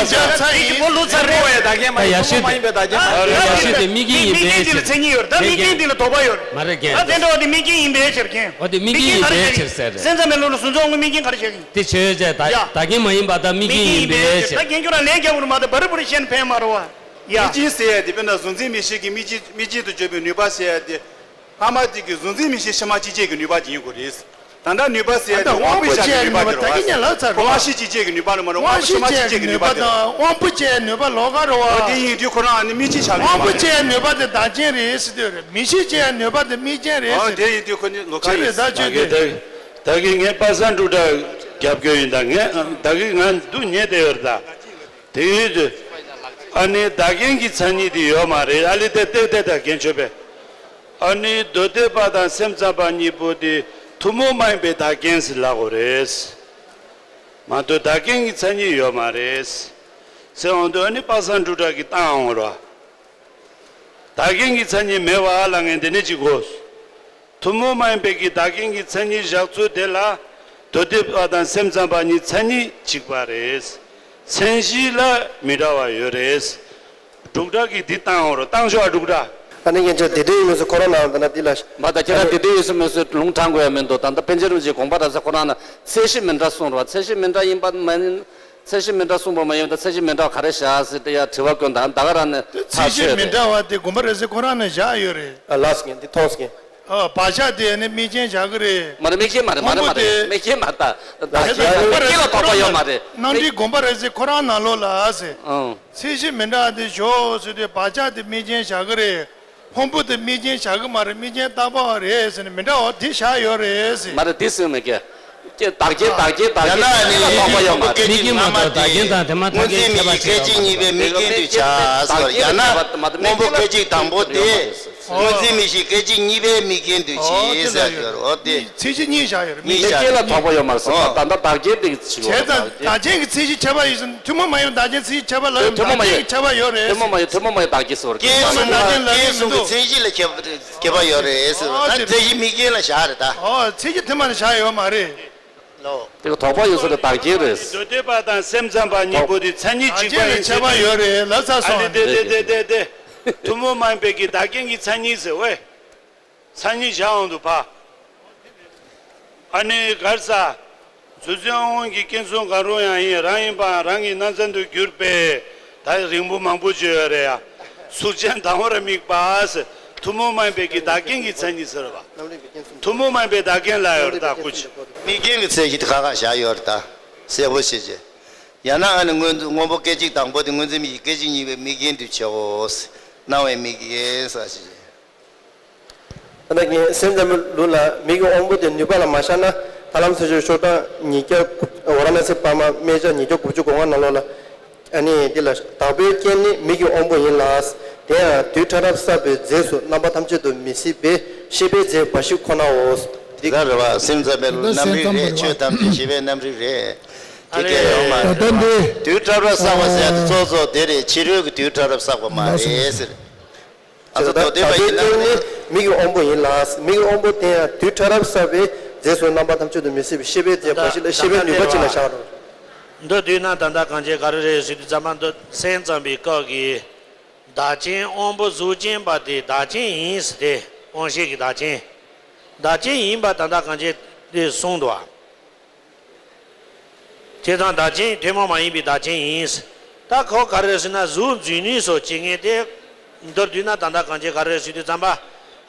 དེ་གི་མགོ་ལུས་ཚར་རེད། ཐུན་མོང་བའི་བདག་རྐྱེན་མ་ཡིན། ཐུན་མོང་མ་ཡིན་པའི་བདག་རྐྱེན་མ་ཡིན། ཡ་ཤི་དེ་དམིགས་རྐྱེན་ཡིན་པའི་ཕྱིར། དམིགས་རྐྱེན་དེ་ལ་མཚན་ཉིད་ཡོད་རེད། ད་དམིགས་རྐྱེན་དེ་ལ་དོགས་པ་ཡོད་རེད། མ་རེད་རྒན། ད་དེ་འདྲ་བ་དེ་དམིགས་རྐྱེན་ཡིན་པའི་ཕྱིར་རྒན། འོ་དེ་དམིགས་རྐྱེན་ཡིན་པའི་ཕྱིར་ཟེར་རེད། སེམས་ཙམ་པའི་ལུགས་ལ་གཟུང་འཛིན་དབང་པོའི་དམིགས་རྐྱེན་ག་རེ་བྱེད་ཀྱི་ཡིན། དེ་ཆོས་ཅན་བདག་ཡ། བདག་རྐྱེན་མ་ཡིན་པ་དང་དམིགས་རྐྱེན་ཡིན་པའི་ཕྱིར། ད་རྒན་ཁྱོད་རང་ལན་རྒྱག་དགོས་རེད་མ་གཏོགས་བར་བར་བཤད་ན་ཕན་མ་རེད་བ། ཡ། དམིགས་རྐྱེན་ཟེར་ཡ་དེ་དཔེར་ན་གཟུང་འཛིན་མིག་ཤེས་ཀྱི་དམིགས་རྐྱེན་དམིགས་རྐྱེན་དུ་བརྗོད་པའི་ནུས་པ་ཟེར་ཡ་དེ། ཕ་མ་དེ་གི་གཟུང་འཛིན་མིག་ཤེས་ཕྱི་མ་གཅིག་བྱེད་ཀྱི་ནུས་པ་ཅིག་ཡིན་དགོས་རེད། ད་ལྟ་ནུས་པ་ཟེར་ཡ་དེ་དབང་པོའི་ཆ་ཀྱི་ནུས་པ་དེ་རེད་བ། ཕོ་བ་ཤེས་གཅིག་བྱེད་ཀྱི་ནུས་པ་ནི་མ་རེད། དབང་པོ་ཕྱི་མ་གཅིག་བྱེད་ཀྱི་ནུས་པ་དང་། དབང་པོ་ཕྱི་མ་གཅིག་བྱེད་ཀྱི་ནུས་པ་དང་། དབང་པོ་ཕྱི་མ་གཅིག་བྱེད་ཀྱི་ནུས་པ་ལོགས་ཀ་རེད་བ། འོ་དེ་ཡིན་དུས་ཁོ་རང་ཨ་ནི་དམིགས་རྐྱེན་ཆགས་ཀྱི་ཡོད་མ་རེད། དབང་པོ་ཕྱི་མའི་ནུས་པ་དེ་བདག་རྐྱེན་རེད་ཟེར་དུས་རེད། མིག་ཤེས་ཕྱི་མའི་ནུས་པ་དེ་དམིགས་རྐྱེན་རེད་ཟེར། འོ་དེ་ཡིན་དུས་ཁོ་ནི་ལོགས་ཀ་ཡིན། ད་གིན་ད་གིན་ངས་པ་སངས་འབྲུག་གྲགས་རྒྱབ་སྐྱོར་ཡིན། ད་ངས་ད་གིན་ང་འདུག་ཉན་བསྡད་ཡོད་རེད་ད། དེ་ཡོད་དུས། ཨ་ནི་བདག་རྐྱེན་གྱི་མཚན་ཉིད་དེ་ཡོད་མ་རེད། ཨ་ལེ་དེ་ལྟོས་ཏེ་ད་རྒན་ཆོས་པས། ཨ་ནི་མདོ་སྡེ་པ་དང་སེམས་ཙམ་པ་གཉིས་པོ་དེ་ཐུན་མོང་མ་ཡིན་པའི་བདག་རྐྱེན་ཟེར་ལབ་དགོས་རེད། མ་གཏོགས་བདག་རྐྱེན་གྱི་མཚན་ཉིད་ཡོད་མ་རེད། ཟེར་འོང་དུས་ཨ་ནི་པ་སངས་འབྲུག་གྲགས་ཀྱིས་བཏང་འོང་ར། བདག་རྐྱེན་གྱི་མཚན་ཉིད་མེད་པ་ལ་ངས་འདི་ནས་ཅིག་གོ། ཐུན་མོང་མ་ཡིན་པའི་གི་བདག་རྐྱེན་གྱི་མཚན་ཉིད་བཞག་ཚུལ་དེ་ལ་མདོ་སྡེ་པ་དང་སེམས་ཙམ་པ་གཉིས་མཚན་ཉིད་གཅིག་པ་རེད། མཚན་གཞི་ལ་མི་འདྲ་བ་ཡོད་རེད། འབྲུག་གྲགས་ཀྱིས་འདི་བཏང་འོང་རོགས། བཏང་ཤོག་ཨ་འབྲུག་གྲགས། ཨ་ནི་ངས་ཅག་དེ་དུས་ཡིན་མིན་སུ་ཁོ་རང་ནང་དེ་ན་འདི་ལ། མ་ད་ཁྱེད་རང་དེ་དུས་ཡིན་སུ་མིན་སུ་ལུང་དྲངས་དགོས་ཡ་མི་འདུག་ད་ལྟ་པཎ་ཆེན་རིན་པོ་ཆེའི་དགོངས་པ་ར་ས་ཁོ་རང་ན་ཚད་གཞི་མི་འདྲ་གསུངས་རོགས། ཚད་གཞི་མི་འདྲ་ཡིན་པ་མ་ཡིན། ཚད་གཞི་མི་འདྲ་གསུངས་པ་མ་ཡིན་ད་ཚད་གཞི་མི་འདྲ་ག་རེ་བཞག་ཟེར་ཏེ་ཡ་དྲི་བ་བཀོད་ད་ད་ག་རང་ནས་ཚད་གཞི་མི་འདྲ་བ་དེ་དགོངས་པ་རེ་ཟེར་ཁོ་རང་ནས་བཞག་ཡོད་རེད། ཨ་ལགས་སོ། འདི་མཐོང་སོང་། ཨ་བག་ཆགས་དེ་ནི་དམིགས་རྐྱེན་བཞག་གི་རེད། མ་རེད། དམིགས་རྐྱེན་མ་རེད། མ་རེད། མ་རེད། དམིགས་རྐྱེན་མ་རེད། ད་དགོངས་པ་རེ་ཟེར་ཁོ་རང་ནས་རྣམ་འགྲེལ་དགོངས་པ་རེ་ཟེར་ཁོ་རང་ནང་ལོགས་ལ་ཨ་ཟེར། ཨང་། ཚད་གཞི་མི་འདྲ་དེ་བཞག་ཟེར་དུས་བག་ཆགས་དེ་དམིགས་རྐྱེན་བཞག་གི་རེད། ཕུང་པོ་དེ་དམིགས་རྐྱེན་བཞག་གི་མ་རེད། དམིགས་རྐྱེན་བཏགས་པ་རེད་ཟེར་ནས་མི་འདྲ་བ་དེ་བཞག་ཡོད་རེད་ཟེར། མ་རེད། དེ་ཟེར་མེད་ཀྱི། ཀྱེ་བདག་རྐྱེན་བདག་རྐྱེན་བདག་རྐྱེན་ཡང་ན་ཨ་ནི་དམིགས་རྐྱེན་མ་གཏོགས་བདག་རྐྱེན་དང་དེ་མ་ཐག་རྐྱེན་ཁྱད་པར་ཕྱེ་བ་ཞིག་ཡོད་མ་རེད། སྐད་ཅིག་གཉིས་པའི་དམིགས་རྐྱེན་དུ་བྱ་ཟེར། ཡང་ན་སྔོན་པོ་སྐད་ཅིག་དང་པོ་དེ་སྔོ་འཛིན་མིག་ཤེས་སྐད་ཅིག་གཉིས་པའི་དམིགས་རྐྱེན་དུ་བྱེད་ཟེར་གྱི་ཡོད་རེད། འོ་དེ་ཚད་གཞི་གཉིས་བཞག་ཡོད་རེད། དམིགས་རྐྱེན་ལ་དོགས་པ་ཡོད་མ་རེད་ཟེར། ད་ལྟ་བདག་རྐྱེན་དེ་ཞིག་ཡོད་རེད། བདག་རྐྱེན་གྱི་ཚད་གཞི་ཁྱད་པར་ཡོད་ཟེར། ཐུན་མོང་མ་ཡིན་པའི་བདག་རྐྱེན་ཚད་གཞི་ཁྱད་པར་ལ་ཡོད། ཐུན་མོང་མ་ཡིན། ཁྱད་པར་ཡོད་རེད། ཐུན་མོང་མ་ཡིན། ཐུན་མོང་མ་ཡིན་བདག་རྐྱེན་ཟེར་བ་རེད། རྐྱེན་གསུམ་ལ་རྐྱེན་གསུམ་གྱི་ཚད་གཞི་ལ་ཁྱད་ཁྱད་པར་ཡོད་རེད་ཟེར་བ་ད་ཚད་གཞི་དམིགས་རྐྱེན་ལ་བཞག་རེད་ད། ཨོ་ཚད་གཞི་ཐུན་མོང་ལ་བཞག་ཡོད་མ་རེད། དེ་ག་དོགས་པ་ཡོད་ས་དེ་བདག་རྐྱེན་རེད། མདོ་སྡེ་པ་དང་སེམས་ཙམ་པ་གཉིས་པོ་དེ་མཚན་ཉིད་གཅིག་པ་ཡིན་ཟེར་ཏེ། ཁྱད་པར་ཡོད་རེད་ལབ་ཚར་སོང་། ཨ་ནི་དེ་དེ་དེ་དེ་དེ། ཐུན་མོང་མ་ཡིན་པའི་གི་བདག་རྐྱེན་གྱི་མཚན་ཉིད་ཟེར་བས། མཚན་ཉིད་བཞག་འོང་དུ་བ། ཨ་ནི་གར་ས། རྫུ་འཕྲུལ་དབང་གི་རྐྱེན་སོང་གང་རུང་ཡང་ཡིན་རང་ཡིན་པའང་རང་གི་སྣང་ཚན་དུ་གྱུར་པས། ད་རིང་པོ་མང་པོ་བརྗོད་ཡོད་རེད་ཡ། གཟུགས་ཅན་དང་པོར་དམིགས་པ་ཟེར། ཐུན་མོང་མ་ཡིན་པའི་གི་བདག་རྐྱེན་གྱི་མཚན་ཉིད་ཟེར་བ། ཐུན་མོང་མ་ཡིན་པའི་བདག་རྐྱེན་ལ་ཡོད་རེད་ད་ཀུ་ཅི། དམིགས་རྐྱེན་གྱི་ཚད་གཞི་དེ་ཁ་ཁ་བཞག་ཡོད་རེད་ད། གསལ་པོ་བྱེད་ཅེས། ཡང་ན་ཨ་ནི་སྔོན་སྔོན་པོ་སྐད་ཅིག་དང་པོ་དེ་སྔོན་འཛིན་མིག་གི་སྐད་ཅིག་གཉིས་པའི་དམིགས་རྐྱེན་དུ་བྱའོ། སྣང་བའི་དམིགས་རྐྱེན་ཟེར་ཞེས། ད་ལྟ་ངས་སེམས་ཙམ་པའི་ལུགས་ལ་མིག་གི་དབང་པོ་དེ་ནུས་པ་ལ་མ་བཞག་ན། ཐར་ལམ་ཚོགས་ཆོས་ཤོག་གྲངས་ཉིས་བརྒྱ་དགུ། ཝཱ་ར་ཎ་སི་པར་མ་སྨད་ཆ་ཉིས་བརྒྱ་དགུ་བཅུ་གོ་ལྔ་ནང་ལོགས་ལ། ཨ་ནི་འདི་ལ་བདག་པོའི་རྐྱེན་ནི་མིག་གི་དབང་པོ་ཡིན་ལ། དེ་ཡང་དུས་ཕྲ་རབ་བསགས་པའི་རྫས་སུ་རྣམ་པ་ཐམས་ཅད་དུ་མི་སྲིད་པས་ཤེས་པའི་རྫས་འབའ་ཞིག་ཁོ་ནའོ། འདི་ལ་རེད་བ། སེམས་ཙམ་པའི་ལུགས་རྣམ་རིག་རེད། ཆོས་ཐམས་ཅད་ཤེས་པའི་རྣམ་རིག་རེད། དེ་གས་ཡོད་མ་རེད། ད་ལྟ་འདི་དུས་ཕྲ་རབ་བསགས་པ་ཟེར་ཡ་དེ་གཙོ་གཙོ་དེ་རེད། ཕྱི་རོལ་གྱི་དུས་ཕྲ་རབ་བསགས་པ་མ་རེད་ཟེར། ཨ་ཚོ་མདོ་སྡེ་པ་ཡིན་ན་ནི་མིག་གི་དབང་པོ་ཡིན་ལ། མིག་གི་དབང་པོ་དེ་ཡང་དུས་ཕྲ་རབ་བསགས་པའི་རྫས་སུ་རྣམ་པ་ཐམས་ཅད་དུ་མི་སྲིད་པའི་ཤེས་པའི་རྫས་འབའ་ཞིག་ལ་ཤེས་པའི་ནུས་པ་ཅིག་ལ་བཞག་རོགས། མདོ་བསྡུས་ན་ད་ལྟ་གང་བྱེད་ག་རེ་རེད་ཟེར་དུས་ཙམ་པ། མདོ་སེམས་ཙམ་པའི་སྐབས་ཀྱི་བདག་རྐྱེན་དབང་པོ་གཟུགས་ཅན་པ་དེ་བདག་རྐྱེན་ཡིན་ཟེར་ཏེ། དབང་ཤེས་ཀྱི་བདག་རྐྱེན། བདག་རྐྱེན་ཡིན་པ་ད་ལྟ་གང་བྱེད་དེ་གསུངས་འདུག་བ། བྱས་ཙང་བདག་རྐྱེན་ཐུན་མོང་མ་ཡིན་པའི་བདག་རྐྱེན་ཡིན། ད་ཁོ་ག་རེ་ཟེར་ན་གཟུགས་འཛིན་ནུས་སོགས་བྱེད་མཁན་དེ། མདོར་བསྡུས་ན་ད་ལྟ་གང་བྱེད་ག་རེ་ཟེར་དུས་ཙམ་པ།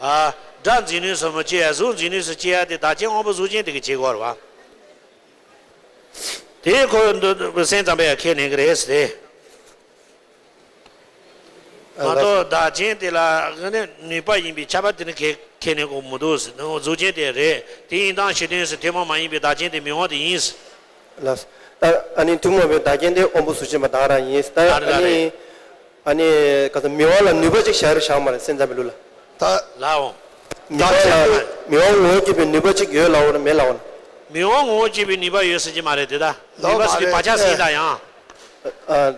ཨ། སྒྲ་འཛིན་ནུས་སོགས་མི་བྱེད་ཡ། གཟུགས་འཛིན་ནུས་སོགས་བྱེད་ཡ་དེ་བདག་རྐྱེན་དབང་པོ་གཟུགས་ཅན་དེ་གིས་བྱེད་དགོས་རེད་བ། དེ་ཁོ་མདོ་སེམས་ཙམ་པས་ཡང་ཁས་ལེན་གྱི་རེད་ཟེར་ཏེ། མ་གཏོགས་བདག་རྐྱེན་དེ་ལ་ནི་ནུས་པ་ཡིན་པའི་ཁྱབ་པ་དེ་ནི་ཁས་ཁས་ལེན་དགོས་མི་འདུག་ཟེར། གཟུགས་ཅན་དེ་རེད། དེ་ཡིན་སྟངས་གཞི་རྟེན་ཟེར། ཐུན་མོང་མ་ཡིན་པའི་བདག་རྐྱེན་དེ་མིག་དབང་དེ་ཡིན་ཟེར། ལགས། ད་ཨ་ནི་ཐུན་མོང་བའི་བདག་རྐྱེན་དེ་དབང་པོ་གཟུགས་ཅན་པ་དེ་རང་ཡིན། ད་ཨ་ནི་ཨ་ནི་ག་ཚོད་མིག་དབང་ལ་ནུས་པ་ཅིག་བཞག་རེ་བཞག་མ་རེད། སེམས་ཙམ་པའི་ལུགས་ལ། ད་ལའོ། མིག་དབང་ལ་མིག་དབང་ངོ་བོ་བརྒྱུད་པའི་ནུས་པ་ཅིག་ཡོད་ལབ་པ་རེད་མེད་ལབ་པ་རེད། མིག་དབང་ངོ་བོ་བརྒྱུད་པའི་ནུས་པ་ཡོད་ཟེར་གྱི་མ་རེད་དེ། ད་ནུས་པ་ཟེར་གྱི་བག་ཆགས་ཟིན་ད་ཡང་།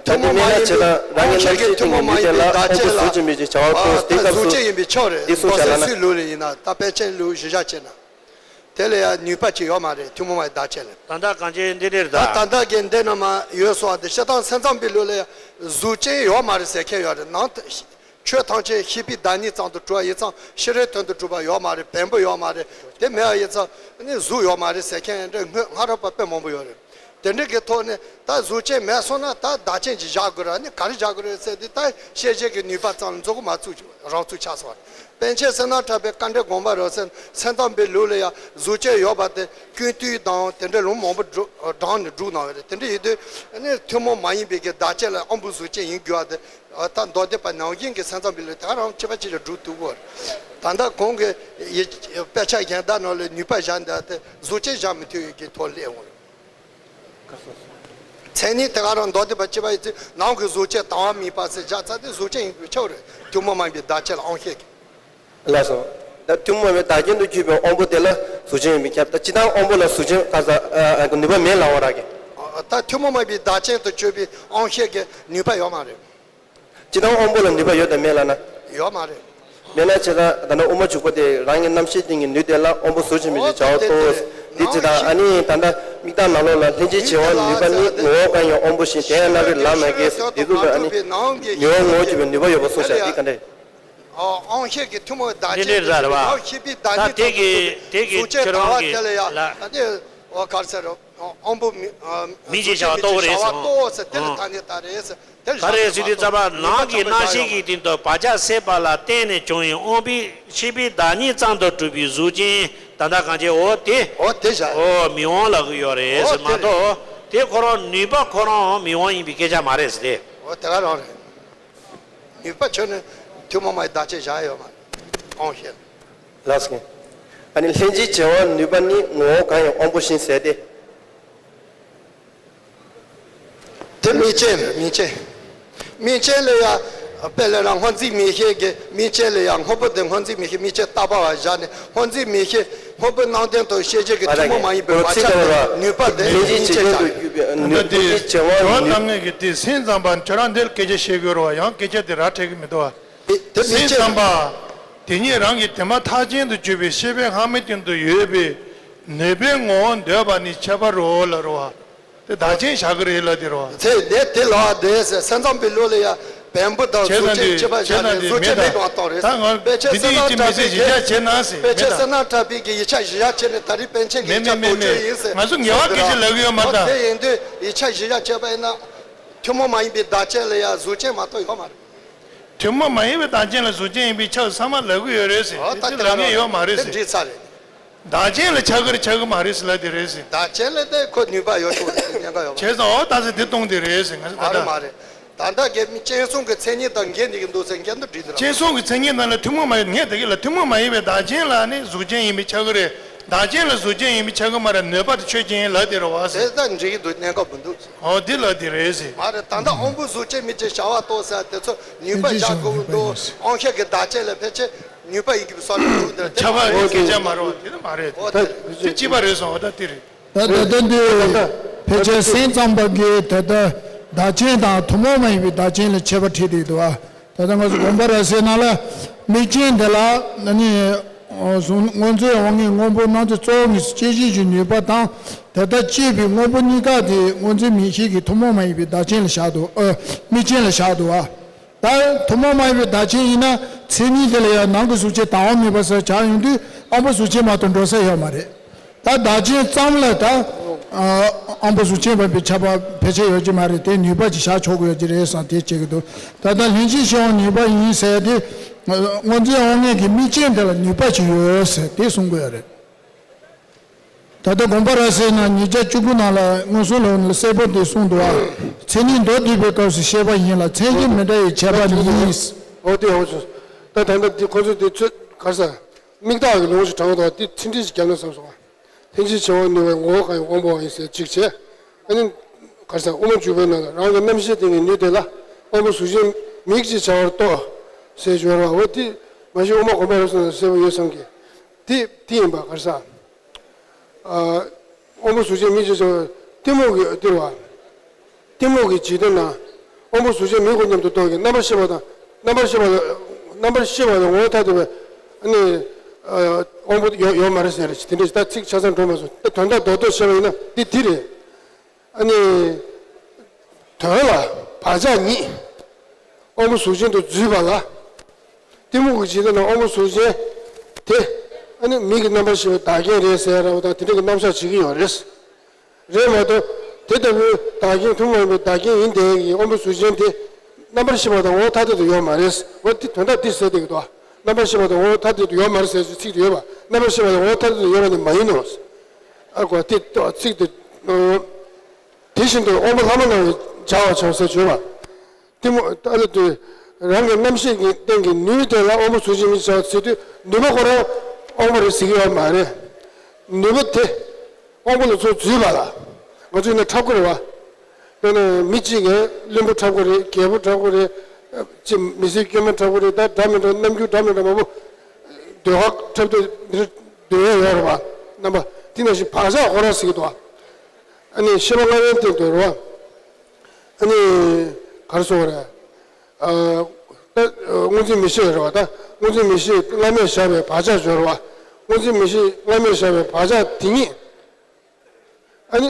ཐུན་མོང་མ་ཡིན་པའི་དབང་ཤེས་ཀྱི་ཐུན་མོང་མ་ཡིན་པའི་བདག་རྐྱེན་ལ་དབང་པོ་གཟུགས་ཅན་མི་ཅིག་བྱ་བ་ཀུན་དེ་སྐབས་སུ་གཟུགས་ཅན་ཡིན་པས་ཆོག་རེད། འདི་སུ་བྱ་ལ་ན། སུའི་ལུགས་ལ་ཡིན་ན། ད་དཔེ་ཅན་ལུགས་གཞི་བཞག་བྱས་ན། དེ་ལ་ཡང་ནུས་པ་ཅིག་ཡོད་མ་རེད། ཐུན་མོང་མ་ཡི་བདག་རྐྱེན་ལ། ད་ལྟ་གང་ཅི་འདི་འདྲ་རེད་ད། ད་ད་ལྟ་གི་འདི་ནང་མ་ཡོད་སོང་བ་དེ་སྤྱིར་བཏང་སེམས་ཙམ་པའི་ལུགས་ལ་ཡང་གཟུགས་ཅན་ཡོད་མ་རེད་ཟེར་མཁན་ཡོད་རེད། ནང་དུ་ཆོས་ཐམས་ཅད་ཤེས་པའི་བདག་ཉིད་ཙམ་དུ་གྲུབ་པ་ཡིན་ཙང་ཕྱི་རོལ་དོན་དུ་གྲུབ་པ་ཡོད་མ་རེད། བེམ་པོ་ཡོད་མ་རེད། དེ་མེད་པ་ཡིན་ཙང་ནི་གཟུགས་ཡོད་མ་རེད་ཟེར་མཁན་འདྲ་སྔོན་སྔ་རབས་པ་དཔེ་མང་པོ་ཡོད་རེད། དེ་འདྲ་གི་ཐོག་ནས་ད་གཟུགས་ཅན་མེད་སོང་ན་ད་བདག་རྐྱེན་ཅིག་བཞག་དགོས་ར། ནི་ག་རེ་བཞག་དགོས་རེད་ཟེར་དུས་ད་ཤེས་བྱའི་གི་ནུས་པ་ཙམ་ལ་མཛུབ་གུ་མ་བཙུགས་རང་ཚུགས་ཆགས་སོང་བ་རེད། པཎ་ཆེན་བསོད་ནམས་གྲགས་པའི་དཀའ་འགྲེལ་དགོངས་པ་རེད་ཟེར། སེམས་ཙམ་པའི་ལུགས་ལ་ཡང་གཟུགས་ཅན་ཡོད་པ་དེ་ཀུན་བཏུས་དང་དེ་འདྲ་ལུང་མང་པོ་སྒྲུབ་དྲངས་ནས་སྒྲུབ་གནང་བ་རེད། དེ་འདྲ་ཡིན་དུས་ནི་ཐུན་མོང་མ་ཡིན་པའི་གི་བདག་རྐྱེན་ལ་དབང་པོ་གཟུགས་ཅན་ཡིན་དགོས་པ་དེ། ད་མདོ་སྡེ་པ་ནང་བཞིན་གྱི་སེམས་ཙམ་པའི་ལུགས་དེ་ག་རང་ཕྱི་པ་ཕྱི་ལ་སྒྲུབ་ཐུབ་ཀྱི་ཡོད་རེད། ད་ལྟ་གོང་གི་ཡི་དཔེ་ཆ་གཞན་དག་ནང་ལ་ནུས་པ་བཞག་འདི་དེ་གཟུགས་ཅན་བཞག་མི་ཐུབ་ཡོད་ཀྱི་ཐོག་སླེབས་འོང་། མཚན་ཉིད་དེ་ག་རང་མདོ་སྡེ་པ་སྤྱི་པ་ཡི་ཚིག་ནང་གི་གཟུགས་ཅན་དང་བ་དམིགས་པ་ཟེར་བཞག་ཚར་དེ་གཟུགས་ཅན་ཡིན་པའི་ཆ་རེད། ཐུན་མོང་མ་ཡིན་པའི་བདག་རྐྱེན་ལ་དབང་ཤེས་ཀྱི། ལགས་སོ། ད་ཐུན་མོང་བའི་བདག་རྐྱེན་དུ་གྱུར་པའི་དབང་པོ་དེ་ལ་གཟུགས་ཅན་ཡིན་པས་ཁྱབ། ད་སྤྱིར་བཏང་དབང་པོ་ལ་གཟུགས་ཅན་ག་ས་ཨ་ནུས་པ་མེད་ལབ་པ་ར་གི། ད་ཐུན་མོང་མ་ཡིན་པའི་བདག་རྐྱེན་དུ་གྱུར་པའི་དབང་ཤེས་ཀྱི་ནུས་པ་ཡོད་མ་རེད། སྤྱིར་བཏང་དབང་པོ་ལ་ནུས་པ་ཡོད་དམ་མེད་ལབ་ན། ཡོད་མ་རེད། མེད་ན་བྱས་ཙང་ད་ནི་དབུ་མ་འཇུག་པ་དེ་རང་གི་རྣམ་ཤེས་སྟེང་གི་ནུས་དེ་ལ་དབང་པོ་གཟུགས་ཅན་མི་ཅིག་བྱའོ་ཏོ། འདི་ཇི་ལྟར་ཨ་ནི་ད་ལྟ་དམིགས་བརྟག་ནང་ལོགས་ལ་ལྷན་ཅིག་བྱེད་དབང་ནུས་པ་ནི་ངོ་བོ་གང་ཡིན་དབང་པོ་བཞིན་དེ་ཡང་རྣམ་རིག་ལ་མ་གས་འདི་ཚོ་ལ་ཨ་ནི་ཉོན་མོངས་ངོ་བོ་གྱུར་པའི་ནུས་པ་ཡོད་པ་གསུངས་བཞག་འདི་ག་འདྲ། དབང་ཤེས་ཀྱི་ཐུན་མོང་བདག་རྐྱེན་དེ་ནང་ཤེས་པའི་བདག་ཉིད་དུ་གཟུགས་ཅན་དང་བ་དེ་ལ་ཡང་ཨ་ནི་ག་རེ་ཟེར། དབང་པོ་མི་མི་ཞེས་བྱ་བ་རྟོགས་རེད་ཟེར། བྱ་བ་རྟོགས་ཟེར་དེ་ལ་ཐ་སྙད་བཏགས་རེད་ཟེར། དེ་ལ་ག་རེ་ཟེར་དུས་ཙམ་པ་ནང་གི་རྣམ་ཤེས་ཀྱི་སྟེང་དུ་བག་ཆགས་སད་པ་ལ་བརྟེན་ནས་བྱུང་བའི་དབང་པོའི་ཤེས་པའི་བདག་ཉིད་ཙམ་དུ་གྲུབ་པའི་གཟུགས་ཅན་ད་ལྟ་གང་བྱེད་འོ་དེ། འོ་དེ་བཞག་འོ་མིག་དབང་ལབ་ཀྱི་ཡོད་རེད་ཟེར་མ་གཏོགས་དེ་ཁོ་རང་ནུས་པ་ཁོ་རང་མིག་དབང་ཡིན་པའི་སྐད་ཆ་མ་རེད་ཟེར་ཏེ། འོ་དེ་ག་རང་རེད། ནུས་པ་ཁྱོན་ནས་ཐུན་མོང་མ་ཡི་བདག་ཅེས་བཞག་ཡོད་མ་རེད། དབང་ཤེས། ལགས་སོ། ཨ་ནི་ལྷན་ཅིག་བྱེད་དབང་ནུས་པ་ནི་ངོ་བོ་གང་ཡིན་དབང་པོ་བཞིན་ཟེར་ཏེ། དེ་དམིགས་རྐྱེན་རེད། དམིགས་རྐྱེན། དམིགས་རྐྱེན་ལ་ཡང་དཔེ་ལ་རང་སྔོ་འཛིན་མིག་ཤེས་ཀྱི་དམིགས་རྐྱེན་ལ་ཡང་སྔོན་པོ་དེ་སྔོ་འཛིན་མིག་ཤེས་དམིགས་རྐྱེན་བཏགས་པ་བ་བཞག་ནས་སྔོ་འཛིན་མིག་ཤེས་སྔོན་པོའི་སྣང་དོན་དུ་ཤེས་བྱེད་ཀྱི་ཐུན་མོང་མ་ཡིན་པའི་བག་ཆགས་ཀྱི་ནུས་པ་དེ་དམིགས་རྐྱེན་བྱ། ད་དེ་ཇོ་བོ་བཏང་ངེས་ཀྱི་དེ་སེམས་ཙམ་པ་ཁྱོད་རང་འདིར་སྐད་ཆ་བཤད་དགོས་རེད་བ། ཡང་སྐད་ཆ་དེ་ར་འཕྲད་ཀྱི་མི་འདུག་བ། དེ་དེ་དམིགས་སེམས་རྐྱེན་ཙམ་པ་དེ་ཉིད་རང་གི་དེ་མ་ཐག་ཅན་དུ་གྱུར་པའི་ཤེས་པའི་སྔ་མའི་སྟེང་དུ་ཡོད་པའི་ ནུས་པའི་ངོ་བོ་འདོད་པ་ནི་ཁྱད་པར་རོ་ལ་རོ། དེ་བདག་རྐྱེན་བཞག་གི་རེད་ལ་དེ་རོ། ཚེ་འདས་དེ་ལ་དེ་སེམས་ཙམ་པའི་བློ་ལ་ཡ་བེམ་པོ་དང་བྱས་གཟུགས་ན་ཅན་དེ་ཁྱད་པར་བྱས་བཞག་ན་དེ་གཟུགས་ཅན་མེད་པ་དང་རེད། ད་ང་དཔེ་ཆ་བསོད་ནམས་གྲགས་པས་གཞི་བཞག་བྱས་ན་ཟེར་དཔེ་ཆ་བསོད་ནམས་གྲགས་པས་ཀྱི་ཡིག་ཆ་གཞི་བཞག་བྱས་ནས་ད་རེས་པཎ་ཆེན་གྱི་ཡིག་ཆ་བོད་ཆོས་ཡིན་ཟེར། ང་ཚོ་ངེས་པ་གལ་ཆེ་ལབ་གི་ཡོད་མ་རེད། དེ་ཡིན་དུས་ཡིག་ཆ་གཞི་བཞག་བྱས་པ་ཡིན་ན་ཐུན་མོང་མ་ཡིན་པའི་བདག་རྐྱེན་ལ་ཡ་གཟུགས་ཅན་མ་གཏོགས་ཡོད་མ་རེད། ཐུན་མོང་མ་ཡིན་པའི་བདག་རྐྱེན་ལ་གཟུགས་ཅན་ཡིན་པའི་ཆ་ཚང་མ་ལབ་གི་ཡོད་རེད་ཟེར། ཨོ་ད་དེ་དེ་ལབ་ངེས་ཡོད་མ་རེད་ཟེར། འགྲིག་ཚར་རེད། བདག་རྐྱེན་ལ་ཆགས་ཀྱི་རེད་ཆགས་ཀྱི་མ་རེད་ཟེར་ལབ་དེ་རེད་ཟེར། བདག་རྐྱེན་ལ་དེ་ཁོ་ནུས་པ་ཡོད་ཆོག་རེད་ཉེན་ཁ་ཡོད་པ། བྱས་ཙང་འོ་ད་ཟེར་དེ་གཏོང་དེ་རེད་ཟེར་ང་ཚོ་ད་ལྟ། མ་རེད་མ་རེད། ད་ལྟ་གི་སྤྱན་ཟུང་གི་མཚན་ཉིད་དང་འགལ་འདི་གི་འདུག་ཟེར་འགལ་འདུ་འགྲིག་འདི་ར། སྤྱན་ཟུང་གི་མཚན་ཉིད་ནང་ལ་ཐུན་མོང་མ་ཡིན་ངས་ད་གི་ལ་ཐུན་མོང་མ་ཡིན་པའི་བདག་རྐྱེན་ལ་ནི་གཟུགས་ཅན་ཡིན་པའི་ཆགས་ཀྱི་རེད། བདག་རྐྱེན་ལ་གཟུགས་ཅན་ཡིན་པའི་ཆགས་ཀྱི་མ་རེད་ནུས་པ་དེ་ཆོས་ཅན་ཡིན་ལབ་དེ་རེད་བ་ཟེར། དེ་ད་འགྲིག་གི་འདུག་གནས་སྐབས་མི་འདུག་འོ་འདི་ལ་འདི་རེད་ཟེར། མ་རེད་ད་ལྟ་དབང་པོ་གཟུགས་ཅན་མིག་ཅན་བྱ་བ་གཏོགས་ཟེར་དེ་ཚོ་ནུས་པ་ཕན་ཆད་བཞག་དགོས་ཀྱི་འདུག་ཕན་ཆད་བཞག་ནུས་པ་ཡིན་དབང་ཤེས་ཀྱི་བདག་རྐྱེན་ལ་ཕན་ཆད་ནུས་པ་ཡིན་གྱི་བསམ་བློ་འདུག་འདིར་ཁྱབ་པ་ཡིན་སྐད་ཆ་མ་རེད་དེ་ནི་མ་རེད། འོ་ད་དེ་གཅིག་པ་རེད་སོང་འོ་ད་དེ་རེད། ད་ད་ལྟ་འདི་ཕལ་ཆེར་སེམས་ཙམ་པ་གིས་ད་ལྟ་བདག་རྐྱེན་དང་ཐུན་མོང་མ་ཡིན་པའི་བདག་རྐྱེན་ལ་ཁྱད་པར་ཕྱེ་བསྡད་འདུག་ཨ། ད་ལྟ་ང་ཚོ་དགོངས་པ་རབ་གསལ་ནང་ལ་དམིགས་རྐྱེན་འདི་ལ་ནི་སྔོ་འཛིན་དབང་ལྔའི་དངོས་པོ་སྣང་ཚུལ་གཙོ་བོ་ངེས་སུ་སྐྱེད་བྱེད་ཀྱི་ནུས་པ་དང་དེ་ལྟར་སྐྱེས་པའི་དངོས་པོ་གཉིས་ཀ་དེ་སྔོ་འཛིན་མིག་ཤེས་ཀྱི་ཐུན་མོང་མ་ཡིན་པའི་བདག་རྐྱེན་ལ་བཞག་འདུག་ཨ། དམིགས་རྐྱེན་ལ་བཞག་འདུག་ཨ། ད་ཐུན་མོང་མ་ཡིན་པའི་བདག་རྐྱེན་ཡིན་ན་མཚན་ཉིད་དེ་ལ་ཡང་ནང་གི་གཟུགས་ཅན་དང་པོ་མེད་པ་ཟེར་བྱ་ཡོང་དུས་དབང་པོ་གཟུགས་ཅན་མ་གཏོགས་འགྲོ་ས་ཡོད་མ་རེད། ད་བདག་རྐྱེན་ཙམ་ལ་ད་ཨ་དབང་པོ་གཟུགས་ཅན་པ་པའི་ཁྱབ་པ་ཕལ་ཆེར་ཡོད་ཀྱི་མ་རེད་དེ་ནུས་པ་ཅིག་བཞག་ཆོག་གི་ཡོད་ཀྱི་རེད་བསམ་དེ་བྱེད་ཀྱི་འདུག་ད་ལྟ་ལྷན་ཅིག་སྐྱེས་དབང་ནུས་པ་ཡིན་ཟེར་དེ་སྔོ་འཛིན་དབང་ལྔའི་གི་དམིགས་རྐྱེན་དེ་ལ་ནུས་པ་ཅིག་ཡོད་ཟེར་དེ་གསུང་གི་ཡོད་རེད། ད་ལྟ་དགོངས་པ་རབ་གསལ་ནང་ཉིས་བརྒྱ་བཅུ་དགུ་ནང་ལ་མངོན་སུམ་ལུགས་ནས་གསལ་པོ་འདི་གསུངས་འདུག་ཨ། མཚན་ཉིད་མདོར་བསྡུས་པའི་སྐབས་སུ་ཤེས་པ་ཡིན་ལ་མཚན་ཉིད་མི་འདྲ་བའི་ཁྱད་པར་ནི་ཡིན། འོ་དེ་འོ་ཆུ། ད་ད་ལྟ་འདི་ཁོ་ཚོས་འདི་ཚོད་གར་ས། མིག་དག་གི་ལུང་ཞིག་དྲངས་འདུག་ཨ་འདི་ཚིག་འགྲེལ་ཞིག་བརྒྱབ་ན་བསམ་སོང་ཨ། ལྷན་ཅིག་སྐྱེས་དབང་ནུས་པའི་ངོ་བོ་གང་ཡིན་དབང་པོའང་ཡིན་ཟེར་གཅིག་བྱས། ཨ་ནི། གར་ས་དབུ་མ་འཇུག་པའི་ནང་ལ་རང་གི་རྣམ་ཤེས་སྟེང་གི་ནུས་དེ་ལ་དབང་པོ་གཟུགས་ཅན་མིག་ཅེས་བྱ་བར་རྟོག་ཟེར་སྦྱོར་བ་འོ་འདི་མ་གཞི་དབུ་མ་དགོངས་པ་རབ་གསལ་ནང་གསལ་པོ་ཡོད་བསམ་གི། དེ་དེ་ཡིན་པ་གར་ས། ཨ། དབང་པོ་གཟུགས་ཅན་མིག་ཅེས་བྱ་བ་གཏི་མུག་གི་སྟེར་བ། གཏི་མུག་གི་འཇིག་རྟེན་ན་དབང་པོ་གཟུགས་ཅན་མིག་གོ་མཉམ་དུ་རྟོགས་ཀྱི་རྣམ་པར་ཤེས་པ་དང་རྣམ་པར་ཤེས་པ་ལ་རྣམ་པར་ཤེས་པ་ལ་ངོ་བོ་ཐ་དད་པའི་ཨ་ནི་དབང་པོ་ཡོད་ཡོད་མ་རེད་ཟེར་རེད་དེ་འདྲ་ཞིག་ད་ཚིག་ཆ་ཚང་འགྲོ་མ་སོང་ད་དོན་དག་རྡོག་རྡོག་བཤད་པ་ཡིན་ན་འདི་འདི་རེད། ཨ་ནི། དོན་ལ་བག་ཆགས་ཉིད། དབང་པོ་གཟུགས་ཅན་དུ་འཛུད་པ་ལ། གཏི་མུག་གི་འཇིག་རྟེན་ན་དབང་པོ་གཟུགས་ཅན་དེ། ཨ་ནི་མིག་གི་རྣམ་པར་ཤེས་པའི་བདག་རྐྱེན་རེད་ཟེར་ཡ་ར་བ་དང་དེ་འདྲ་གི་རྣམ་གཞག་བྱེད་ཀྱི་ཡོད་རེད། རེད་མ་གཏོགས་དེ་ལྟ་བུའི་བདག་རྐྱེན་ཐུན་མོང་བའི་བདག་རྐྱེན་ཡིན་དེ་ཡི་དབང་པོ་གཟུགས་ཅན་དེ། རྣམ་པར་ཤེས་པ་དང་ངོ་བོ་ཐ་དད་དུ་ཡོད་མ་རེད། འོ་དེ་དོན་དག་འདི་ཟེར་བསྡད་ཀྱི་འདུག་རྣམ་པར་ཤེས་པ་དང་ངོ་བོ་ཐ་དད་དུ་ཡོད་མ་རེད་ཟེར་ཚིག་དེ་ཡོད་པ་རྣམ་པར་ཤེས་པ་དང་ངོ་བོ་ཐ་དད་དུ་ཡོད་པ་ནི་མ་ཡིན་ནོ། ཨ་གོ་དེ་ཚིག་དེ། དེ་བཞིན་དུ་དབང་པོ་ལྷག་མ་རྣམས་ཀྱང་བྱ་བར་བྱའོ་ཟེར་བརྗོད་པ། གཏི་མུག་ཨ་ལ་དུས་རང་གི་རྣམ་ཤེས་ཀྱི་སྟེང་གི་ནུས་དེ་ལ་དབང་པོ་གཟུགས་ཅན་མིག་ཅེས་བྱ་བ་ཟེར་དུས་ནུས་པ་ཁོ་རང་དབང་པོ་རེད་ཟེར་གྱི་ཡོད་མ་རེད། ནུས་པ་དེ་དབང་པོ་ལ་ཚུར་འཛུད་པ་ལ་ང་ཚོས་ནི་འཁྲབ་ཁོ་རེད་བ། དཔེར་ན་མི་གཅིག་གིས་བླུན་པོ་འཁྲབ་ཁོ་རེད་རྒད་པོ་འཁྲབ་ཁོ་རེད། ཅི་མི་སེར་སྐྱོ་མ་འཁྲབ་ཁོ་རེད་ད་འདྲ་མི་འདྲ་རྣམ་འགྱུར་འདྲ་མི་འདྲ་མང་པོ། ཟློས་གར་འཁྲབ་དུས་འདིར་ཟློས་ཡས་ཡོད་རེད་བ། རྣམ་པ་དེ་ནང་བཞིན་བག་ཆགས་ཁོ་རང་ཟེར་གྱི་འདུག་བ། ཨ་ནི་ཤེས་པ་སྔ་མའི་སྟེང་དུ་རེད་བ། ཨ་ནི། ག་རེ་ཟེར་དགོས་རེད། ཨ། ད། སྔོ་འཛིན་མིག་ཤེས་རེད་བ་ད། སྔོ་འཛིན་མིག་ཤེས་སྔ་མས་བཞག་པའི་བག་ཆགས་སྦྱོར་བ། སྔོ་འཛིན་མིག་ཤེས་སྔ་མས་བཞག་པའི་བག་ཆགས་དེ་ཉིད། ཨ་ནི།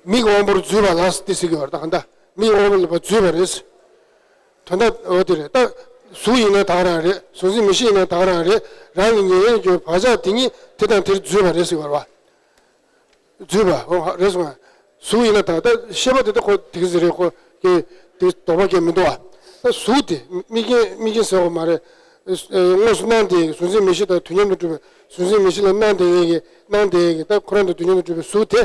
མིག་གི་དབང་པོར་འཛུད་པ་ལ་དེ་ཟེར་གྱི་ཡོད་རེད་ད་ག་འདྲ། མིག་གི་དབང་པོ་ལ་འཛུད་པ་རེད། དོན་དག་འོ་དེ་རེད་ད། གཟུགས་ཡིན་ན་ད་ག་རང་རེད། གཟུགས་འཛིན་མིག་ཤེས་ཡིན་ན་ད་ག་རང་རེད། རང་གི་ཉེ་བའི་རྒྱུ་བག་ཆགས་དེ་ཉིད་དེ་དང་དེར་འཛུད་པ་རེད་ཟེར་གྱི་ཡོད་རེད་བ། འཛུད་པ། འོ་རེད་སོང་ང་། གཟུགས་ཡིན་ན་ད་ལྟ་ཤེས་པ་དེ་ད་ཁོ་དེ་ག་ཟེར་རེད་ཁོ་གི་དེ་དོགས་པ་གང་མི་འདུག་ཨ། ད་གཟུགས་དེ་དམིགས་རྐྱེན་དམིགས་རྐྱེན་ཟེར་བ་མ་རེད། དངོས་སུ་སྣང་བསྡད་ཀྱི་གཟུགས་འཛིན་མིག་ཤེས་དང་དུས་མཉམ་དུ་གྲུབ་པའི་གཟུགས་འཛིན་མིག་ཤེས་ལ་སྣང་བསྡད་ཀྱི་སྣང་བསྡད་ཀྱི་ད་ཁོ་རང་དང་དུས་མཉམ་དུ་གྲུབ་པའི་གཟུགས་དེ།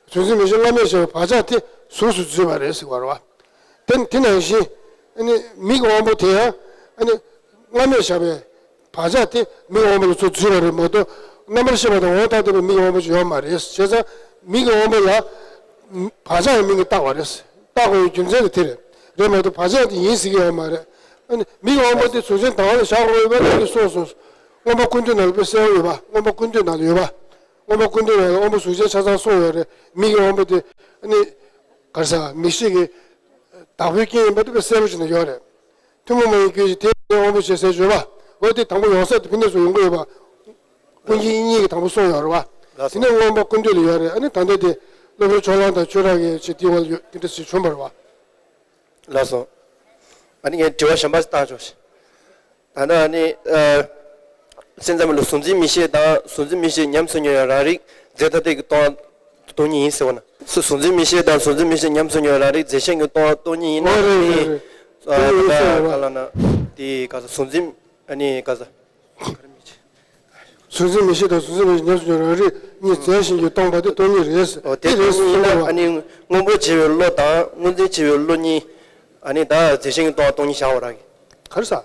གཟུགས་འཛིན་མིག་ཤེས་སྔ་མས་བཞག་པའི་བག་ཆགས་དེ་གཟུགས་སུ་འཛུད་པ་རེད་ཟེར་བ་རེད་བ། དེ་དེ་ནང་བཞིན་ཨ་ནི་མིག་གི་དབང་པོ་དེ་ཡང་ཨ་ནི་སྔ་མས་བཞག་པའི་བག་ཆགས་དེ་མིག་དབང་པོ་ལ་ཚུར་འཛུད་པ་རེད་མ་གཏོགས་རྣམ་པར་ཤེས་པ་དང་ངོ་བོ་ཐ་དད་པའི་མིག་གི་དབང་པོ་ཅིག་ཡོད་མ་རེད། བྱས་ཙང་མིག་གི་དབང་པོ་ལ་བག་ཆགས་ཀྱི་མིང་གིས་བཏགས་པ་རེད། བཏགས་དགོས་པའི་རྒྱུ་མཚན་དེ་དེ་རེད། རེད་མ་གཏོགས་བག་ཆགས་དེ་ཡིན་ཟེར་གྱི་ཡོད་མ་རེད། ཨ་ནི་མིག་གི་དབང་པོ་དེ་གཟུགས་ཅན་དང་པོ་ལ་བཞག་དགོས་པའི་དེ་གསུངས་སོང་། མངོན་པ་ཀུན་བཏུས་ནང་ལ་དཔེ་གསལ་པོ་ཡོད་པ། མངོན་པ་ཀུན་བཏུས་ནང་ལ་ཡོད་པ། མངོན་པ་ཀུན་བཏུས་ནང་ལ་དབང་པོ་གཟུགས་ཅན་ཆ་ཚང་གསུངས་ཡོད་རེད། མིག་གི་དབང་པོ་དེ་ཨ་ནི་ག་རེ་ཟ་མིག་ཤེས་ཀྱི་བདག་པོའི་རྐྱེན་ཡིན་པ་དེ་དཔེ་གསལ་པོ་ཞིག་ན་ཡོད་རེད། ཐུན་མོང་མ་ཡིན་སྐད་ཅིག་དེ་ཡང་དབང་པོ་ཞེས་ཟེར་བརྗོད་པ། འོ་དེ་དང་པོ་ཡོང་ས་དེ་ཕན་ཚུན་སུ་ཡོང་གི་ཡོད་པ། ཀུན་མཁྱེན་དབྱིག་གཉེན་གྱིས་དང་པོ་གསུངས་ཡོད་རེད་བ། ལགས་སོ། དེ་ནས་མངོན་པ་ཀུན་བཏུས་ལ་ཡོད་རེད། ཨ་ནི་ད་ལྟ་དེ་སློབ་དཔོན་ཕྱོགས་གླང་དང་ཆོས་གྲགས་ཀྱི་ཆེད་དེ་བ་ཡོད་དེ་འདྲ་ཞིག་བྱུང་བ་རེད་བ། ལགས་སོ། ཨ་ནི་ངས་དྲི་བ་གཞན་པ་ཞིག་བཏང་ཆོག་ཤིག་ད་ནི་ཨ་ནི་ཨ། སེམས་ཙམ་ལ་གཟུང་འཛིན་མིག་ཤེས་དང་གཟུང་འཛིན་མིག་ཤེས་ཉམས་སུ་མྱོང་བའི་རང་རིག་རྫས་ཐ་དད་ཀྱིས་སྟོང་སྟོང་ཉིད་ཡིན་ཟེར་བ་ན། གཟུ- གཟུང་འཛིན་མིག་ཤེས་དང་གཟུང་འཛིན་མིག་ཤེས་ཉམས་སུ་མྱོང་བའི་རང་རིག་རྫས་གཞན་གྱིས་སྟོང་སྟོང་ཉིད་ཡིན་ན། ཨོ་རེད་རེད་རེད། ཨ་ད་ག་ལ་ན་དེ་ག་ས་གཟུང་འཛིན་ཨ་ནི་ག་ས། གཟུང་འཛིན་མིག་ཤེས་དང་གཟུང་འཛིན་མིག་ཤེས་ཉམས་སུ་མྱོང་བའི་རང་རིག་གཉིས་རྫས་གཞན་གྱིས་སྟོང་པ་དེ་སྟོང་ཉིད་རེད། ཨོ་དེ་དེ་རེད་སྟོང་ཉིད་ཟེར་ཡིན་ན་བ། ཨ་ནི་སྔོན་པོ་བྱེད་པའི་བློ་དང་སྔོ་འཛིན་བྱེད་པའི་བློ་གཉིས་ཨ་ནི་ད་རྫས་གཞན་གྱིས་སྟོང་སྟོང་ཉིད་བཞག་པ་རང་གི། ག་རེ་ཟ།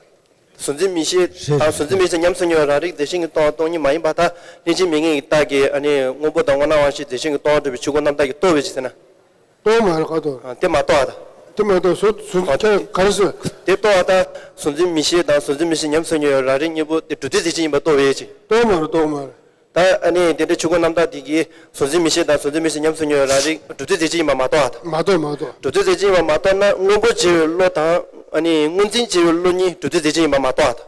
གཟུང་འཛིན་མིག་ཤེས་དང་གཟུང་འཛིན་མིག་ཤེས་ཉམས་སུ་མྱོང་བའི་རང་རིག་རྫས་གཞན་གྱིས་སྟོང་སྟོང་ཉིད་མ་ཡིན་པར་ཐལ། ལྷན་ཅིག་དམིགས་ངེས་ཀྱི་རྟགས་ཀྱིས་ཨ་ནི་སྔོན་པོ་དང་སྔོ་སྣང་དབང་ཤེས་རྫས་གཞན་གྱིས་སྟོང་གྲུབ་པའི་ཆོས་སྐུ་རྣམ་དག་གིས་རྟོགས་པའི་ཕྱིར་ཟེར་ན། རྟོགས་མ་རེད་ཁ་ཐོག་ཨ་དེ་མ་རྟོགས་ཨ་ད། དེ་མ་རྟོགས་གཟུ- གཟུ- ཨ་ཁྱེད་ག་རེ་ཟེར། དེ་རྟོགས་ཨ་ད། གཟུང་འཛིན་མིག་ཤེས་དང་གཟུང་འཛིན་མིག་ཤེས་ཉམས་སུ་མྱོང་བའི་རང་རིག་གཉིས་པོ་དེ་གྲུབ་མཐའི་རྫས་གཞན་ཡིན་པ་རྟོགས་པའི་ཕྱིར། རྟོགས་མ་རེད་རྟོགས་མ་རེད། ད་ཨ་ནི་དེ་འདྲའི་ཆོས་སྐུ་རྣམ་དག་དེ་གིས་གཟུང་འཛིན་མིག་ཤེས་དང་གཟུང་འཛིན་མིག་ཤེས་ཉམས་སུ་མྱོང་བའི་རང་རིག་གྲུབ་མཐའི་རྫས་གཞན་ཡིན་པ་མ་རྟོགས་ཨ་ད། མ་རྟོགས་མ་རྟོགས། གྲུབ་མཐའི་རྫས་གཞན་ཡིན་པ་མ་རྟོགས་ན་སྔོན་པོ་བྱེད་པའི་བློ་དང་ཨ་ནི་སྔོ་འཛིན་བྱེད་པའི་བློ་གཉིས་གྲུབ་མཐའི་རྫས་གཞན་ཡིན་པ་མ་རྟོགས་ཨ་ད།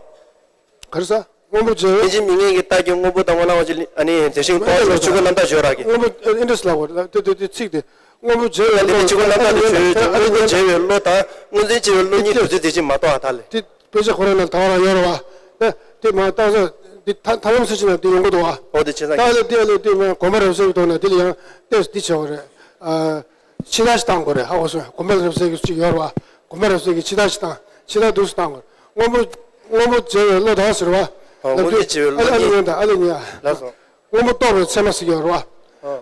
ག་རེ་ཟ། སྔོན་པོ་བྱེད། ལྷན་ཅིག་དམིགས་ངེས་ཀྱི་རྟགས་ཀྱིས་སྔོན་པོ་དང་སྔོ་སྣང་དབང་ཤེས་ཨ་ནི་རྫས་གཞན་གྱིས་སྟོང་པའི་ཆོས་སྐུ་རྣམ་དག་བརྗོད་རག་གི། སྔོན་པོ་ཨ་ཨིན་འདྲ་ལབ་པ་དེ་དེ་དེ་ཚིག་དེ་སྔོན་པོ་བྱེད་པའི་ཨ་ནི་བློ་ཆོས་སྐུ་རྣམ་དག་དེ་བརྗོད་ཡོད་ཀྱང་ཨ་ནི་སྔོན་པོ་བྱེད་པའི་བློ་དང་སྔོ་འཛིན་བྱེད་པའི་བློ་གཉིས་གྲུབ་མཐའི་རྫས་གཞན་མ་རྟོགས་ཨ་ད་ལས། དེ་དཔེ་ཆ་ཁོ་རང་ནང་ད་ག་རང་ཡོད་རེད་བ། ད་དེ་མ་བཏང་ས་འདི་ཐ་ཐ་ལམ་ཟེར་ཅིག་ན་དེ་ཡོང་གི་འདུག་བ། ཨོ་དེ་བྱས་ཙང་ད་ལས་དེ་ལས་དེ་མ་དགོན་པ་རབ་གསལ་གྱི་ཐོག་ནས་དེ་ལ་ཡང་ཏེས་འདི་བྱས་པ་རེད། ཨ། ཕྱི་ཐག་ཞིག་བཏང་དགོས་རེད་ཧ་གོ་སོང་། དགོན་པ་རབ་གསལ་གྱི་ཅིག་ཡོད་རེད་བ། དགོན་པ་རབ་གསལ་གྱི་ཕྱི་ཐག་ཞིག་བཏང་། ཕྱི་ཐག་འདུག་སེ་བཏང་དགོས། སྔོན་པོ་སྔོན་པོ་བྱེད་པའི་བློ་དང་ཟེར་བ། ཨོ་སྔོན་པོ་བྱེད་པའི་བློ་ཨ་ལེ་གཉིས། ཉན་དང་ཨ་ལེ་ཉན། ལགས་སོ། སྔོན་པོ་རྟོགས་པའི་ཚད་མ་ཟེར་གྱི་ཡོད་རེད་བ། ཨོ།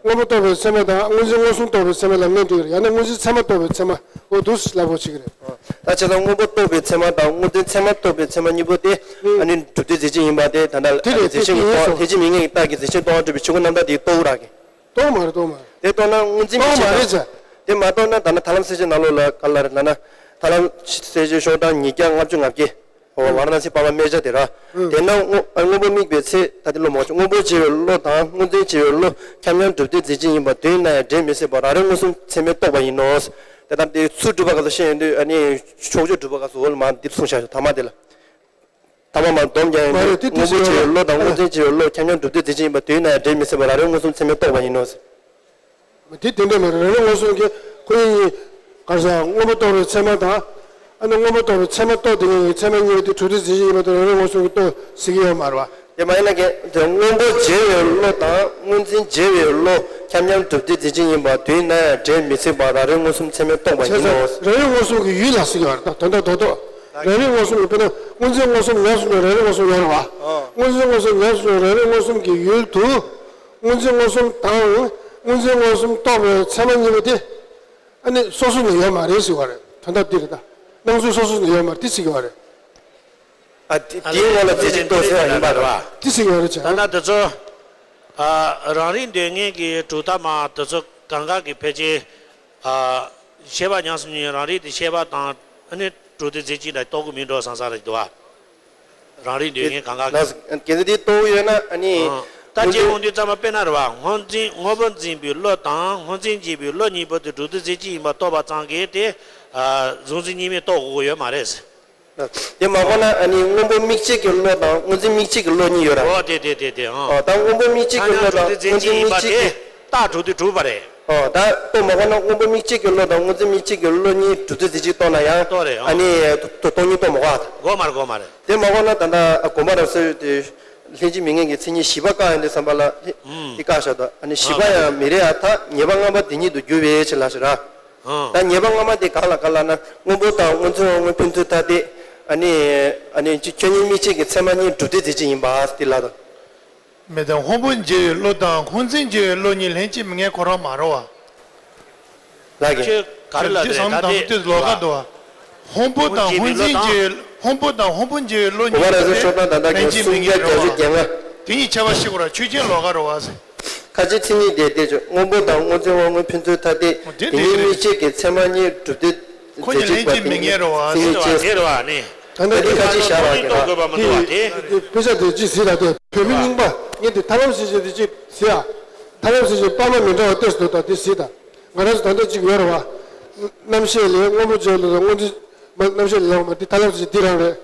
སྔོན་པོ་རྟོགས་པའི་ཚད་མ་དང་སྔོ་འཛིན་མངོན་སུམ་རྟོགས་པའི་ཚད་མ་ལབ་ནས་འགྲིག་གི་རེད། ཡང་ན་སྔོ་འཛིན་ཚད་མ་རྟོགས་པའི་ཚད་མ། འོ་འདུག་སེ་ལབ་དགོས་བྱེད་ཀྱི་རེད། ད་བྱས་ཙང་སྔོན་པོ་རྟོགས་པའི་ཚད་མ་དང་སྔོ་འཛིན་ཚད་མ་རྟོགས་པའི་ཚད་མ་གཉིས་པོ་དེ་ཨ་ནི་གྲུབ་མཐའི་རྫས་གཞན་ཡིན་པ་དེ་ད་ལྟ་དེ་རེད། རྫས་གཞན་གྱི་དེ་སྟོང་ཡིན་སོ། ལྷན་ཅིག་དམིགས་ངེས་ཀྱི་རྟགས་ཀྱིས་རྫས་གཞན་སྟོང་གྲུབ་པའི་ཆོས་སྐུ་རྣམ་དག་དེ་རྟོགས་རག་གི། རྟོགས་མ་རེད་རྟོགས་མ་རེད། དེ་རྟོགས་ན་སྔོ་འཛིན་མིག་ཤེས་དང་། རྟོགས་མ་རེད་ཟེར། དེ་མ་རྟོགས་ན་ད་ནི་ཐར་ལམ་གསལ་བྱེད་ནང་ལོགས་ལ་ག་ལ་རེད་ལབ་ན། ཐར་ལམ་གསལ་བྱེད་ཤོག་གྲངས་ཉིས་བརྒྱ་ལྔ་བཅུ་ང་བརྒྱད། འོ་ཝཱ་ར་ཎ་སིའི་པདྨ་སྨན་ལྕམ་དེ་ར། དེ་ན་སྔོ་སྔོན་པོ་དམིགས་པའི་ཚེ་ད་དེ་བློ་མ་བྱུང་། སྔོན་པོ་བྱེད་པའི་བློ་དང་སྔོ་འཛིན་བྱེད་པའི་བློ་ཁྱབ་མཉམ་གྲུབ་མཐའི་རྫས་གཞན་ཡིན་པ་དུས་ན་ཡང་འབྲེལ་མི་སྲིད་པ་རང་རིག་མངོན་སུམ་ཚད་མས་རྟོགས་པ་ཡིན་ནོ། དེ་ལྟར་དེ་ཚུལ་སྒྲུབ་པ་སྐབས་སུ་བཤད་ཡོང་དུས་ཨ་ནི་ཕྱོགས་ཆོས་སྒྲུབ་པ་སྐབས་སུ་འོ་ལ་མ་འདི་གསུངས་བཞག་ཐ་མ་དེ་ལ། ཐ་མ་མར་སྡོམ་རྒྱག་ཡོང་དུས་མ་རེད་དེ་དེ་སྔོན་པོ་བྱེད་པའི་བློ་དང་སྔོ་འཛིན་བྱེད་པའི་བློ་ཁྱབ་མཉམ་གྲུབ་མཐའི་རྫས་གཞན་ཡིན་པ་དུས་ན་ཡང་འབྲེལ་མི་སྲིད་པ་རང་རིག་མངོན་སུམ་ཚད་མས་རྟོགས་པ་ཡིན་ནོ། དེ་དེ་འདྲ་མ་རེད། རང་རིག་མངོན་སུམ་གྱི་ཁོ་ཡིན་ཡིན། ག་རེ་ཟེར། སྔོན་པོ་རྟོགས་པའི་ཚད་མ་དང་། ཨ་ནི་སྔོན་པོ་རྟོགས་པའི་ཚད་མ་རྟོགས་དེ་ཉིད་ཀྱི་ཚད་མ་གཉིས་པོ་དེ་གྲུབ་མཐའི་རྫས་གཞན་ཡིན་པ་དེ་རང་རིག་མངོན་སུམ་གྱིས་རྟོགས་ཟེར་གྱི་ཡོད་མ་རེད་བ། དེ་མ་ཡིན་ན་ཀྱེ་དེ་སྔོན་པོ་བྱེད་པའི་བློ་དང་སྔོ་འཛིན་བྱེད་པའི་བློ་ཁྱབ་མཉམ་གྲུབ་མཐའི་རྫས་གཞན་ཡིན་པ་དུས་ན་ཡང་འབྲེལ་མི་སྲིད་པ་རང་རིག་མངོན་སུམ་ཚད་མས་རྟོགས་པ་ཡིན་ནོ། རང་རིག་མངོན་སུམ་གྱི་ཡུལ་ལ་ཟེར་གྱི་ཡོད་རེད། ད་དོན་དག་རྡོག་རྡོག་རང་རིག་མངོན་སུམ་གྱི་དཔེར་ན་སྔོ་འཛིན་མངོན་སུམ་ཉམས་སུ་མྱོང་རང་རིག་མངོན་སུམ་ཡོད་རེད་བ། སྔོ་འཛིན་མངོན་སུམ་ཉམས་སུ་མྱོང་རང་རིག་མངོན་སུམ་གྱི་ཡུལ་དུ། སྔོ་འཛིན་མངོན་སུམ་དང་སྔོ་འཛིན་མངོན་སུམ་རྟོགས་པའི་ཚད་མ་གཉིས་པོ་དེ། ཨ་ནི་སོ་སོ་ནས་ཡོད་མ་རེད་ཟེར་བ་རེད། དོན་དག་འདི་རེད་ད། སྣང་ཚུལ་སོ་སོ་ནས་ཡོད་མ་རེད་དེ་ཟེར་གྱི་བ་རེད། ཨ་དེ་དེའི་ངོ་ལ་རྫས་གཅིག་རྟོགས་ཟེར་བ་ཡིན་པ་རེད་བ། དེ་ཟེར་གྱི་བ་རེད་ད་ཅག་ལྟ་ན་དེ་ཚོ། ཨ་རང་རིག་འདོད་མཁན་གྱི་གྲུབ་མཐའ་མ་དེ་ཚོ་གང་ག་གི་ཕལ་ཆེར། ཨ་ཤེས་པ་ཉམས་སུ་མྱོང་རང་རིག་དེ་ཤེས་པ་དང་ཨ་ནི་གྲུབ་མཐའི་རྫས་གཅིག་ལ་རྟོགས་ཀྱི་མིན་འགྲོ་བསམ་ས་རེད་འདུག་བ། རང་རིག་འདོད་མཁན་གང་ག་གི། ལགས་སོ། དེ་ཚོ་དེ་རྟོགས་ཡོད་ན་ཨ་ནི། ད་ཅི་འོང་དུས་ཙམ་པ་དཔེར་ན་རེད་བ། སྔོ་འཛིན་སྔོན་པོ་འཛིན་པའི་བློ་དང་སྔོ་འཛིན་འཛིན་པའི་བློ་གཉིས་པོ་དེ་གྲུབ་མཐའི་རྫས་གཅིག་ཡིན་པ་རྟོགས་པ་ཙམ་གྱིས་དེ། ཨ་གཟུང་འཛིན་གཉིས་མེད་རྟོགས་དགོས་ཀྱི་ཡོད་མ་རེད། དེ་མ་གོ་ན་ཨ་ནི་སྔོན་པོ་དམིགས་བྱེད་ཀྱི་བློ་དང་སྔོ་འཛིན་དམིགས་བྱེད་ཀྱི་བློ་གཉིས་ཡོད་ར། ཨོ་དེ་དེ་དེ་དེ་ཨང་། ཨོ་ད་སྔོན་པོ་དམིགས་བྱེད་ཀྱི་བློ་དང་སྔོ་འཛིན་དམིགས་བྱེད་ཀྱི། རྟགས་གྲུབ་དུས་གྲུབ་པ་རེད། ཨོ་ད་ལྟོས་མ་གོ་ན་སྔོན་པོ་དམིགས་བྱེད་ཀྱི་བློ་དང་སྔོ་འཛིན་དམིགས་བྱེད་ཀྱི་བློ་གཉིས་གྲུབ་མཐའི་རྫས་གཅིག་རྟོགས་ན་ཡང་། རྟོགས་རེད་ཨང་། ཨ་ནི་དོ་སྟོང་ཉིད་རྟོགས་མ་གོ་ཨ་ད། གོ་མ་རེད་གོ་མ་རེད། དེ་མ་གོ་ན་ད་ལྟ་དགོངས་པ་རབ་གསལ་དེ་ལྷན་ཅིག་དམིགས་ངེས་ཀྱི་མཚན་ཉིད་བཞི་པ་བཀག་ཡོང་དུས་ཙམ་པ་ལ་དེ་དེ་བཀག་བཞག་དང་ཨ་ནི་བཞི་པ་ཡང་མི་རེད་ཨ། ད་ཉེས་པ་ལྔ་པ་དེ་ཉིད་དུ་འགྱུར་བའི་ཕྱིར་ལ་ཞེས་ར། ད་ཉེས་པ་སྔ་མ་དེ་གང་ལ་གང་ལ་ན་སྔོན་པོ་དང་སྔོ་འཛིན་དབང་མངོན་ཕན་ཚུན་ཐ་དད། ཨ་ནི་ཨ་ནི་ཁྱོད་ཉིད་དམིགས་བྱེད་ཀྱི་ཚད་མ་གཉིས་གྲུབ་མཐའི་རྫས་གཅིག་ཡིན་པ་དེ་ལ་དང་། མེད་དང་སྔོན་པོ་འབྱེད་པའི་བློ་དང་སྔོ་འཛིན་འབྱེད་པའི་བློ་གཉིས་ལྷན་ཅིག་དམིགས་ངེས་ཁོ་རང་མ་རེད་བ། ལགས་ཀྱི། ཁྱོད་ག་རེ་ལ་དེ་དེ་བསམ་ད་དེ་དེ་ལོགས་ཀ་འདུག་བ། སྔོན་པོ་དང་སྔོན་འཛིན་འབྱེད་སྔོན་པོ་དང་སྔོན་པོ་འབྱེད་པའི་བློ་གཉིས་ལྷན་ཅིག་དམིགས་ངེས་རེད་བ། དེ་གཉིས་ཁྱད་པར་ཤེས་དགོས་ར། ཆོས་ཅན་ལོགས་ཀ་རེད་བ་ཟེར། ཁ་ཅིག་མཚན་ཉིད་དེ་དེ་ཆོས་སྔོན་པོ་དང་སྔོ་འཛིན་དབང་མངོན་ཕན་ཚུན་ཐ་དད། དེ་དེ་ཉིད་དམིགས་བྱེད་ཀྱི་ཚད་མ་གཉིས་གྲུབ་མཐའི་ཁོ་གཉིས་ལྷན་ཅིག་དམིགས་ངེས་རེད་བ། མཚན་ཉིད་ཅན། དེ་རེད་བ་ནི། ད་ལྟ་འདི་ཁ་ཅིག་བཞག་ར་གི་ར། དེ་དཔེ་ཆ་དེ་ཅིག་གཟིགས་ད་དེ་བོད་མི་རྙིང་པ་ངས་དེ་ཐར་ལམ་གཟིགས་བྱས་དེ་ཅིག་གཟིགས་ཨ། ཐར་ལམ་གཟིགས་བྱས་དཔར་མ་མི་འདྲ་བ་ཏོག་ཙམ་འདུག་ད་དེ་གཟིགས་ད། ང་རང་ཚོ་ད་ལྟ་ཅིག་ཡོད་རེད་བ། རྣམ་ཤེས་ལས་སྔོན་པོ་འབྱེད་པའི་བློ་དང་སྔོ་འཛིན་མ་རྣམ་ཤེས་ལས་ལོག་མ་དེ་ཐར་ལམ་གཟིགས་འདི་རང་རེད།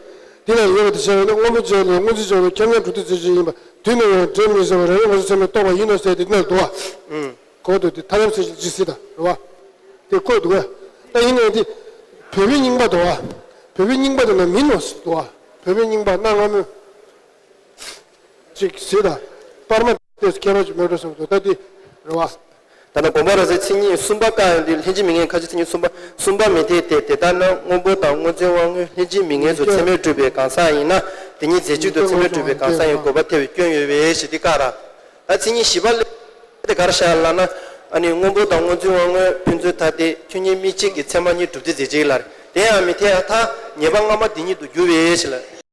དེ་ལ་ཡོད་པ་དེ་བྱས་པ་ནི་སྔོན་པོ་བྱས་ནས་སྔོན་ཚེ་བྱས་པའི་ཁྱབ་མཚར་གྲུབ་མཐའི་རྫས་ཆོས་ཡིན་པ། དུས་ནམ་ཡང་འབྲལ་མི་བྱ་བར་རང་རིག་ངོ་བོ་ཚད་མས་རྟོགས་པ་ཡིན་ནོ་ཟེར་ཏེ་དེ་ནས་འདུག་བ། གོ་དུ་དེ་ཐ་དམ་ཚིག་ཇི་སྲིད་དང་རེད་བ། དེ་གོ་འདུག་བ། ད་ཡིན་ནའི་དེ་བོད་པའི་རྙིང་པ་འདུག་བ། བོད་པའི་རྙིང་པ་དེ་ན་མིན་ནོ་ཟེར་འདུག་བ། བོད་པའི་རྙིང་པ་གནའ་སྔ་མོའི་ཅིག་ཟེར་དང་། པར་མ་དེ་ཁྱད་པར་ཅིག་མེད་འགྲོ་བསམ་འདུག་ད་དེ་རེད་བ། ད་ནི་དགོངས་པ་རབ་གསལ་མཚན་ཉིད་གསུམ་པ་བཀག་ཡོང་དུས་ལྷན་ཅིག་མི་ངན་ཁ་ཅིག་མཚན་ཉིད་གསུམ་པ་གསུམ་པ་མི་འཐད་དེ། དེ་ལྟར་ན་སྔོན་པོ་དང་སྔོ་འཛིན་དབང་མངོན་ལྷན་ཅིག་མི་ངན་ཚོ་ཚད་མས་གྲུབ་པའི་གང་ཟག་ཡིན་ན། དེ་ཉིད་རྫས་གཅིག་ཏུ་ཚད་མས་གྲུབ་པའི་གང་ཟག་ཡིན་དགོས་པ་ཐལ་བའི་སྐྱོན་ཡོད་པས་ཞེས་དེ་བཀག་ར། ད་མཚན་ཉིད་བཞི་པ་ལས་དེ་གར་བཞག་ལབ་ན། ཨ་ནི་སྔོན་པོ་དང་སྔོ་འཛིན་དབང་མངོན་ཕན་ཚུན་ཐ་དད་ཁྱོད་ཉིད་མི་གཅིག་གི་ཚད་མ་གཉིས་གྲུབ་མཐའི་རྫས་གཅིག་ལ་རེད། དེ་ཡང་མི་འཐད་ཐ་ཉེས་པ་སྔ་མ་དེ་ཉིད་དུ་འགྱུར་བས་ཞེས་ལ།